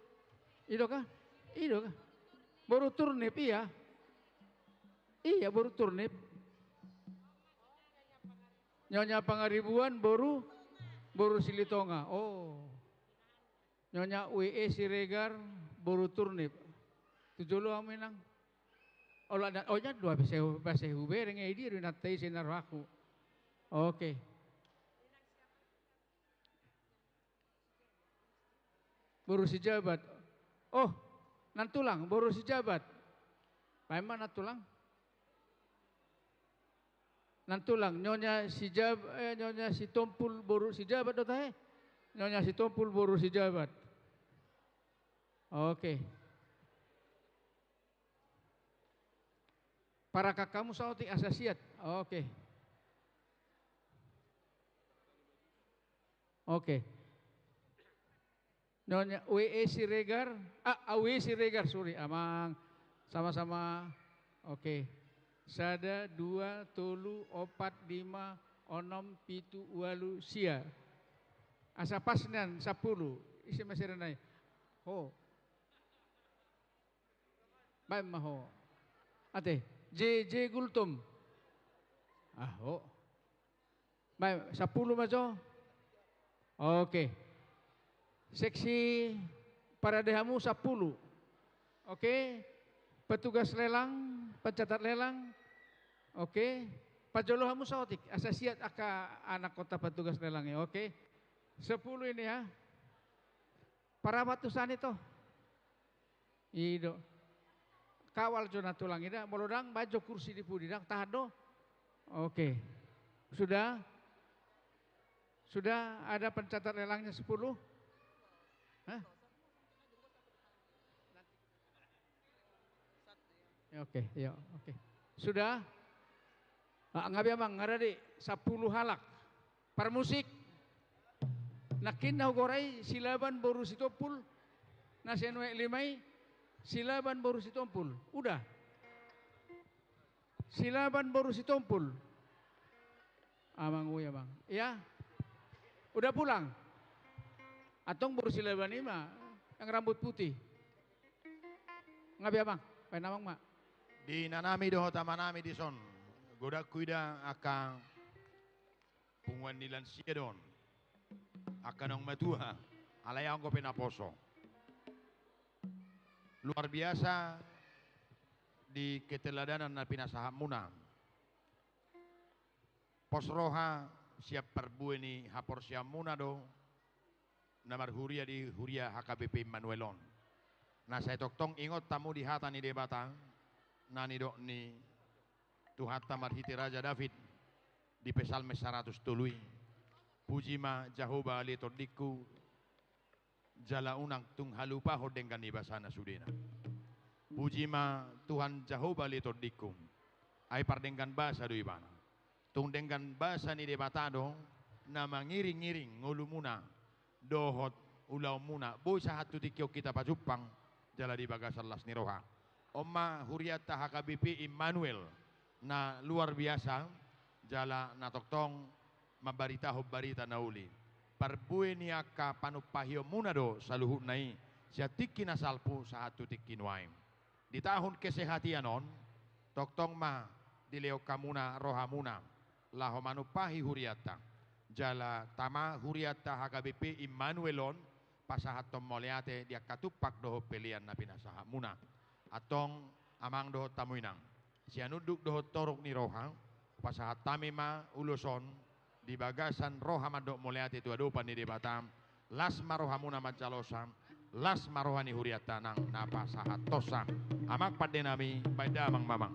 i do kah? I do kah? Boru Turnip, iya. Iya, boru Turnip. Nyonya Pangaribuan boru, boru Silitonga. Oh. Nyonya W E Siregar boru Turnip. Tu jolo hamu, Inang. Olat na, oh, nya dua, base, base hubereng, eh, dia do inanta i, sai na rohangku. Oke. Boru Sijabat. Oh, nantulang, boru Sijabat. Baen ma nantulang. Nantulang, Nyonya Sijab-, eh, Nyonya Sitompul boru Sijabat do tahe? Nyonya Sitompul boru Sijabat. Oke. Parangkat hamu saotik asa siat. Oke. Oke. Nyonya W E Siregar, ah, W E Siregar, sorry, amang. Sama-sama. Oke. Sada, dua, tolu, opat, lima, onom, pitu, ualu, sia. Asa pas nian sampulu. Ise ma sada nai? Ho. Baen ma ho. Ate, J J Gultom. Ah, ho. Baen, sampulu ma jo. Oke. Seksi parade hamu sampulu. Oke. Petugas lelang, pencatat lelang. Oke. Pajolo hamu saotik. Asa siat angka anak kota petugas lelang i. Oke. Sepuluh ini ya. Parapat tu sani to. I do. Kawal jo na tulang i da, molo ndang baen jo kursi di pudi, ndang tahan do. Oke. Sudah? Sudah ada pencatat lelangnya sepuluh? Hah? Ya, oke, ya, oke. Sudah? Ah, nga be amang, nga ra di, sampulu halak. Parmusik. Nangkin na hugora i Silaban boru Sitompul. Na sian Uek lima i Silaban boru Sitompul. Udah. Silaban boru Sitompul. Amang, uya, Bang. Ya. Udah pulang. Antong boru Silaban i ma, yang rambut putih. Nga be amang, baen amang ma. Di inanami dohot amanami dison. Godang huida angka punguan ni lansia do on. Angka naung matua, alai ahu anggo pe naposo. Luar biasa di keteladanan na pinasahatmuna. Pos roha sian parbue ni haporseaonmuna do na marhuria di huria H K B P Immanuel on. Na sai tongtong ingot hamu di hata ni Debata na nidok ni Tuhanta marhite Raja David di Psalmen saratus tolu i. Puji ma Jahowa ale tondingku, jala unang tung halupahon denggan ni basana sudena. Puji ma Tuhan Jahowa ale tondingku, ai pardenggan basa do ibana. Tung denggan basa ni Debata do na mangiringiring ngolumuna dohot ulaonmuna, boi sahat tu tingki on hita pajumpang jala di bagasan las ni roha. On ma hurianta H K B P Immanuel na luar biasa, jala na tongtong mambaritahon barita na uli. Parbue ni angka panumpahionmuna do saluhutna i, sian tingki na salpu sahat tu tingki nuaeng. Di tahun kesehatian on, tongtong ma dilehon hamuna rohamuna laho manumpahi hurianta. Jala tama hurianta H K B P Immanuel on pasahathon mauliate di angka tumpak dohot pelean na pinasahatmuna. Antong amang dohot hamu inang, sian unduk dohot toruk ni roha, pasahat hami ma ulos on di bagasan roha mandok mauliate tu adopan ni Debata. Las ma rohamuna manjalosa, las ma roha ni hurianta nang na pasahathonsa. Amang pandenami, baen damang ma amang.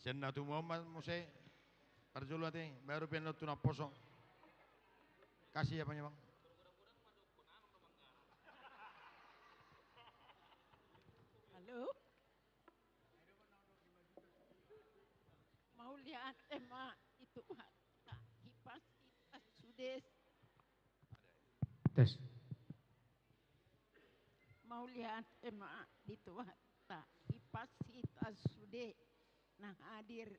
Sian na tumua on ma muse. Parjolo ate, baru pe na tu na poso. Kasih apanya, Bang? Halo. Mauliate ma di Tuhanta, hipasitas sude. Tes. Mauliate ma di Tuhanta, hipasitas sude na hadir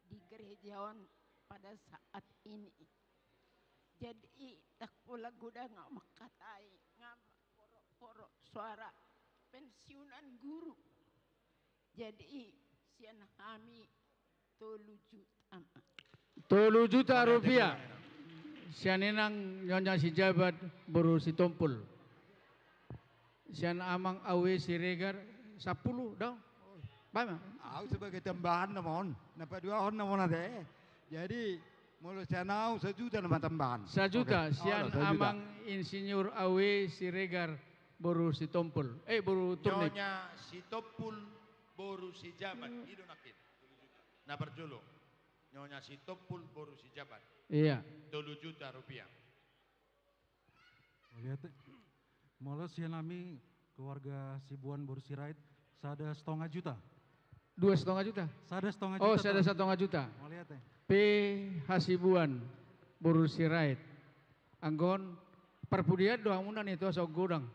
di gereja on pada saat ini. Jadi, ndang pola godang au mangkatai, nga ma porok-porok suara pensiunan guru. Jadi, sian hami tolu juta ma. Tolu juta rupiah. Sian inang Nyonya Sijabat boru Sitompul. Sian amang Awe Siregar sampulu, dong. Bama. Au sebagai tambahan nama on. Na paduahon nama on ate. Jadi, molo sian au sajuta nama tambahan. Sajuta, oke. Sian amang Insinyur Awe Siregar boru Sitompul. Eh, boru Turnip. Nyonya Sitompul boru Sijabat. I do nangkin. Na parjolo. Nyonya Sitompul boru Sijabat. Iya. Tolu juta rupiah. Mauliate. Molo sian hami keluarga Sibuan boru Sirait, sada setengah juta. Dua setengah juta? Sada setengah juta. Oh, sada setengah juta. Mauliate. P Hasibuan boru Sirait. Anggo on parpudian do hamuna ni tu asa godang.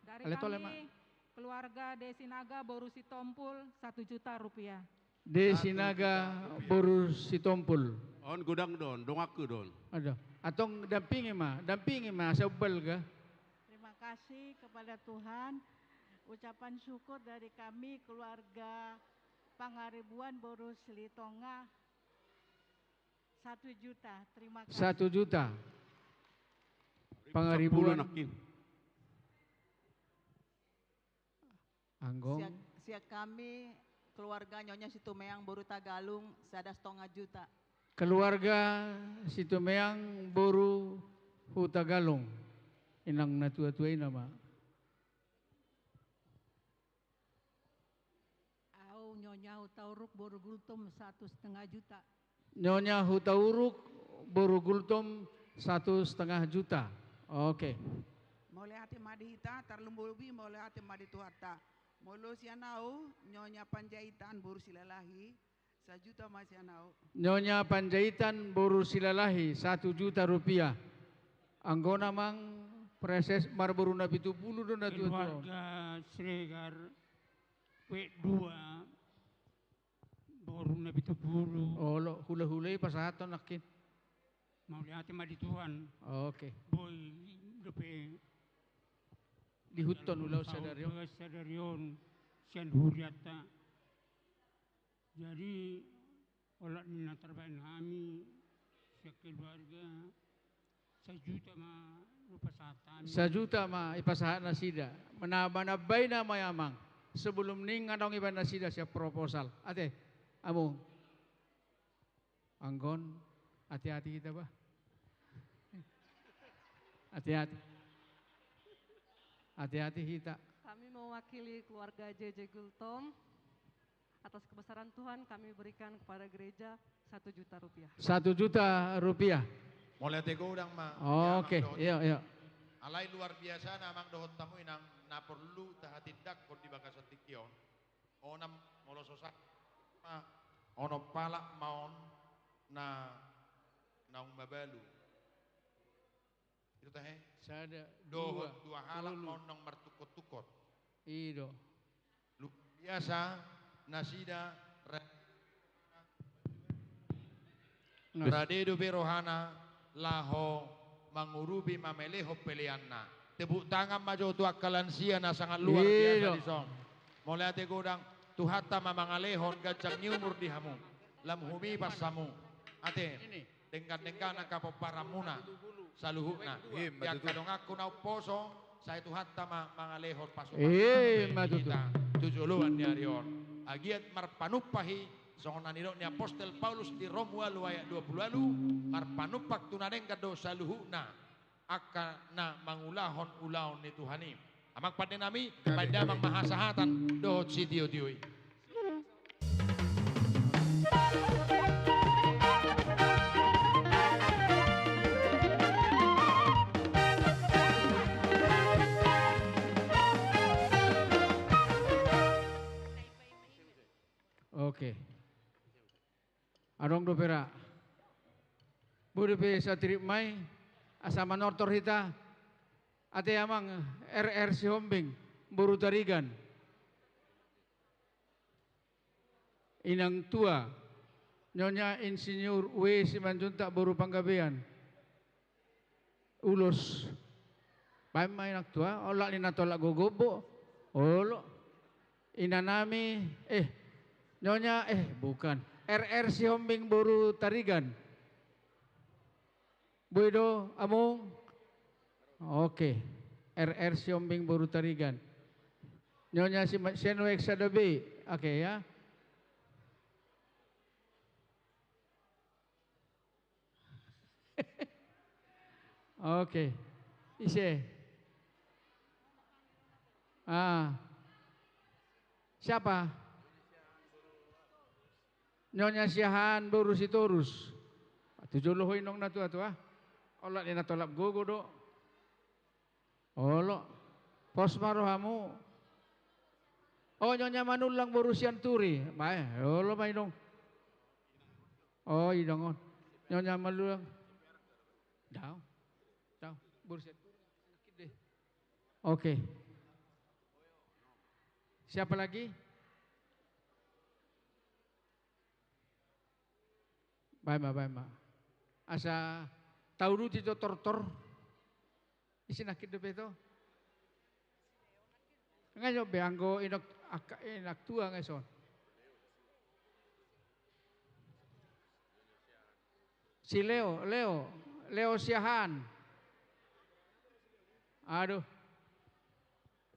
Dari kami, keluarga De Sinaga boru Sitompul, satu juta rupiah. De Sinaga boru Sitompul. On godang do on, donganku do on. Aduh, antong dampingi ma, dampingi ma, asa umbal ga. Terima kasih kepada Tuhan. Ucapan syukur dari kami keluarga Pangaribuan boru Silitonga, satu juta. Terima kasih. Satu juta. Pangaribuan. Sampulu nangkin. Anggo on. Sian, sian kami keluarga Nyonya Situmeang boru Tagalung sada setengah juta. Keluarga Situmeang boru Hutagalung. Inang na tua-tua i nama. Au Nyonya Hutauruk boru Gultom satu setengah juta. Nyonya Hutauruk boru Gultom satu setengah juta. Oke. Mauliate ma di hita, tarlumobi mauliate ma di Tuhanta. Molo sian au, Nyonya Panjaitan boru Silalahi, sajuta ma sian au. Nyonya Panjaitan boru Silalahi, satu juta rupiah. Anggona mang preses marboru na pitu pulu do na tua-tua. Keluarga Siregar, W dua. Boru na pitu pulu. Olo, hula-hula i pasahathon nangkin. Mauliate ma di Tuhan. Oke. Boi dope diihuthon ulaon sadari on. Sadari on sian hurianta. Jadi, olat ni na tarbahen hami sian keluarga. Sajuta ma dipasahat hami. Sajuta ma ipasahat nasida. Mana, manambai nama i amang. Sebelum ninna adong iba nasida sian proposal. Ate, amang. Anggo on, hati-hati hita bah. Hati-hati. Hati-hati hita. Kami mewakili keluarga J J Gultom. Atas kebesaran Tuhan kami berikan kepada gereja satu juta rupiah. Satu juta rupiah. Mauliate godang ma. Oke, iya, iya. Alai luar biasa na amang dohot hamu inang na porlu tahatindangkon di bagasan tingki on. Onom molo so sahat ma onom halak ma on na naung mabalu. Ito tahe. Sada, dohot dua, dua halak tolu. Naung martungkot-tungkot. I do. Luar biasa nasida ra-, rade dope rohana laho mangurupi mamelehon peleanna. Tepuk tangan ma jo tu angka lansia na sangat luar biasa dison. Mauliate godang, Tuhanta ma mangalehon ganjang ni umur di hamu. Lam humipas hamu. Ate. Denggan-denggan angka pomparanmuna saluhutna. Di angka donganku na umposo, sai Tuhanta ma mangalehon pasu-pasu tu joloan ni ari on. Anggiat marpanumpak i, songon na nidok ni apostel Paulus di Rom ualu ayat dua pulu ualu, marpanumpak tu na denggan do saluhutna angka na mangulahon ulaon ni Tuhan i. Amang pande nami, baen damang ma hasahatan dohot sitio-tio i. Oke. Adong dope ra. Boi dope satirip ma i, asa manortor hita. Ate amang R R Sihombing, boru Tarigan. Inang tua, Nyonya Insinyur W Simanjuntak boru Panggabean. Ulos. Baen ma inang tua, olat ni na tolap gogo bo. Olo. Inanami, eh, Nyonya, eh, bukan. R R Sihombing boru Tarigan. Boi do, Among? Oke. R R Sihombing boru Tarigan. Nyonya si Ma-, Senwek sada B. Oke, ya. Oke. Ise? Ah. Siapa? Nyonya Siahaan boru Sitorus. Tu jolo ho inong na tua-tua. Olat ni na tolap gogo do. Olo. Pos ma rohamu. O, Nyonya Manullang boru Sianturi. Bae, olo ma inong. O, inong on. Nyonya Manullang. Dao. Dao. Boru Sianturi. Oke. Siapa lagi? Baen ma, baen ma. Asa tauduti do tortor. Ise nangkin dope to? Nga jo be anggo inok, angka, inang tua nga ison. Si Leo, Leo, Leo Siahaan. Aduh.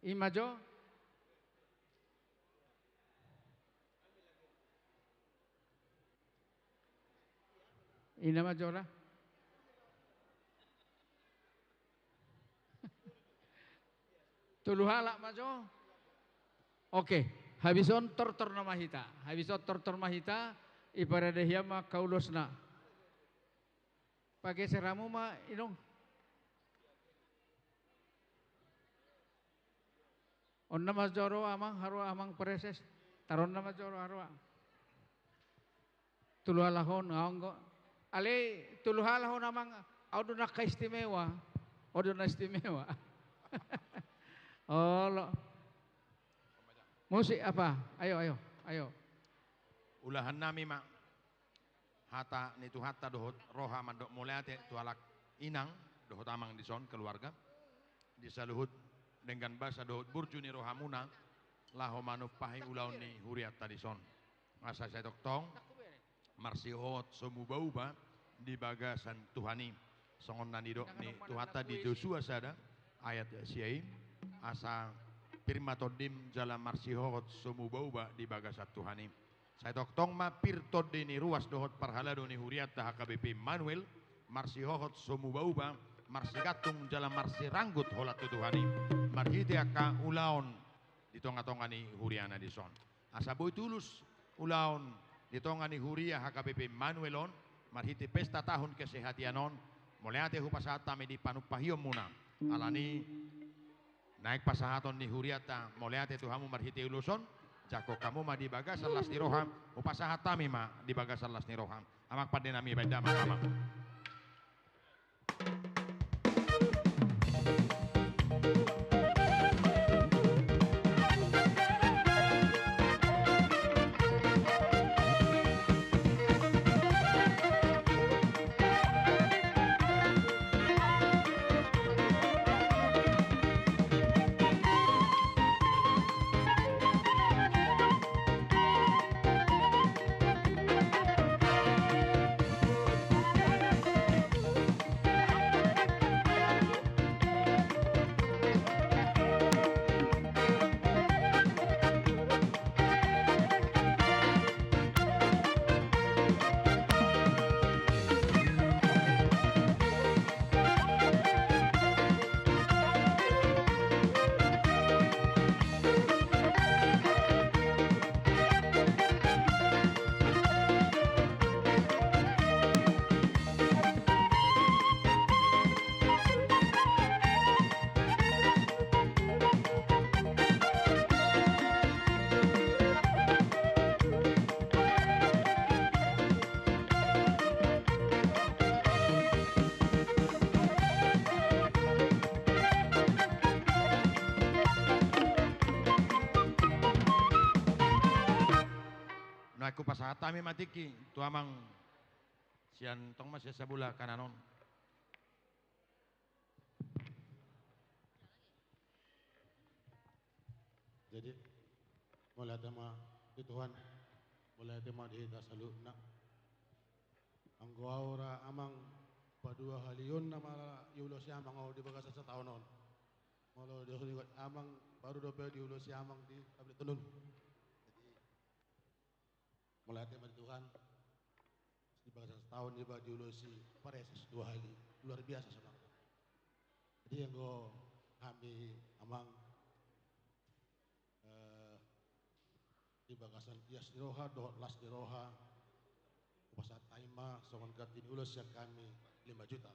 I ma jo. I ma jo ra. Tolu halak ma jo. Oke, habis on tortor nama hita. Habis on tortor ma hita, iparade hian ma angka ulosna. Pageser hamu ma inong. On nama jo ro amang, haroa amang Praeses. Taruhon nama jo ro haroa. Tolu halak on, nga on do. Alai tolu halak on amang, on do na angka istimewa. On do na istimewa. Olo. Musik apa? Ayo, ayo, ayo. Ulahan nami ma. Hata ni Tuhanta dohot roha mandok mauliate tu halak inang dohot amang dison keluarga, di saluhut denggan basa dohot burju ni rohamuna laho manumpahi ulaon ni hurianta dison. Asa sai tongtong marsihohot so muba-uba di bagasan Tuhan i. Songon na nidok ni Tuhanta di Josua sada ayat sia i, asa pir ma tondim jala marsihohot so muba-uba di bagasan Tuhan i. Sai tongtong ma pir tondi ni ruas dohot parhalado ni hurianta H K B P Immanuel, marsihohot so muba-uba, marsigantung jala marsiranggut holan tu Tuhan i, marhite angka ulaon di tonga-tonga ni huriana dison. Asa boi tulus ulaon di tonga ni huria H K B P Immanuel on, marhite pesta tahun kesehatan on, mauliate hupasahat hami di panumpahionmuna. Alani naeng pasahaton ni hurianta mauliate tu hamu marhite ulos on, jangkon hamu ma di bagasan las ni roha, hupasahat hami ma di bagasan las ni roha. Amang pande nami, baen damang amang. Hupasahat hami ma tingki tu amang sian tong ma sian sabola kanan on. Jadi, mauliate ma di Tuhan, mauliate ma di hita saluhutna. Anggo au ra amang paduahalihon nama iulosi amang au di bagasan sataon on. Molo di amang baru dope diulosi amang di update on. Jadi, mauliate ma di Tuhan. Di bagasan sataon iba diulosi pareses dua hali. Luar biasa sonang. Jadi anggo hami amang, eh, di bagasan ias ni roha dohot las ni roha, hupasahat hami ma songon ganti ni ulos sian hami lima juta.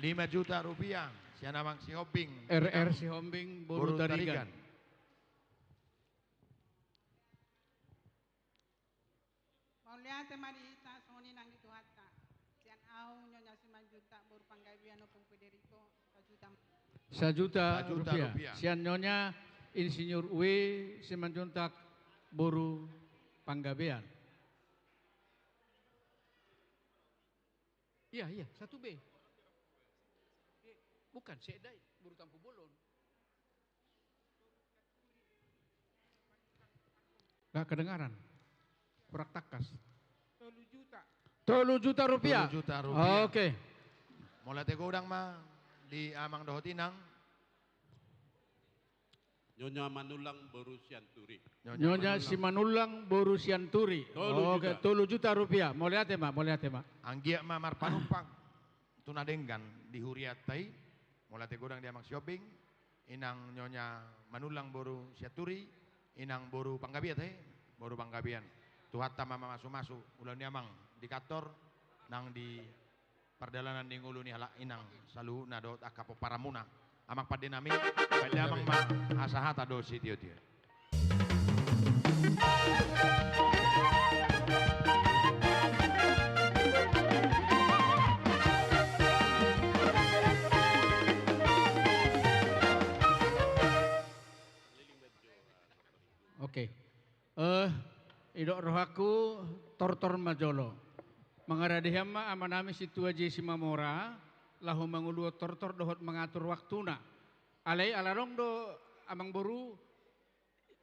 Lima juta rupiah sian amang Sihombing. R R Sihombing, Boru Tarigan. Mauliate ma di hita songon i nang di Tuhanta. Sian au Nyonya Simanjuntak boru Panggabean Ompung Federico, sajuta. Sajuta rupiah. Sian Nyonya Insinyur Wi Simanjuntak boru Panggabean. Iya, iya, satu B. Bukan, seedai, boru Tampubolon. Nggak kedengaran. Kurang takas. Tolu juta. Tolu juta rupiah. Tolu juta rupiah. Oke. Mauliate godang ma di amang dohot inang. Nyonya Manullang boru Sianturi. Nyonya Simanullang boru Sianturi. Oke, tolu juta rupiah. Mauliate ma, mauliate ma. Anggiat ma marpanumpang tu na denggan di hurianta i. Mauliate godang di amang Sihombing, inang Nyonya Manullang boru Sianturi, inang boru Panggabean, eh, boru Panggabean. Tuhanta ma mamasumasu ulaon ni amang di kantor nang di pardalanan ni ngolu ni halak inang saluhutna dohot angka pomparanmuna. Amang pande nami, pande amang ma asa hata dohot sitiotio. Oke. Eh, idok rohangku, tortor ma jolo. Mangarade hian ma amanami Sintua J Simamora, laho manguluhon tortor dohot mangatur waktuna. Alai ala adong do amang boru,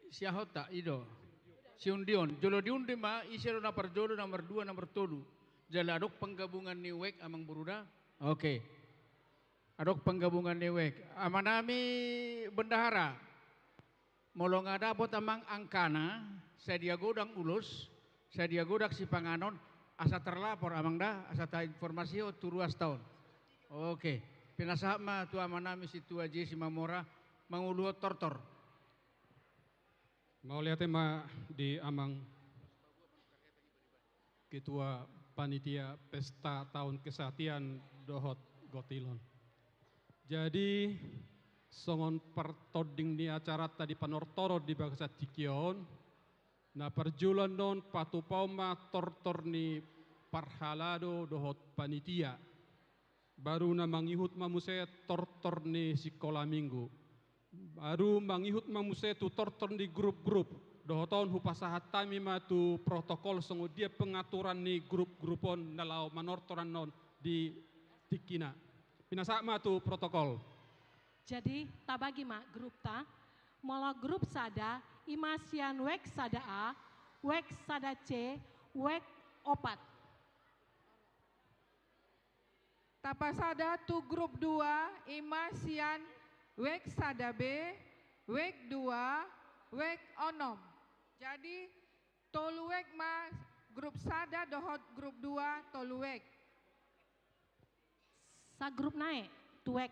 siahonta, i do. Siundion. Jolo diundi ma, ise do na parjolo, na mardua, na martolu. Jala adong panggabungan ni wek amang boru da. Oke. Adong panggabungan ni wek. Amanami bendahara. Molo nga dapot amang angkana, sadia godang ulos, sadia godang sipanganon, asa terlapor amang da, asa tainformasihon tu ruasta on. Oke. Pinasahat ma tu amanami Sintua J Simamora, manguluhon tortor. Mauliate ma di amang Ketua Panitia Pesta Taon Kesatian dohot Gotilon. Jadi, songon partonding ni acaranta di panortoron di bagasan tingki on, na parjolo annon patupaon ma tortor ni parhalado dohot panitia. Baru na mangihut ma muse tortor ni sikola minggu. Baru mangihut ma muse tu tortor ni grup-grup. Dohot on hupasahat hami ma tu protokol songon dia pengaturan ni grup-grup on na laho manortor annon di tingkina. Pinasahat ma tu protokol. Jadi, tabagi ma grupta. Molo grup sada, i ma sian wek sada A, wek sada C, wek opat. Tapasada tu grup dua, i ma sian wek sada B, wek dua, wek onom. Jadi, tolu wek ma grup sada dohot grup dua, tolu wek. Sagrup nai, tu wek,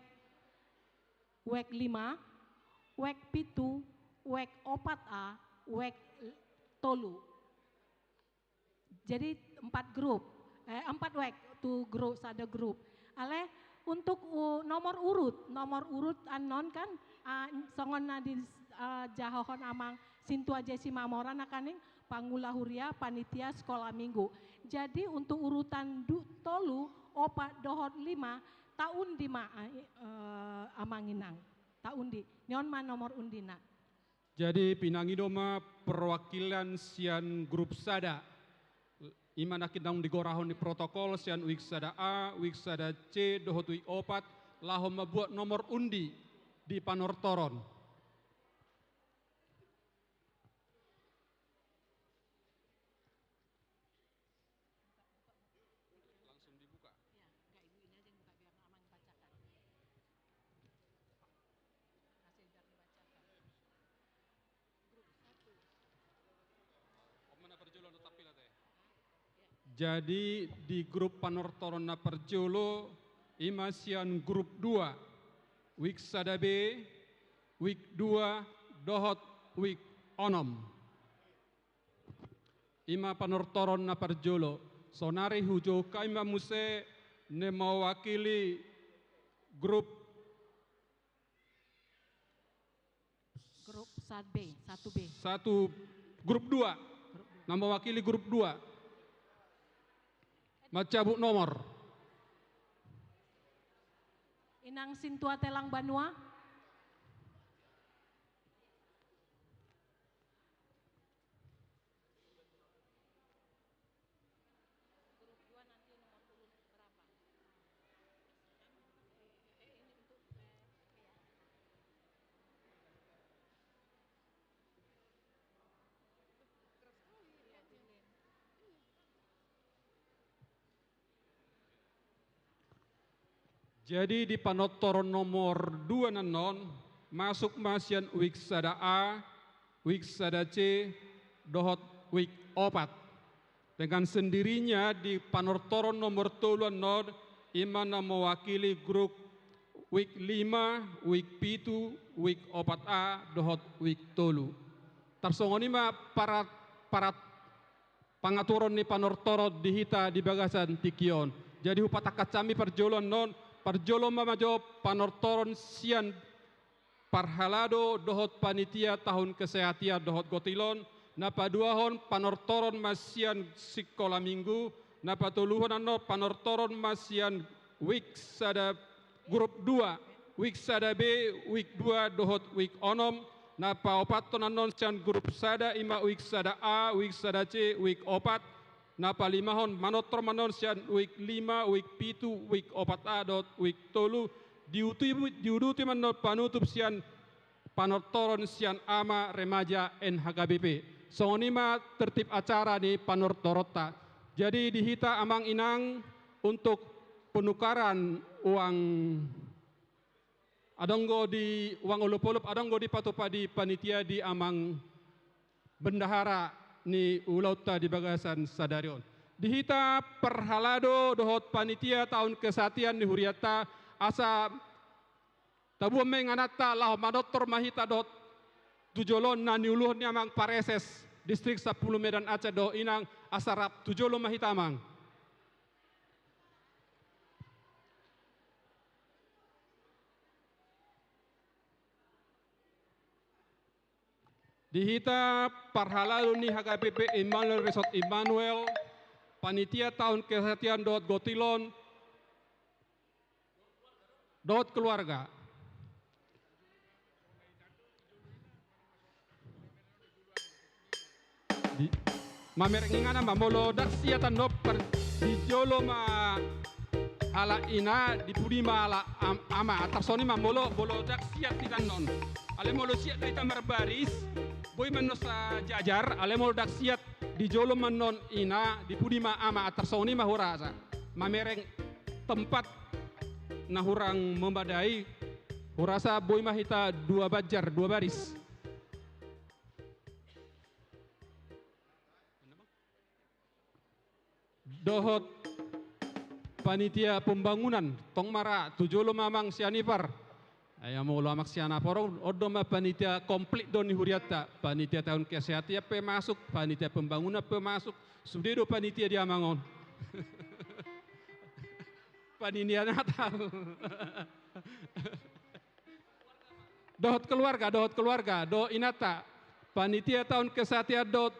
wek lima, wek pitu, wek opat A, wek tolu. Jadi empat grup, eh, empat wek tu grup, sada grup. Alai untuk u-, nomor urut, nomor urut annon kan, ah, songon na di, ah, jahahon amang Sintua J Simamora nangkaning pangula huria panitia sekolah minggu. Jadi untuk urutan du-, tolu, opat dohot lima, taundi ma, eh, amang inang. Taundi. Nion ma nomor undina. Jadi pinangido ma perwakilan sian grup sada. Ima na naeng digorahon di protokol sian wik sada A, wik sada C, dohot wik opat, laho mambuat nomor undi di panortoron. Langsung dibuka. Ya, enggak, ibu ini aja yang buka biar Amang bacakan. Kasih biar dibacakan. Grup satu. Jadi di grup panortoron na parjolo, ima sian grup dua, wik sada B, wik dua, dohot wik onom. Ima panortoron na parjolo. Saonari hujou hami ma muse na mewakili grup Grup satu B, satu B. Satu, grup dua. Grup dua. Na mewakili grup dua. Mancabut nomor. Inang Sintua Telang Banua. Jadi di panortoron nomor dua annon, masuk ma sian wik sada A, wik sada C, dohot wik opat. Dengan sendirinya di panortoron nomor tolu annon, ima na mewakili grup wik lima, wik pitu, wik opat A, dohot wik tolu. Tarsongon i ma parat, parat pangaturon ni panortoron di hita di bagasan tingki on. Jadi hupatangkas hami parjolo annon, parjolo ma jo panortoron sian parhalado dohot panitia tahun kesehatan dohot gotilon, na paduahon panortoron ma sian sikola minggu, na patoluhon annon panortoron ma sian wik sada grup dua, wik sada B, wik dua dohot wik onom, na paopathon annon sian grup sada ima wik sada A, wik sada C, wik opat, na palimahon manortor ma annon sian wik lima, wik pitu, wik opat A dohot wik tolu, diuduti, diuduti ma annon panutup sian panortoron sian ama remaja N H K B P. Songon i ma tertib acara ni panortoronta. Jadi di hita amang inang untuk penukaran uang, adong do di uang olopolop, adong do dipatupa di panitia di amang bendahara ni ulaonta di bagasan sadari on. Di hita parhalado dohot panitia tahun kesehatan ni hurianta asa tabuan ma ingananta laho manortor ma hita dohot tu jolo on na niuluhon ni amang pareses distrik sampulu Medan Aceh dohot inang asa rap tu jolo ma hita amang. Di hita parhalado ni H K B P Immanuel Resort Immanuel, panitia tahun kesehatan dohot gotilon, dohot keluarga. Di, mamereng inganan ma molo ndang siat annon par, di jolo ma halak ina, di pudi ma halak am, ama, tarsongon i ma molo, molo ndang siat hita annon. Alai molo siat do hita marbaris, boi ma annon sajajar, alai molo ndang siat di jolo ma annon ina, di pudi ma ama, tarsongon i ma hurasa. Mamereng tempat na hurang memadai, hurasa boi ma hita dua banjar, dua baris. Dohot panitia pembangunan, tong ma ra, tu jolo ma amang sian Ipar. Ai molo amang sian Ipar on, on do ma panitia komplit do ni hurianta, panitia tahun kesehatan pe masuk, panitia pembangunan pe masuk, sude do panitia di amang on. Panitia na tahu. Dohot keluarga, dohot keluarga, dohot inanta. Panitia tahun kesehatan dohot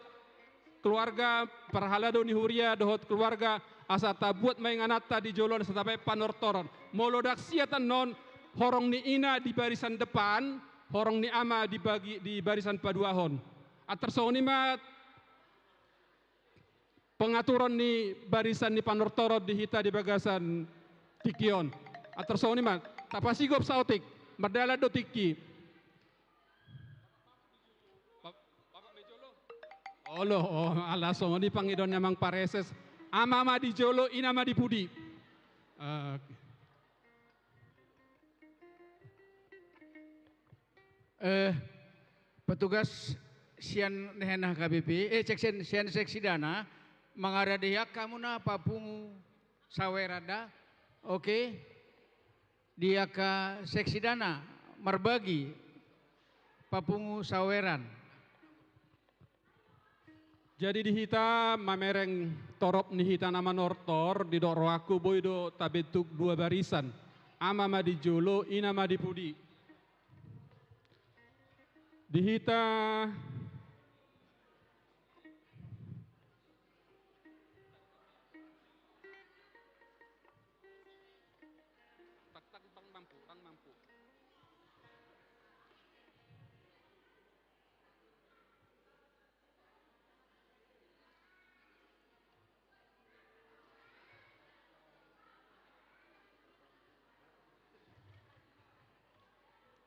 keluarga, parhalado ni huria dohot keluarga, asa tabuat ma ingananta di jolo on asa tabaen panortoron. Molo ndang siat annon, horong ni ina di barisan depan, horong ni ama di bagi, di barisan paduahon. Antar songon i ma pengaturan ni barisan ni panortoron di hita di bagasan tingki on. Antar songon i ma, tapasigop saotik, mardalan do tingki. Olo, oh, ala songon i pangidoan ni amang pareses, ama ma di jolo, ina ma di pudi. Eh, Eh, petugas sian nehe na H K B P, eh, cek sian, sian seksi dana, mangarade hian hamu na papungu saweran da. Oke. Di angka seksi dana, marbagi papungu saweran. Jadi di hita mamereng torop ni hita na manortor, didok rohangku boi do tabentuk dua barisan. Ama ma di jolo, ina ma di pudi. Di hita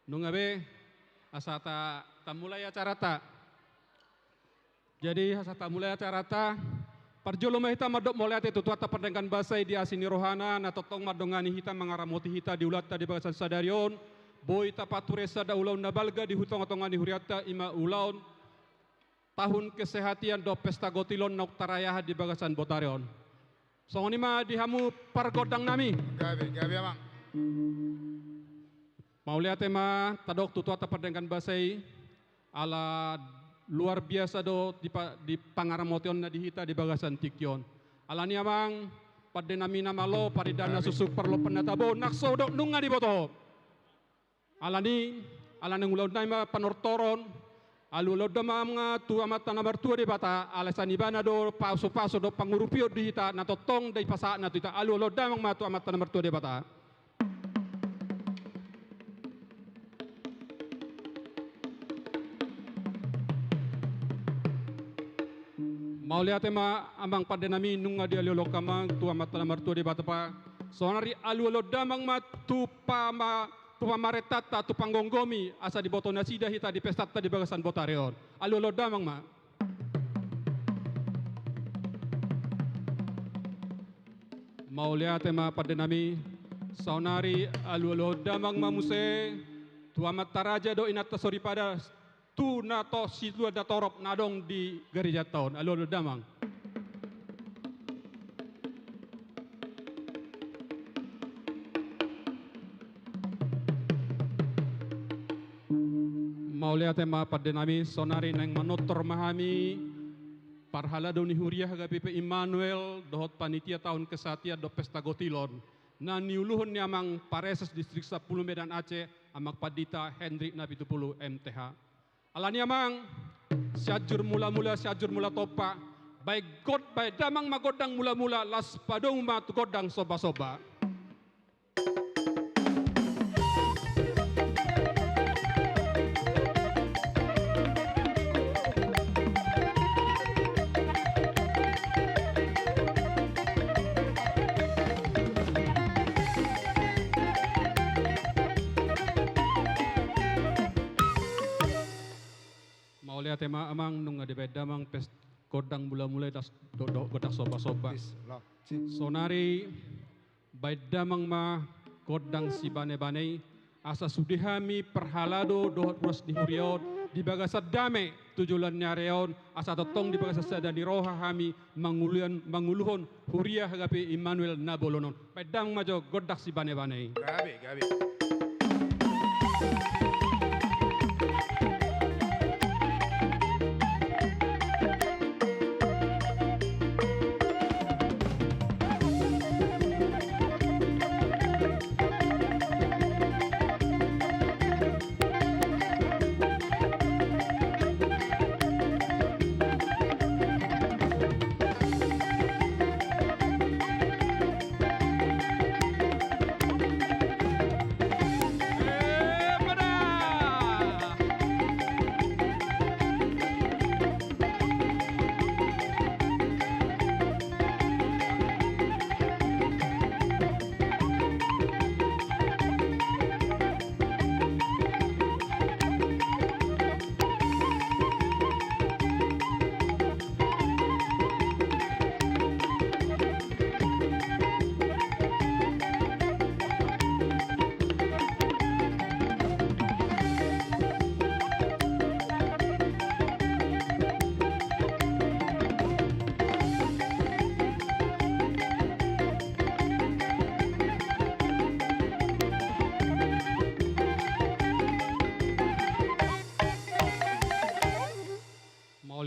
Nunga be, asa ta, tamulai acarata. Jadi, asa tamulai acarata, parjolo ma hita mandok mauliate tu Tuhanta pardenggan basa i di asi ni rohana, na tongtong mandongani hita, mangaramoti hita di ulaonta di bagasan sadari on, boi tapature sada ulaon na balga di hu tongatonga ni hurianta, i ma ulaon tahun kesehatan dohot pesta gotilon naung tarayahan di bagasan botari on. Songon i ma di hamu pargondang nami. Gabe, gabe amang. Mauliate ma tadok tu Tuhanta pardenggan basa i, ala luar biasa do di pa-, di pangaramotionna di hita di bagasan tingki on. Alani amang, pande nami na malo, parindahan na susuk parlompan na tabo, nang so do nunga diboto. Alani, ala naeng ulaon nami ma panortoron, alualuhon damang ma tu Amanta na martua Debata, ala sian Ibana do pasupasu dohot pangurupion di hita, na tongtong dipasahatna tu hita, alualuhon damang ma tu Amanta na martua Debata. Mauliate ma amang pande nami, nunga dialualuhon damang tu Amanta na martua Debata, saonari alualuhon damang ma tu pama- tu pamarentanta, tu panggomgomi, asa diboto nasida hita di pestanta di bagasan botari on. Alualuhon damang ma. Mauliate ma pande nami, saonari alualuhon damang ma muse tu amanta raja dohot inanta soripada, tu na to-, situan na torop na adong di garejanta on, alualuhon damang. Mauliate ma pande nami, saonari naeng manortor ma hami parhalado ni huria H K B P Immanuel dohot panitia tahun kesehatan dohot pesta gotilon na niuluhon ni amang pareses Distrik Sampulu Medan Aceh, amang pandita Hendrik Napitupulu M T H. Alani amang, Sianjur Mulamula, Sianjur Mula Tompa, baen gond-, baen damang ma gondang mulamula, laos padomu ma tu gondang sombasomba. Mauliate ma amang, nunga dibaen damang pes-, gondang mulamula i, laos do-, do-, gondang sombasomba. Peace, love, cinta. Saonari baen damang ma gondang sibanebane i, asa sude hami parhalado dohot ruas ni huria on di bagasan dame tu joloan ni ari on, asa tongtong di bagasan sada ni roha hami manguluan, manguluhon huria H K B P Immanuel na bolon on. Baen damang ma jo gondang sibanebane i. Gabe, gabe.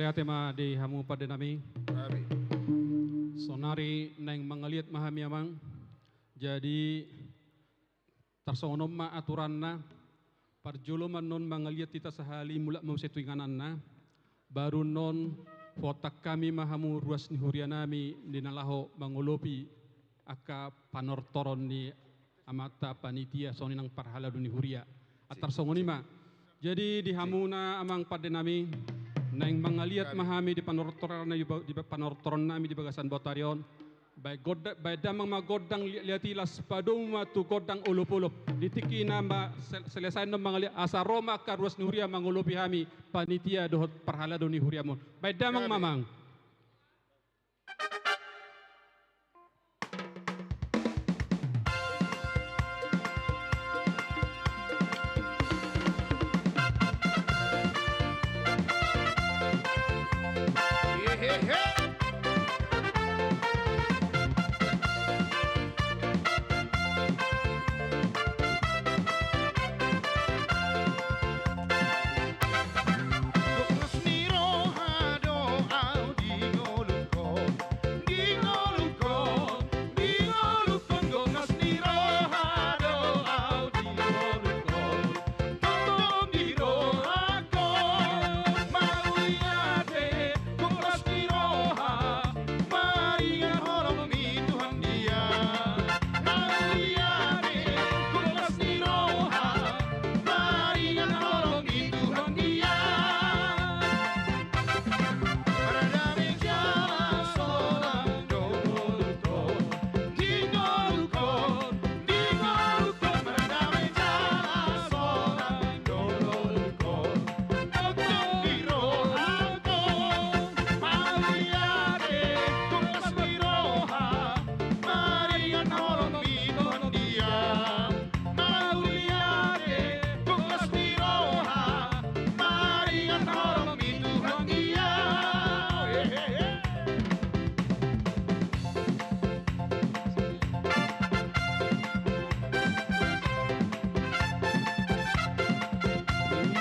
Ate ma di hamu pande nami. Saonari naeng mangaliat ma hami amang. Jadi tarsongon on ma aturanna. Parjolo ma annon mangaliat hita sahali mulak ma muse tu ingananna. Baru annon huontak hami ma hamu ruas ni huria nami di na laho mangolopi angka panortoron ni amanta panitia songon i nang parhalado ni huria. Antar songon i ma. Jadi di hamuna amang pande nami, naeng mangaliat ma hami di panortoron nami di bagasan botari on. Baen gondang, baen damang ma gondang liat-liat i, laos padomu ma tu gondang olop-olop. Di tingki na ma selesaina mangaliat asa ro ma angka ruas ni huria mangolopi hami panitia dohot parhalado ni huriamon. Baen damang ma amang.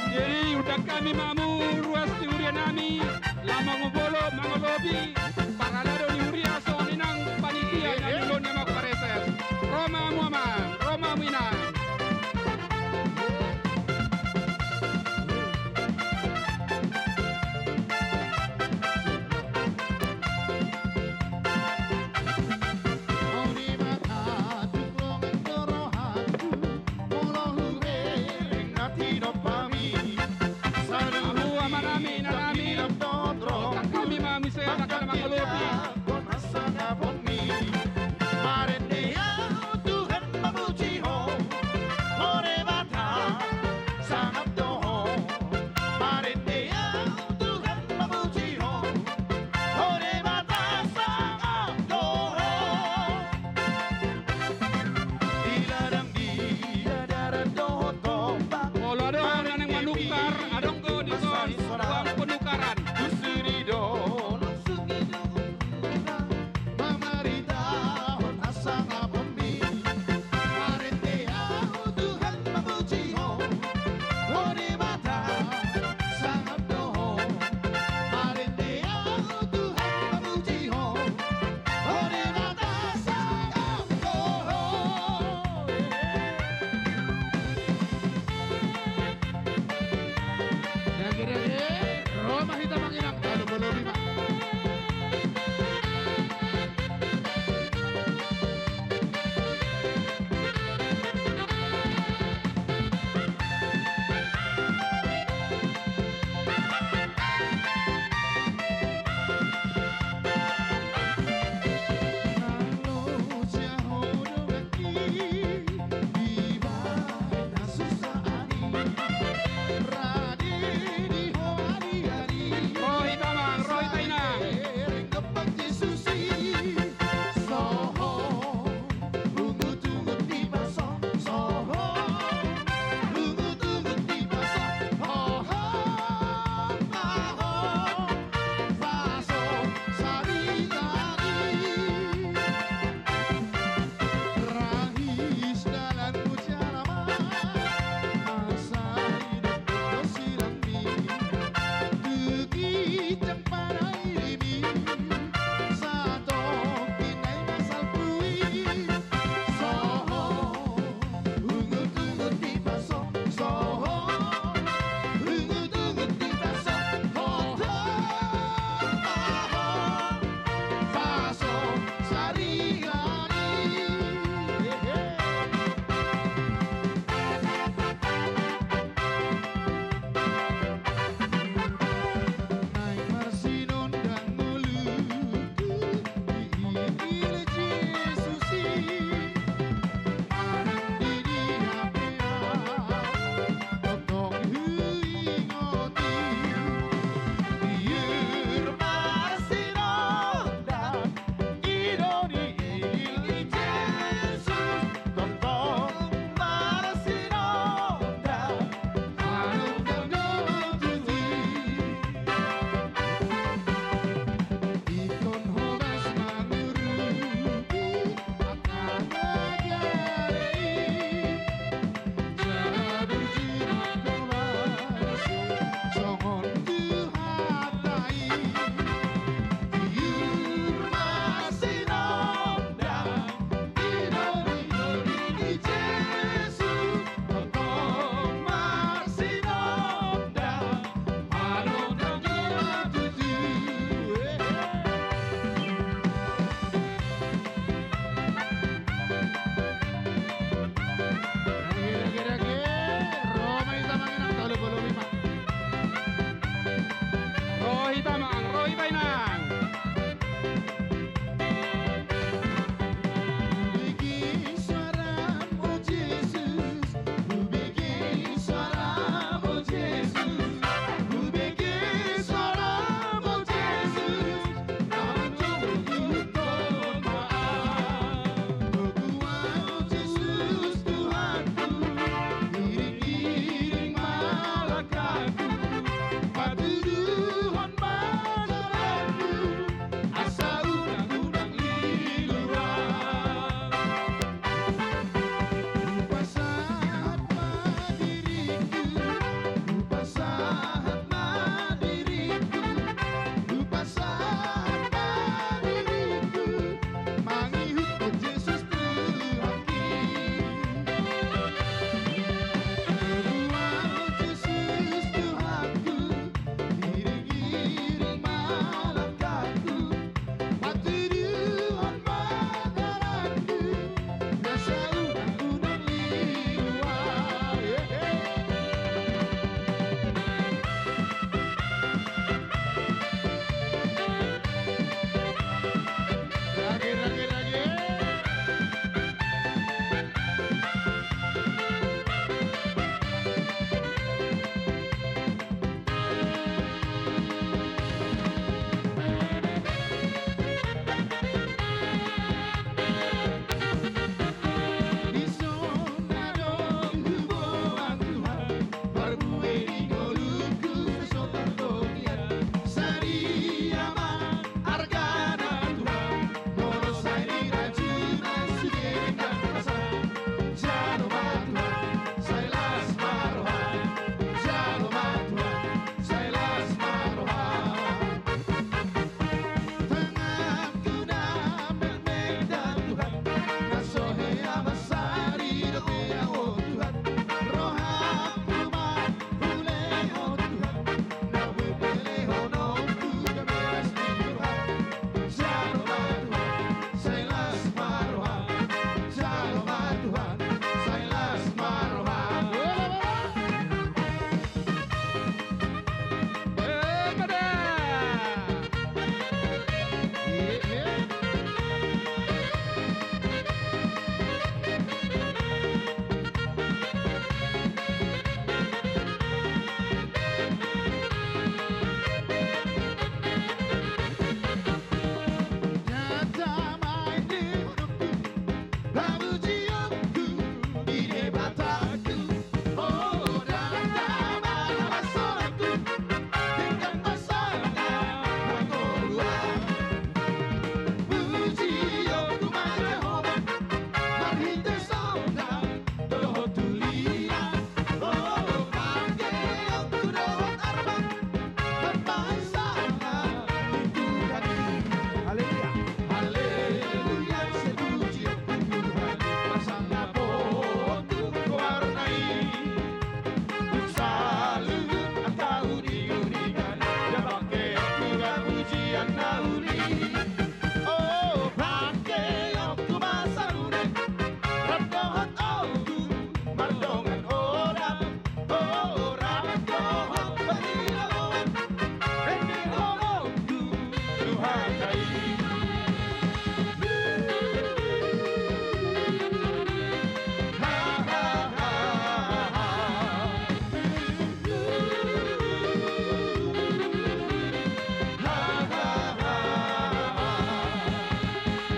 Jadi undang hami ma hamu ruas ni huria nami laho mangobolo mangolopi parhalado ni huria songon i nang panitia na nilon ni amang pareses. Ro ma hamu amang, ro ma hamu inang. Hamu amanami, inanami, undang hami ma muse angka na mangolopi. Olo, adong na naeng manukar, adong do dison ruang penukaran.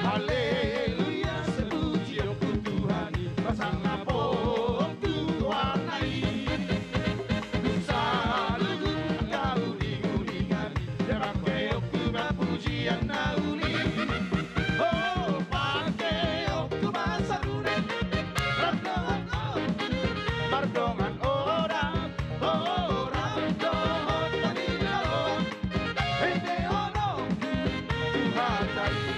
Haleluya, sepuji oku Tuhan i, pasang na pok tu Tuhan i. Saluhut angka uling-ulingan i, dapot ke oku ma pujian na uli. O, pake oku ma sarune, mardongan o, mardongan oda, oda dohot na nidok. Ende ono Tuhan tadi.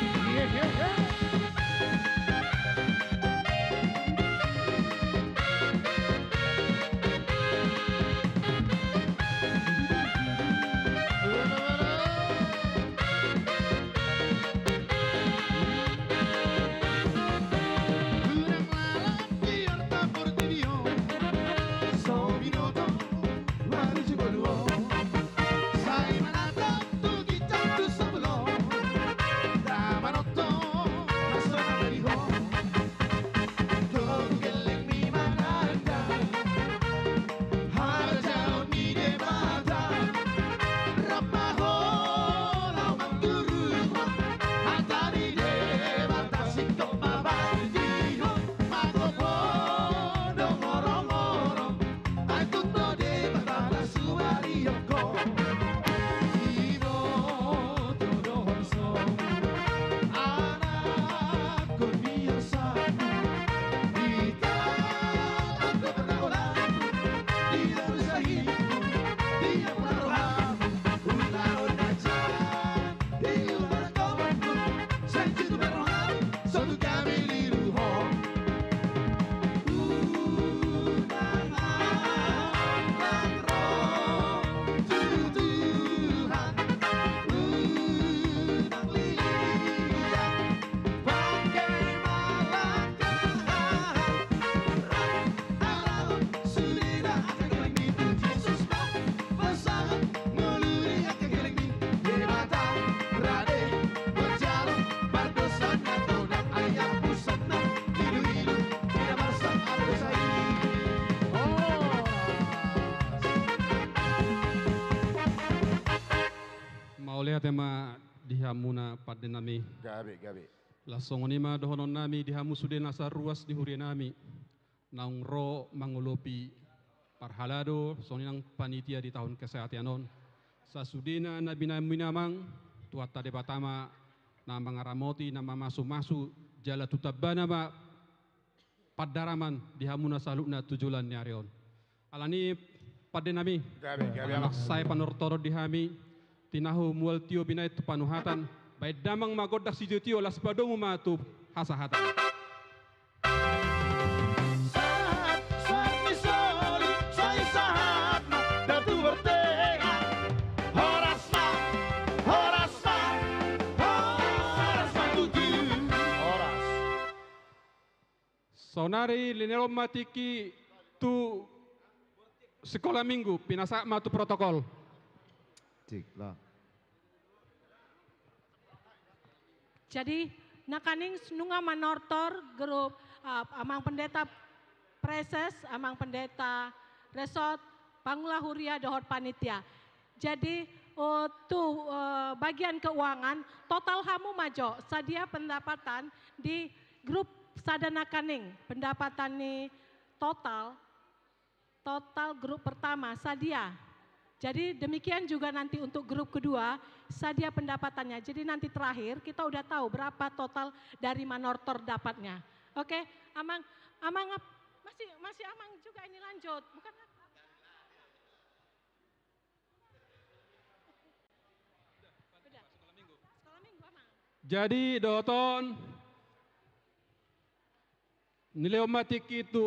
Mauliate ma di hamuna pande nami. Gabe, gabe. Laos songon i ma dohonon nami di hamu sude na saruas di huria nami. Naung ro mangolopi parhalado, songon i nang panitia di taon kesehatan on. Sasudena na binahen muna amang, Tuhanta Debata ma na mangaramoti, na mamasu-masu, jala tu tambana ma pandaraman di hamuna saluhutna tu joloan ni ari on. Alani i pande nami. Gabe, gabe, amang. Sai panortoron di hami, tinahu mual tio binahen tu panuhatan, baen damang ma gondang sitio-tio laos padomu ma tu hasahatan. Sahat, sahat ni solu, sai sahat ma datu bortean. Horas ma, horas ma, horas ma tutu. Horas. Saonari lehon ma tingki tu sikola minggu, pinasahat ma tu protokol. Cik, lah. Jadi, nangkaning nunga manortor grup, eh, amang pendeta praeses, amang pendeta resort, pangula huria dohot panitia. Jadi, eh, tu, eh, bagian keuangan, total hamu ma jo, sadia pendapatan di grup sada nangkaning, pendapatan ni total, total grup pertama, sadia. Jadi demikian juga nanti untuk grup kedua, sadia pendapatannya. Jadi nanti terakhir kita udah tahu berapa total dari manortor dapatnya. Oke, amang, amang ap-, masih, masih amang juga ini lanjut, bukan? Udah. Sekolah minggu, amang. Jadi dohot on, nilehon ma tingki tu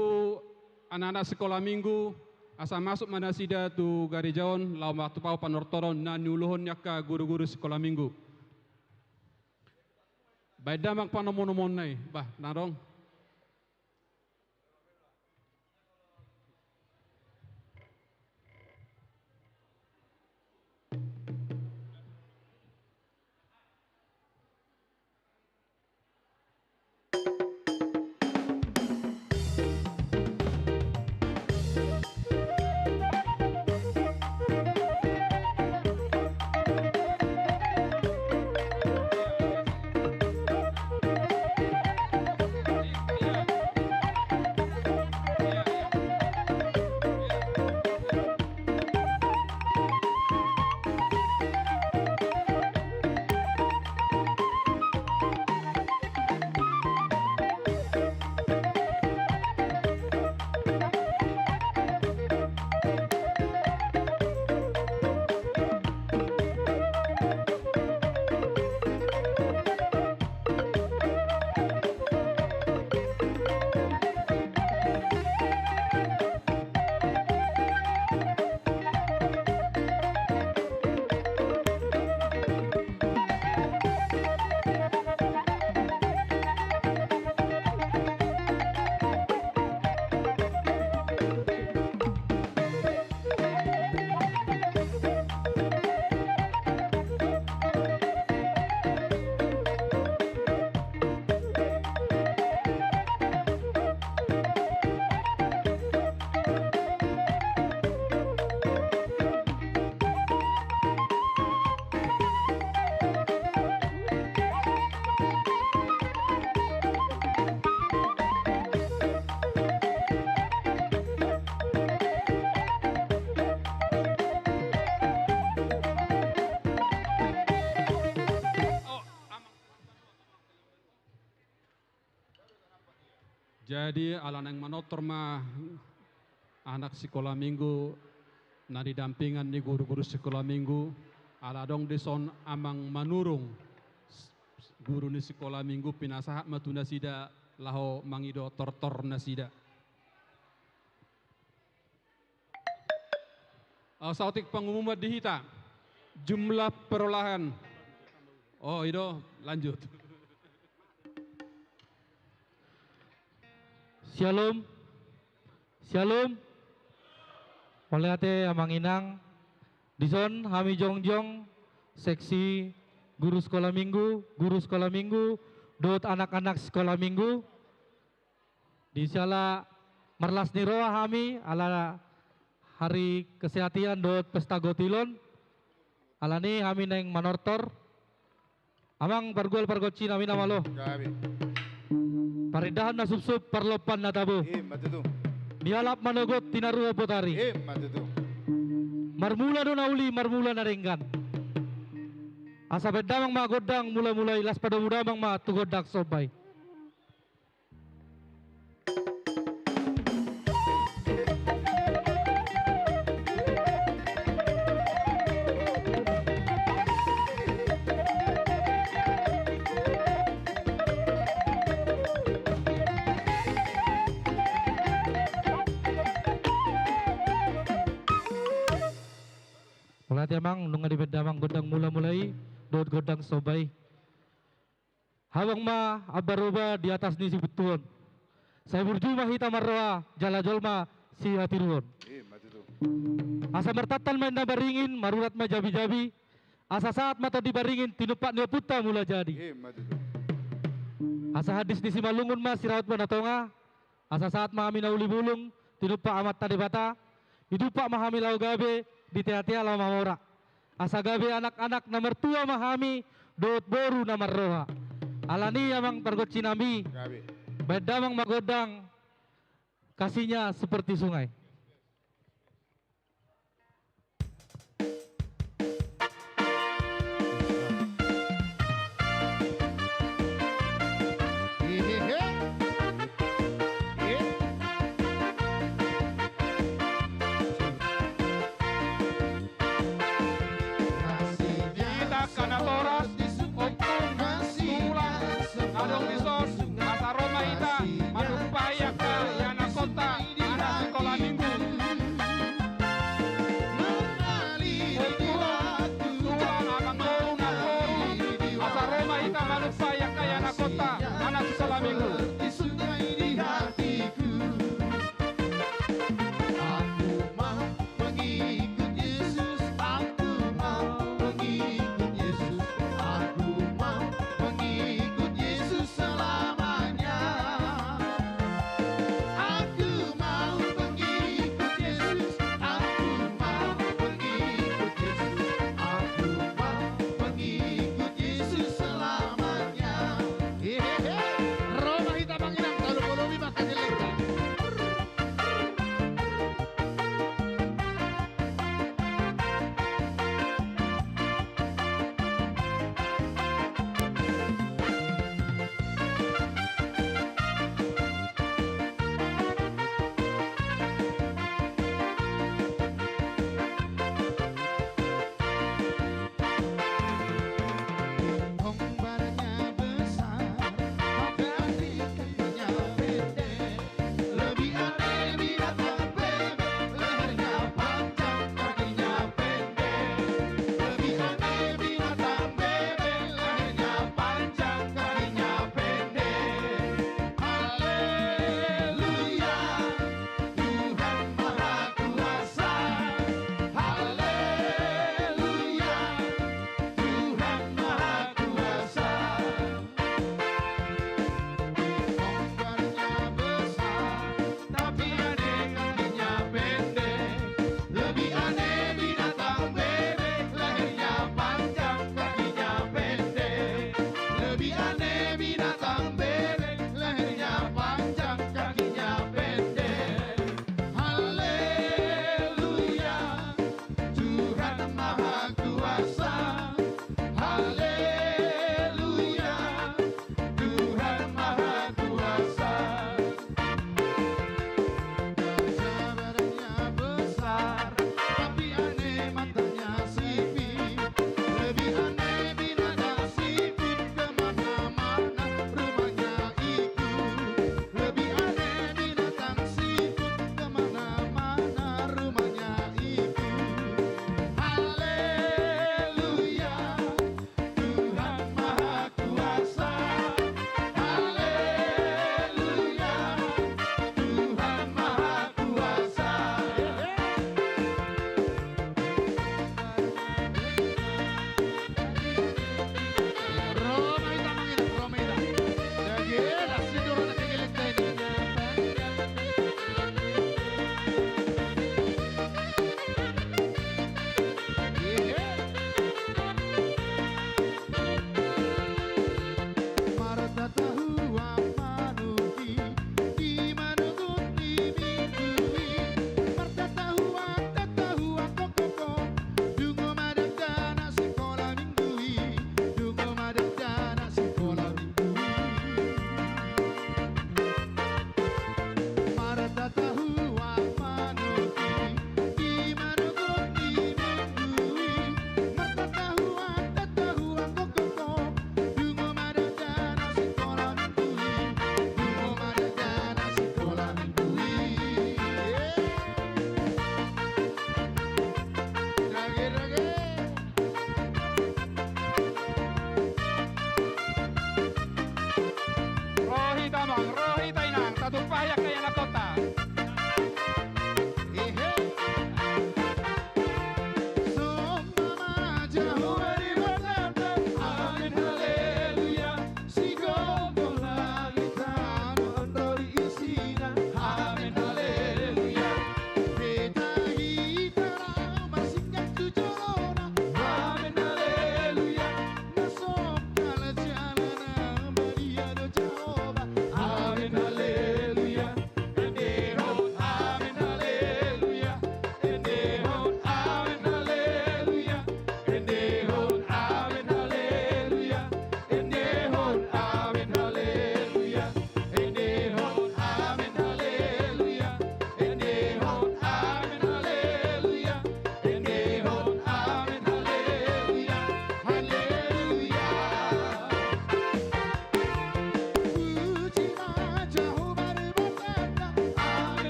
anak-anak sikola minggu, asa masuk ma nasida tu gareja on, laho matupa panortoron na niuluhon ni angka guru-guru sikola minggu. Baen damang panomu-nomuonna i, bah, na adong. Jadi, ala naeng manortor ma anak sikola minggu na nidampingan ni guru-guru sikola minggu, ala adong dison amang Manurung, s-, s-, guru ni sikola minggu, pinasahat ma tu nasida laho mangido tortor nasida. Oh, saotik pangumuman di hita. Jumlah perolahan. Oh, i do, lanjut. Syalom. Syalom. Mauliate amang inang. Dison hami jongjong seksi guru sekolah minggu, guru sekolah minggu, dohot anak-anak sekolah minggu. Di siala marlas ni roha hami ala hari kesehatian dohot pesta gotil on. Alani hami naeng manortor. Amang pargual pargonsi nami na malo. Gabe. Parindahan na supsup, parlompan na tabo. Ima tutu. Nialap manogot tinaruhon botari. Ima tutu. Marmula do na uli, marmula na denggan. Asa baen damang ma gondang mula-mula i, laos padomu damang ma tu gondang somba i. Mauliate amang, nunga dibaen damang gondang mula-mula i dohot gondang somba i. Habang ma ambaroba di atas ni sibuntuhon. Sai burju ma hita marroha jala jolma sihatiruhon. Ima tutu. Asa martantan ma inna baringin, marurat ma jabi-jabi. Asa sahat ma tondi baringin, tinumpak ni ompunta Mula Jadi. Ima tutu. Asa handis ni Simalungun ma siraut ma na tonga. Asa sahat ma hami na uli bulung, tinumpak Amanta Debata, didumpak ma hami laho gabe, di tea-tea laho mamora. Asa gabe anak-anak na martua ma hami, dohot boru na marroha. Alani amang pargonsi nami, gabe, baen damang ma gondang, kasihnya seperti sungai. Hita angka natoras, ompung, tulang, adong dison, asa ro ma hita manumpai angka ianakhonta, anak sikola minggu. Ompung, tulang, amangboru, namboru, asa ro ma hita manumpai angka ianakhonta, anak sikola minggu. Aku mau mengikut Yesus, aku mau mengikut Yesus, aku mau mengikut Yesus selamanya. Aku mau mengikut Yesus, aku mau mengikut Yesus, aku mau mengikut Yesus selamanya. Hehehe. Ro ma hita manginang, talu polomi mangkajelengka. Kembarnya besar, tapi kakinya pendek. Lebih aneh binatang bebek, lehernya panjang, kakinya pendek. Lebih aneh binatang bebek, lehernya panjang, kakinya pendek. Haleluya, Tuhan Maha Kuasa. Haleluya, Tuhan Maha Kuasa. Kembarnya besar, tapi aneh kakinya pendek. Lebih aneh binatang bebek, lehernya panjang, kakinya pendek. Lebih aneh binatang bebek, lehernya panjang, kakinya pendek. Haleluya, Tuhan Maha Kuasa. Haleluya, Tuhan Maha Kuasa.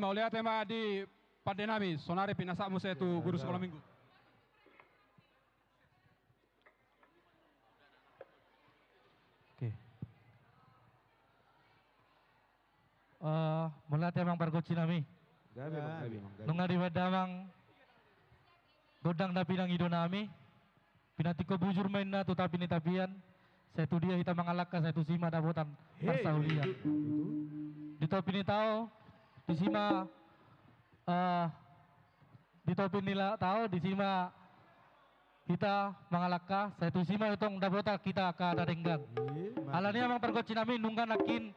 Mauliate ma di pande nami, saonari pinasahat muse tu guru sikola minggu. Oke. Eh, mauliate amang pargonsi nami. Gabe, Bang, gabe, Bang, gabe. Nunga dibaen damang gondang na pinangido nami. Pinantikhon bujur ma inna tu tapi ni tapian. Sai tu dia hita mangalangka, sai tusi ma dapotan parsaulian. Di topi ni tao, disi ma, eh, di topi ni la-, tao, disi ma hita mangalangka, sai tusi ma tong dapotan hita angka na denggan. Alani i amang pargonsi nami, nunga nangkin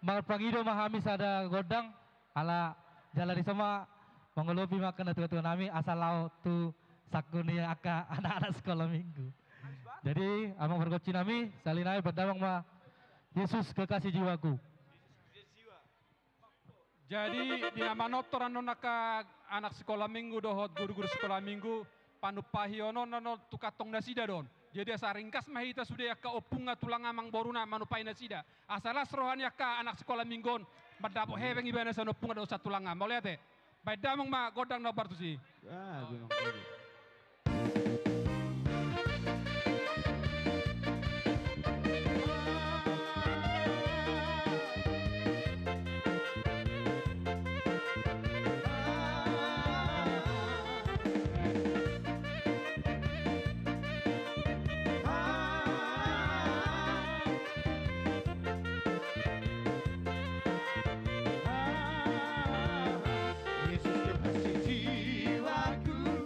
marpangido ma hami sada gondang, ala jala disi ma mangolopi ma angka na tuatua nami, asa laho tu sangku ni angka anak-anak sikola minggu. Jadi amang pargonsi nami, sahali nai baen damang ma Yesus Kekasih Jiwaku. Jadi di na manortor annon angka anak sikola minggu dohot guru-guru sikola minggu, panumpahion on annon tu kantong nasida do on. Jadi asa ringkas ma hita sude angka ompungna, tulang amang boruna manumpahi nasida, asa las roha ni angka anak sikola minggu on mandapot hepeng ibana sian ompungna dohot sian tulangna. Mauliate. Baen damang ma gondang na hombar tusi. Ah, gondang, gondang. Yesus kekasih jiwaku,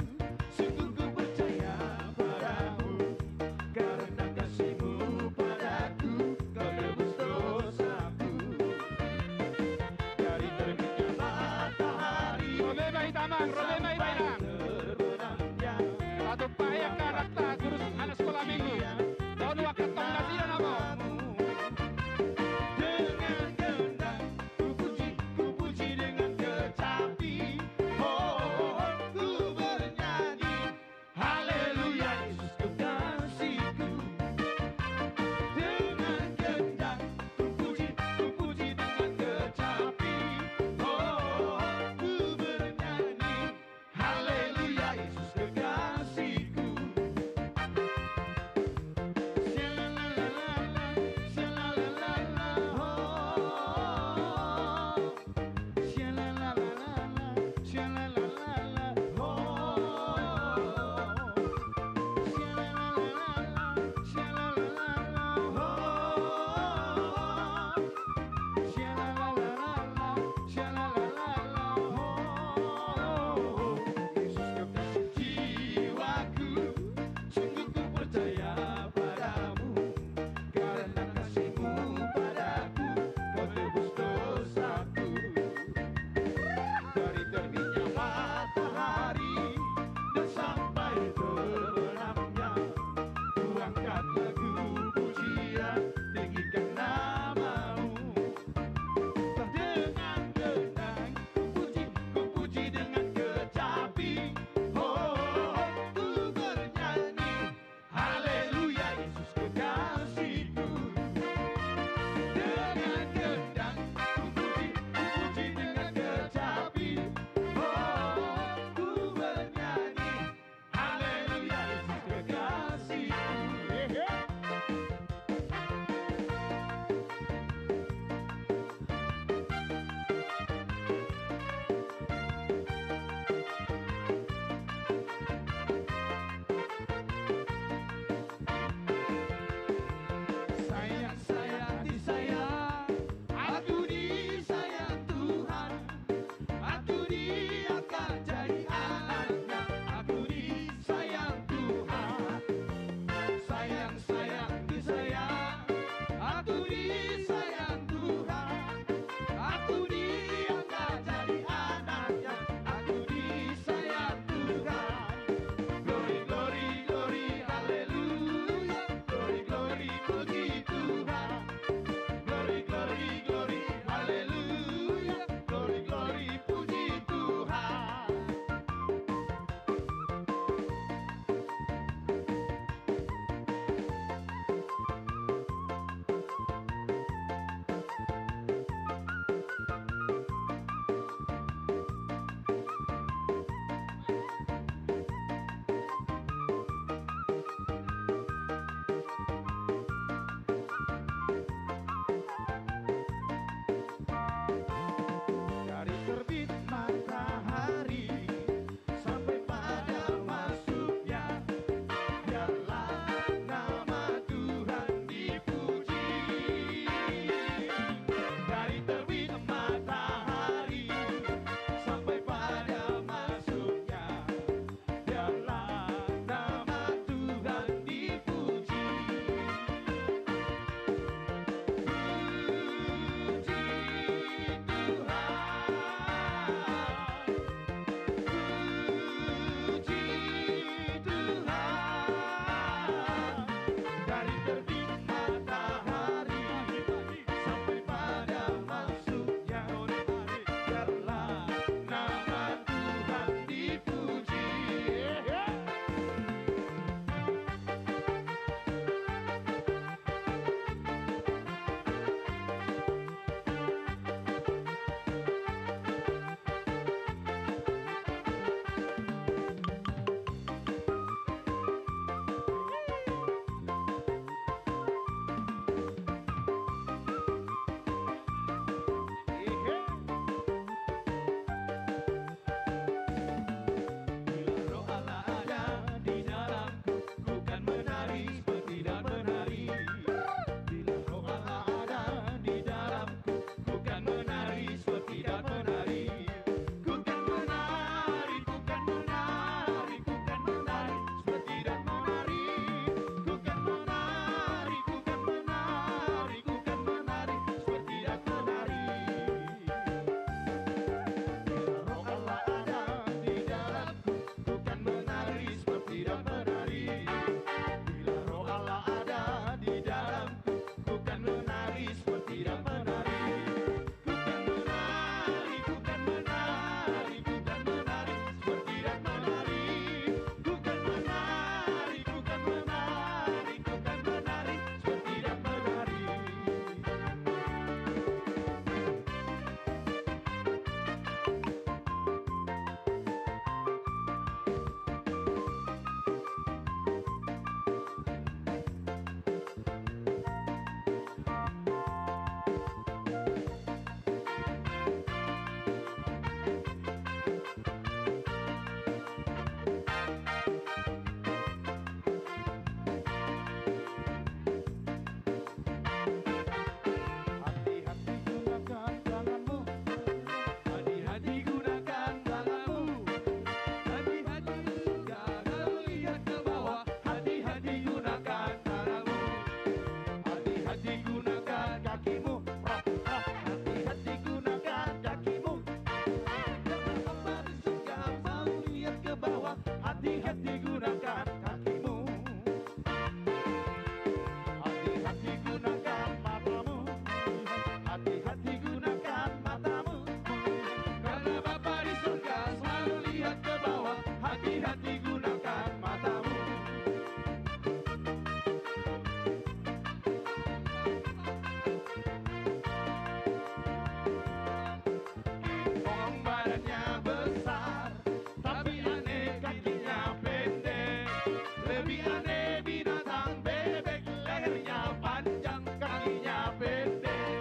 Aneh binatang bebek, lehernya panjang, kakinya pendek.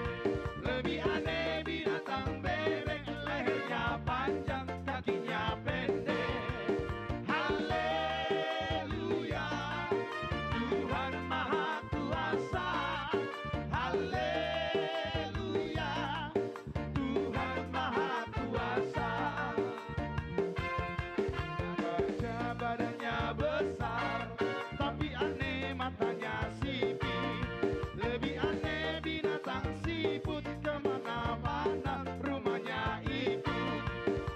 Lebih aneh binatang bebek, lehernya panjang, kakinya pendek. Haleluya, Tuhan Maha Kuasa. Haleluya, Tuhan Maha Kuasa. Gajah badannya besar, tapi aneh matanya sipit. Lebih aneh binatang siput, kemana-mana rumahnya ikut.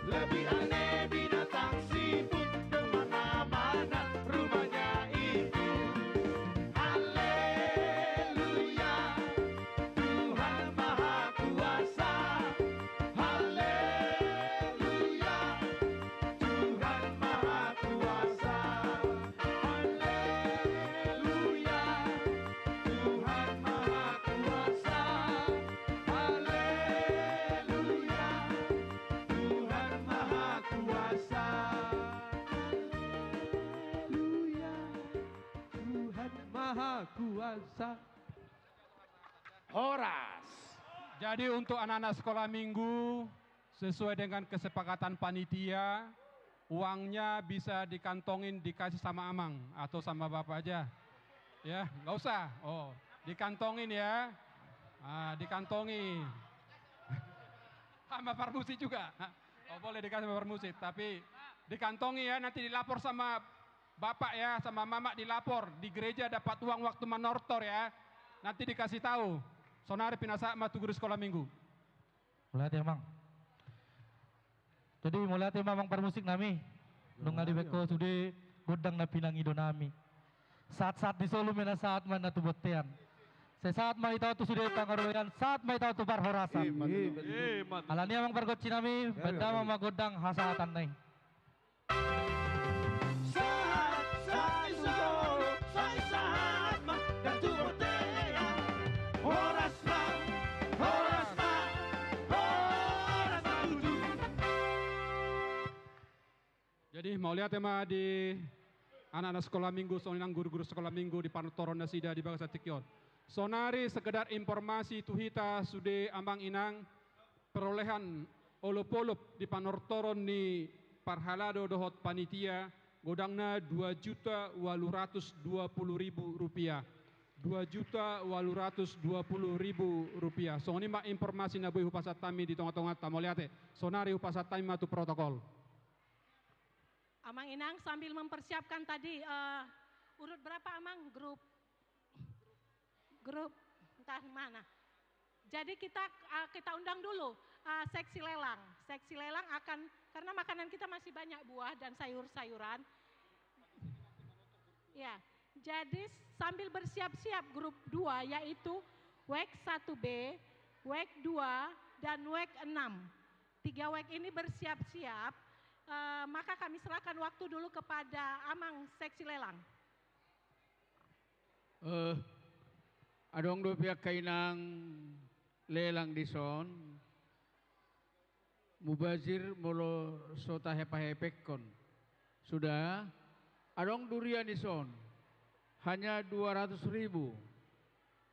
Lebih aneh binatang siput, kemana-mana rumahnya ikut. Haleluya, Tuhan Maha Kuasa. Haleluya, Tuhan Maha Kuasa. Haleluya, Tuhan Maha Kuasa. Haleluya, Tuhan Maha Kuasa. Haleluya, Tuhan Maha Kuasa. Horas. Jadi, untuk anak-anak sekolah minggu, sesuai dengan kesepakatan panitia, uangnya bisa dikantongin, dikasih sama amang atau sama bapak aja. Ya, nggak usah. Oh, dikantongin ya. Ah, dikantongin. Sama parmusik juga. Oh, boleh dikasih sama parmusik, tapi dikantongi ya, nanti dilapor sama bapak ya, sama mamak dilapor. Di gereja dapat uang waktu manortor ya. Nanti dikasih tahu. Sonari pinasahat ma tu guru sekolah minggu. Mauliate, Amang. Jadi, mauliate ma, Amang parmusik nami. Nunga dibaen ho sude gondang na pinangido nami. Sahat-sahat ni solu ma na sahat ma na tu bontean. Sai sahat ma hita on tu sude panggabean, sahat ma hita on tu parhorasan. Ima tutu. Ima tutu. Alani, Amang pargonsi nami, baen damang ma gondang hasahatan na i. Sahat, sahat ni solu, sahat, sahat ma, dan tu bontean. Horas ma, horas ma, horas ma tutu. Jadi, mauliate ma di anak-anak sekolah minggu, songon i nang guru-guru sekolah minggu di panortoron nasida di bagasan tingki on. Sonari sekedar informasi tu hita sude, Amang Inang, perolehan olop-olop di panortoron ni parhalado dohot panitia, godangna dua juta ualu ratus dua puluh ribu rupiah. Dua juta ualu ratus dua puluh ribu rupiah. Songon i ma informasi na boi hupasahat hami di tonga-tonganta, mauliate. Sonari hupasahat hami ma tu protokol. Amang Inang sambil mempersiapkan tadi, eh, urut berapa, Amang? Grup, grup, entah mana. Jadi kita, eh, kita undang dulu, eh, seksi lelang. Seksi lelang akan, karena makanan kita masih banyak, buah dan sayur-sayuran. Ya, jadi sambil bersiap-siap grup dua, yaitu wek satu B, wek dua, dan wek enam. Tiga wek ini bersiap-siap, eh, maka kami serahkan waktu dulu kepada Amang seksi lelang. Eh, adong dope angka inang lelang dison. Mubazir molo so tahepa-hepekhon. Sudah, adong durian dison. Hanya dua ratus ribu.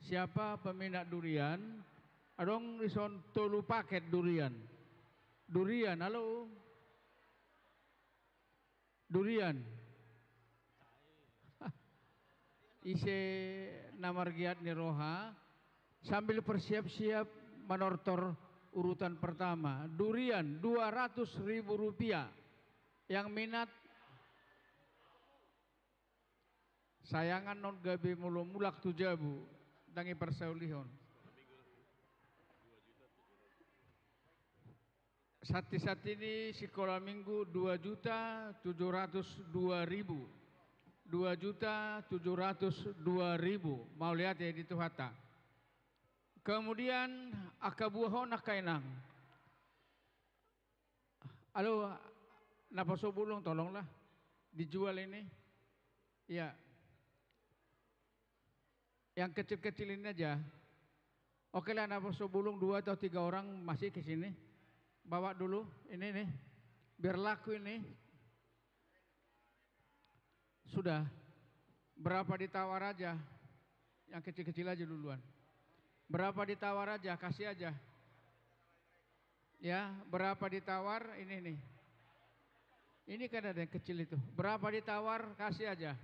Siapa peminat durian? Adong dison tolu paket durian. Durian, halo. Durian. Ise na margiat ni roha, sambil bersiap-siap manortor urutan pertama. Durian, dua ratus ribu rupiah. Yang minat, sayangan non gabe molo mulak tu jabu, ndang i parsaulihon. Santi-santi ni sikola minggu dua juta tujuh ratus dua ribu. Dua juta tujuh ratus dua ribu. Mauliate di Tuhanta. Kemudian angka buah on angka inang. Halo, naposo bulung tolonglah dijual ini. Iya. Yang kecil-kecil ini aja. Oke lah, naposo bulung dua atau tiga orang masih ke sini. Bawa dulu ini nih. Biar laku ini. Sudah. Berapa ditawar aja? Yang kecil-kecil aja duluan. Berapa ditawar aja? Kasih aja. Ya, berapa ditawar? Ini nih. Ini kan ada yang kecil itu. Berapa ditawar? Kasih aja.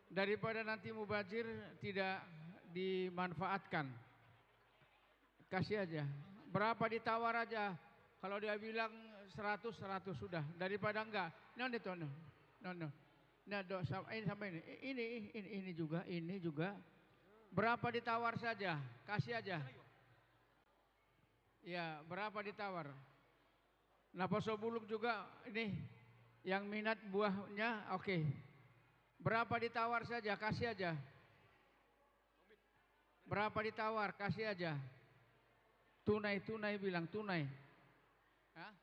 Daripada nanti mubazir tidak dimanfaatkan. Kasih aja. Berapa ditawar aja. Kalau dia bilang seratus, seratus sudah. Daripada enggak. Nah, ini tuh, nah. Nah, nah. Nah, dok, sama, ini sama ini. Ini, ini, ini juga, ini juga. Berapa ditawar saja. Kasih aja. Ya, berapa ditawar? Naposo bulung juga ini yang minat buahnya, oke. Berapa ditawar saja, kasih aja. Berapa ditawar, kasih aja. Tunai, tunai bilang, tunai. Hah?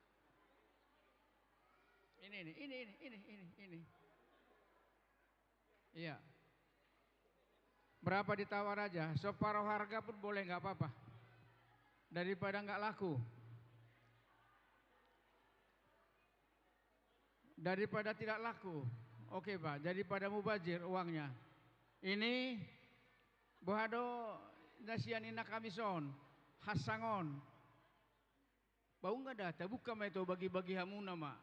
Ini, ini, ini, ini, ini, ini, ini. Iya. Berapa ditawar aja, separuh harga pun boleh, nggak apa-apa. Daripada nggak laku. Daripada tidak laku. Oke, Pak, daripada mubazir uangnya. Ini boha do na sian Ina Kamis on, hasang on. Bau nggak da, tabuka ma ito, bagi-bagi hamuna ma.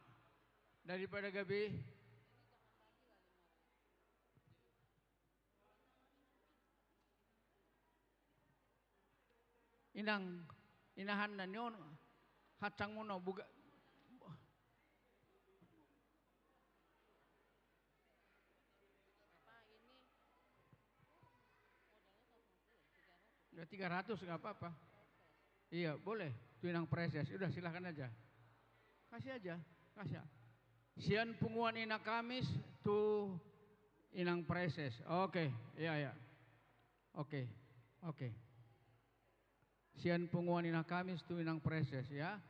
Daripada gabe. Inang, inahanna ni on, hasang muna, buka. Ya, tiga ratus nggak apa-apa. Iya, boleh. Tu Inang Preses. Udah, silahkan aja. Kasih aja. Kasih. Sian punguan Ina Kamis tu Inang Preses. Oke, iya, iya. Oke, oke. Sian punguan Ina Kamis tu Inang Preses, ya.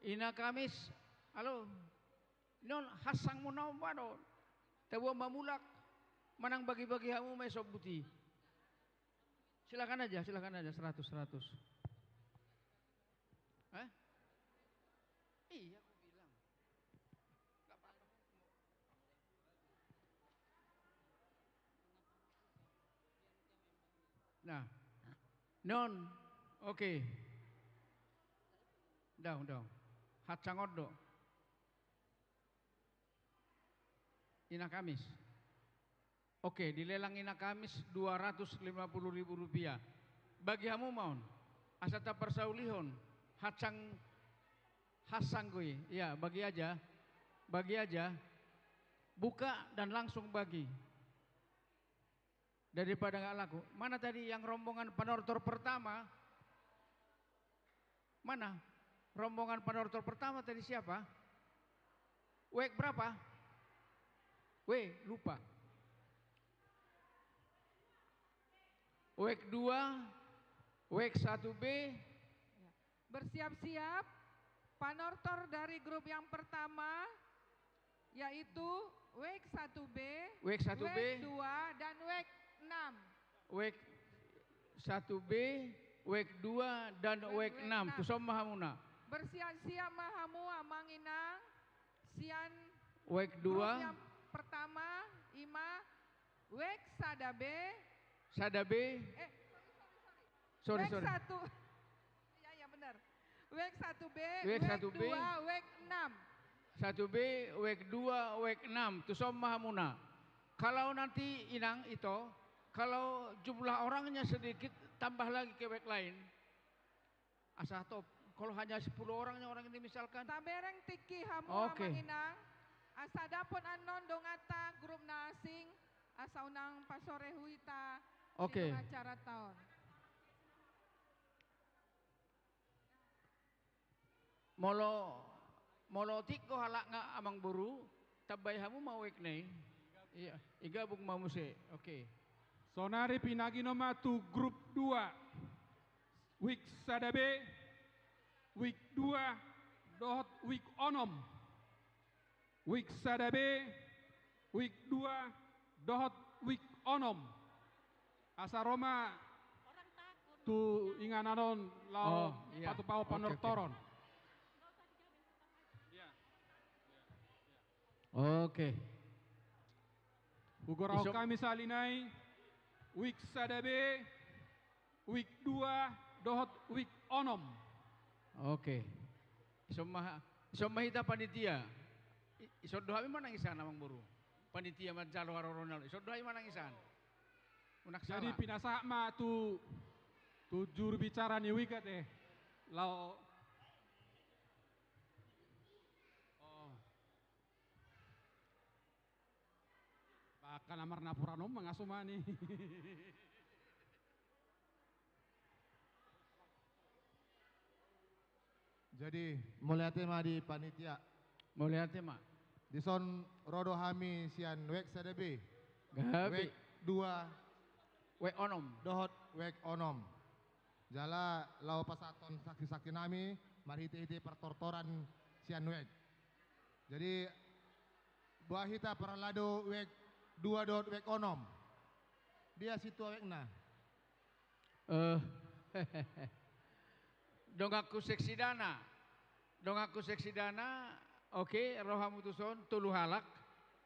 Ina Kamis, halo. Non hasang muna on, ba do. Taboan ma mulak, manang bagi-bagi hamu ma i sombuti. Silakan aja, silakan aja, seratus, seratus. Hah? Iya, aku bilang. Nggak apa-apa. Nah. Non, oke. Daong, daong. Hasang on do. Ina Kamis. Oke, dilelang Ina Kamis dua ratus lima puluh ribu rupiah. Bagi hamu ma on. Asa taparsaulihon. Hasang, hasang do i. Ya, bagi aja. Bagi aja. Buka dan langsung bagi. Daripada nggak laku. Mana tadi yang rombongan panortor pertama? Mana? Rombongan panortor pertama tadi siapa? Wek berapa? Weh, lupa. Wek dua, wek satu B. Ya. Bersiap-siap, panortor dari grup yang pertama, yaitu wek satu B, wek satu B, wek dua, dan wek enam. Wek satu B, wek dua, dan wek enam. Tuson ma hamuna. Bersiap-siap ma hamu, amang inang, sian wek dua. Grup yang pertama, ima, wek sada B. Sada B. Eh, sorry, sorry, sorry. Sorry, sorry. Wek satu. Iya, iya, benar. Wek satu B, wek satu B, wek dua, wek enam. Satu B, wek dua, wek enam. Tuson ma hamuna. Kalau nanti, Inang, ito, kalau jumlah orangnya sedikit, tambah lagi ke wek lain. Asa top. Kalau hanya sepuluh orangnya orang ini misalkan. Tabereng tingki hamu, oke, amang inang. Asa dapot annon donganta grup na asing. Asa unang pasore hita. Oke. Di acara taon. Molo, molo tingko halak nga amang boru, tambai hamu ma wek na i. Iya, digabung ma muse. Oke. Sonari pinagino ma tu grup dua. Wik sada B, wik dua, dohot wik onom. Wik sada B, wik dua, dohot wik onom. Asa ro ma tu inganan on laho, oh, iya, patupahon, oke, oke, panortoron. Iya. Oke. Hugorahon hami sahali nai, wijk sada B, wijk dua, dohot wijk onom. Oke. Ison ma, ison ma hita panitia. I-, ison do hami manang isana, amangboru. Panitia manjalo haroroan on. Ison do hami manang isana. Unang sala. Jadi pinasahat ma tu, tu juru bicara ni wijk ate. Laho. Oh. Bahkan amar napuran on mangasomani. Jadi, mauliate ma di panitia. Mauliate ma. Dison ro do hami sian wijk sada B. Gabe. Wijk dua. Wijk onom. Dohot wijk onom. Jala laho pasahathon saksi-saksi nami, marhite-hite partortoran sian wijk. Jadi, boha hita parhalado wijk dua dohot wijk onom. Dia sintua wijk na. Eh, donganku seksidana. Donganku seksidana, oke, ro hamu tuson, tolu halak.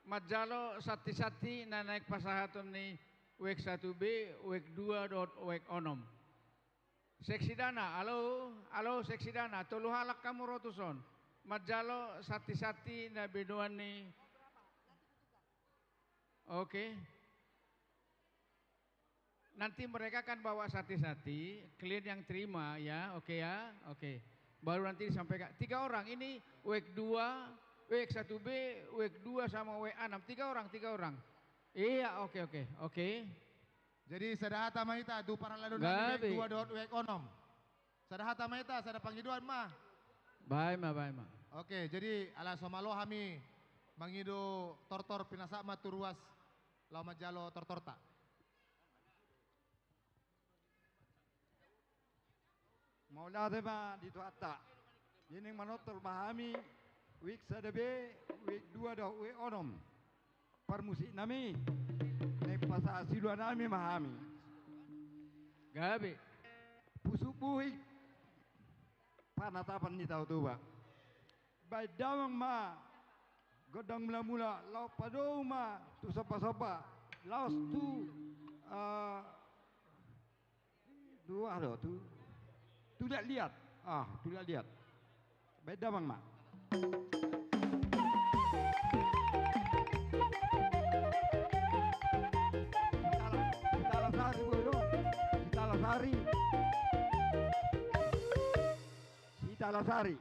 Manjalo santi-santi na naeng pasahaton ni wijk satu B, wijk dua dohot wijk onom. Seksidana, halo, halo seksidana, tolu halak hamu ro tuson. Manjalo santi-santi na binoan ni. Oke. Nanti mereka akan bawa santi-santi, kalian yang terima ya, oke ya, oke. Baru nanti disampaikan. Tiga orang ini, wijk dua, wijk satu B, wijk dua sama wijk onom. Tiga orang, tiga orang. Iya, oke, oke, oke. Jadi sada hata ma hita tu parhalado nami wijk dua dohot wijk onom. Sada hata ma hita, sada pangidoan ma. Baen ma, baen ma. Oke, jadi ala so malo hami mangido tortor, pinasahat ma tu ruas laho manjalo tortorta. Mauliate ma di Tuhanta. Jadi naeng manortor ma hami wijk sada B, wijk dua dohot wijk onom. Parmusik nami, naeng pasahat silua nami ma hami. Gabe. Pusuk buhik, panatapan ni Tao Toba. Baen damang ma gondang mula-mula, laho padomu ma tu somba-somba, laos tu, eh, tu aha do, tu, tu liat-liat. Ah, tu liat-liat. Baen damang ma. Sitalasari, boy, do. Sitalasari. Sitalasari.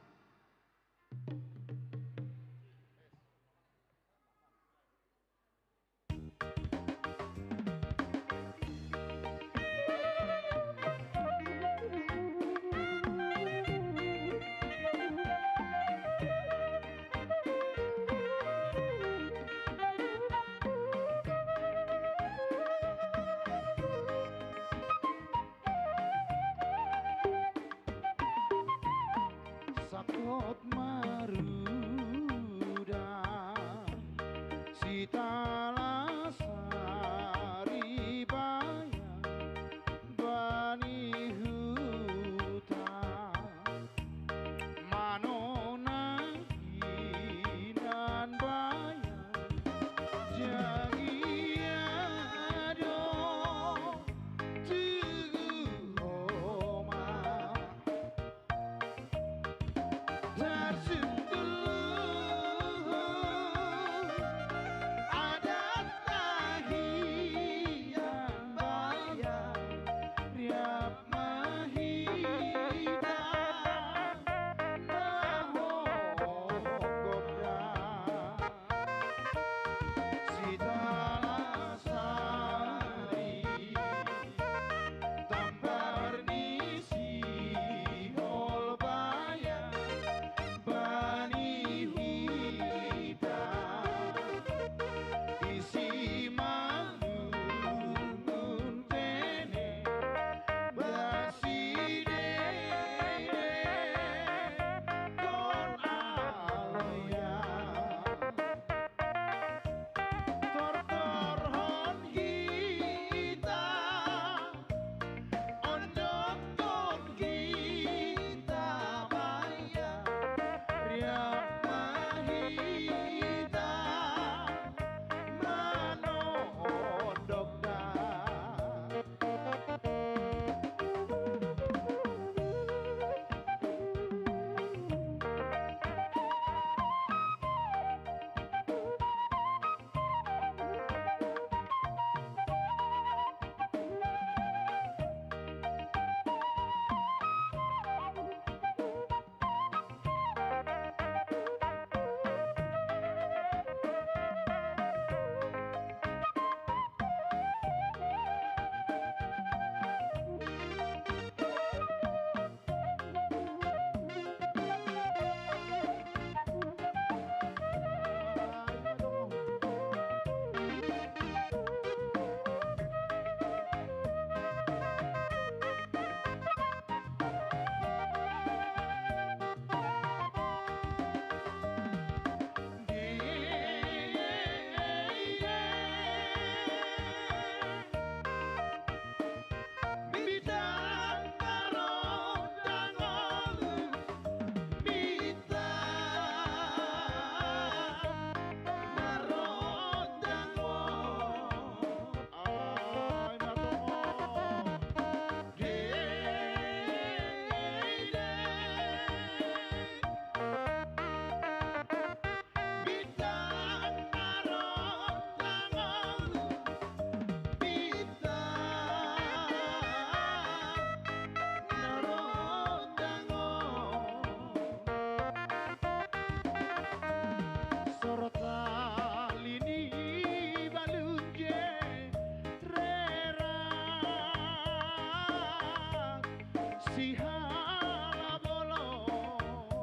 sihala bolon,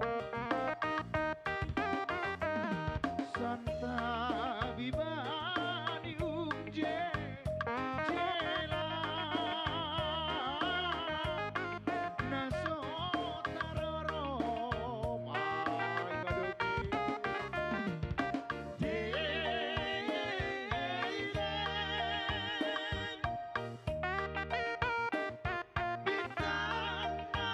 santabi bani umjeng jela na so tarorom ai gadopi. Dei, dei, dei. Bintang na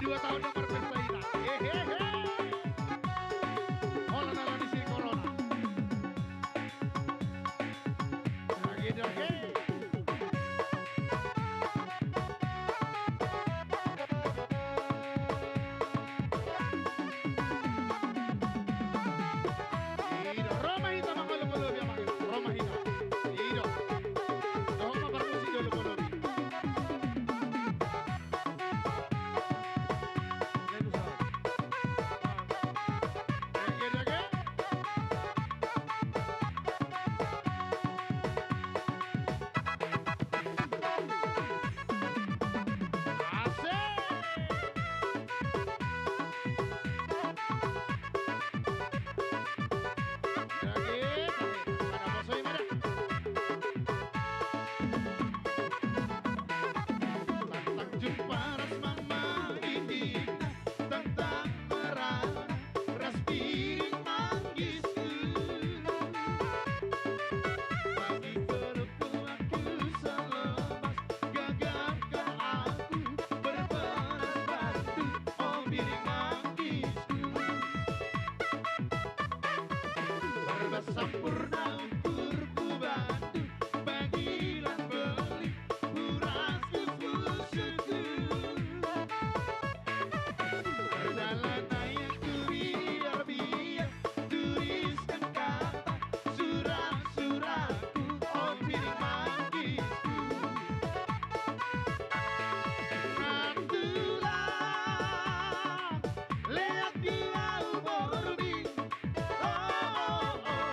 Dua tahun yang berbeda ini. Hehehe. Hola nala di sini corona. Lagi, lagi. Ido, ro ma hita mangolok-oloki, amang. Ro ma hita. Ido. Dohot ma parmusik do olok-oloki. Jumpa ras mama ini, tentang merana ras piring manggis. Bagi perempuanku selemas gagarkan aku berperas bantu, oh piring manggis. Berbasampur daun kurku bantu, bagilan beli, huras kususuku. Perjalanan yang ku biar-biar, tuliskan kata surat-suratku, oh piring manggis. Nantulang, leat di lau borbi. Oh, oh, oh.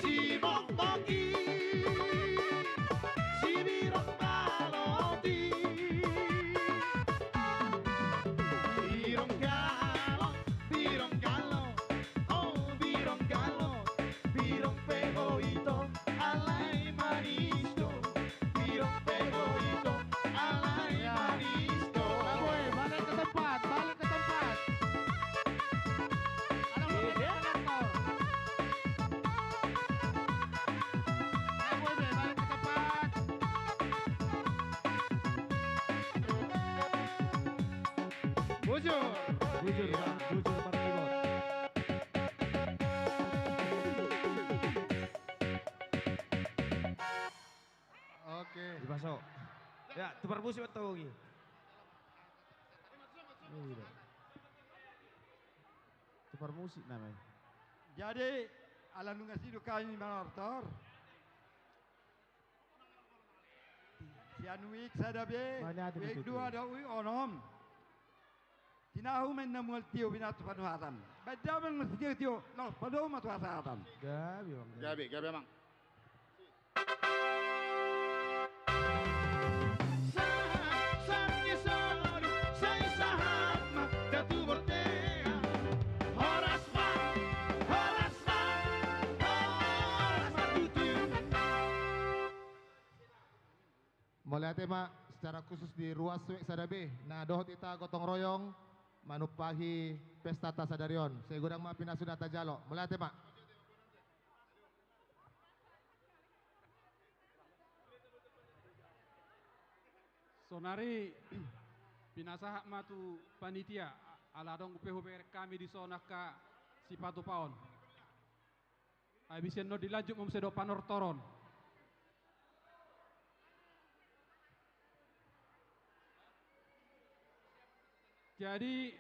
Si mokmoki, si birong baloti. Birong galo, birong galo. Oh, birong galo, birong pe ho ito. Alai manis do, birong pe ho ito. Alai manis do. Balik ke tempat, balik ke tempat. Ada mau ke tempat. Ayo, boy, boy, balik ke tempat. Bujur. Bujur, Bang. Bujur, Bang Iwan. Oke. Dipaso. Ya, tu parmusik ma tong i. Iya. Tu parmusik nama i. Jadi, ala nunga sidung hami manortor. Sian wijk sada B, wijk dua dohot wijk onom. Tinahu ma inna mual tio pinatu panuhatan. Baen damang ma sitio-tio, laos padomu ma tu hasahatan. Gabe, Bang, gabe. Gabe, gabe, Amang. Sahat, sahat ni soru, sai sahat ma, Datu Bortea. Horas ma, horas ma, horas ma tutu. Mauliate ma secara khusus di ruas wijk sada B, na dohot hita gotong royong manumpahi pestanta sadari on. Sai godang ma pinasu na tajalo. Mauliate ma. Sonari pinasahat ma tu panitia, ala adong pe hubereng hami dison angka sipatupaon. Habis i annon dilanjut ma muse dohot panortoron. Jadi,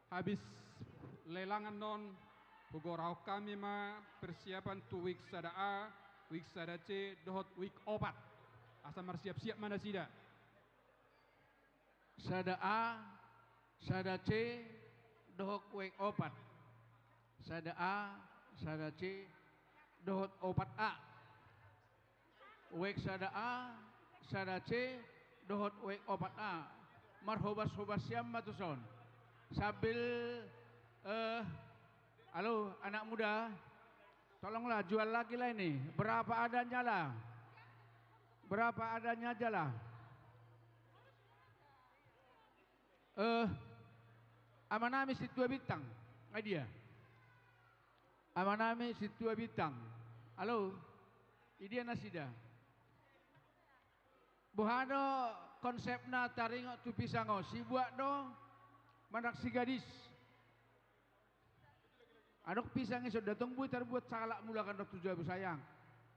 habis lelangan on, hugorahon hami ma persiapan tu wijk sada A, wijk sada C, dohot wijk opat. Asa marsiap-siap ma nasida. Sada A, sada C, dohot wijk opat. Sada A, sada C, dohot opat A. Wijk sada A, sada C, dohot wijk opat A. Marhobas-hobas sian ma tuson. Sambil, eh, halo, anak muda, tolonglah jual lagi lah ini. Berapa adanya lah? Berapa adanya aja lah. Eh, amanami Sintua Bintang, nga dia? Amanami Sintua Bintang. Halo? Idia nasida? Boha do konsepna taringot tu pisang on? Sibuat do? Manang si gadis. Adong pisang i songon dia tong boi tarbuat salak mulakan dohot tu jabu sayang.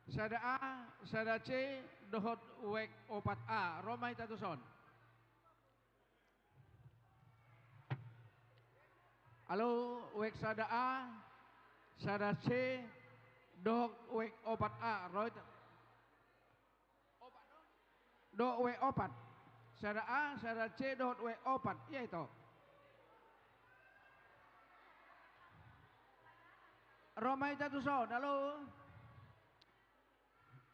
Sada A, sada C, dohot wek opat A. Ro ma hita tu son. Alo, wek sada A, sada C, dohot wek opat A. Ro hita. Dohot wek opat. Sada A, sada C, dohot wek opat. Ia ito. Ro ma hita tu son, alo.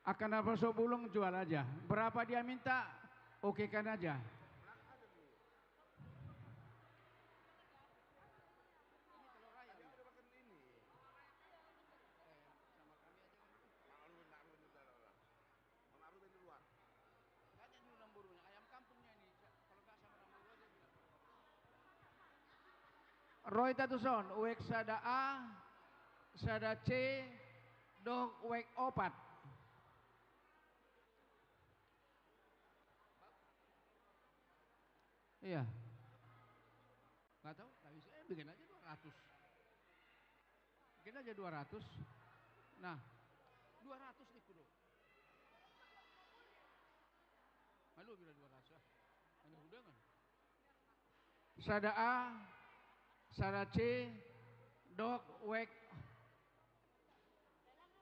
Angka na so bolong jual aja. Berapa dia minta? Okekan aja. Sama kami aja kan. Maklum, maklum, udah, udah, udah. Maklum di luar. Tanya dulu Namborunya, ayam kampungnya ini, sa-, kalau nggak sama Namboru aja bilang. Ro hita tu son, wek sada A, sada C, dohot wek opat. Iya. Nggak tahu, nggak bisa. Eh, bikin aja dua ratus. Bikin aja dua ratus. Nah, dua ratus nih kudu. Malu bila dua ratus lah. Hanya undangan. Sada A, sada C, dohot wek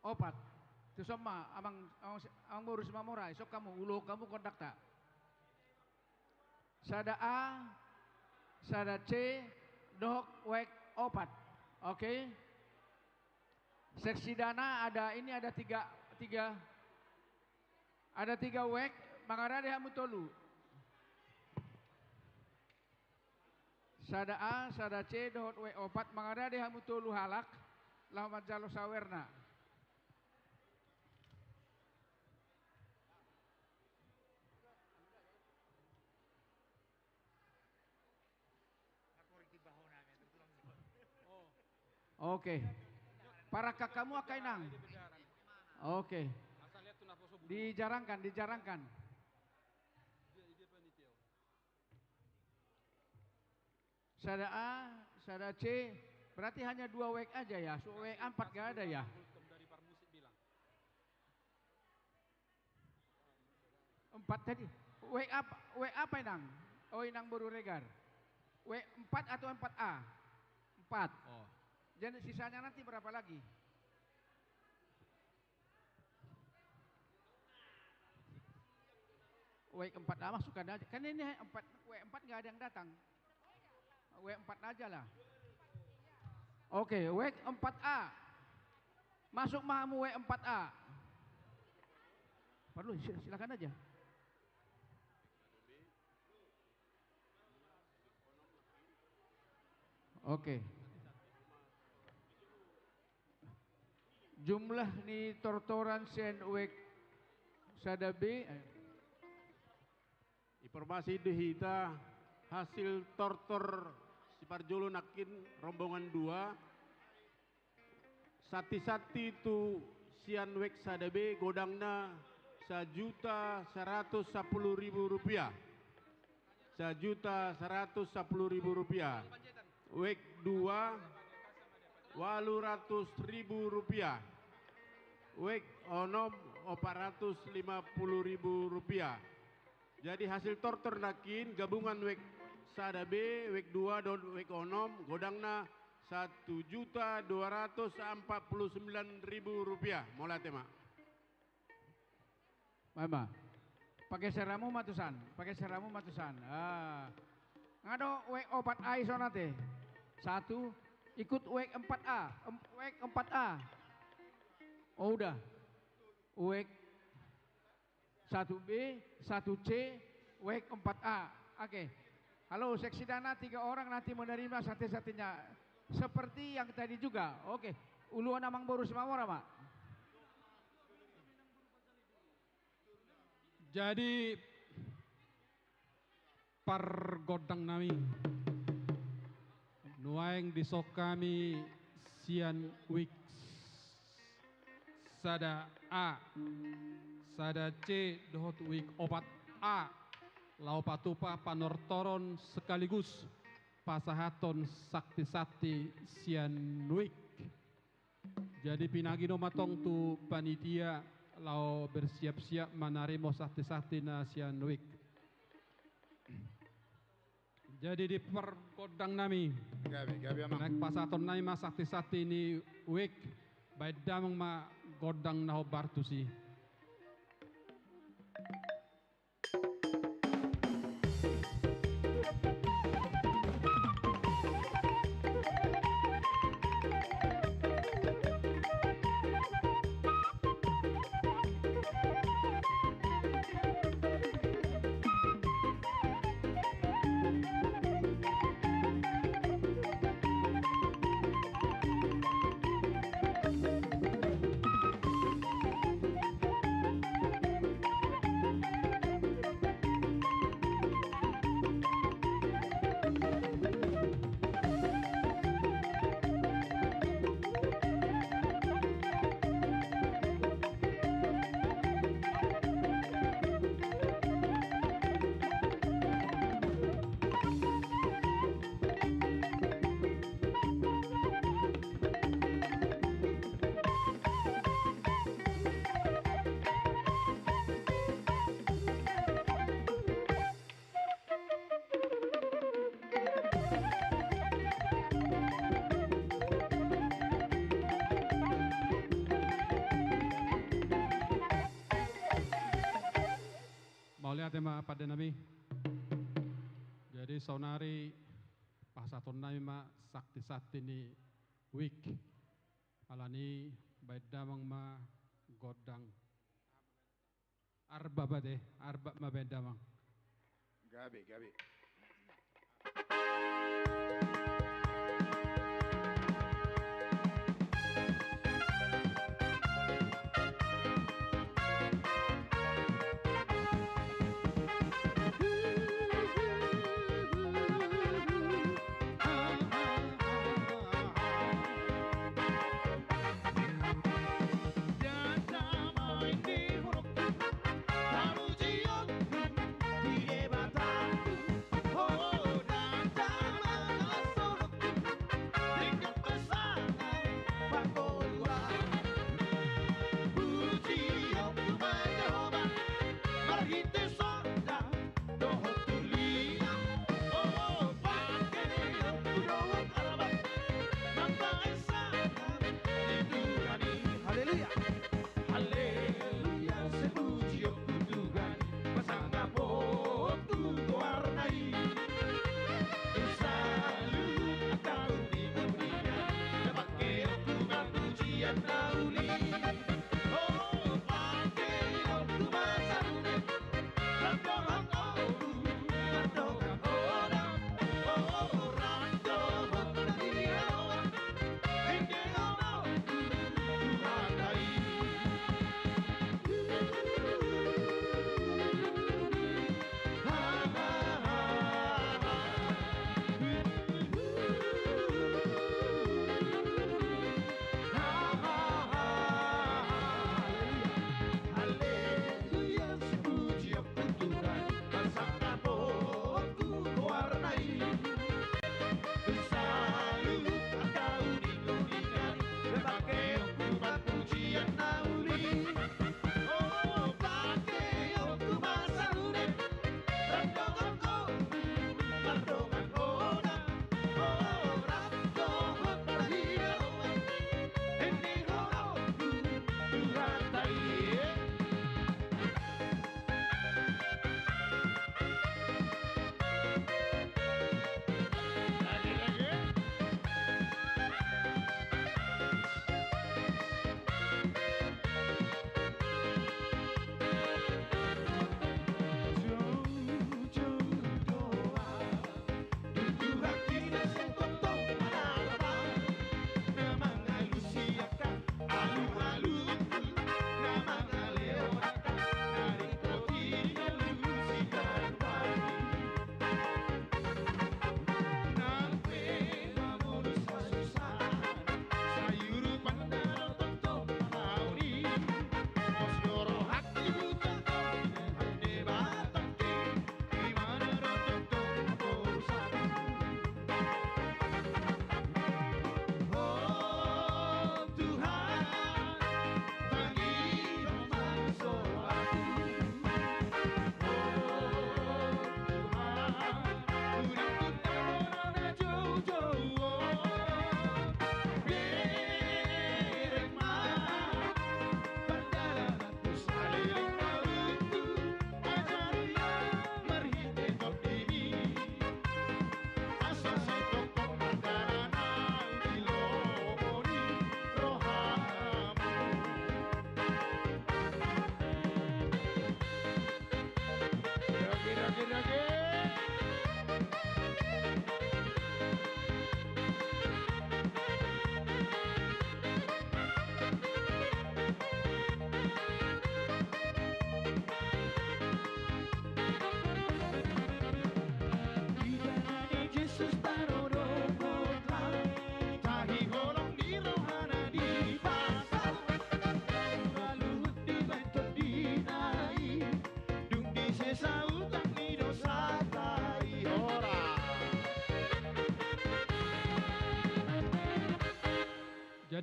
opat. Tu son ma, amang, amang, amang boru Simamora, isok hamu, uluhon hamu kondakta. Sada A, sada C, dohot wek opat. Oke. Seksi dana ada, ini ada tiga, tiga, ada tiga wek, mangarade hamu tolu. Sada A, sada C, dohot wek opat, mangarade hamu tolu halak, laho manjalo sawerna. Oke. Parangkat hamu angka inang. Oke. Dijarangkan, dijarangkan. Sada A, sada C, berarti hanya dua wek aja ya, so wek empat gak ada ya. Empat tadi. Wek apa, wek apa inang? Oh, inang boru Regar. Wek empat atau empat A? Empat. Oh. Jadi sisanya nanti berapa lagi? Wek empat A masukkan aja. Kan ini empat, wek empat nggak ada yang datang. Wek empat aja lah. Oke, wek empat A. Masuk ma hamu wek empat A. Perlu, sil-, silakan aja. Oke. Jumlah ni tortoran sian wek sada B, eh. Informasi di hita, hasil tortor siparjolo nangkin rombongan dua. Sati-sati tu sian wek sada B godangna sajuta saratus sampulu ribu rupiah. Sajuta saratus sampulu ribu rupiah. Wek dua, walu ratus ribu rupiah. Wek onom, opat ratus lima puluh ribu rupiah. Jadi hasil tortor nangkin gabungan wek sada B, wek dua dohot wek onom godangna satu juta dua ratus empat puluh sembilan ribu rupiah. Mauliate ma. Mama. Pageser hamu ma tu san, pageser hamu ma tu san. Ah. Nga do wek opat A i songon ate. Satu, ikut wek empat A, em-, wek empat A. Oh, udah. Wek satu B, satu C, wek empat A. Oke. Halo, seksi dana tiga orang nanti menerima sate-satenya. Seperti yang tadi juga. Oke. Uluhon amang boru Simamora ma. Jadi, pargondang nami, nuaeng dison hami sian wek sada A, sada C dohot wek opat A, laho patupa panortoron sekaligus pasahathon santi-santi sian wijk. Jadi pinagino ma tong tu panitia laho bersiap-siap manarimo santi-santi na sian wijk. Jadi di pargondang nami, gabe, gabe, amang. Naeng pasahaton nami ma santi-santi ni wijk, baen damang ma gondang na hombar tusi. Mauliate ma pande nami. Jadi saonari pasahaton nami ma santi-santi ni wijk. Alani baen damang ma gondang. Arbab ate, arbab ma baen damang. Gabe, gabe.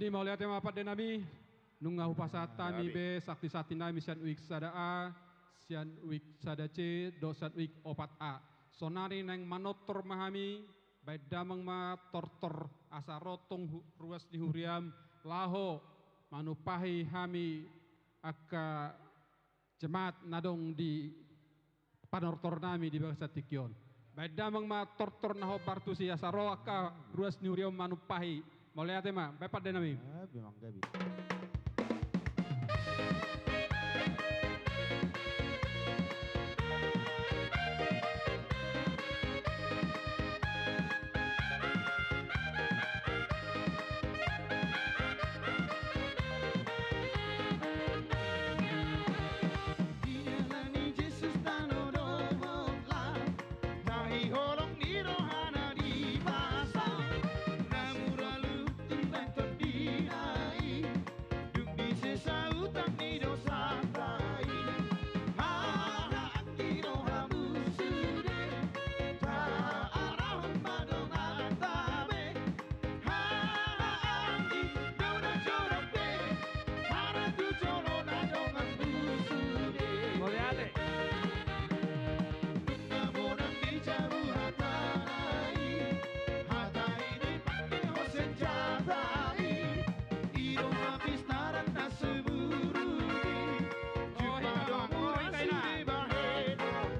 Mauliate ma pande nami. Nunga hupasahat hami be santisanti nami sian uik sada A, sian uik sada C dohot sian uik opat A. Sonari naeng manortor ma hami. Baen damang ma tortor asa ro tong hu-, ruas ni huriam laho manumpahi hami angka jemaat na adong di panortor nami di bagasan tingki on. Baen damang ma tortor na hombar tusi asa ro angka ruas ni huriam manumpahi. Mauliate ma, baen pande nami. Gabe, manggabe. Di dalan ni Jesus tano dohot lam, tahi holong ni rohana dipasang, na mura luhut dibaen Tondi na i, dung disesa utang ni dosanta i. Haha, anggi do hamu sude, taarahon ma donganta be. Haha, anggi do na jonok be, hara tu jolo na dongan busu de. Mauliate. Nunga monang dijabu hata i, hata i dipangke ho senjata i. I do hapistaran na sumurut i. Oh, jumpa do mura sude bahenon.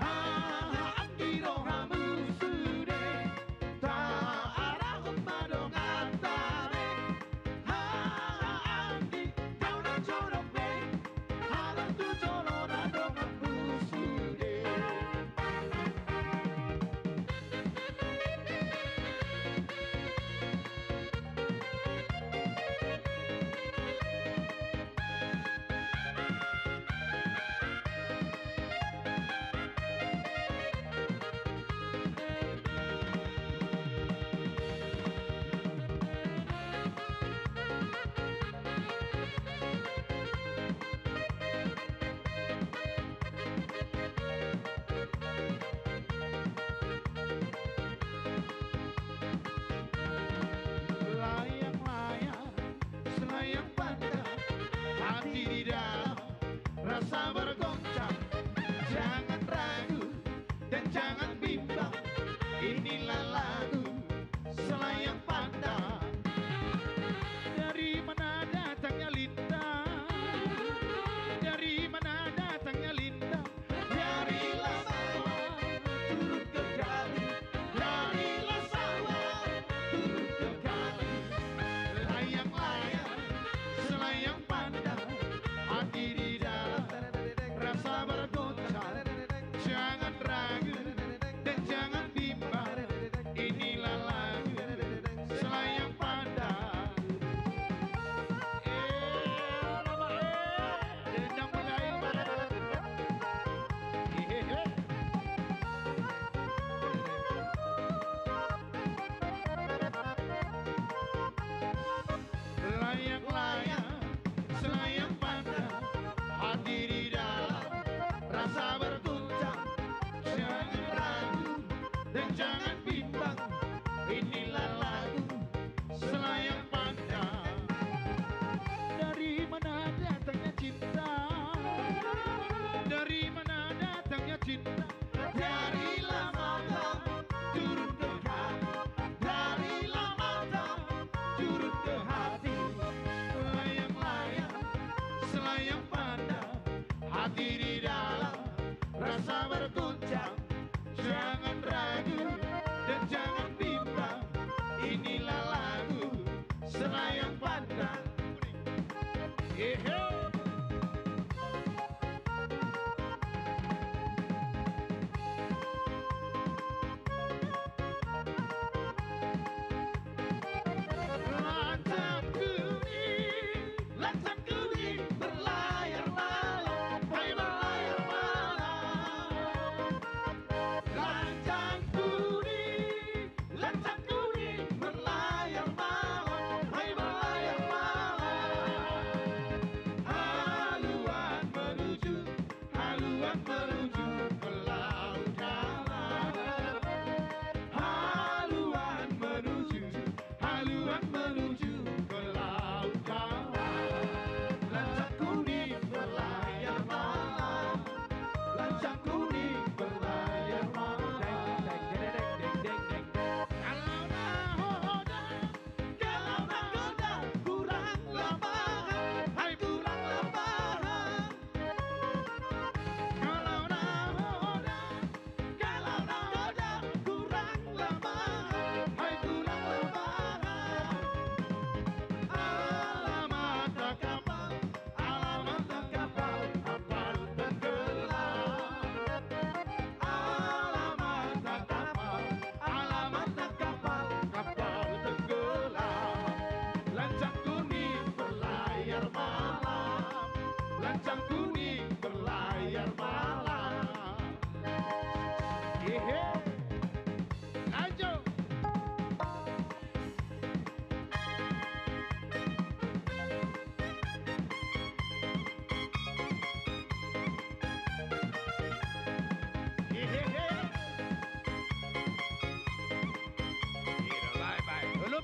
Haha, anggi do hamu sude, taarahon ma donganta be. Haha, anggi do na jonok be, hara tu jolo na dongan busu de. Layang-layang, selayang pandang, hati di dalam rasa bergoncang. Jangan ragu dan jangan bimbang, inilah lagu Selayang Pandang. Dari mana datangnya lintang? Dari mana datangnya lintang? Dari Lambangan turun ke Galih, dari Lambangan turun ke Galih. Layang-layang, selayang pandang, hati di dalam rasa bergoncang. Jangan ragu dan jangan bimbang, inilah lagu Selayang Pandang. Eh, alamak, eh. Dendang mulai. Hehehe. Layang-layang, selayang pandang, hati di dalam rasa berguncang. Jangan ragu dan jangan bimbang, inilah lagu Selayang Pandang. Dari mana datangnya cinta? Dari mana datangnya cinta? Dari Lambangan turun ke Galih, dari Lambangan turun ke hati. Layang-layang, selayang pandang, hati di dalam rasa berguncang. Jangan ragu dan jangan bimbang, inilah lagu Selayang Pandang. Ehe. Lancang kuning, lancang kuning berlayar malam, hai berlayar malam. Lancang kuning, lancang kuning berlayar malam, hai berlayar malam.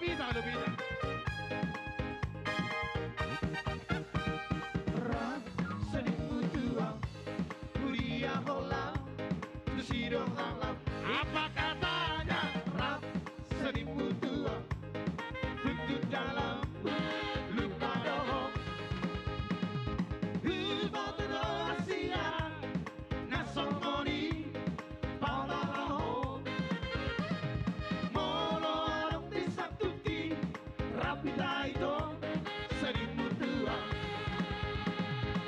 Pita, lu pita. Rap senimu tu au, huria hola, tu si dohot alam. Apa katanya? Rap senimu tu au, tutu dalam lupa dohot. Huboto do rahasia na songon i, pala laho. Molo adong di satuti, rap hita ito, senimu tu au.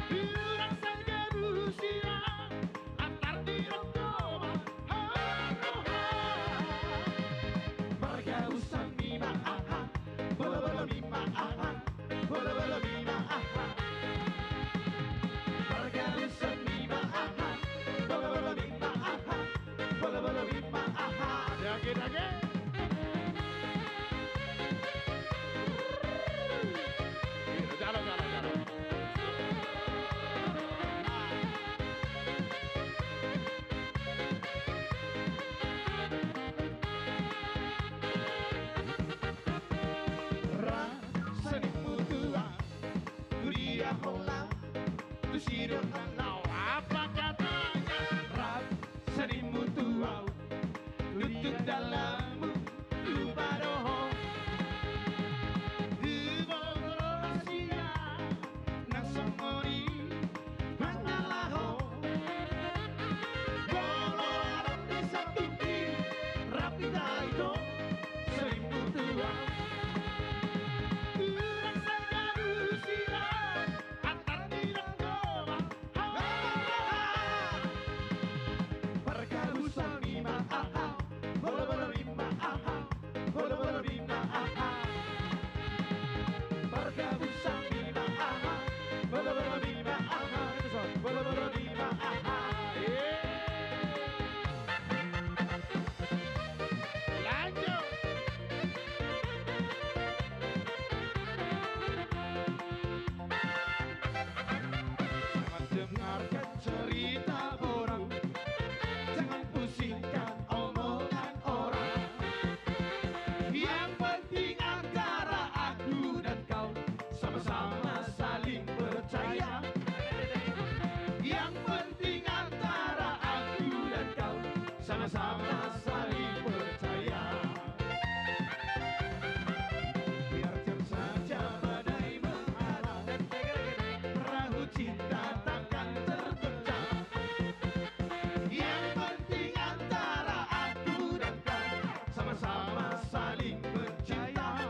Hurang saja dusia, antar di rongkoma, haroha. Marga usan mima aha, bolo-bolo mima aha. Bolo-bolo mima aha. Marga usan mima aha. Bolo-bolo mima aha. Bolo-bolo mima aha. Dage, dage. Jalo, jalo, jalo. Rap senimu tu au, huria hola, tu si dohot alam. Apa katanya? Rap senimu tu au, tutu dalam lupa dohot. Huboto do rahasia na songon i, pala laho. Molo adong di satuti, rap hita ito, senimu tu au. Hurang saja dusia, antar di rongkoma, haroha. Marga usan mima aha. Bolo-bolo mima aha. Bolo-bolo mima aha. Marga usan mima aha. Bolo-bolo mima aha. Bolo-bolo mima aha. Eh. Lanjut. Jangan dengarkan cerita orang, jangan pusingkan omongan orang. Yang penting antara aku dan kau sama-sama saling percaya. Yang penting antara aku dan kau sama-sama saling percaya. Biarkan saja badai menghala, perahu cinta takkan terguncang. Yang penting antara aku dan kau sama-sama saling mencinta.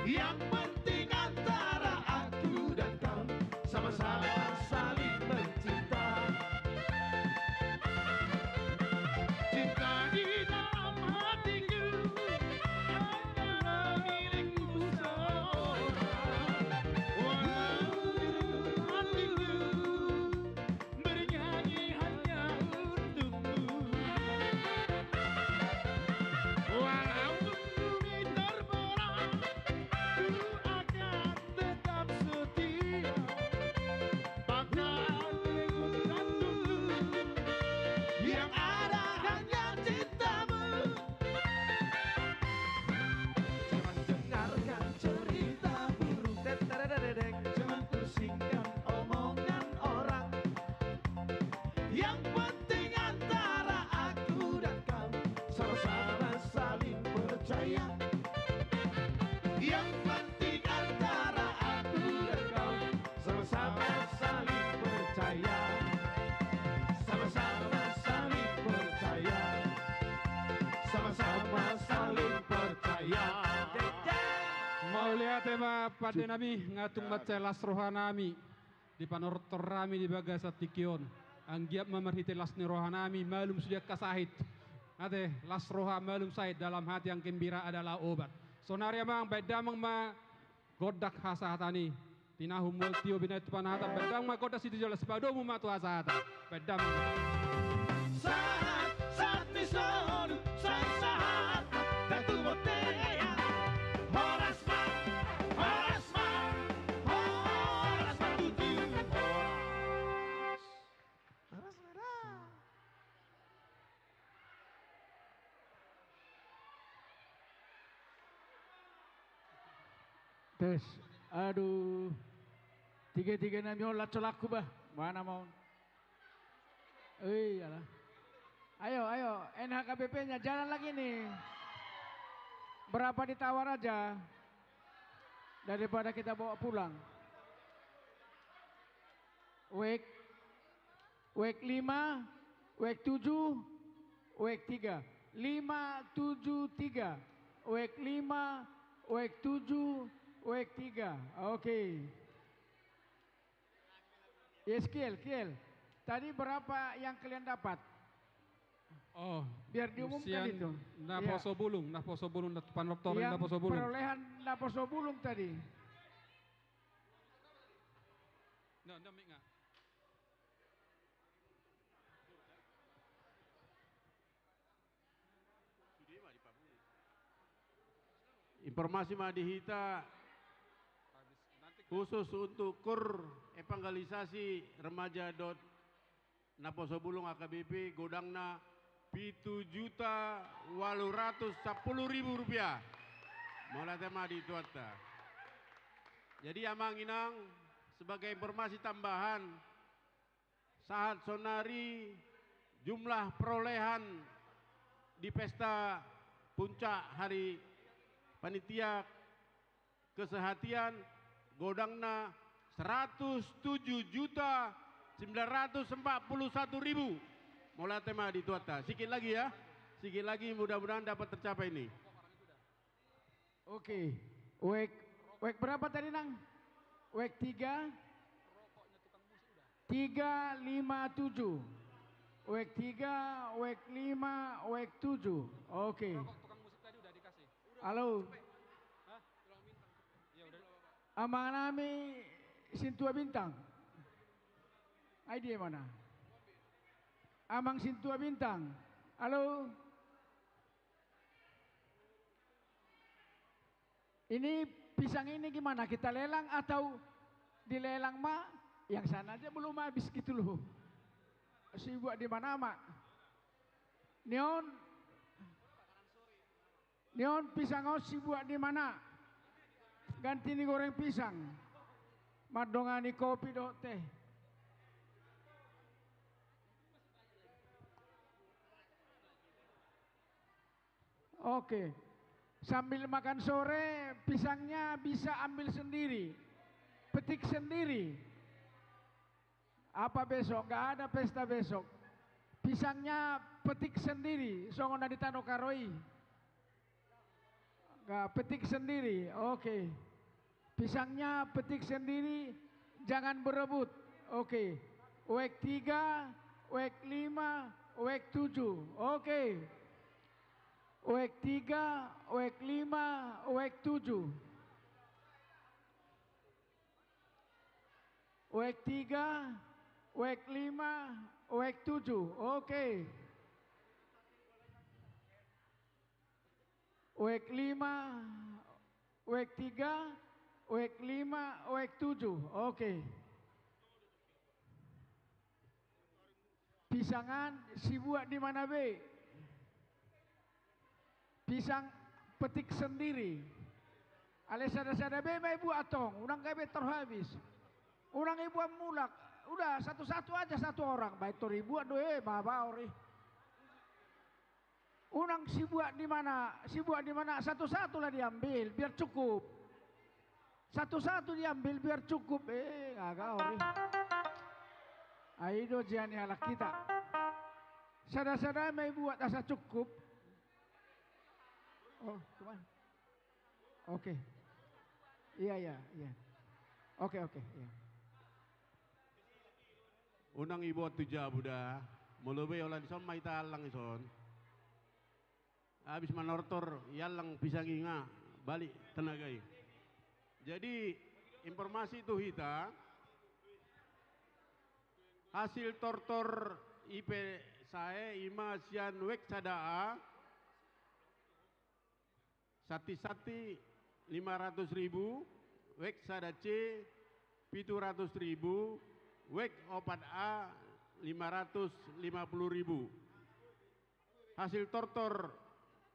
Yang penting antara aku dan kau sama-sama saling mencinta. Cinta di dalam hatiku hanyalah milikmu seorang. Walau hatiku bernyanyi hanya untukmu. Walaupun bumi terbelah, ku akan tetap setia. Bahkan ribuan tahun, yang ada hanya cintamu. Jangan dengarkan cerita burung, teteredededek. Jangan pusingkan omongan orang. Yang penting antara aku dan kau sama-sama saling percaya. Yang penting antara aku dan kau sama-sama saling percaya. Sama-sama saling percaya. Sama-sama saling percaya. Mauliate ma pande nami, nga tung mansai las roha nami di panortor nami di bagasan tingki on. Anggiat ma marhite las ni roha nami malum sude angka sahit. Ate, las roha malum sahit, dalam hati yang gembira adalah obat. Sonari amang, baen damang ma gondang hasahatan i. Tinahu mual tio binaen tu panahatan, baen damang ma gondang sitio jala sipadomu ma tu hasahatan. Baen damang. Sahat, sahat ni solu, sai sahat, datu bontean. Horas ma, horas ma, horas ma tutu. Horas. Horas ma da. Tes. Aduh. Tiga-tiga nami on laco laku bah. Mana mau? Iyalah. Ayo, ayo, N H K B P-nya jalan lagi nih. Berapa ditawar aja. Daripada kita bawa pulang. Wek, wek lima, wek tujuh, wek tiga. Lima, tujuh, tiga. Wek lima, wek tujuh, wek tiga. Oke. Yes, Kiel, Kiel. Tadi berapa yang kalian dapat? Oh, biar diumumkan itu. Naposo Bulung, Naposo Bulung, Panortor Naposo Bulung. Yang perolehan Naposo Bulung tadi. Nda, nda, mik nga. Informasi ma di hita, khusus untuk kur evangelisasi remaja dot Naposo Bulung A K B P, godangna pitu juta walu ratus sampulu ribu rupiah. Mauliate ma di Tuhanta. Jadi amang inang, sebagai informasi tambahan, sahat sonari jumlah perolehan di pesta puncak hari panitia kesehatian godangna seratus tujuh juta sembilan ratus empat puluh satu ribu. Mauliate ma di Tuhanta. Sikit lagi ya. Sikit lagi, mudah-mudahan dapat tercapai ini. Oke. Wek, wek berapa tadi, Nang? Wek tiga? Tiga lima tujuh. Wek tiga, wek lima, wek tujuh. Oke. Rokok tukang musik tadi udah dikasih. Halo. Hah? Ya udah. Amang nami Sintua Bintang. Ai dia mana? Amang Sintua Bintang. Halo. Ini pisang ini gimana? Kita lelang atau dilelang ma? Yang sana aja belum habis gitu loh. Sibuat di mana, Mak? Ni on. Ni on pisang on sibuat di mana? Ganti ni goreng pisang. Mandongani kopi dohot teh. Oke. Sambil makan sore, pisangnya bisa ambil sendiri. Petik sendiri. Apa besok? Nggak ada pesta besok. Pisangnya petik sendiri, songon na di Tano Karo i. Nggak, petik sendiri. Oke. Pisangnya petik sendiri, jangan berebut. Oke. Wek tiga, wek lima, wek tujuh. Oke. Wek tiga, wek lima, wek tujuh. Wek tiga, wek lima, wek tujuh. Oke. Wek lima, wek tiga, wek lima, wek tujuh. Oke. Pisang an sibuat di mana be? Pisang petik sendiri. Alai sada-sada be ma ibuat tong, unang gabe tor habis. Unang ibuat mulak. Udah, satu-satu aja, satu orang. Baik tor ibuat do, eh, ma baor i. Unang sibuat di mana, sibuat di mana, satu-satu lah diambil, biar cukup. Satu-satu diambil biar cukup. Eh, gaga ori. Ai do jani halak hita. Sada-sada ma ibuat asa cukup. Oh, cuman. Oke. Iya, iya, iya. Oke, oke, iya. Unang ibuat tu jabu da. Molo be holan dison ma hita allang dison. Habis manortor, iallang pisang i nga balik tenaga i. Jadi, informasi tu hita, hasil tortor i pe sae, i ma sian wek sada a, santi-santi lima ratus ribu, wek sada C pitu ratus ribu, wek opat A lima ratus lima puluh ribu. Hasil tortor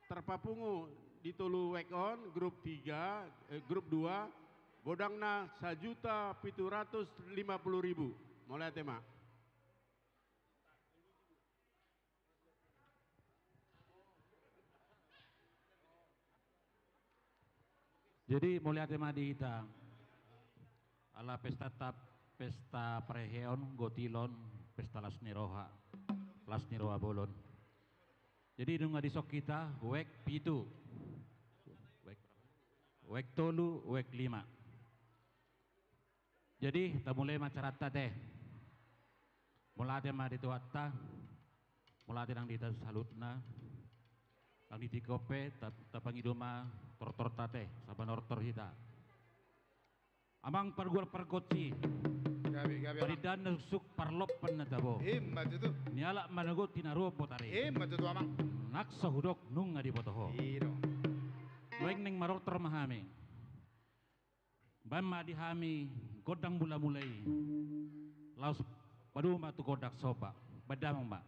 terpapungu di tolu wek on, grup tiga, eh, grup dua, Godangna sajuta pitu ratus lima puluh ribu. Mauliate ma. Jadi mauliate ma di hita. Ala pesta tap, pesta parheheon, gotilon, pesta las ni roha, las ni roha bolon. Jadi nunga dison hita, wijk pitu, wijk, wijk tolu, wijk lima. Jadi tamulai ma acaranta ate. Mauliate ma di Tuhanta. Mauliate nang di hita saluhutna. Nang di tingki on pe ta-, tapangido ma tortorta ate, asa manortor hita. Amang pargual pargonsi. Gabe, gabe, Amang. Parindahan na suksuk, parlompan na tabo. Ima tutu. Nialap manogot tinaruan botari. Ima tutu, Amang. Nang so hudok nunga diboto ho. I do. Nuaeng naeng manortor ma hami. Baen ma di hami gondang mulamula i. Laos padomu ma tu gondang somba. Baen damang ma.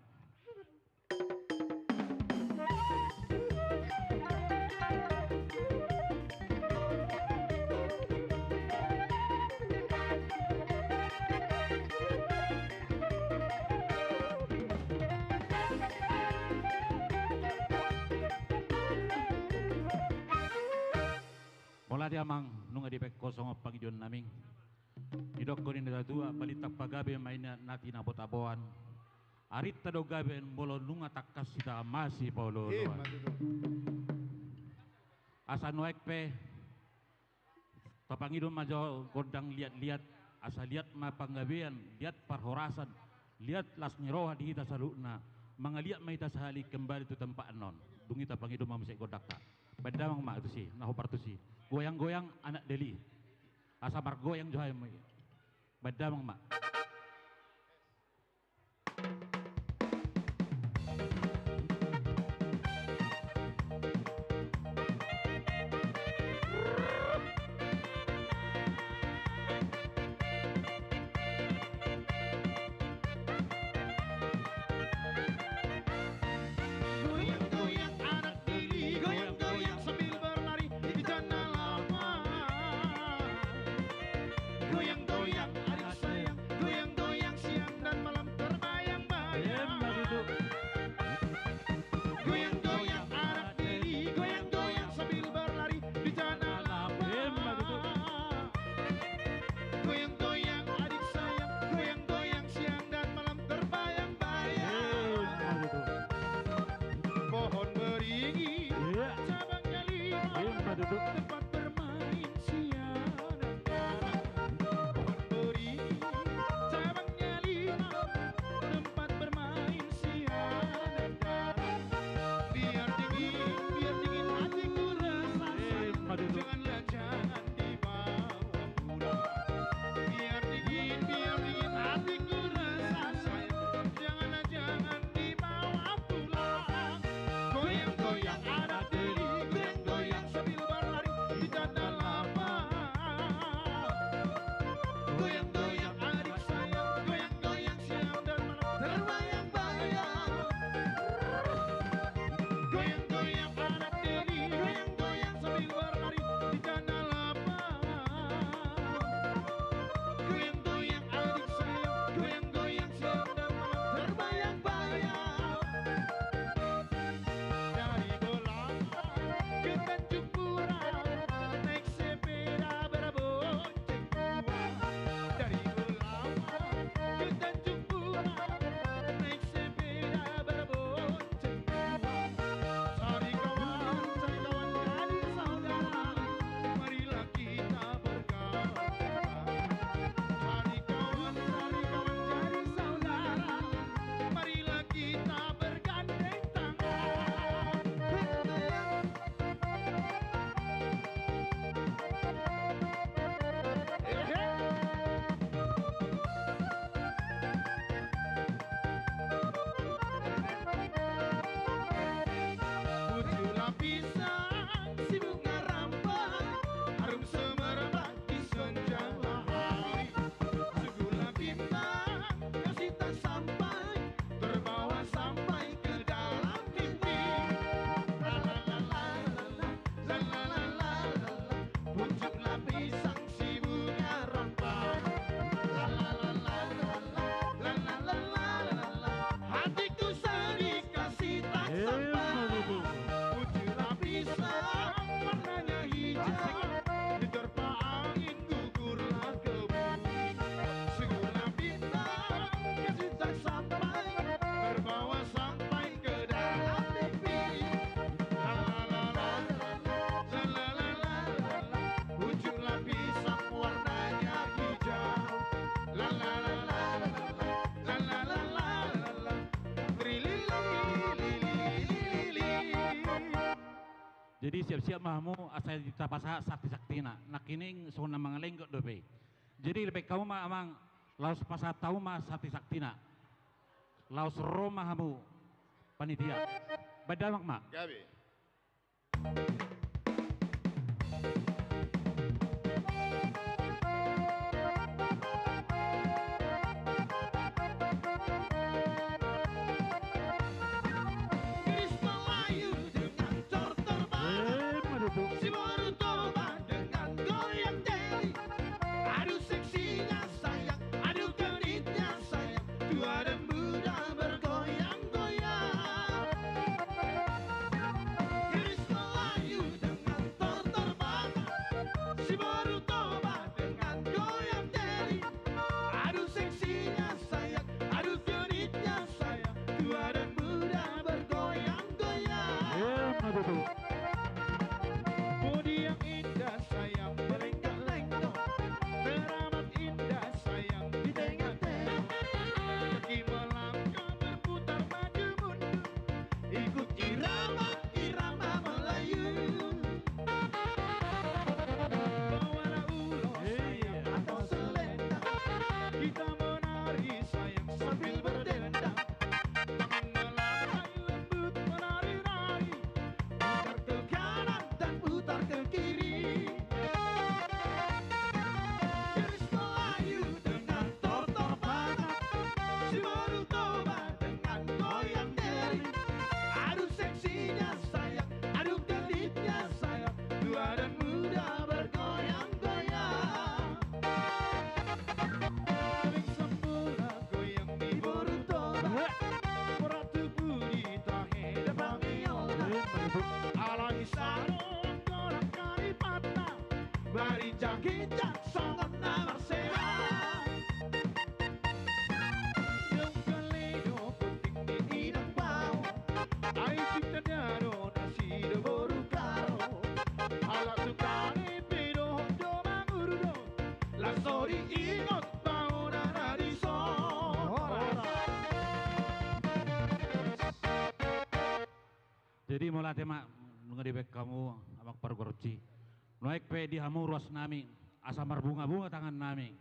Mauliate amang, nunga dibaen ho songon pangidoan nami. Didokkon ni natua-tua, balintang pagabe ma i na tinabotaboan. Arinta do gabe molo nunga tangkas hita masipaolooloan. Ima tutu. Asa nuaeng pe tapangido ma jo gondang liatliat, asa liat ma panggabean, liat parhorasan, liat las ni roha di hita saluhutna. Mangaliat ma hita sahali kembali tu tempat on. Dung i tapangido ma muse gondangta. Baen damang ma tusi, na hombar tusi. Goyang-goyang anak deli. Asa margoyang jo hami. Baen damang ma. Goyang-goyang anak deli, goyang-goyang sambil berlari di jana lama. Goyang-goyang adik sayang, goyang-goyang siang dan malam terbayang-bayang. Ima tutu. Goyang-goyang anak deli, goyang-goyang sambil berlari di jana lama. Ima tutu. Goyang-goyang adik sayang, goyang-goyang siang dan malam terbayang-bayang. Ima tutu. Pohon beringin, iya, cabangnya lima. Ima tutu. Tempat bermain si anak-anak. Pohon beringin, cabangnya lima. Tempat bermain si anak-anak. Biar dingin, biar dingin hatiku resah. Ima tutu. Janganlah, jangan dibawa pulang. Biar dingin, biar dingin hatiku resah, sayang. Janganlah, jangan dibawa pulang. Goyang-goyang anak deli, goyang-goyang sambil berlari di jana lama. Goyang-goyang adik sayang, goyang-goyang siang dan malam terbayang-bayang. Goyang-goyang anak deli, goyang-goyang sambil berlari di jana lama. Goyang-goyang adik sayang, goyang-goyang siang dan malam terbayang-bayang. Dari Bolang ke Tanjung Pura, naik sepeda berbonceng dua. Dari Jadi siap-siap ma hamu asa tapasahat sakti-saktina. Nangkining songon na mangalenggot dope. Jadi dibaen hamu ma amang, laos pasahat hamu ma sakti-saktina. Laos ro ma hamu panitia. Baen damang ma. Gabe. Gadis Melayu dengan tortor Batak, si boru Toba dengan goyang jeli. Aduh seksinya sayang, aduh genitnya sayang, tua dan muda bergoyang-goyang. Gadis Melayu dengan tortor Batak, si boru Toba dengan goyang jeli. Aduh seksinya sayang, aduh genitnya sayang, tua dan muda bergoyang-goyang. Bodi yang indah sayang, berlenggak-lenggok, teramat indah sayang, di tengah-tengah. Kaki melangkah berputar maju mundur, ikut irama, irama Melayu. Bawalah ulos sayang atau selendang, kita menari sayang sambil berdendang. Tangan melambai lembut menari-nari, putar ke kanan dan putar ke kiri. Gadis Melayu dengan tortor Batak, si boru Toba dengan goyang jeli. Aduh seksinya sayang, aduh genitnya sayang, tua dan muda bergoyang-goyang. Ring sambula goyang ni boru Toba, borat tu pudi tahe da pangiola. Alai saro langkona kalipatna, marinjak-injak songon na marsera. Dongkon le do puting ni inang bao, ai sitanda do na sido boru karo. Ala sukali pe do do manguru do, laos so diingot bao na na dison. Jadi mauliate ma nunga dibaen hamu amang pargonsi. Nuaeng pe di hamu ruas nami, asa marbunga-bunga tangan nami.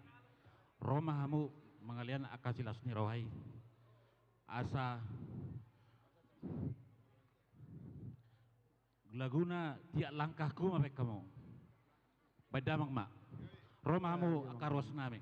Ro ma hamu mangalean angka silas ni roha i. Asa laguna Tiak Langkahku ma baen hamu. Baen damang ma. Ro ma hamu angka ruas nami.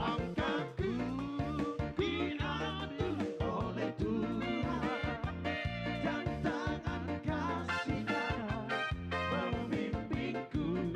Langkahku diatur oleh Tuhan, dan tangan kasih-Nya membimbingku.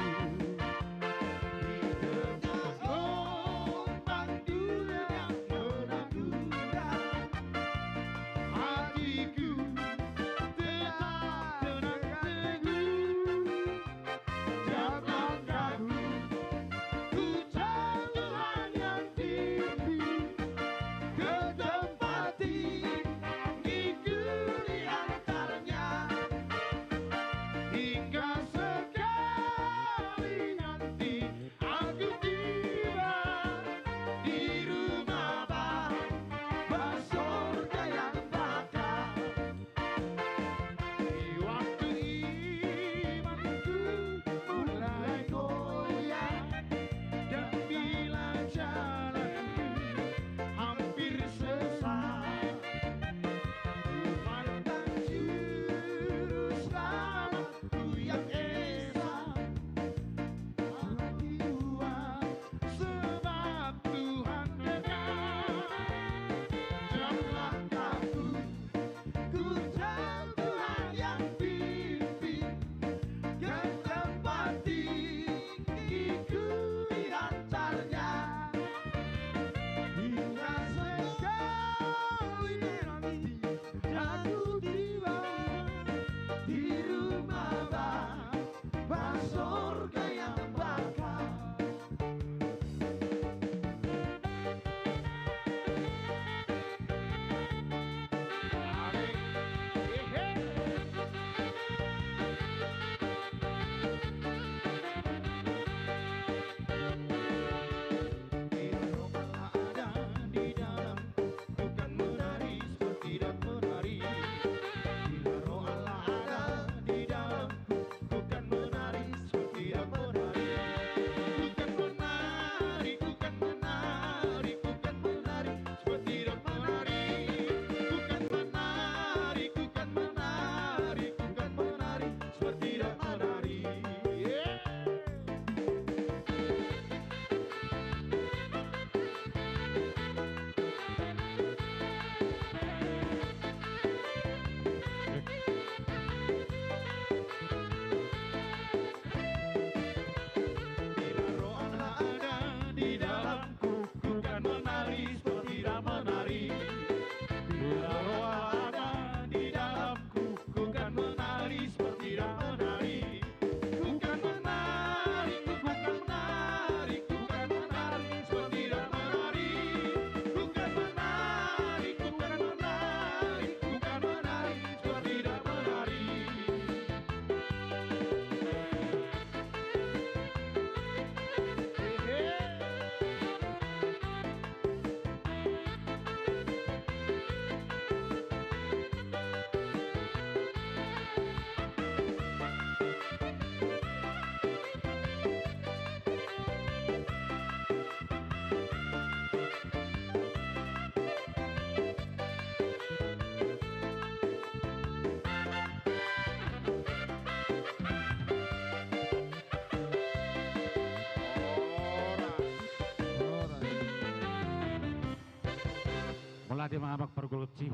Ate ma amang pargonsi,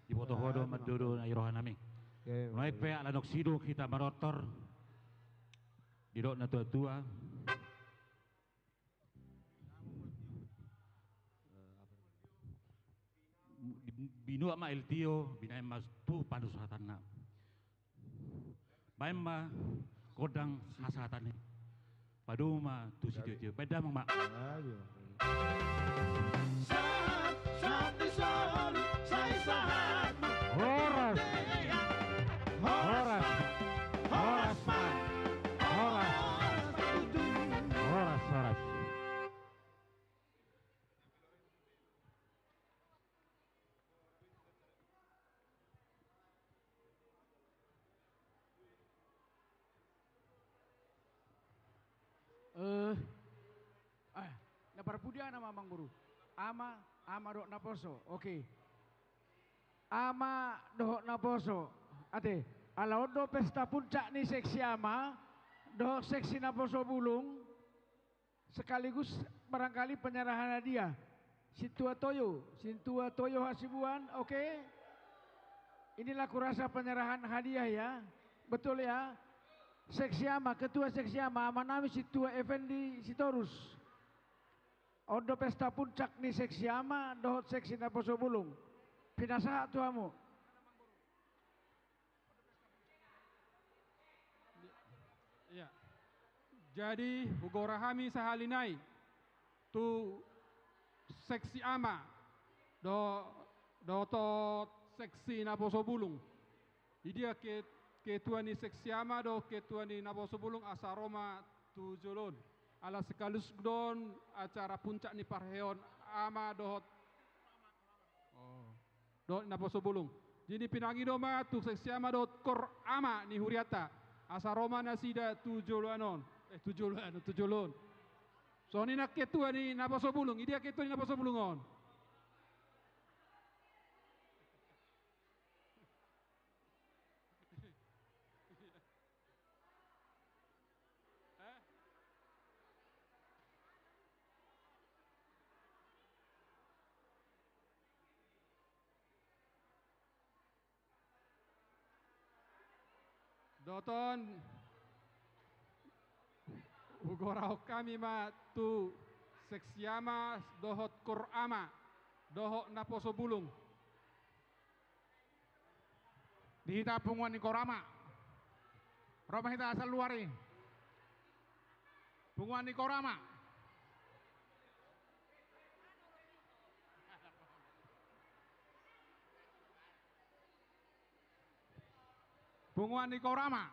diboto ho do mandodo na di roha nami. Oke, nuaeng pe ala nunga sidung hita manortor, didok na tua-tua. Binuat ma aek tio, binahen ma tu panushatanna. Baen ma gondang hasahatanna i. Padomu ma tu sitio-tio. Baen damang ma. Sahat, sahat ni solu, sai sahat ma. Horas. Horas. Horas ma. Horas. Horas, horas. Eh, eh, na parpudi aha nama amang boru? Ama, ama dohot naposo. Oke. Ama dohot naposo. Ate, ala on do pesta puncak ni seksi ama dohot seksi naposo bulung. Sekaligus barangkali penyerahan hadiah. Sintua Toyo, Sintua Toyo Hasibuan, oke. Inilah kurasa penyerahan hadiah ya. Betul ya. Seksi ama, ketua seksi ama, ama nami Sintua Effendi Sitorus. On do pesta puncak ni seksi ama dohot seksi naposo bulung. Pinasahat tu hamu. Iya. Jadi hugora hami sahali nai tu seksi ama do, dohot seksi naposo bulung. Di dia ke, ketua ni seksi ama dohot ketua ni naposo bulung asa ro ma tu jolo on. Ala sekaligus do on acara puncak ni parheon ama dohot Oh. Dohot naposo bulung. Jadi pinangido ma tu seksi ama dohot kor ama ni hurianta. Asa ro ma nasida tu joloan on. Eh, tu joloan on, tu jolo on. Songon i nang ketua ni naposo bulung. Di dia ketua ni naposo bulung on? Dohot on, hugorahon hami ma tu seksi ama dohot kor ama dohot naposo bulung. Di hita punguan ni kor ama. Ro ma hita saluar i. Punguan ni kor ama. Punguan ni kor ama.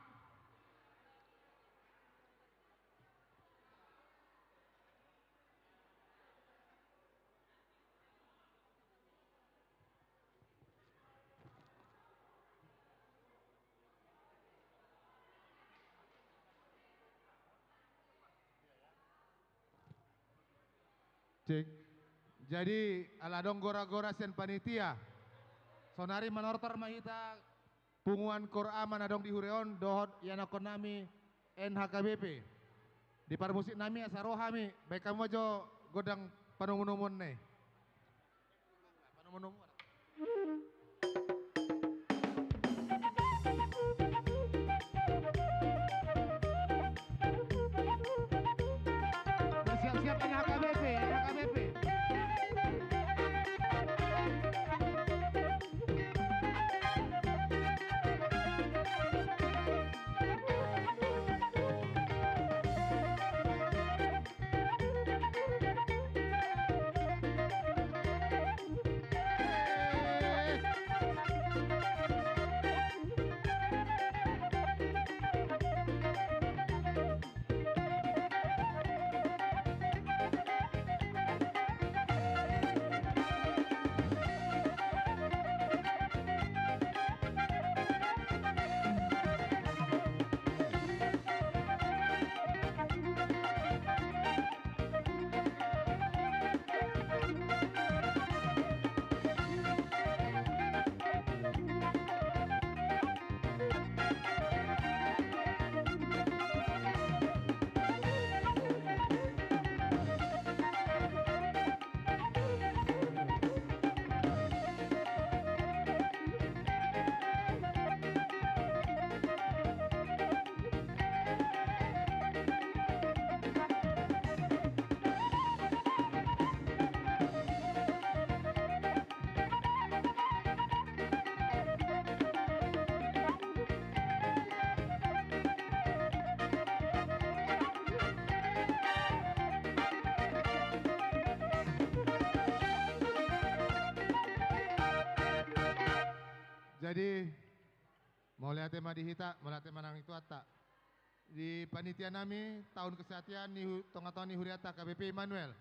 Cek. Jadi ala adong gora-gora sian panitia, saonari manortor ma hita punguan kor ama na adong di huria on dohot ianakhon nami N H K B P. Di parmusik nami asa ro hami, baen hamu ma jo gondang panomu-nomuonna i. Panomu-nomu. Bersiap-siap N H K B P, N H K B P. Jadi, mauliate ma di hita, mauliate ma nang di Tuhanta. Di panitia nami, taon kesehatian ni hu-, tonga-tonga ni hurianta H K B P Immanuel.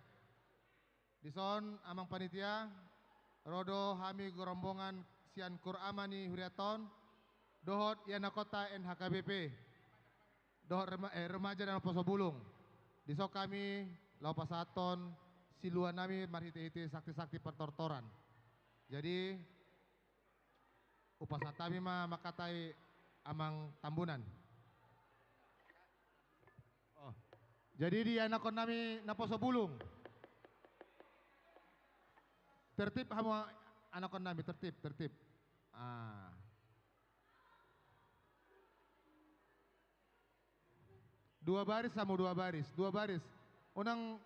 Dison, amang panitia, ro do hami rombongan sian Korama ni hurianta on, dohot ianakhonta N H K B P, dohot rema-, eh, remaja na naposo bulung. Dison hami laho pasahathon silua nami marhite-hite sakti-sakti partortoran. Jadi, hupasahat hami ma mangkatai amang Tambunan. Oh. Jadi di anakhon nami naposo bulung. Tertib hamu anakhon nami, tertib, tertib. Ah. Dua baris hamu, dua baris, dua baris. Unang.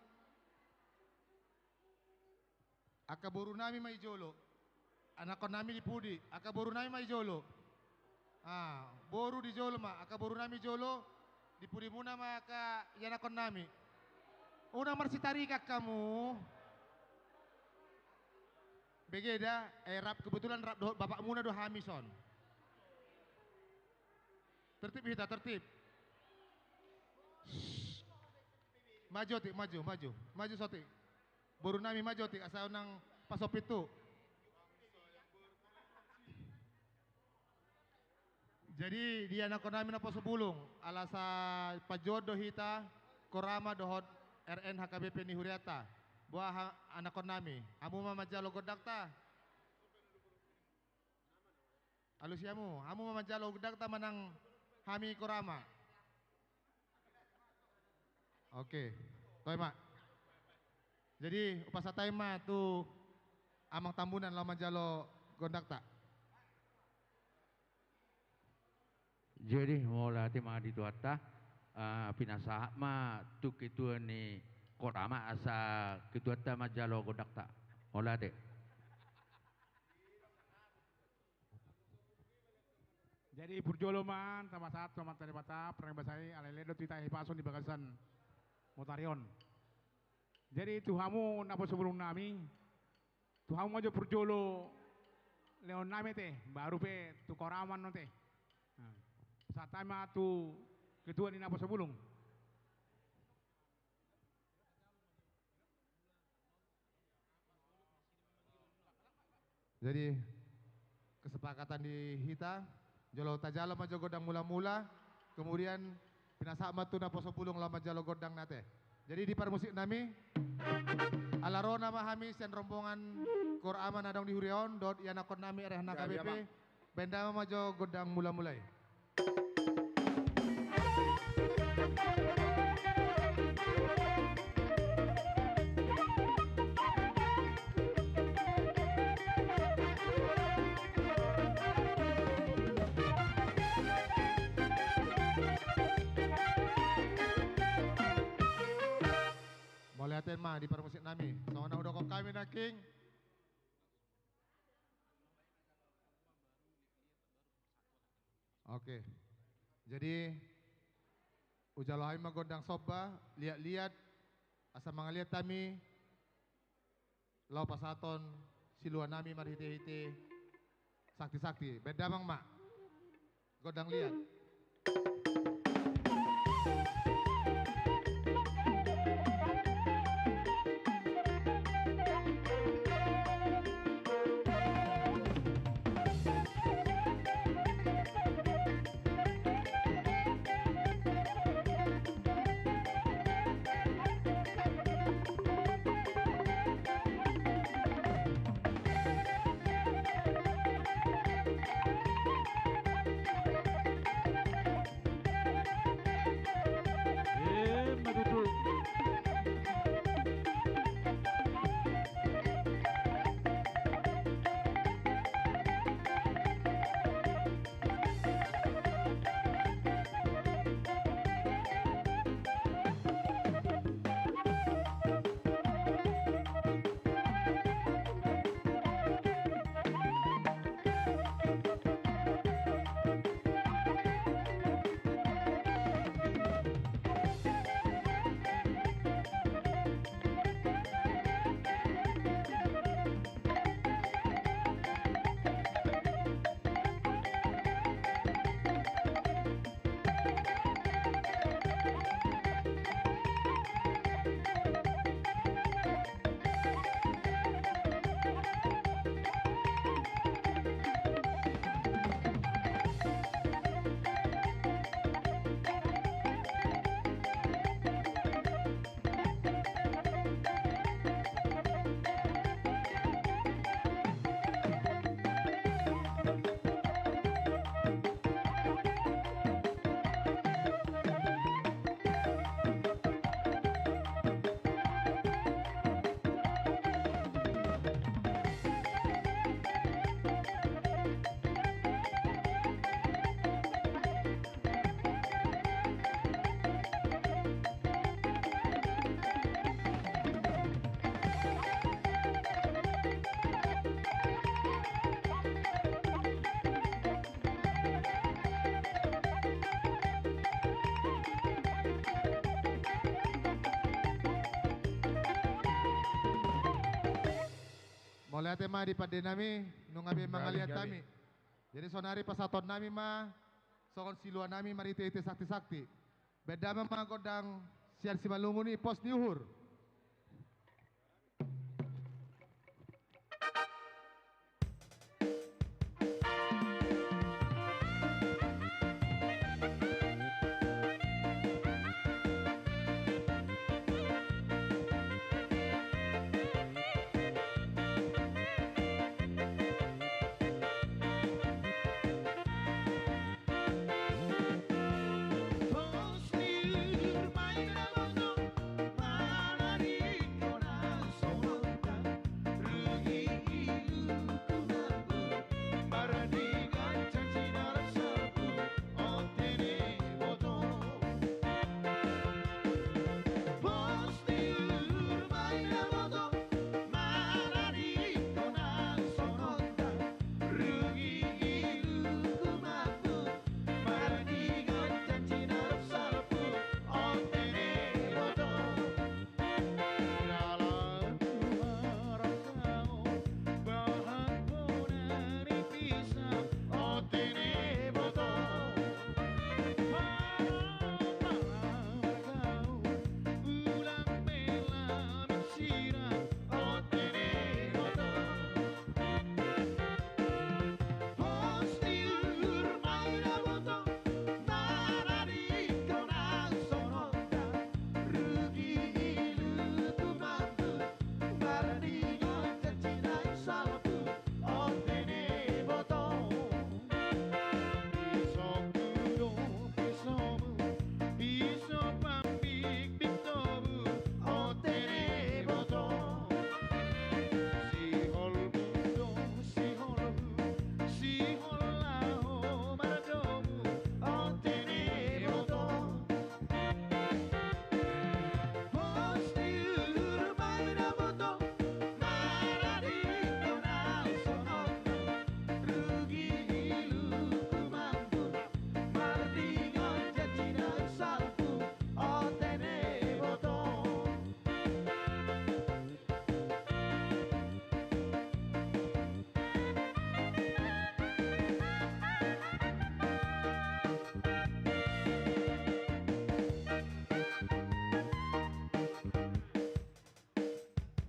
Angka boru nami ma i jolo. Anakhon nami di pudi, angka boru nami ma i jolo. Ah, boru di jolo ma, angka boru nami jolo, di pudimuna ma angka ianakhon nami. Unang marsitarikak hamu. Bege da, eh, rap, kebetulan rap dohot bapakmuna do hami son. Tertib hita, tertib. Shh. Maju otik, maju, maju. Maju sotik. Boru nami maju otik, asa unang pasopit tu. Jadi, di anakhon nami naposo bulung, ala sa pajohon do hita, Korama dohot R N H K B P ni hurianta. Boha ha-, anakhon nami, hamu ma manjalo gondangta. Alusi hamu, hamu ma manjalo gondangta manang hami Korama. Oke, toe ma. Jadi, hupasahat hami ma tu amang Tambunan laho manjalo gondangta. Jadi, mauliate ma di Tuhanta, ah, pinasahat ma tu ketua ni Korama asa ketuanta manjalo gondangta. Mauliate. Jadi, parjolo ma tapasahat tu Amanta Debata, parnaeng basa i, alai lean do tu hita hipason di bagasan motari on. Jadi, tu hamu naposo bulung nami, tu hamu ma jo parjolo lehon nami ate, baru pe tu Korama on ate. Nah, pasahat hami ma tu ketua ni naposo bulung. Jadi, kesepakatan di hita, jolo tajalo ma jo gondang mula-mula, kemudian pinasahat ma tu naposo bulung laho manjalo gondangna ate. Jadi, di parmusik nami, ala ro nama hami sian rombongan Korama na adong di huria on, dohot ianakhon nami R N H K B P, ya, ya, Bang. Baen damang ma jo gondang mula-mula i. Mauliate ma di parmusik nami. Songon na hudokhon hami nangkin. Oke. Jadi, hujalo hami ma gondang somba, liat-liat, asa mangaliat hami, laho pasahathon silua nami marhite-hite sakti-sakti. Baen damang ma. Gondang liat. Mauliate ma di pande nami, nunga be mangaliat hami. Jadi sonari pasahaton nami ma songon silua nami marhite-hite sakti-sakti. Bahen damang ma gondang sian Simalungun i, pos ni uhur.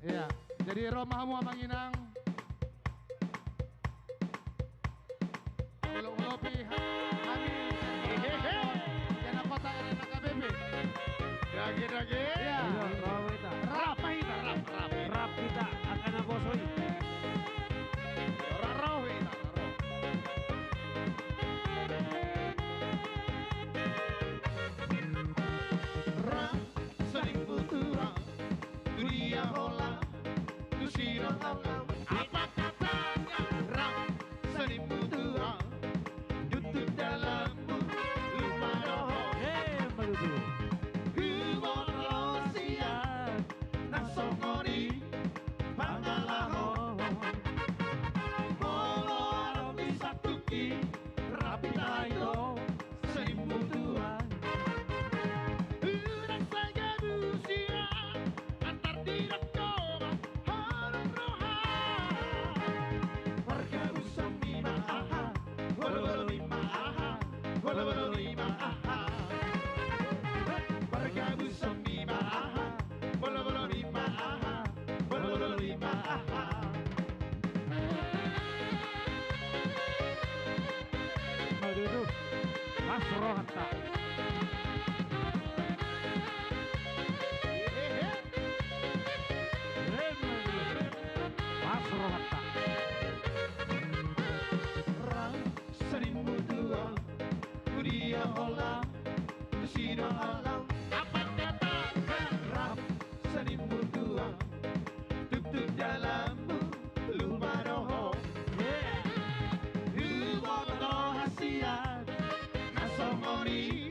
Iya, jadi ro ma hamu amang inang. Molo, molo pi ha-, hami. Hehehe. Di anak kota, anak H K B P. Dage, dage. Iya. Iya, rap hita. Rap hita, rap, rap. Rap hita, angka na poso i. Rap, rap hita, rap. Rap, sering butuh. Tu dia holan, tu si do holan. Apa katanya? Rap, sering butuh. Jutut dalam, luma dohot. Eh, madudu. Huboto sian na songon i pangalahon. Molo adong di satuki, rap hita i do. Sering butuh. Unang saja busia, antar tidak coba, harum roha. Marga busan ni ma aha, bolo-bolo ni ma aha, bolo-bolo ni ma aha. Marga busan ni ma aha, bolo-bolo ni ma aha, bolo-bolo ni ma aha. Aduh, aduh. Pas rohanta. Pas rohanta. Rap, sering butuh. Tu dia holan, tu si do holan. Apa kata? Rap, sering butuh. Jutut dalam, luma dohot. Huboto roha sian na songon i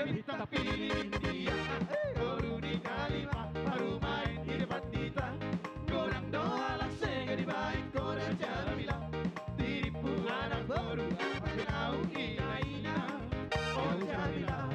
Bintang pilih dia, boru ni Kalipa, parumaen di depan hita. Godang do halak sega dibaen, godang Jamila. Tirimpu anak boru, apa naung ina-ina. O Jamila.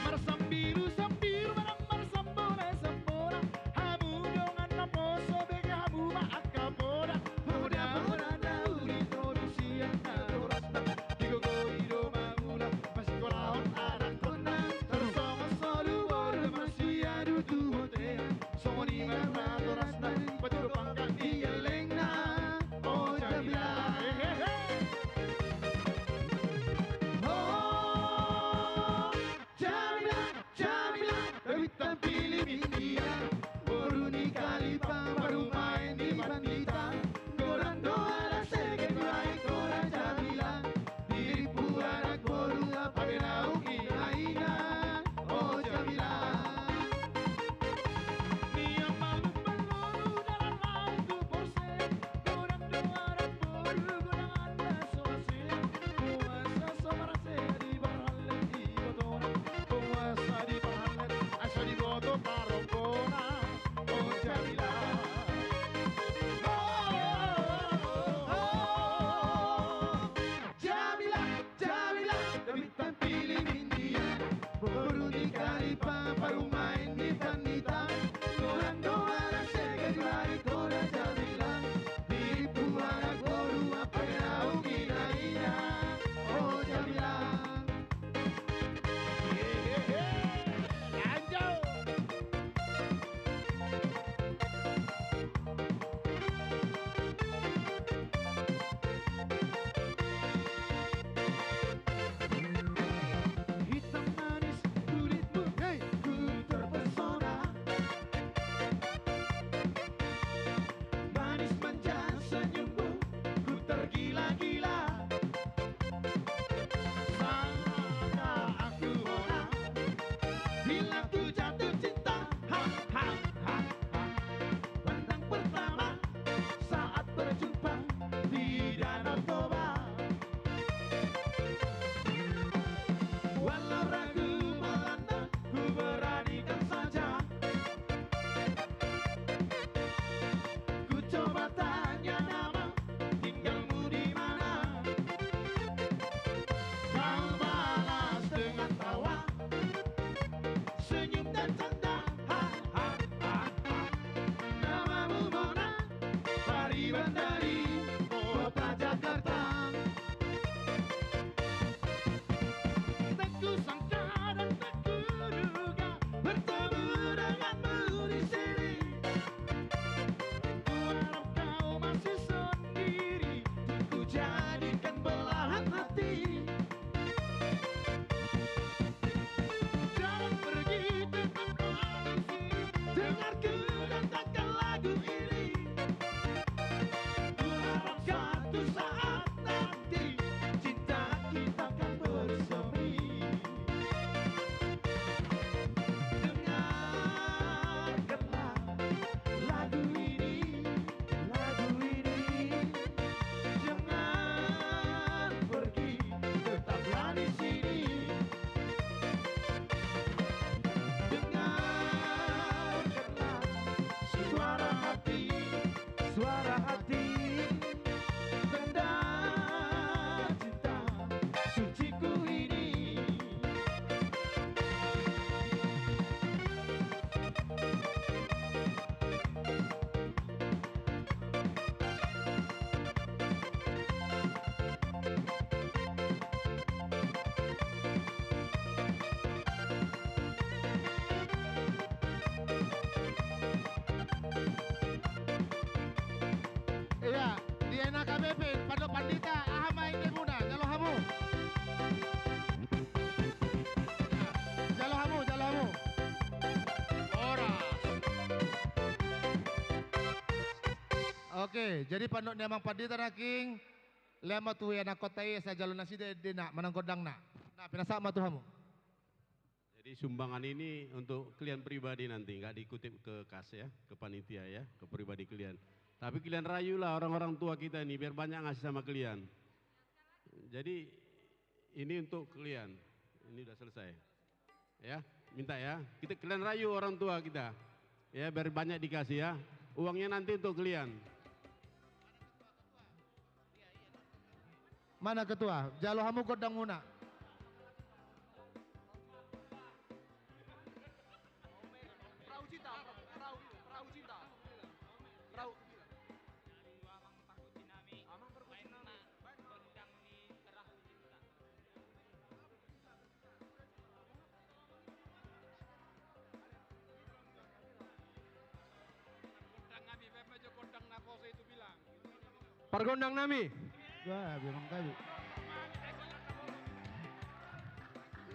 Marsambiru-sambiru, manang marsambona-sambona. Hamu dongan naposo, bege hamu ma angka bona. Bona-bona na uli, toru sian na torasna. Digogoi do mangula, masikolahon anakkonna. Tarsongon solu boru, marsiadu tu bontean. Songon i ma natorasna, pajolo pangkat di gellengna. O Jamila. Hehehe. O Jamila, Jamila, bintang pilih dia. Boru ni Kalipa, parumaen di depan hita. Godang do halak sega dibaen, godang Jamila. Tirimpu anak boru, apa naung ina-ina. O Jamila. Nian malu-malu dalan laut tu porsea. Godang do anak boru, godang anda so hasea. Boasa so marasea di parhallet ibotona. Boasa di parhallet asa diboto paronggona. O Jamila. O, o, o, o, o. Jamila, Jamila, bintang pilih dia. Boru ni Kalipa, parumaen di depan hita. Godang do halak sega dibaen, godang Jamila. Tirimpu anak boru, apa naung ina-ina. O Jamila. Hehehe. Lanjut. Hitam manis kulitmu, hei, ku terpesona. Manis manja senyummu, ku tergila-gila. Saat aku hona, bila ku jatuh cinta, ha, ha, ha, ha. Pandang pertama saat berjumpa di Danau Toba. Walau ragu melanda, ku beranikan saja. Ku coba tanya nama, tinggalmu di mana? Kau balas dengan tawa, senyum dan canda. Ha, ha, ha, ha. Namamu Mona, Pariban dari kota Jakarta. Tak kusangka dan tak kuduga bertemu denganmu di sini. Kuharap kau masih sendiri, ku jadikan belahan hati. Jangan pergi, tetaplah di sini. Dengarkan dan takkan lagu ini. Kuharap satu saat nanti cinta kita kan bersemi. Dengarkanlah lagu ini, lagu ini. Jangan pergi, tetaplah di sini. Dengarkanlah suara hati, suara hati. Tanda cinta suciku ini. Iya, di N H K B P, pandok pandita, aha ma endemuna, jalo hamu. Jalo hamu, jalo hamu. Horas. Oke, jadi pandok ni amang pandita nangkin, lehon ma tu ianakhonta i asa jalo nasida endena manang gondangna. Nah, pinasahat ma tu hamu. Jadi sumbangan ini untuk kalian pribadi nanti, nggak dikutip ke kas ya, ke panitia ya, ke pribadi kalian. Tapi kalian rayulah orang-orang tua kita ini biar banyak ngasih sama kalian. Jadi ini untuk kalian. Ini udah selesai. Ya, minta ya. Kita, kalian rayu orang tua kita. Ya, biar banyak dikasih ya. Uangnya nanti untuk kalian. Mana ketua? Jalo hamu gondang muna. Perahu cinta, perahu, perahu cinta. Perahu. Amang perkusi nami. Amang perkusi nami. Gondang ni perahu cinta. Pargondang nami. Wah, memang tadi.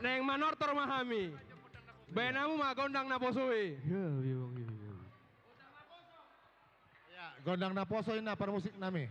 Naeng manortor ma hami. Baen hamu ma gondang naposo i. Ya, memang, memang. Ya, gondang naposo i na parmusik nami.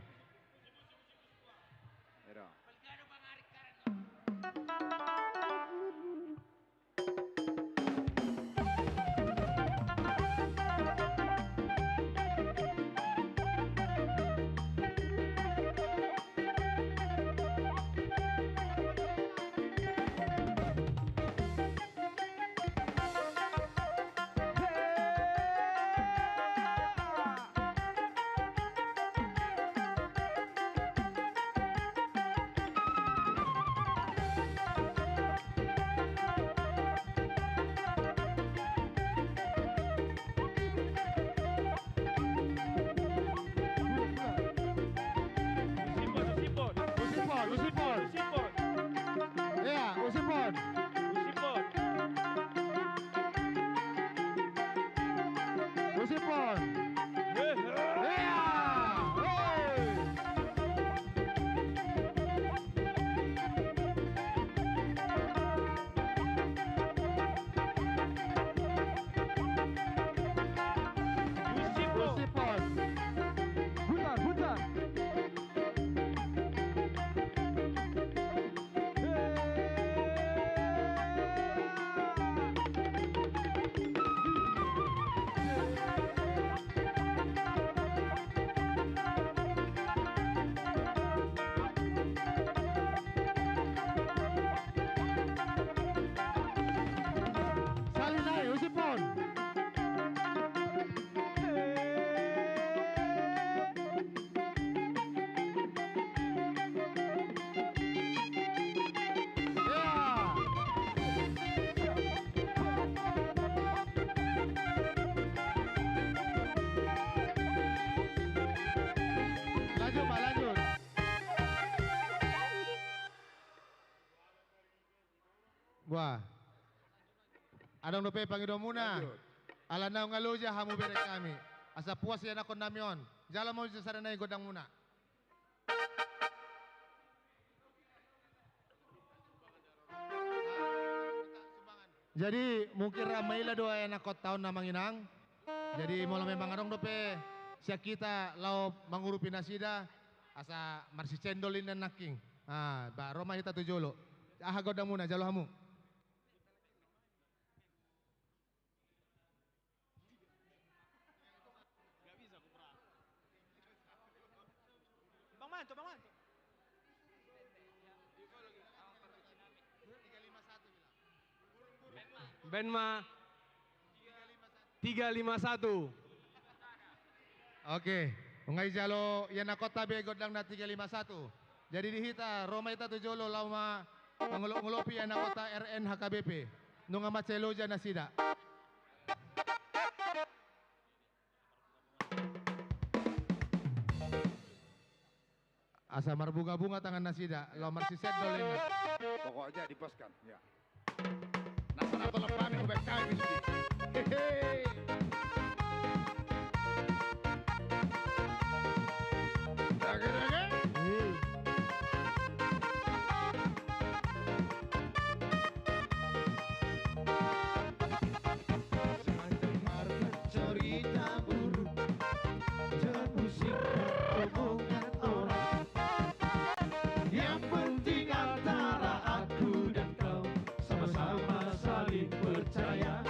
Usipon, usipon. Usipon. Usipon. Iya, usipon. Usipon. Usipon. Iya. Hei. Usipon. Usipon. Putar, putar. Sali nai, usipon. Lanjut, Pak, lanjut. Wah. Adong dope pangidoanmuna. Lanjut. Ala naung loja hamu bereng hami. Asa puas ianakkon nami on. Jalo ma uji sada nai gondangmuna. Jadi mungkin ra maila do ianakkonta on, Amang Inang. Jadi molo memang adong dope sian hita laho mangurupi nasida, asa marsicendol ninna nangkin. Ah, ba, ro ma hita tu jolo. Aha gondangmuna, jalo hamu. Bang Manto, Bang Manto. Baen ma. Tiga lima satu. Oke, nunga dijalo ianakkonta be gondangna tiga lima satu. Jadi di hita, ro ma hita tu jolo laho ma mangolopolopi ianakkonta R N H K B P. Nunga mansai loja nasida. Asa marbungabunga tangan nasida, laho marsisendol ninna. Pokoknya diposkan, ya. Nah, sana tolong pamit, ubek kami. Hehe. Dage, dage. Jangan dengarkan cerita burung, jangan pusingkan omongan orang. Yang penting antara aku dan kau sama-sama saling percaya.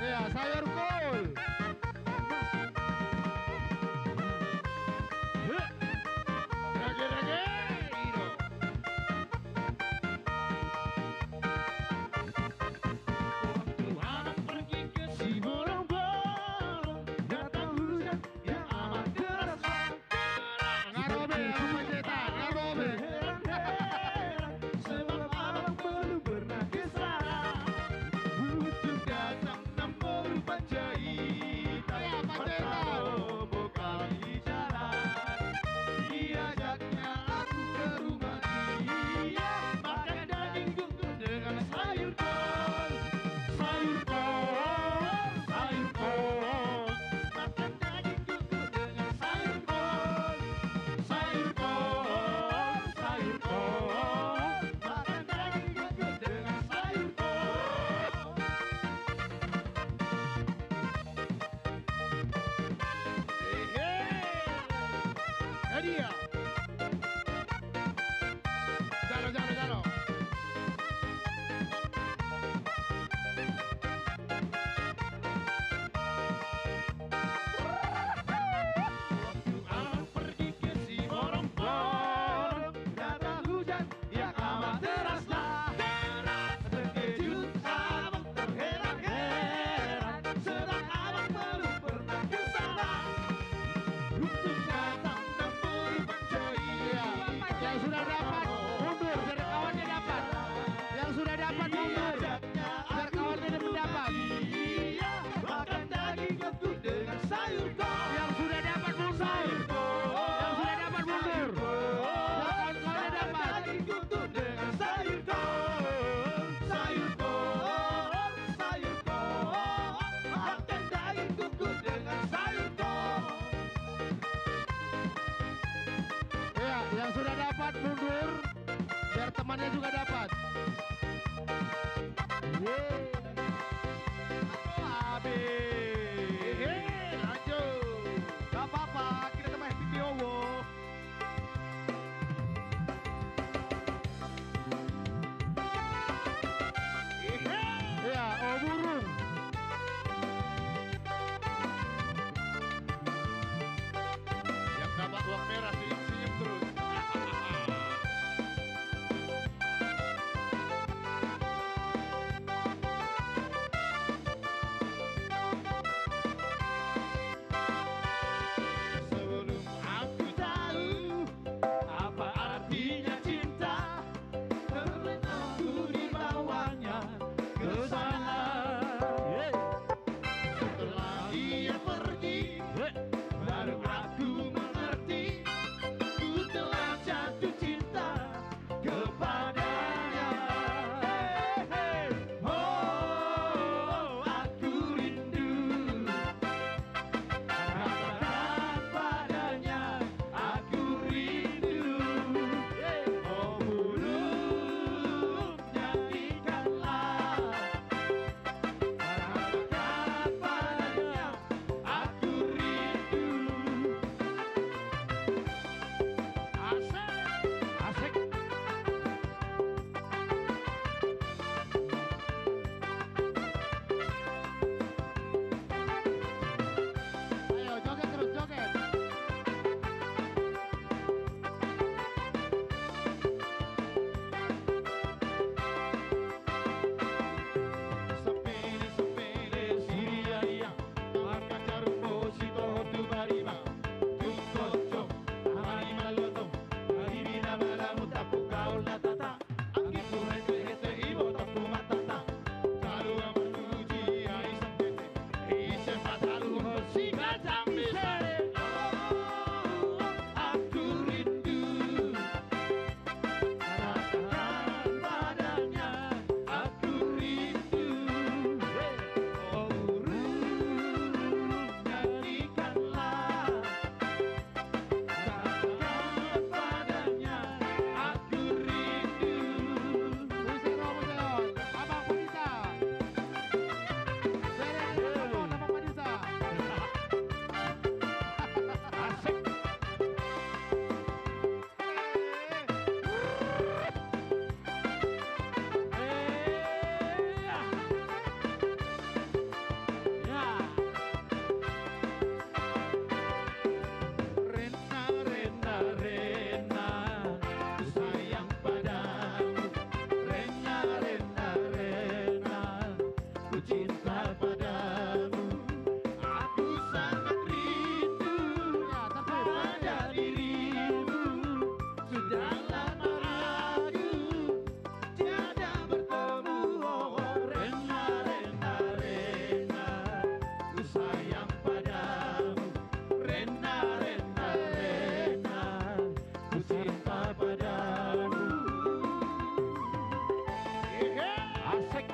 Ya, sayur kol. Rage, rage, ido. Waktu abang pergi ke Sibolong-bolong, datang hujan yang amat deras. Nga ro be, Abang Panjaitan, nga ro be. Heran-heran, sebab abang belum pernah ke sana. Hujan datang, nambah rupa cinta padamu. Aku sangat rindu pada dirimu. Sudah lama aku tiada bertemu. Oh, Rena, Rena, Rena, ku sayang padamu. Rena, Rena, Rena, ku cinta padamu. Asik.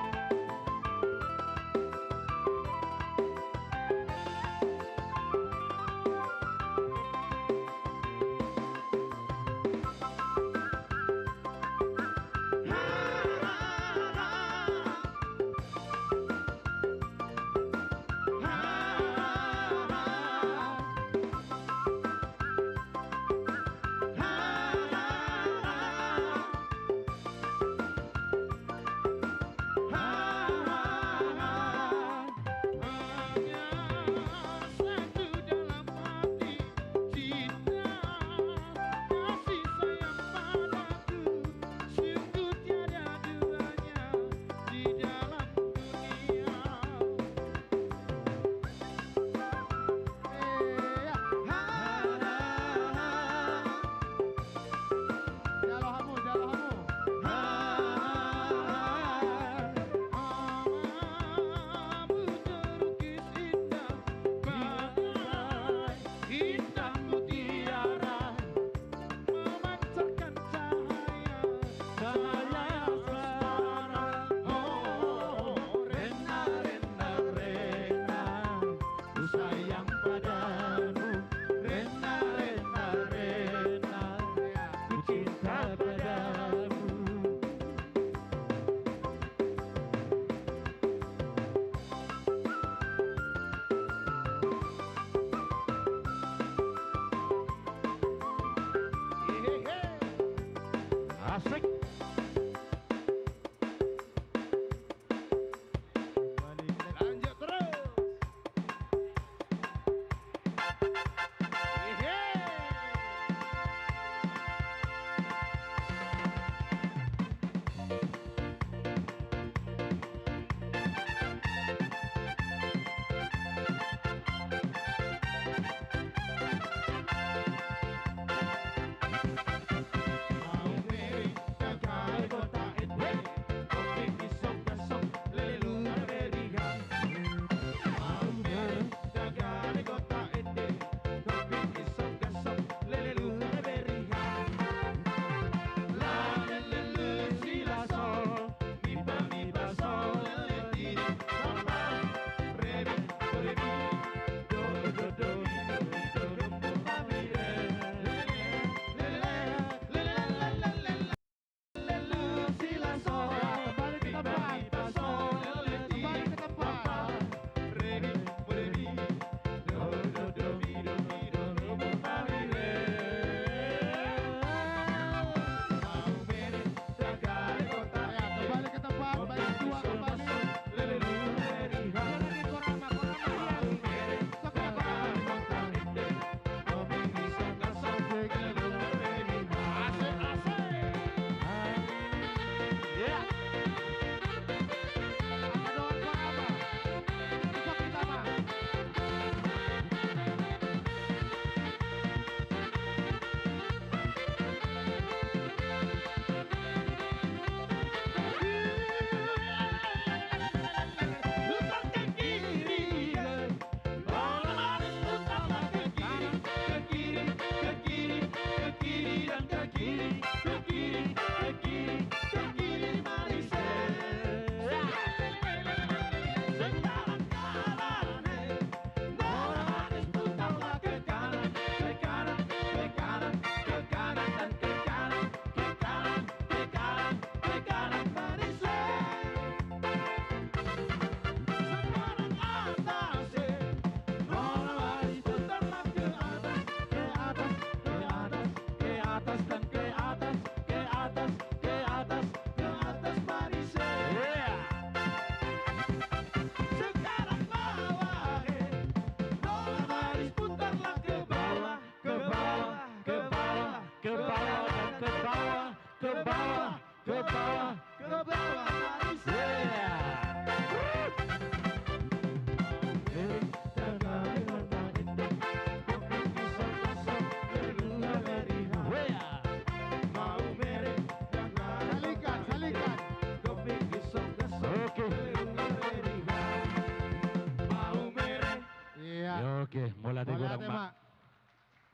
Oke, mauliate godang ma.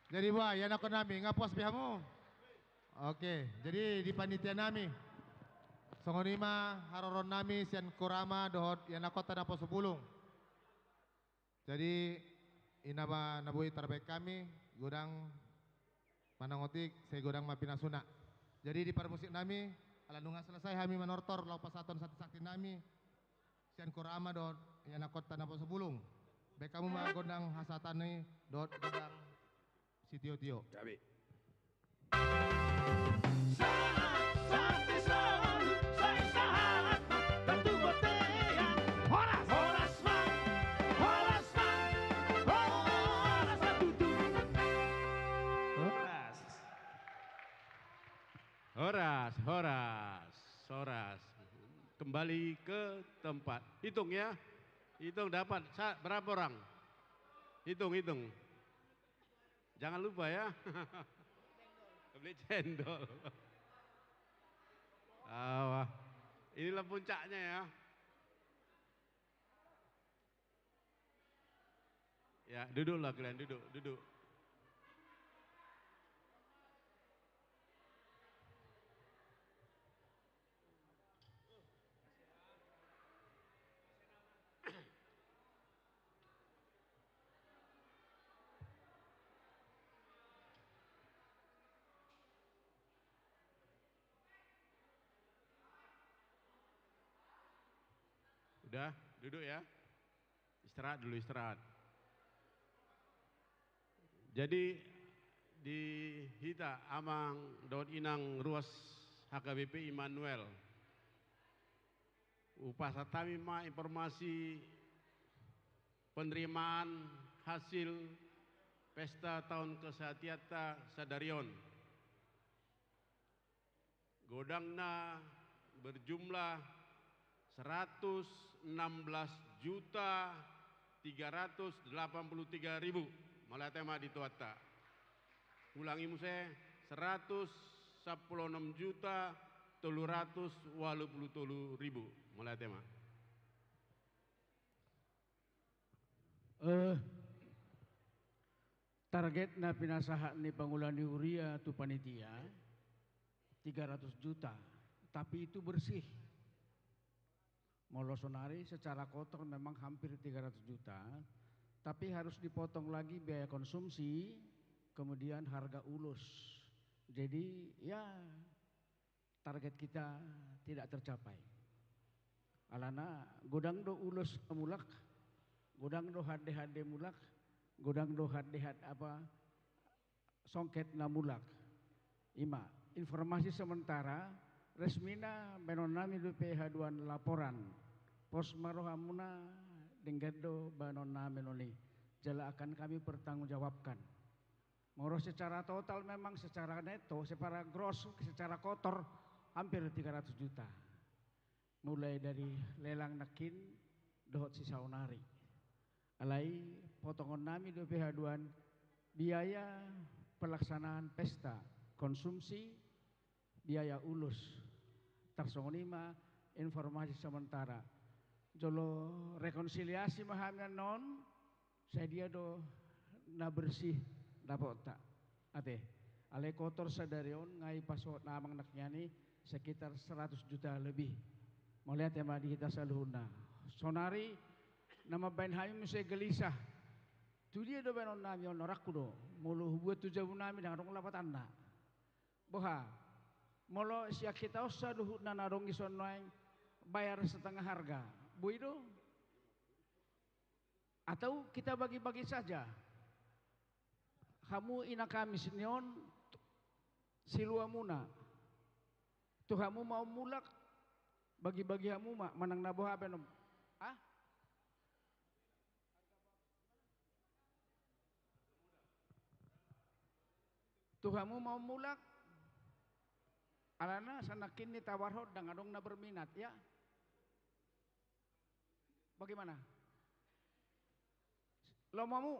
Jadi boha, ianakhon nami, nga puas be hamu? Oke, jadi di panitia nami, songon i ma haroroan nami sian Kurama dohot ianakhonta naposo bulung. Jadi, i ma na boi tarbahen hami, godang manang otik, sai godang ma pinasuna. Jadi, di parmusik nami, ala nunga selesai hami manortor laho pasahathon sakti-sakti nami sian Kurama dohot ianakhonta naposo bulung. Bahen hamu ma gondang hasahatan i dohot gondang sitio-tio. Gabe. Sahat, sahat, sahat, sahat, tentu bontean. Horas, horas, Bang. Horas, Bang. Horas, Bang, tutu. Horas. Horas, horas, horas. Kembali ke tempat. Hitung ya. Hitung dapat sa-, berapa orang? Hitung, hitung. Jangan lupa ya. Beli cendol. Awa. Inilah puncaknya ya. Ya, duduklah kalian, duduk, duduk. Udah, duduk ya. Istirahat dulu, istirahat. Jadi, di hita amang dohot inang ruas H K B P Immanuel, hupasahat hami ma informasi penerimaan hasil pesta taon kesehatianta sadari on. Godangna berjumlah seratus enam belas juta tiga ratus delapan puluh tiga ribu. Mauliate ma di Tuhanta. Ulangi muse, seratus sampulu onom juta tolu ratus walu pulu tolu ribu. Mauliate ma. Eh, target na pinasahat ni pangula ni huria tu panitia tiga ratus juta, tapi itu bersih. Molo sonari secara kotor memang hampir tiga ratus juta, tapi harus dipotong lagi biaya konsumsi, kemudian harga ulos. Jadi, ya, target kita tidak tercapai. Alana godang do ulos na mulak, godang do hande-hande mulak, godang do hande-hande apa, songket na mulak. I ma informasi sementara, resmina baenon nami dope haduan laporan. Pos ma rohamuna, denggan do baenon nami on i. Jala akan kami pertanggungjawabkan. Molo secara total memang secara netto, secara gross, secara kotor hampir tiga ratus juta. Mulai dari lelang nangkin dohot sisaonari. Alai potongon nami dope haduan biaya pelaksanaan pesta, konsumsi, biaya ulos. Tarsongon i ma informasi sementara. Jolo rekonsiliasi ma hami annon, sai dia do na bersih dapotta. Ate, alai kotor sadari on nga i pasohot na amang nangkin i sekitar seratus juta lebih. Mauliate ma di hita saluhutna. Sonari na mambaen hami muse gelisah. Tu dia do baenon nami on, orangku do. Molo hubuat tu jabu nami ndang adong lapatanna. Boha, molo sian hita on saluhutna na adong i songon nuaeng bayar setengah harga. Boi do? Atau kita bagi-bagi saja? Hamu ina Kamis ni on, siluamuna. Tu hamu ma on mulak, bagi-bagi hamu ma, manang na boha pe nom. Ah? Tu hamu ma on mulak, alana sanangkin ni tawarhon ndang adong na berminat, ya. Bagaimana? Lomo hamu?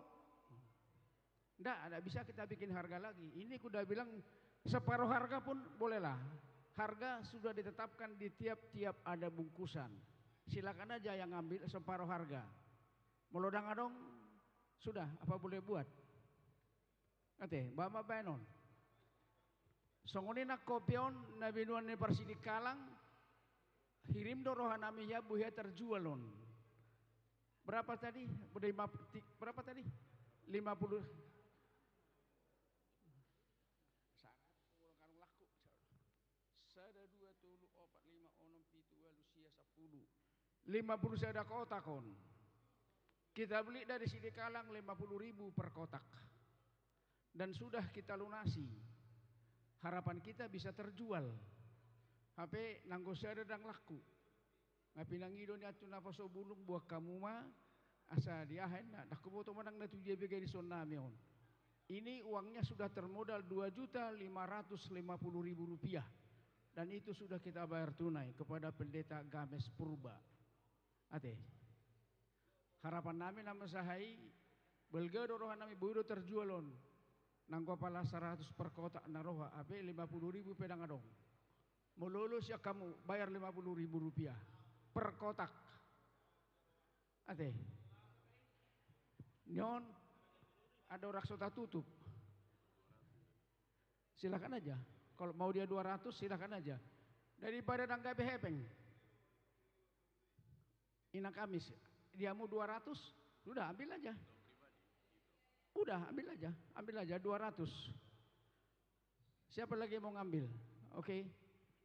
Ndak, ndak bisa kita bikin harga lagi. Ini kuda bilang separuh harga pun bolehlah. Harga sudah ditetapkan di tiap-tiap ada bungkusan. Silakan aja yang ambil separuh harga. Molo ndang adong, Sudah, apa boleh buat? Ate, baen ma baenon. Songon i nang kopi on, na binuan ni Parsidikalang, hirim do rohanami ia, boha ia terjual on. Berapa tadi? Lima, ti-, berapa tadi? Lima puluh. Sada, ulang karung laku. Sada, dua, tolu, opat, lima, onom, pitu, ualu, sia, sampulu. Lima puluh sada kotak on. Kita beli dari Sidikalang lima puluh ribu per kotak. Dan sudah kita lunasi. Harapan kita bisa terjual. Hape nanggo sada ndang laku. Nga pinangido ni Antu Napasobulung, buat hamu ma, asa diahen na, ndang huboto manang na tu dia be gadisonnami on. Ini uangnya sudah termodal dua juta lima ratus lima puluh ribu rupiah. Dan itu sudah kita bayar tunai kepada Pendeta Games Purba. Ate. Harapannami na masa i, balga do rohanami, boi do terjual on. Nanggo apala saratus per kotak na roha, hape lima puluh ribu pe ndang adong. Molo olo sian hamu, bayar lima puluh ribu rupiah per kotak. Ate. Nion, adong rang so tatutup. Silakan aja. Kalau mau dia dua ratus, silakan aja. Daripada ndang gabe hepeng. Inang Kamis, di hamu dua ratus, sudah ambil aja. Udah, ambil aja, ambil aja dua ratus. Siapa lagi mau ngambil? Oke.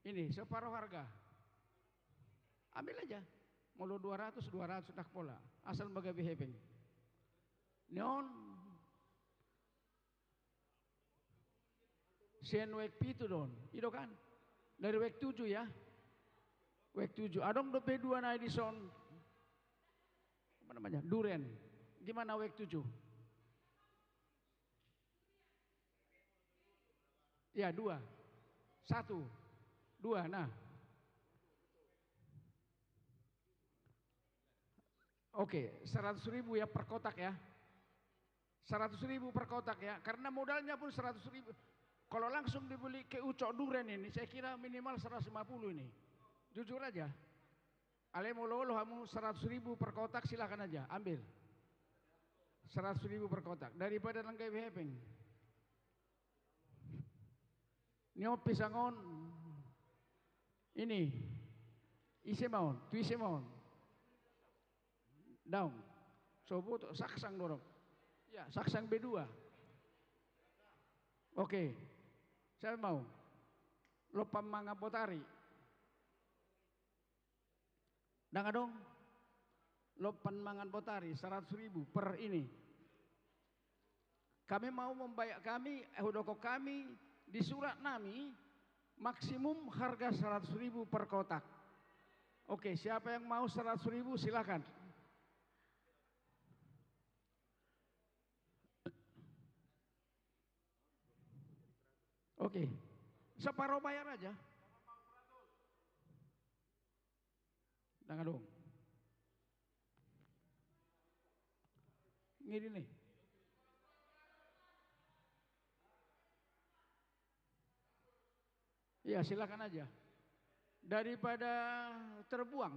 Ini separuh harga. Ambil aja. Molo dua ratus, dua ratus ndang pola. Asal ma gabe hepeng. Nion. Sian wijk pitu do on. I do kan? Dari wijk tujuh ya. Wijk tujuh. Adong dope dua na dison. Apa namanya? Duren. Gimana wijk tujuh? Ya, dua. Satu. Dua, nah. Oke, seratus ribu ya per kotak ya. Seratus ribu per kotak ya, karena modalnya pun seratus ribu. Kalau langsung dibeli ke Ucok Duren ini, saya kira minimal seratus lima puluh ini. Jujur aja. Alai molo olo hamu seratus ribu per kotak, silakan aja, ambil. Seratus ribu per kotak. Daripada ndang gabe hepeng. Nion pisang on. Ini. Ise ma on, tu ise ma on. Daong. So boto, saksang do on. Ya, saksang B dua. Oke. Siapa mau? Lompan mangan botari. Ndang adong? Lompan mangan botari, seratus ribu per ini. Kami mau membayar, kami, eh, hudokhon hami, di surat nami, maksimum harga seratus ribu per kotak. Oke, siapa yang mau seratus ribu, silakan. Oke. Separuh bayar aja. Ndang adong. Ngini nih. Iya, silakan aja. Daripada terbuang.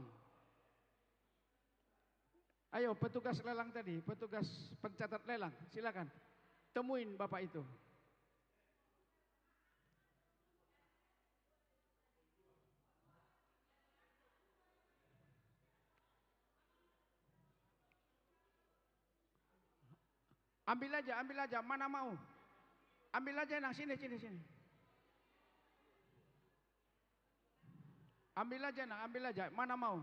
Ayo, petugas lelang tadi, petugas pencatat lelang, silakan. Temuin Bapak itu. Ambil aja, ambil aja, mana mau? Ambil aja, Nang, sini, sini, sini. Ambil aja, Nang, ambil aja, mana mau?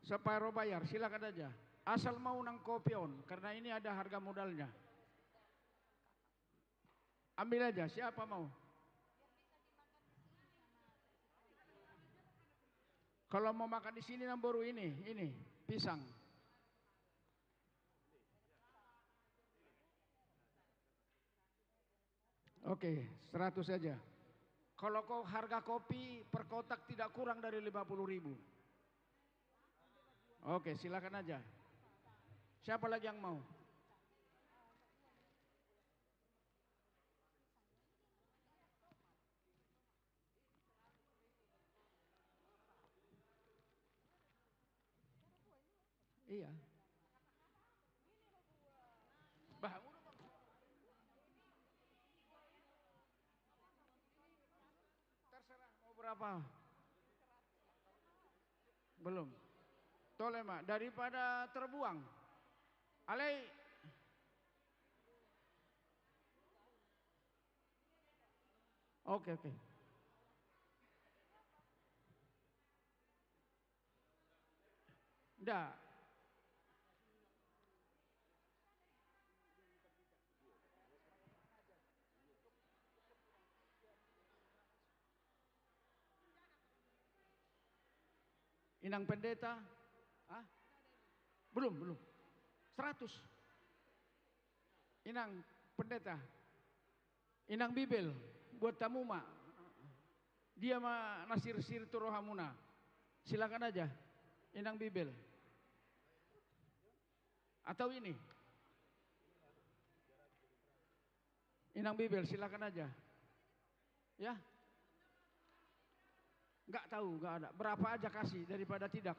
Separuh bayar, silakan aja. Asal mau nang kopi on, karena ini ada harga modalnya. Ambil aja, siapa mau? Kalau mau makan di sini, nang boru ini, ini, pisang. Oke, seratus saja. Kalau ko-, harga kopi per kotak tidak kurang dari lima puluh ribu. Oke, silakan aja. Siapa lagi yang mau? Iya. Apa? Belum. Tole ma, daripada terbuang. Alai. Oke, oke. Nda. Inang pendeta? Hah? Belum, belum. Seratus. Inang pendeta. Inang Bibel, buat hamu ma. Dia ma na sirsir tu rohamuna. Silakan aja, Inang Bibel. Atau ini? Inang Bibel, silakan aja. Ya. Nggak tahu, nggak ada. Berapa aja kasih daripada tidak.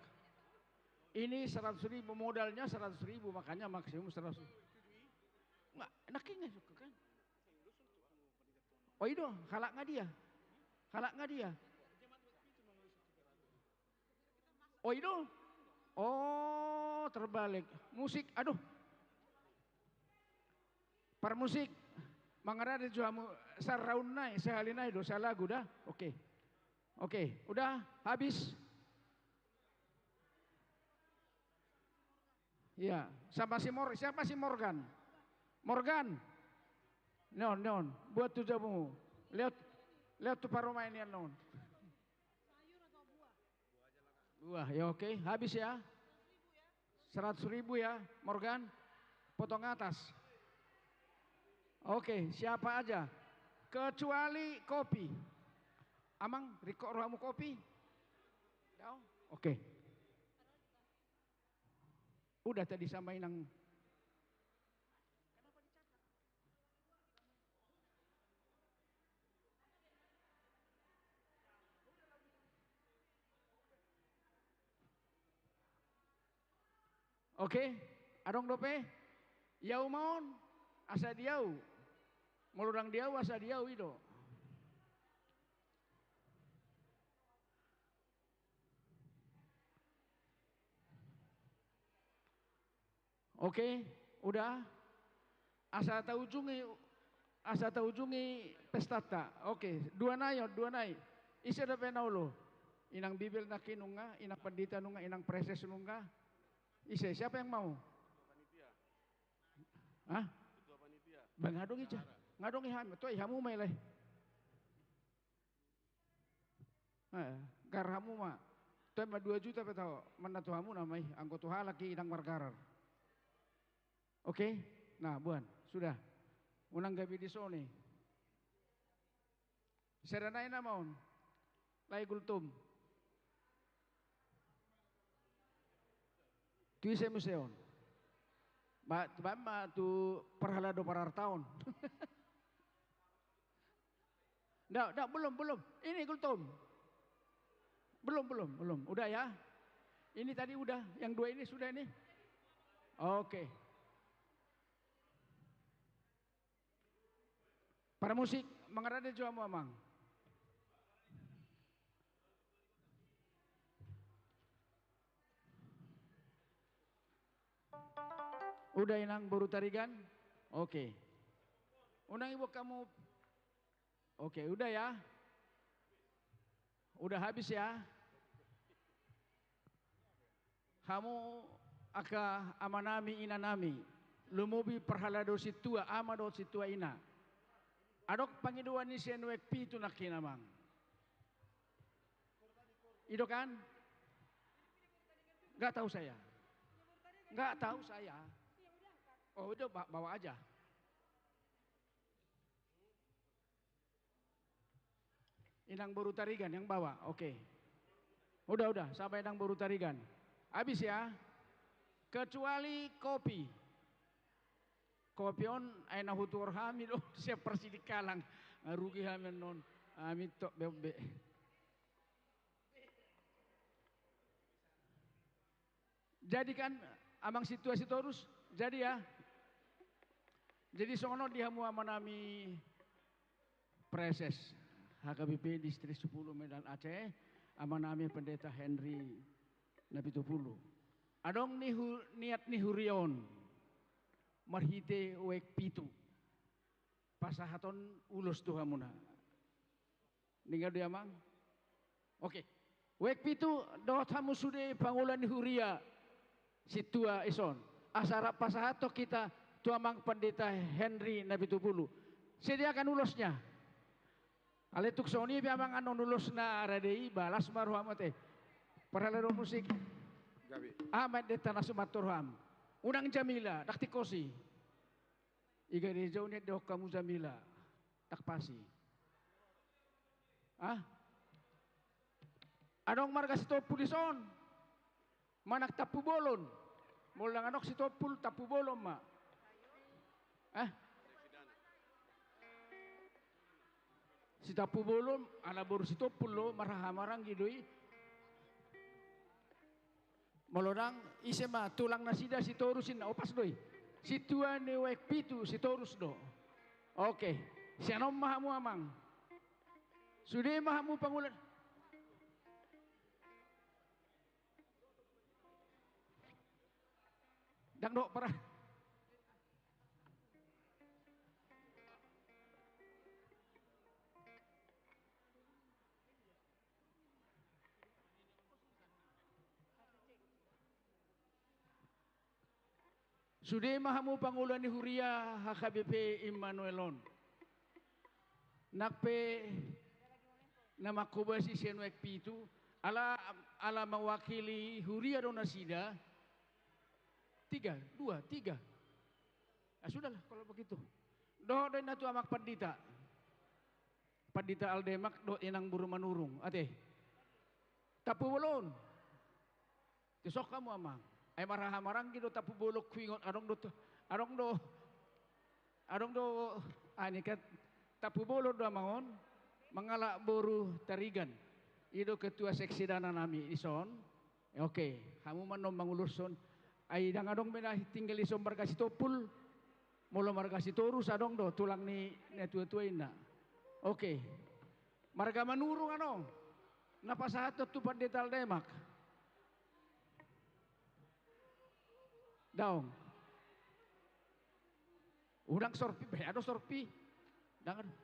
Ini seratus ribu, modalnya seratus ribu, makanya maksimum seratus. Nggak, enak ini suka kan? Oh, itu halak nggak dia? Halak nggak dia? Oh, itu? Oh, terbalik. Musik, aduh. Parmusik, mangarade jo hamu saraun nai, sahali nai do, salagu da. Oke. Oke, udah habis. Iya, sama si Mor-, siapa si Morgan? Morgan. Non, non, buat tu jamu. Lihat, lihat tu parumaen nian non. Wah, ya oke, habis ya. Seratus ribu ya, Morgan. Potong atas. Oke, siapa aja? Kecuali kopi. Amang, riko rohamu kopi? Dao? Oke. Udah tadi sama Inang. Oke, adong dope? Di au ma on, asa di au. Molo ndang di au, asa di au i do. Oke, udah. Asa taujungi, asa taujungi pestanta. Oke, dua nai on, dua nai. Ise dope na olo? Inang Bibel nangkin nunga, Inang Pandita nunga, Inang Preses nunga. Ise, siapa yang mau? Hah? Bang, ngadong i ja. Ngadong i hamu, toi hamu ma i lai. Eh, gar hamu ma. Toe ma dua juta pe taho, manna tu hamu nama i, anggo tu halak i ndang margarar. Oke? Nah, boan, sudah. Unang gabe dison i. Sada nai nama on. Lae Gultom. Tu ise muse on? Ba, tu baen ma tu parhalado pararta on. Nda, nda, belum, belum. Ini Gultom. Belum, belum, belum. Udah ya. Ini tadi udah, yang dua ini sudah ini. Oke. Parmusik, mangarade jo hamu amang. Udah Inang boru Tarigan? Oke. Unang iboan hamu. Oke, udah ya. Udah habis ya. Hamu angka amanami, inanami, lumobi parhalado sintua, ama dohot sintua ina. Adong pangidoan ni si Nuek Pitu nangkin amang. I do kan? Nggak tahu saya. Nggak tahu saya. Oh, udah ba-, bawa aja. Inang boru Tarigan yang bawa, oke. Udah, udah, sampai Inang boru Tarigan. Habis ya. Kecuali kopi. Kopi on, ai na hutuhor hami do, sian Parsidikalang. Nga rugi hami annon. Hami tok be-, be. Jadi kan, amang sintua Sitorus, jadi ya. Jadi songon on di hamu amanami Preses. H K B P Distrik Sepuluh Medan Aceh, amanami Pendeta Henry Napitupulu. Adong ni hu-, niat ni huria on marhite waek pitu pasahaton ulos tu hamuna. Denggan do i, Amang? Oke. Waek pitu, dohot hamu sude pangula ni huria, sintua dison. Asa rap pasahathon hita tu Amang Pandita Henry Napitupulu. Sediakan ulosnya. Alai tung songon i pe, Amang, annon ulosna rade i, balas ma roham ate. Parhalado musik. Gabe. Amang Deta na sumanto roham. Unang Jamila, dang tingkos i. I gareja on, didok hamu Jamila. Dang pas i. Ah? Adong marga Sitompul dison. Manang Tampubolon. Molo dang adong Sitompul, Tampubolon ma. Ah? Si Tampubolon, ala boru Sitompul do, marhaha maranggi do i. Molo dang, ise ma, tulang nasida Sitorus inna, o, pas do i. Sintua ni waek pitu Sitorus do. Oke. Sian on ma hamu, Amang. Sude ma hamu pangula. Dang dohot para. Sude ma hamu pangula ni huria H K B P Immanuel on. Nang pe na manghobasi sian waek pitu, ala, ala mewakili huria do nasida. Tiga, dua, tiga. Ah, sudahlah kalau begitu. Dohot do inna tu Amang Pandita. Pandita Aldemak dohot Inang boru Manurung, ate. Tampubolon. Dison hamu, Amang. Ai marhaha maranggi do Tampubolon, huingot adong do tu-, adong do, adong do, ah, ni kan Tampubolon do, Amang, on. Mangalap boru Tarigan. I do ketua seksi dana nami dison. Oke, hamu ma annon manguloshon. Ai dang adong be na tinggal dison marga Sitompul. Molo marga Sitorus adong do, tulang ni natua-tua inna. Oke. Marga Manurung annon. Na pasahathon tu Pandita Aldemak. Daong. Unang Sorpi, be adong Sorpi. Dang adong.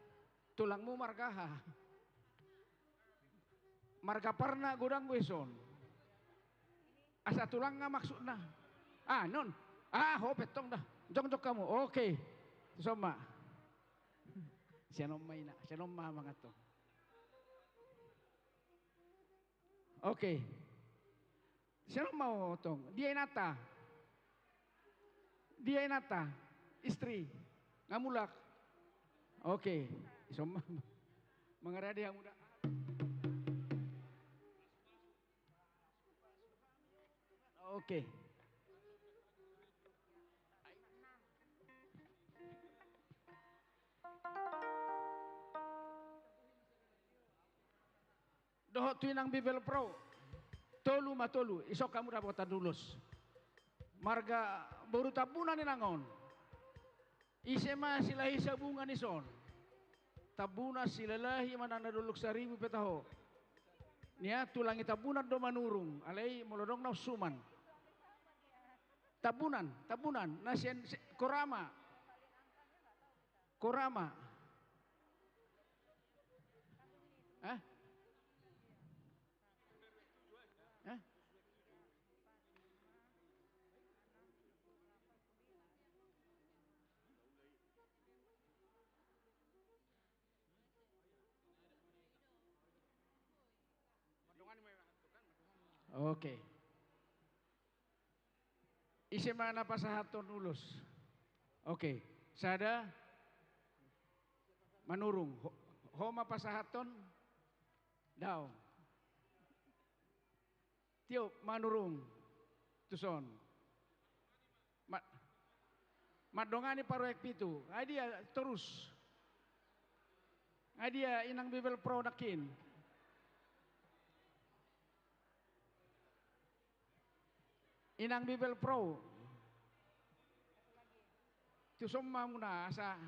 Tulangmu marga aha? Marga Parna godang be dison. Asa tulangna maksudna. Ah, non. Ah, ho pe tong da. Jongjong hamu. Oke. Dison ma. Sian on ma inna, sian on ma, Amang, antong. Oke. Sian on ma, antong. Dia inanta? Dia inanta? Istri. Nga mulak. Oke. Dison ma. Mangarade hamu da. Oke. Dohot tu Inang Bibelvrouw. Tolu ma, tolu. Dison hamu dapotan ulos. Marga boru Tambunan, Inang, on. Ise ma Silahi Sabungan dison? Tambunan, Silalahi manang na Dolok Saribu pe taho. Nian tulang ni Tambunan do Manurung. Alai molo adong na Suman. Tambunan, Tambunan. Na sian, si-, Korama. Korama. Hah? Hah? Oke. Ise ma na pasahathon ulos? Oke. Sada. Manurung. Ho, ho ma pasahathon? Daong. Tiop, Manurung. Tuson. Ma-, mandongani paruek pitu. Ai dia, torus. Ai dia Inang Bibelvrouw nangkin? Inang Bibelvrouw. Tuson ma hamuna asa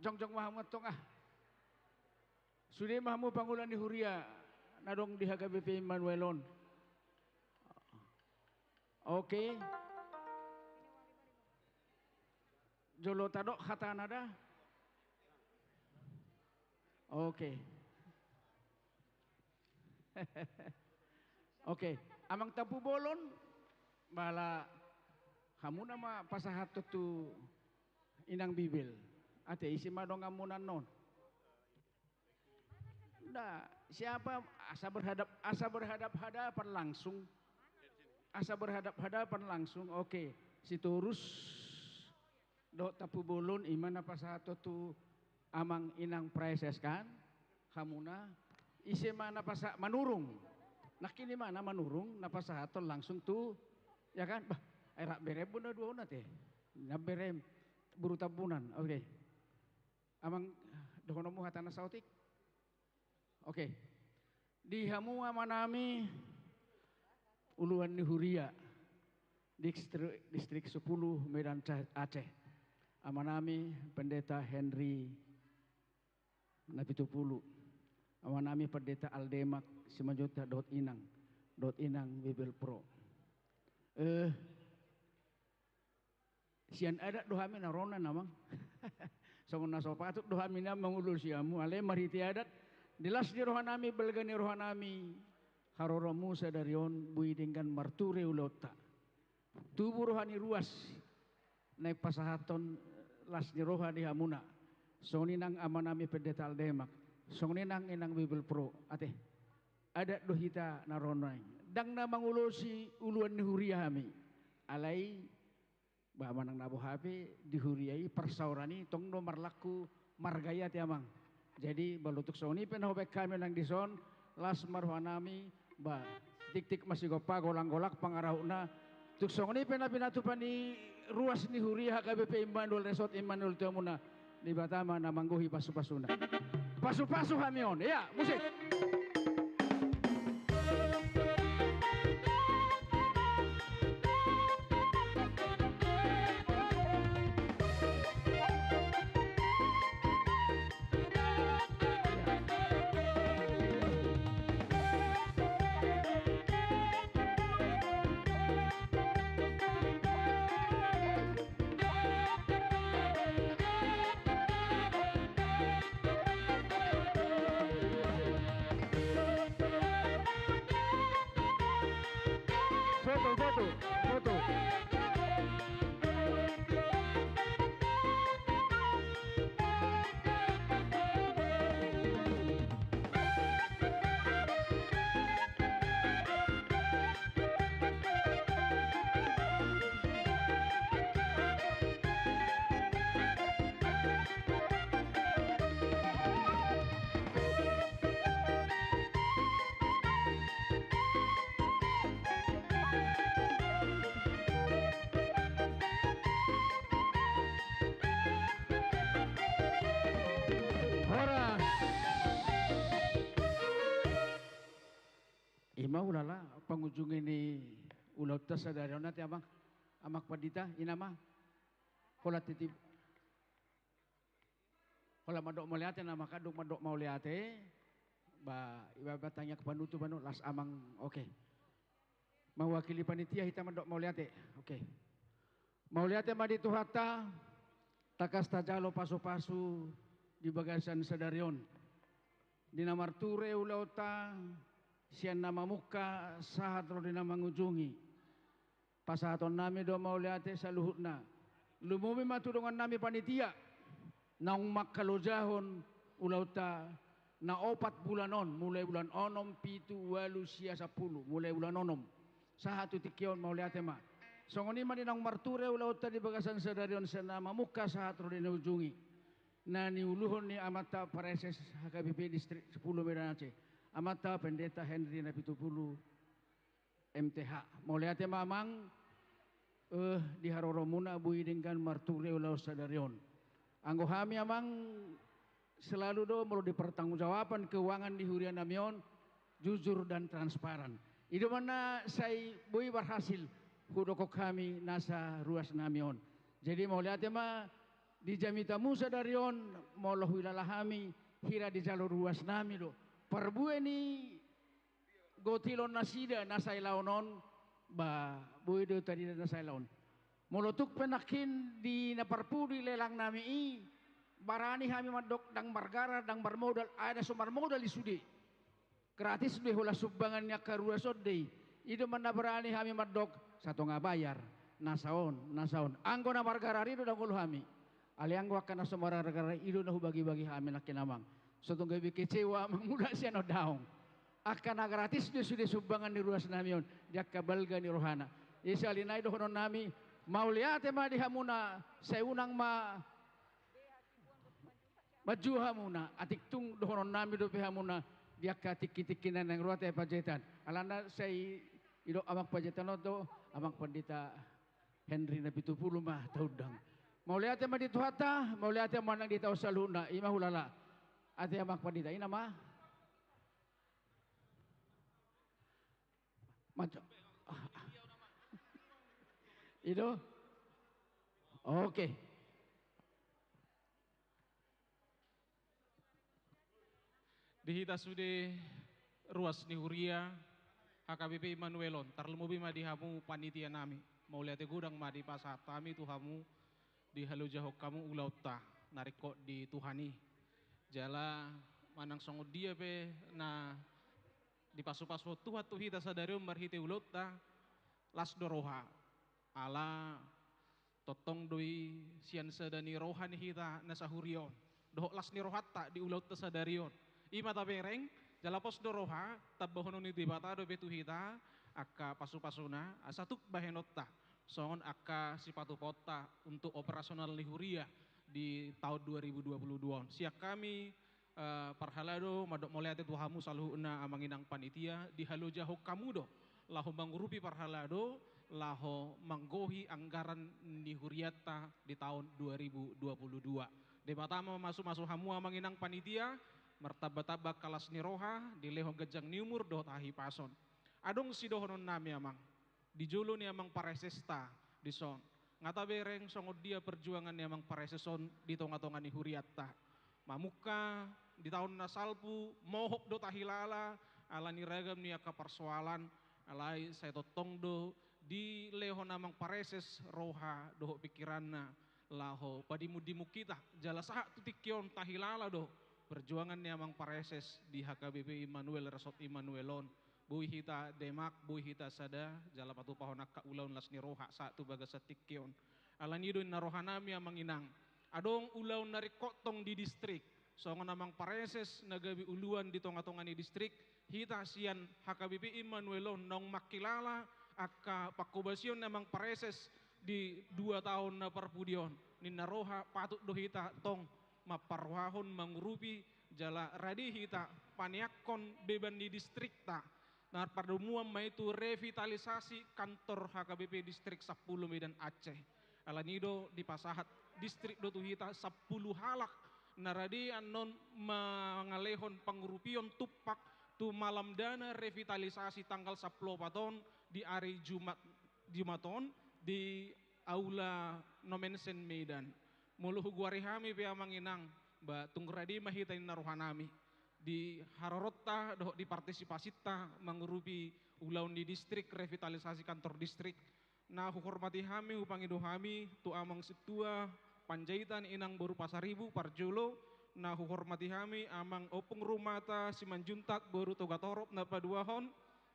jongjong ma hamu antong, ah. Sude ma hamu pangula ni huria na adong di H K B P Immanuel on. Oke. Jolo tadok hatana da. Oke. Oke, Amang Tampubolon, bala hamuna ma pasahathon tu Inang Bibel. Ate, ise ma donganmuna annon? Nda, siapa? Asa berhadap, asa berhadap-hadapan langsung. Asa berhadap-hadapan langsung. Oke, Sitorus dohot Tampubolon, i ma na pasahathon tu Amang Inang Praeses kan? Hamuna, ise ma na pasa-, Manurung. Nangkin i ma na Manurung, na pasahathon langsung tu, ya kan? Bah, ai rap berem bona dua on ate. Na berem, boru Tambunan, oke. Amang, dohononmu hatana saotik? Oke. Di hamu amanami, uluan ni huria, distrik, distrik sepuluh Medan Ca-, Aceh. Amanami Pendeta Henry Napitupulu. Amanami Pendeta Aldemak Simanjuntak dohot Inang, dohot Inang Bibelvrouw. Eh, sian adat do hami na ro on, Amang. Songon na so patut do hami na mangulosi hamu, alai marhite adat, di las ni rohanami, balga ni rohanami, haroromu sadari on, boi denggan marture ulaonta. Tubu roha ni ruas, naeng pasahathon las ni roha di hamuna. Songon i nang amanami Pendeta Aldemak, songon i nang Inang Bibelvrouw, ate. Adat do hita na ro on. Ndang na mangulosi uluan ni huria hami. Alai, ba manang na boha pe di huria i, parsaoran i tong do marlaku marga i ate, Amang. Jadi, molo tung songon i pe na hubaen hami nang dison, las ma rohanami, ba, tiktik ma sigompa, golang-golang pangarahutna. Tung songon i pe na pinatupa ni ruas ni huria H K B P Immanuel Resort Immanuel tu hamuna. Debata ma na manggohi pasu-pasuna. Pasu-pasu hami on, ya, musik. Foto, foto, foto. Horas. I ma ulala pangujungi ni ulaonta sadari on ate, Amang. Amang Pandita, i na ma. Holan titip. Holan mandok mauliate, na mangkandung mandok mauliate. Ba, iba batang yang panutup anu, las Amang, oke. Mewakili panitia hita mandok mauliate. Oke. Mauliate ma di Tuhanta, tangkas tajalo pasu-pasu di bagasan sadari on. Di na marture ulaonta, sian na mamungka sahat ro di na mangujungi. Pasahatonnami do mauliate saluhutna. Lumobi ma tu dongannami panitia. Naung mangkalojahon ulaonta na opat bulan on, mulai bulan onom, pitu, ualu, sia, sampulu, mulai bulan onom. Sahat tu tingki on mauliate ma. Songon i ma di naung marture ulaonta di bagasan sadari on sian na mamungka sahat ro di na ujungi. Na niuluhon ni amanta Praeses H K B P Distrik sepuluh Medan Aceh. Amanta Pendeta Henry Napitupulu, M T H. Mauliate ma, Amang, eh, di haroromuna boi denggan marture ulaon sadari on. Anggo hami, Amang, selalu do molo dipertanggungjawabkan keuangan di huria nami on, jujur dan transparan. I do ma na sai boi berhasil hudok hami nasa ruas nami on. Jadi mauliate ma di jamitamu sadari on, molo huilala hami, Hira dijalo ruas nami do parbue ni gotilon nasida na sailaon on. Ba boi do tadida na sailaon. Molo tung pe nangkin di na parpudi lelang nami i, barani hami mandok ndang margara, ndang marmodal, ai na so marmodal i sude. Gratis do i holan sumbangan ni angka ruas on do i. I do ma na barani hami mandok, satonga bayar, na saon, na saon. Anggo na margara i do ndang olo hami. Alai anggo angka na so margara i do na hubagi-bagi hami nangkin amang. So tung gabe kecewa amang mula sian on daong. Angka na gratis do i sude sumbangan ni ruas nami on di angka balga ni rohana. I sahali nai dohonon nami, mauliate ma di hamuna, sai unang ma manjou hamuna, atik tung dohonon nami dope hamuna di angka tingki-tingki na naeng ro ate Panjaitan. Alana sai didok amang Panjaitan on do, amang Pandita Henry Napitupulu ma taundang. Mauliate ma di Tuhanta, mauliate ma nang di hita on saluhutna, i ma hulala. Ate amang Pandita, i nama. Maco. I do? Oke. Di hita sude ruas ni huria H K B P Immanuel on, tarlumobi ma di hamu panitia nami. Mauliate godang ma dipasahat hami tu hamu, dihaloja hamu ulaonta na ringkot di Tuhan i. Jala manang songon dia pe na dipasu-pasu Tuhan tu hita sadari on marhite ulaonta, las do roha. Ala tongtong do i sian sada ni roha ni hita na sahuria on dohot las ni rohanta di ulaonta sadari on. I ma tabereng, jala pos do roha, tambahonon ni Debata dope tu hita angka pasu-pasuna, asa tuk bahenonta songon angka sipatupaonta untuk operasional ni huria di taon dua ribu dua puluh dua on. Sian hami, eh, parhalado mandok mauliate tu hamu saluhutna amang inang panitia, dihaloja hamu do laho mangurupi parhalado, laho manggohi anggaran ni hurianta di taon dua ribu dua puluh dua. Debata ma mamasu-masu hamu amang inang panitia, martamba-tamba angka las ni roha, dilehon ganjang ni umur dohot hahipason. Adong sidohonon nami amang, di jolo ni amang paresesta dison. Nga tabereng songon dia perjuangan ni amang pareses on di tonga-tonga ni hurianta. Mamungka di taon na salpu, mohop do tahilala, ala ni ragam ni angka parsoalan, alai sai tongtong do dilehon amang pareses roha dohot pikiranna, laho padimun-dimun hita, jala sahat tu tingki on tahilala do perjuangan ni amang pareses di H K B P Immanuel, Resort Immanuel on. Boi hita demak, boi hita sada, jala patupahon angka ulaon las ni roha sahat tu bagasan tingki on. Alani do inna rohanami amang inang. Adong ulaon na ringkot tong di distrik. Songon amang pareses na gabe uluan di tonga-tonga ni distrik, hita sian H K B P Immanuel on naung mangkilala angka pangkobasion ni amang pareses di dua taon na parpudi on. Ninna roha patut do hita tong mamparrohahon mangurupi jala rade hita paneakkon beban ni distrikta. Na pardomuan ma i tu revitalisasi kantor H K B P Distrik sampulu Medan Aceh. Alani do dipasahat distrik do tu hita sampulu halak na rade annon mangalehon pangurupion tumpak tu malam dana revitalisasi tanggal sampulu opat on di ari Jumat, Jumat on di Aula Nommensen Medan. Molo hugoari hami pe amang inang, ba tung rade ma hita inna rohanami di haroronta dohot di partisipasinta mangurupi ulaon ni distrik, revitalisasi kantor distrik. Na huhormati hami, hupangido hami tu amang sintua Panjaitan inang boru Pasaribu parjolo, na huhormati hami amang Ompung Rumata Simanjuntak boru Togatorop na paduahon,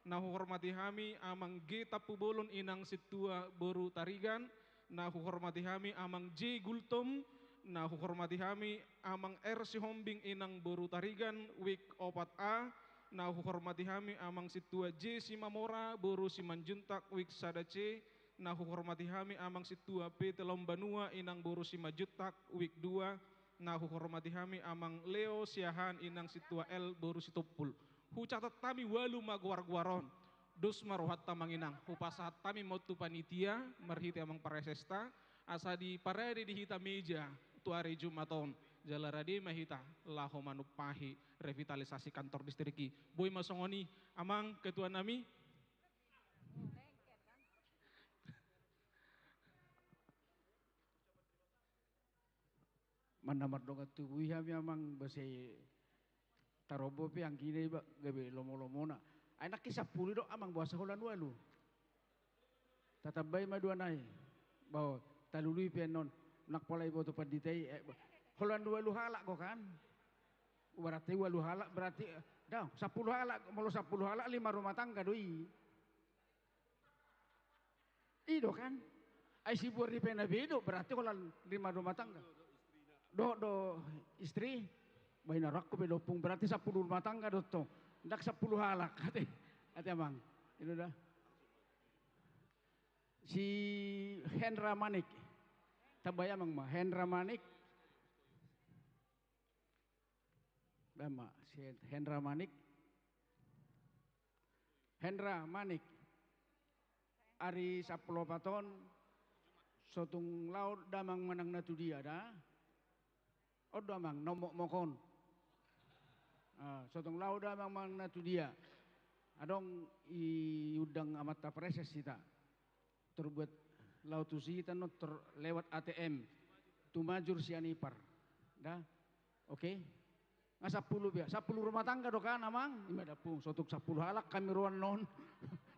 na huhormati hami amang G Tampubolon inang sintua boru Tarigan, na huhormati hami amang J Gultom, na huhormati hami amang R Sihombing inang boru Tarigan wik opat A, na huhormati hami amang sintua J Simamora boru Simanjuntak wik sada C, na huhormati hami amang sintua P Telombanua inang boru Simanjuntak wik dua, na huhormati hami amang Leo Siahaan inang sintua L boru Sitompul. Hucatat hami ualu ma goar-goar on. Dos ma rohanta amang inang, hupasahat hami ma on tu panitia marhite amang paresesta, asa diparade di hita meja tu ari Jumat on, jala rade ma hita laho manumpahi revitalisasi kantor distrik i. Boi ma songon i amang ketua nami. Manang na mardongan tubu i hami amang, boasa i tarombo pe anggina iba gabe lomo-lomona. Ai nangkin sampulu do amang, boasa holan ualu? Tatambai ma dua nai. Bo, talului pe annon. Nang pola iboto pandita i, eh, bo-, holan ualu halak do kan? Berarti ualu halak, berarti, eh, dang, sampulu halak, molo sampulu halak, lima rumah tangga do i. I do kan? Ai si Buan Ripena be do, berarti holan lima rumah tangga. Dohot do istri, baina rakku be dopung, berarti sampulu rumah tangga do tong. Ndak sampulu halak, ate, ate amang. I do da. Si Hendra Manik. Tambai amang ma, Hendra Manik. Dama, si Hendra Manik. Hendra Manik. Ari sampulu opat on, so tung laho damang manang na tudia da. On do amang, na mokmok on. Ah, so tung laho damang manang na tudia. Adong i undang amanta preses hita. Tor buat laho tusi hita non tor lewat A T M. Tumajur Sianipar. Da? Oke? Nga sampulu be, sampulu rumah tangga do kan amang? Ima dapung, so tung sampulu halak hami ruan non.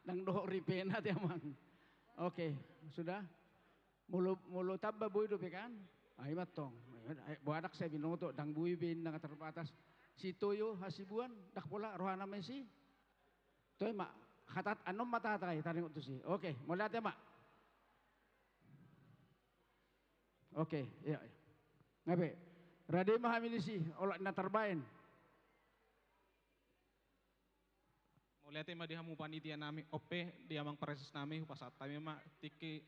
Dang dohot Ripena ate amang. Oke, sudah? Molo, molo tamba boi dope kan? Ai mantong. Ai, boanak sai binoto, dang boi be inna nga terbatas. Si Toyo Hasibuan, dak pola rohana ma i si. Toe ma, hatat, annon ma tahatai, taringot tusi. Oke, mauliate ma. Oke, iya, iya. Nga be, rade ma hami disi, olat na tarbaen. Mauliate ma di hamu panitia nami, on pe di amang preses nami, hupasahat hami ma tingki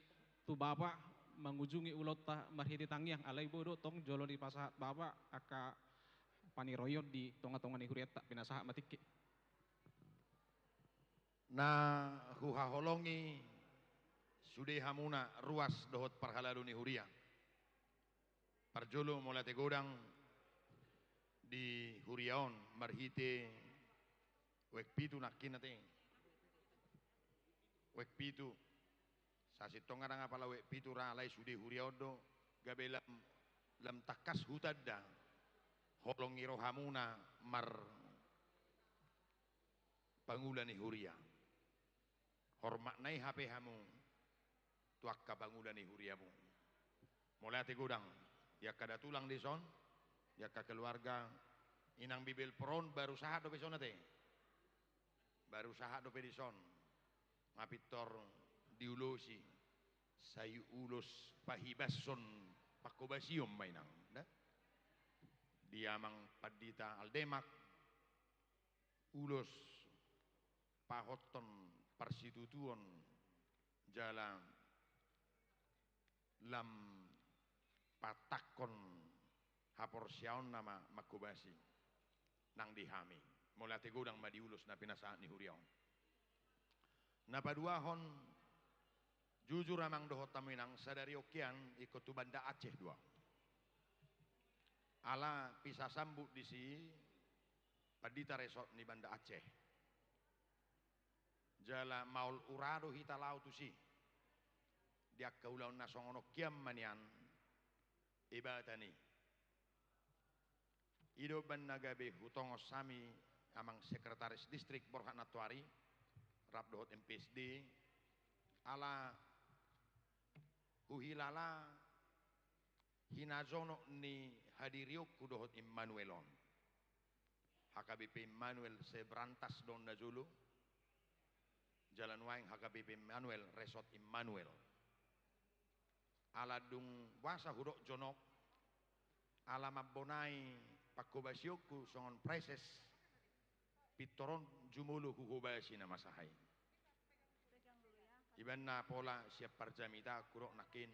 tu Bapak mangujungi ulaonta marhite tangiang, alai boi do tong jolo dipasahat Bapak angka paniroion di tonga-tonga ni hurianta, pinasahat ma tingki. Na huhaholongi sude hamuna ruas dohot parhalado ni huria. Parjolo mauliate godang di huria on marhite uek pitu nangkin ate. Uek pitu. Sasintongna ndang apala uek pitu ra, alai sude huria on do, gabe lam, lam tangkas hutanda holong ni rohamuna marpangula ni huria. Hormat na i hape hamu tu angka pangula ni huriamu. Mauliate godang di angka datulang dison, di angka keluarga, inang Bibelvrouw on baru sahat dope dison ate. Baru sahat dope dison. Nga pintor diulosi, sai ulos pahibashon panghobasion ma inang, da? Di amang pandita Aldemak, ulos pahothon parsitutuon jala lam patangkon haporseaonna ma manghobasi nang di hami. Mauliate godang ma di ulos na pinasahat ni huria on. Na paduahon, jujur amang dohot hamu inang, sadari on hian ingkon tu Banda Aceh do ahu. Ala pisasambut disi pandita resort ni Banda Aceh. Jala maol ura do hita laho tusi. Di angka ulaon na songon on hian ma nian ebatan i. I do umbahen na gabe hutongos hami amang sekretaris distrik Borhat Nantoari, rap dohot M P S D, ala huhilala hinajonok ni hadirionku dohot Immanuel on. H K B P Immanuel Sebrantas do on na jolo, jala nuaeng H K B P Immanuel Resort Immanuel. Ala dung boasa hudok jonok, ala mambonai panghobasionku songon preses, pintor on jumolo huhobasi na masa i. Ibaen na pola sian parjamitaanku do nangkin.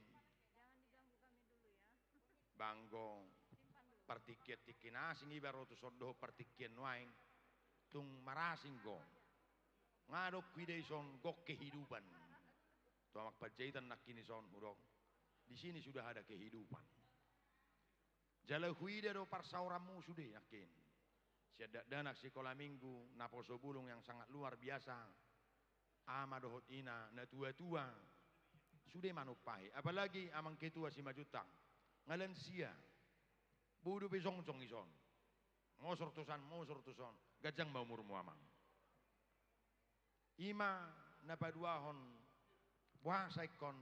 Banggo partingkian-tingki na asing iba ro tuson dohot partingkian nuaeng, tung marasing do. Nga adong huida dison gok kehidupan. Tu Amang Panjaitan nangkin dison hudok, di sini sudah ada kehidupan. Jala huida do parsaoranmu sude nangkin. Sian dakdanak sikola minggu, naposo bulung yang sangat luar biasa. Ama dohot ina, natua-tua. Sude manumpahi. Apalagi amang ketua Simanjuntak. Nga lansia. Boi dope jongjong ison. Mosor tusan, mosor tuson. Ganjang ma umurmu, amang. I ma na paduahon, boasa ingkon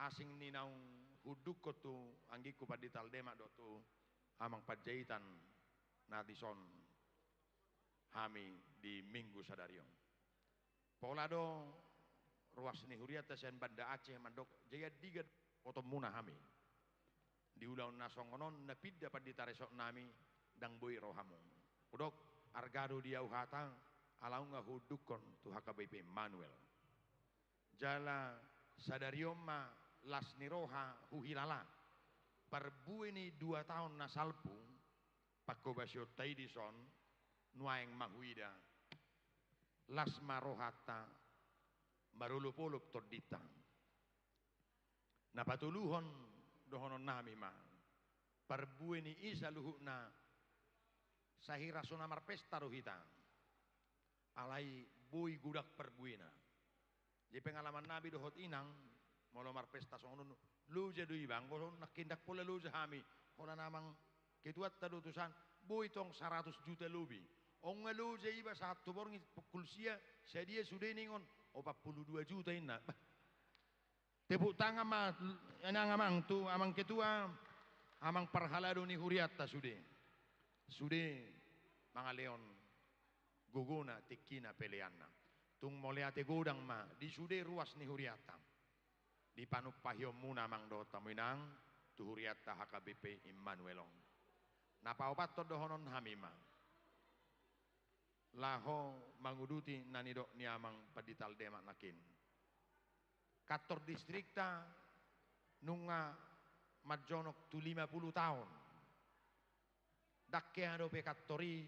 asing ni naung huundukkon tu anggingku Pandita Aldemak dohot tu amang Panjaitan na dison hami di Minggu sadari on. Pola do ruas ni hurianta sian Banda Aceh mandok, "Jei andigan botoonmuna hami?" Di ulaon na songon on na pinda pandita resort nami, ndang boi rohamu. Hudok, arga do di ahu hata, ala nunga huundukkon tu H K B P Immanuel. Jala sadari on ma las ni roha huhilala. Parbue ni dua taon na salpu, pangkobasionta i dison, nuaeng ma huida. Las ma rohanta, marolopolop tondinta. Na patoluhon dohonon nami ma, parbue ni i saluhutna, sahira so na marpesta do hita, alai boi godang parbuena. Jadi pengalaman nami dohot inang, molo marpesta songon on, loja do iba, anggo nangkin ndang pola loja hami, holan amang ketuanta do tusan, boi tong saratus juta lobi. Nunga loja iba sahat tu borngin pukul sia, sadia sude ningon, opat pulu dua juta inna. Bah, tepuk tangan ma, inang, amang, tu amang ketua, amang parhalado ni hurianta sude. Sude mangalehon gogona, tingkina, peleanna. Tung mauliate godang ma di sude ruas ni hurianta. Di panumpahionmuna, amang dohot hamu, inang, tu hurianta H K B P Immanuel on. Na paopathon dohonon hami ma. Laho manguduti na nidok ni amang Pandita Aldemak nangkin. Kantor distrikta nunga manjonok tu lima pulu taon. Ndang hea dope kantor i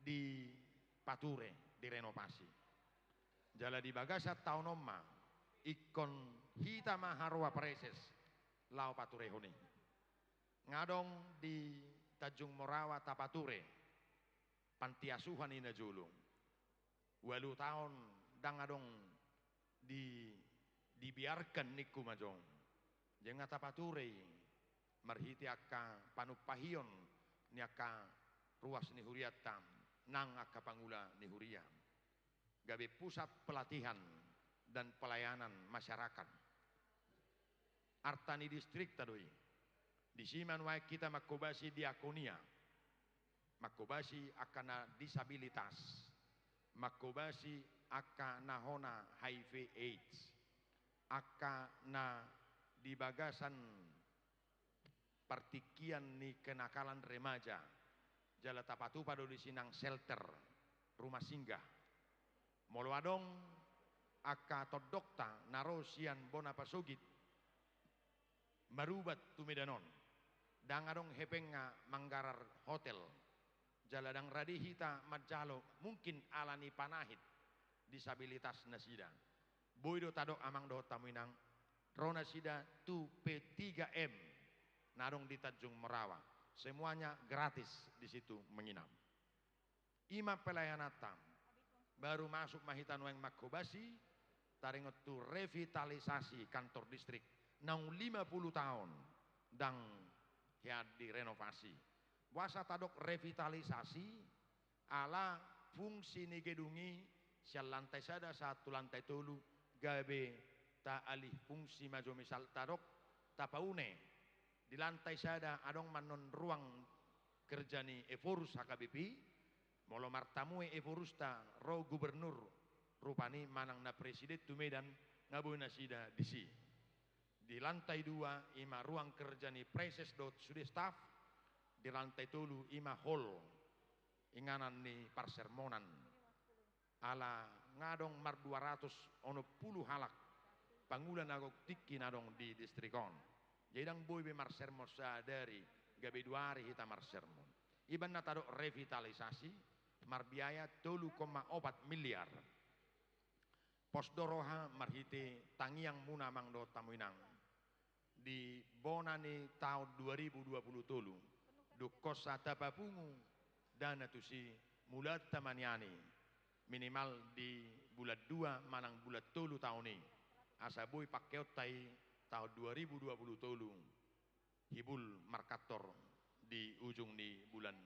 dipature, direnovasi. Jala di bagasan taon on ma, ingkon hita ma haroa praeses laho paturehon i. Nga adong di Tanjung Morawa tapature panti asuhan i najolo. Ualu taon ndang adong di, dibiarkan ningku ma jo. Jadi nga tapature i marhite angka panumpahion ni angka ruas ni hurianta nang angka pangula ni huria. Gabe pusat pelatihan dan pelayanan masyarakat. Arta ni distrikta do i. Disi ma nuaeng hita manghobasi diakonia, manghobasi angka na disabilitas, manghobasi angka na hona H I V AIDS, angka na di bagasan partingkian ni kenakalan remaja, jala tapatupa do disi nang shelter, rumah singgah. Molo adong angka tondongta na ro sian bona pasogit marubat tu Medan on, ndang adong hepengna manggarar hotel, jala ndang rade hita manjalo, mungkin ala ni panahit disabilitas nasida. Boi do tadok, amang dohot hamu, inang, ro nasida tu P tiga M na adong di Tanjung Morawa. Semuanya gratis di situ menginap. I ma pelayananta. Baru masuk ma hita nuaeng manghobasi, taringot tu revitalisasi kantor distrik. Naung lima pulu taon ndang hea direnovasi. Boasa tadok revitalisasi? Ala fungsi ni gedung i sian lantai sada sahat tu lantai tolu gabe taalih fungsi ma jo, misal tadok tapaune. Di lantai sada adong ma annon ruang kerja ni Ephorus H K B P i, molo martamue Ephorusta ro gubernur rupani manang na presiden tu Medan, nga boi nasida disi. Di lantai dua i ma ruang kerja ni praeses dohot sude staf, di lantai tolu i ma hall, inganan ni parsermonan. Ala nga adong mardua ratus onom pulu halak pangula na gok tingki na adong di distrik on. Jadi ndang boi be marsermon sadari, gabe dua ari hita marsermon. I ma na tadok revitalisasi, marbiaya tolu koma opat miliar. Pos do roha marhite tangiangmuna, amang dohot hamu, inang. Di bona ni taon dua ribu dua pulu tolu, dung hosa tapapungu dana tusi, mulaanta ma nian i, minimal di bulan dua manang bulan tolu taon i, asa boi pangkeonta i taon dua ribu dua pulu tolu, hibul markantor di ujung ni bulan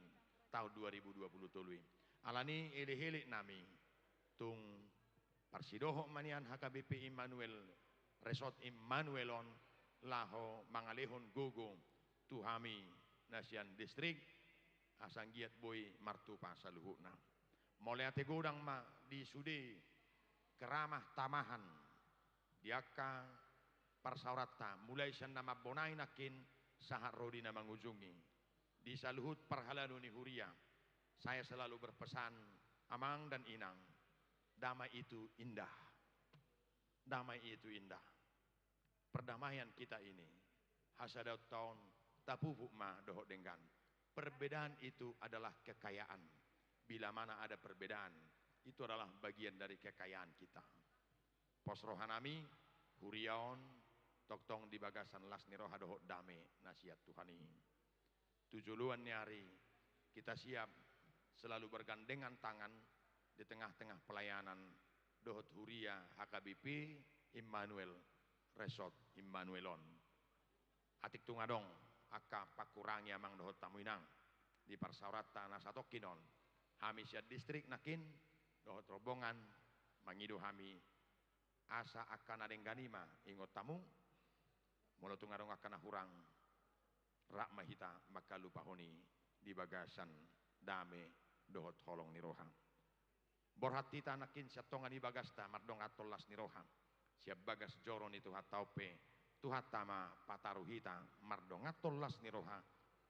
taon dua ribu dua puluh tolu i. Alani i elekelek nami, tung parsidohot ma nian H K B P Immanuel, Resort Immanuel on, laho mangalehon gogo tu hami na sian distrik, asa anggiat boi martupa saluhutna. Mauliate godang ma di sude keramah tamahan di angka parsaoranta, mulai sian na mambonai nangkin sahat ro di na mangujungi. Di saluhut parhalado ni huria, saya selalu berpesan, Amang dan Inang, damai itu indah. Damai itu indah. Perdamaian kita ini, hasadaonta on, tapupuk ma dohot denggan. Perbedaan itu adalah kekayaan. Bila mana ada perbedaan, itu adalah bagian dari kekayaan kita. Pos rohanami, huria on tongtong di bagasan las ni roha dohot dame na sian Tuhan i. Tu joloan ni ari, kita siap selalu bergandengan tangan di tengah-tengah pelayanan dohot huria H K B P Immanuel, Resort Immanuel on. Atik tung adong angka pangkurangi, Amang dohot hamu Inang, di parsaoranta na satongkin on, hami sian distrik nangkin dohot rombongan mangido hami, asa angka na denggan i ma ingot hamu. Molo tung adong angka na hurang, rap ma hita mangkalupahon i di bagasan dame dohot holong ni roha. Borhat hita nangkin sian tonga ni bagasta mardongan tolhas ni roha, sian bagas joro ni Tuhanta on pe, Tuhanta ma pataru hita mardongan tolhas ni roha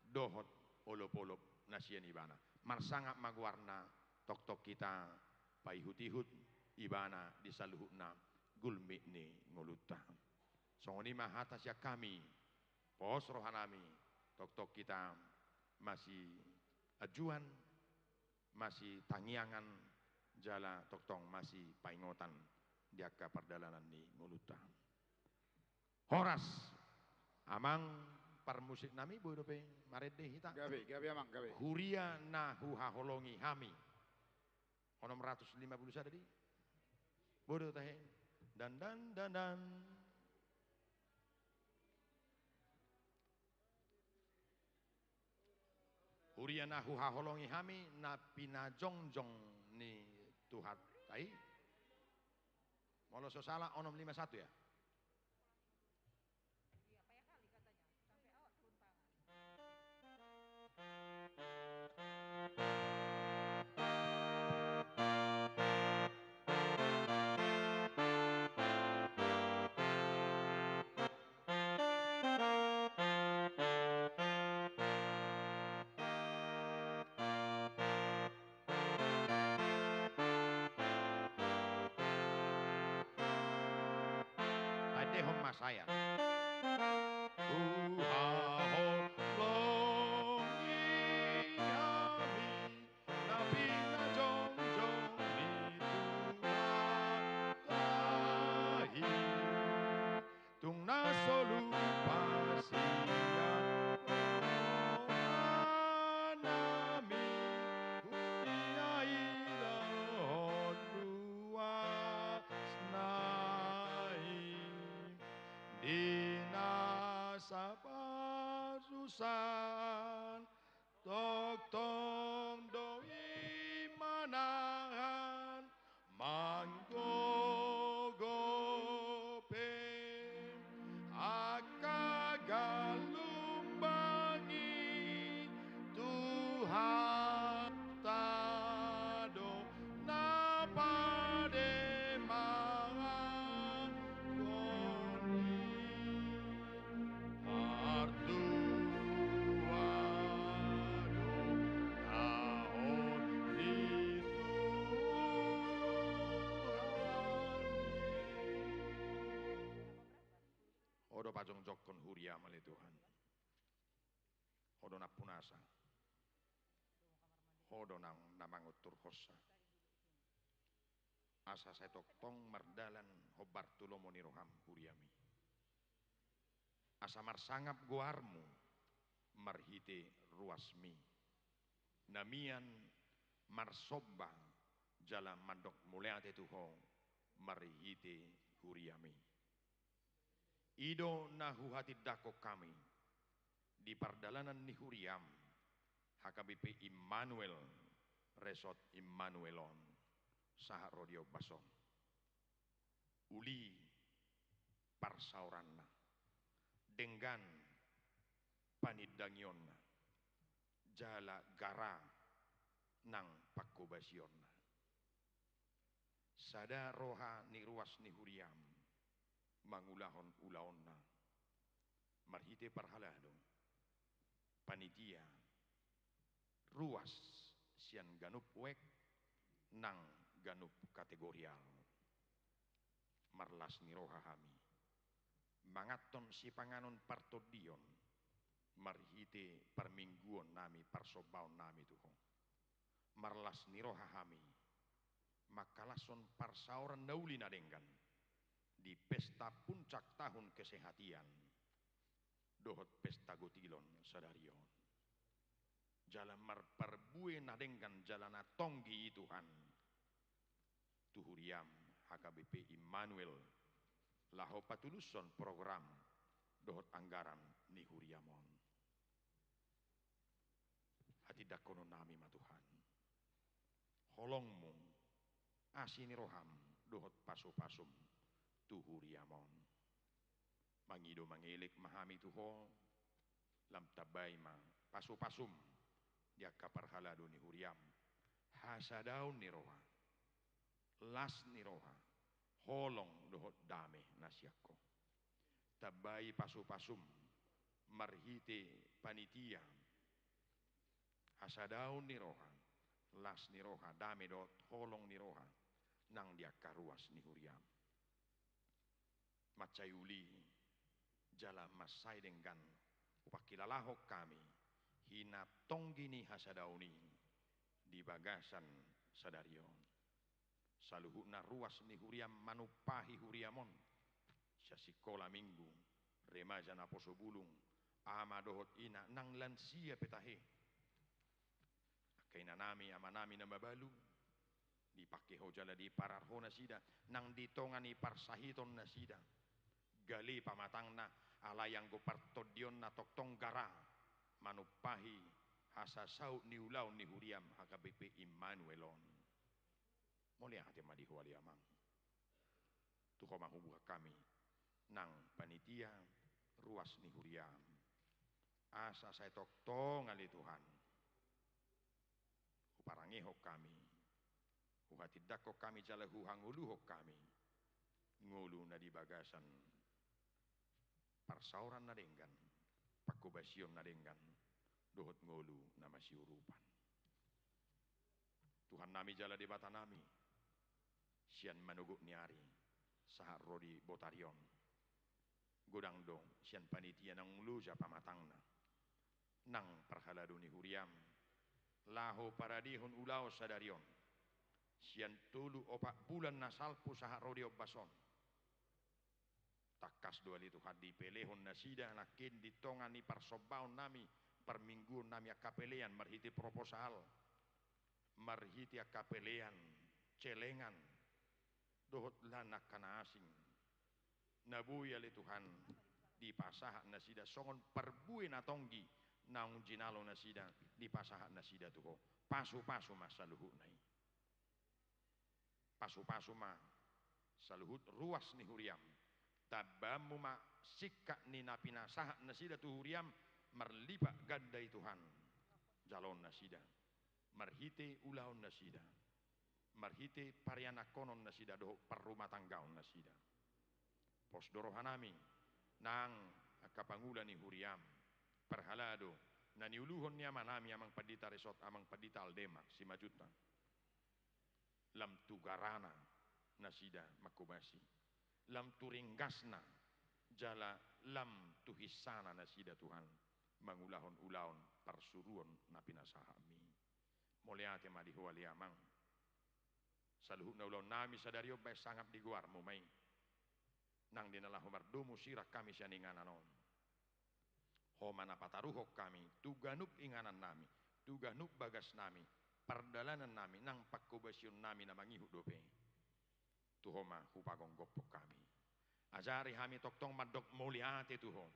dohot olopolop na sian Ibana. Marsangap ma goarna, tongtong hita paihutihut Ibana di saluhutna gulmit ni ngolunta. Songon i ma hata sian hami, pos rohanami, tongtong hita masianjuan, masitangiangan, jala tongtong masipaingotan di angka pardalanan ni ngolunta. Horas, Amang parmusiknami, boi dope marende hita? Gabe, gabe, Amang, gabe. Huria na huhaholongi hami. Onom ratus lima puluh sada di. Boi do tahe. Dan, dan, dan, dan. Huria na huhaholongi hami, na pinajongjong ni Tuhanta i. Molo so sala, onom lima satu ya? Taendehon ma sae. Huhaholongi hami, na pinajongjong ni Tuhanta i. Tung na so lupa sian rohanami, huria i dohot ruasna i. Di na saparsusaan, tongtong do i manahan, manggogo pe angka galumbang i, Tuhanta do na pademangan i. Martua do na hot ni Tuhan i. Ho do pajongjongkon huriam ale Tuhan. Ho do nampunasa. Ho do nang na mangonturhonsa. Asa sai tongtong mardalan hombar tu lomo ni roham huriami. Asa marsangap goarmu marhite ruasmi. Na mian marsomba jala mandok mauliate tu ho marhite huriami. I do na huhatindangkon hami di pardalanan ni huriam, H K B P Immanuel, Resort Immanuel on, sahat ro di ombas on. Uli parsaoranna, denggan panindangionna, jala gara nang panghobasionna. Sada roha ni ruas ni huriam mangulahon ulaonna marhite parhalado, panitia, ruas sian ganup wijk nang ganup kategorial. Marlas ni roha hami manganhon sipanganon partondion marhite parmingguon nami, parsombaon nami tu Ho. Marlas ni roha hami manghalashon parsaoran na uli na denggan di pesta puncak tahun kesehatian dohot pesta gotilon sadari on. Jala marparbue na denggan jala na tonggi i Tuhan tu huriam H K B P Immanuel, laho patulushon program dohot anggaran ni huriam on. Hatindanghonon nami ma Tuhan holongmu, asi ni roham dohot pasupasum tu huriam on. Mangido mangelek ma hami tu Ho, lam tambai ma pasupasum di angka parhalado ni huriam, hasadaon ni roha, las ni roha, holong dohot dame na sian Ho. Tambai pasupasum marhite panitia, hasadaon ni roha, las ni roha, dame dohot holong ni roha nang di angka ruas ni huriam. Mansai uli jala mansai denggan hupangkilalahon hami hinatonggi ni hasadaon i di bagasan sadari on. Saluhutna ruas ni huriam manumpahi huriam on, sian sikola minggu, remaja naposo bulung, ama dohot ina nang lansia pe tahe. Angka inanami, amanami na mabalu, dipangke Ho jala diparar Ho nasida nang di tonga ni parsahiton nasida. Gale pamatangna, alai anggo partondionna tongtong gara manumpahi hasasaut ni ulaon ni huriam H K B P Immanuel on. Mauliate ma di Ho ale Amang. Tu Ho ma hubuka hami nang panitia ruas ni huriam, asa sai tongtong ale Tuhan huparangehon hami, huhatindangkon hami jala huhangoluhon hami ngolu na di bagasan parsaoran na denggan, panghobasion na denggan, dohot ngolu na masiurupan. Tuhannami jala Debatanami, sian manogot ni ari sahat ro di botari on, godang do sian panitia naung loja pamatangna nang parhalado ni huriam laho paradehon ulaon sadari on, sian tolu opat bulan na salpu sahat ro di ombas on. Tangkas do ale Tuhan dipelehon nasida nangkin di tonga ni parsombaonnami, parmingguonnami angka pelean marhite proposal, marhite angka pelean celengan, dohot lan angka na asing na boi ale Tuhan dipasahat nasida songon parbue na tonggi naung jinalo nasida, dipasahat nasida tu Ho. Pasupasu ma saluhutna i. Pasupasu ma saluhut ruas ni huriam. Tambaanmu ma singkat ni na pinasahat nasida tu huriam marlipat ganda i Tuhan. Jaloon nasida marhite ulaon nasida, marhite parianakhonon nasida dohot parrumatanggaon nasida. Pos do rohanami nang angka pangula ni huriam, parhalado na niuluhon ni amanami Amang Pandita Resort, Amang Pandita Aldema Simanjuntak. Lam tu garana nasida manghobasi, lam tu ringgasna jala lam tu hinsana nasida Tuhan mangulahon ulaon parsuruon na pinasahatmi. Mauliate ma di Ho ale Amang. Saluhutna ulaonnami sadari on baen sangap di goarmu ma i. Nang di na laho mardomu sirang hami sian inganan on, Ho ma na pataruhon hami tu ganup inganannami, tu ganup bagasnami, pardalanannami nang panghobasionnami na mangihut dope. Tu Ho ma hupagomgophon hami. Ajari hami tongtong mandok mauliate tu Ho,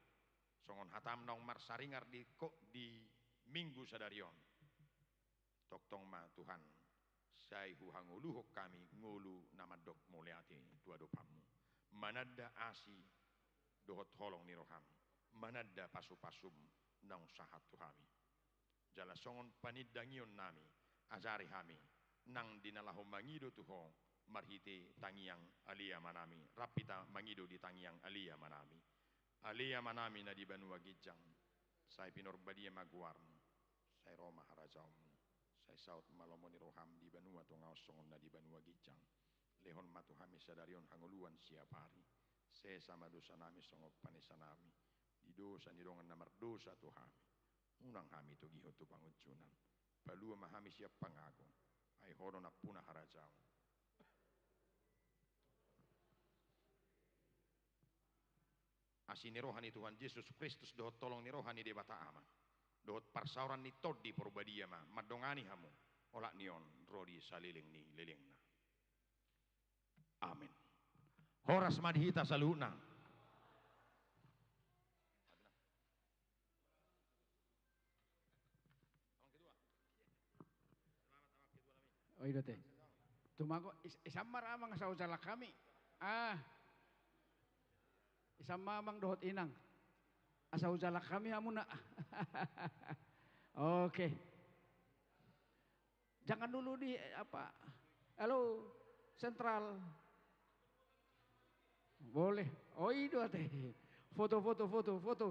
songon hatam naung marsaringar di ko-, di Minggu sadari on. Tongtong ma Tuhan, sai huhangoluhon hami ngolu na mandok mauliate tu adopanmu, mananda asi dohot holong ni roham, mananda pasupasum naung sahat tu hami. Jala songon panindangion nami, ajari hami nang di na laho mangido tu Ho marhite tangiang Ale Amanami. Rap hita mangido di tangiang Ale Amanami. Ale Amanami na di banua ginjang, sai pinarbadia ma goarmu, sai ro ma harajaonmu, sai saut ma lomo ni roham di banua tonga on songon na di banua ginjang. Lehon ma tu hami sadari on hangoluan siapari. Sesa ma dosanami songon panesanami di dosa ni dongan na mardosa tu hami. Unang hami togihon tu pangunjunan. Palua ma hami sian pangago. Ai Ho do nampuna harajaon, asi ni roha ni Tuhan Jesus Kristus dohot holong ni roha ni Debata Ama, dohot parsaoran ni Tondi Parbadia ma mandongani hamu, olat ni on ro di saleleng ni lelengna. Amen. Horas ma di hita saluhutna. Oi dohot. Tumago, is-, isam ma ra amang asa hujalang hami. Ah. Isam ma amang dohot inang asa hujalang hami hamuna. Oke. Jangan dulu di, eh, apa? Halo, sentral. Boleh. Oi dohot. Foto, foto, foto, foto.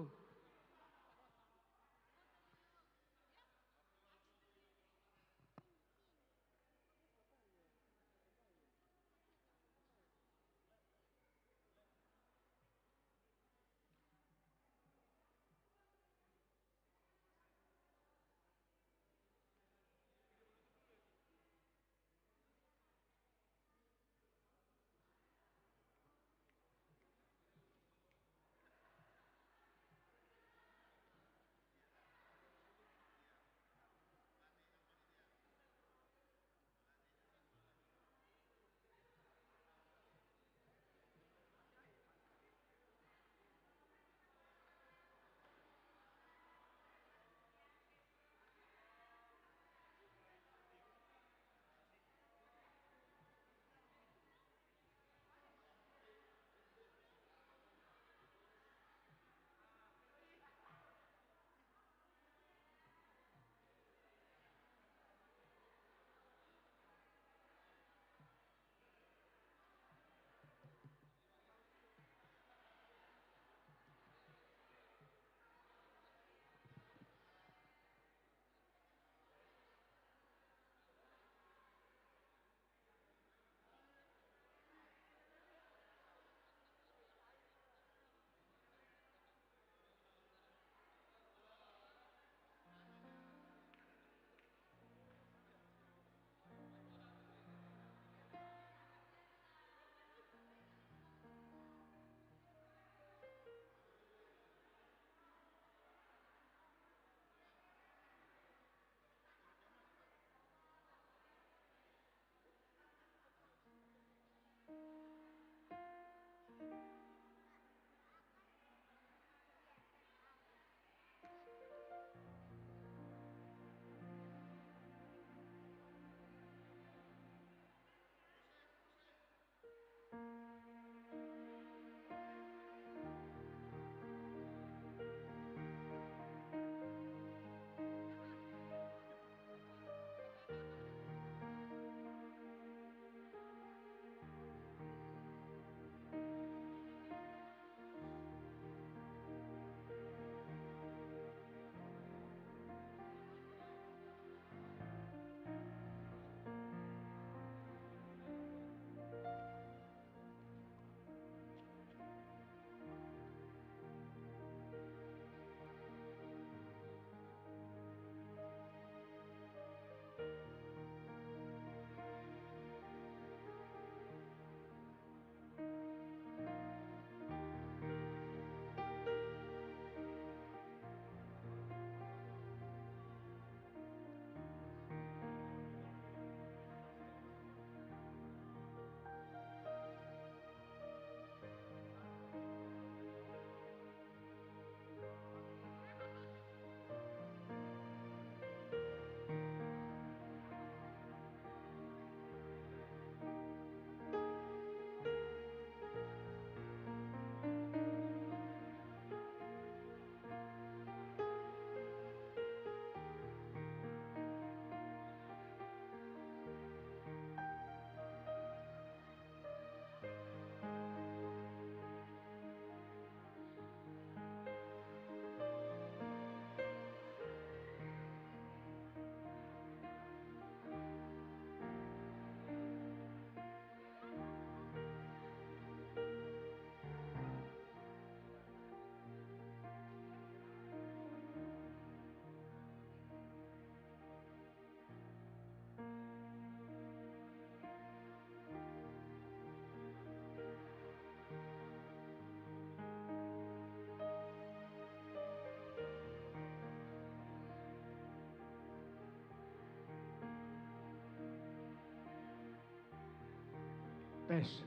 Yes.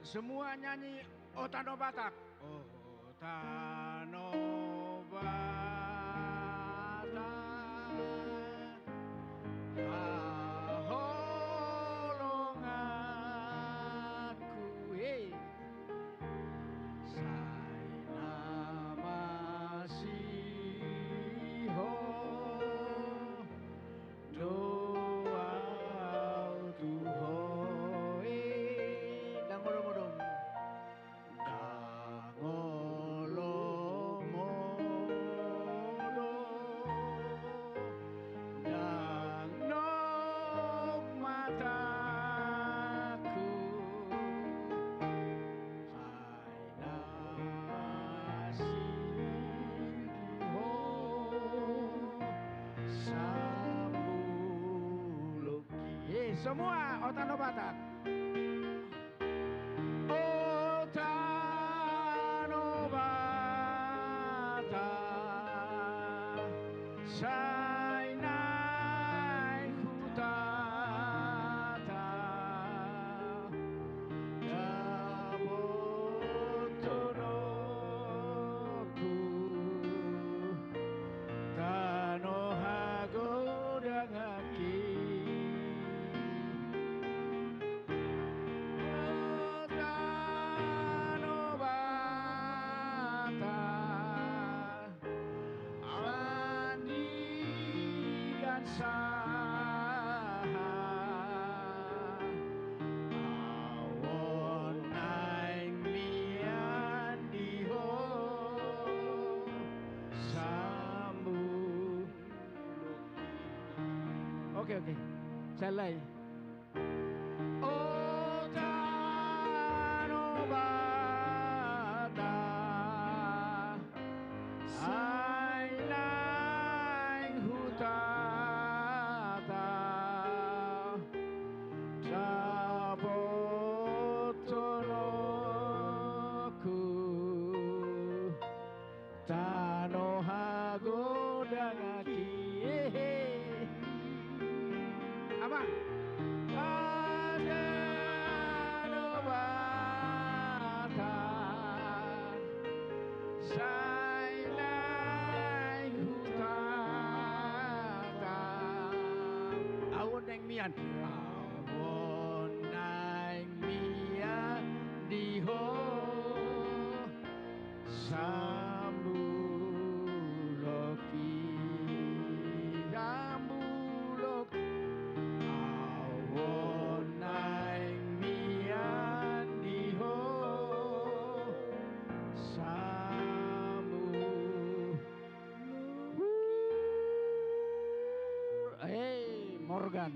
Semua nyanyi O Tano Batak. O Tano Batak, haholonganku, hei. Sai na masiho do au tu ho, eh, ndang olo modom. Ndang olo modom, ndang nok matangku. Sai na masiho sambuloki. Eh, semua O Tano Batak. O Tano Batak, sai naeng hutata, dapothon ho tano hagodangki. O Tano Batak, andigan sahat, au on naeng mian di ho sambu. Oke, oke. Selai. O Tano Batak, sai naeng hutata, dapothon ho tano hagodangki. Hehe. Amang. O Tano Batak, sai naeng hutata, au on naeng mian, au on naeng mian di ho sambuloki, sambuloki. Au on naeng mian di ho sambuloki. Hei, Morgan.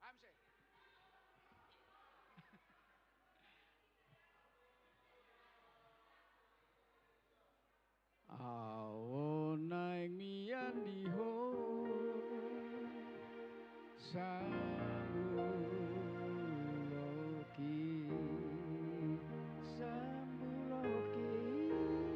Amse. Au on naeng mian di ho sa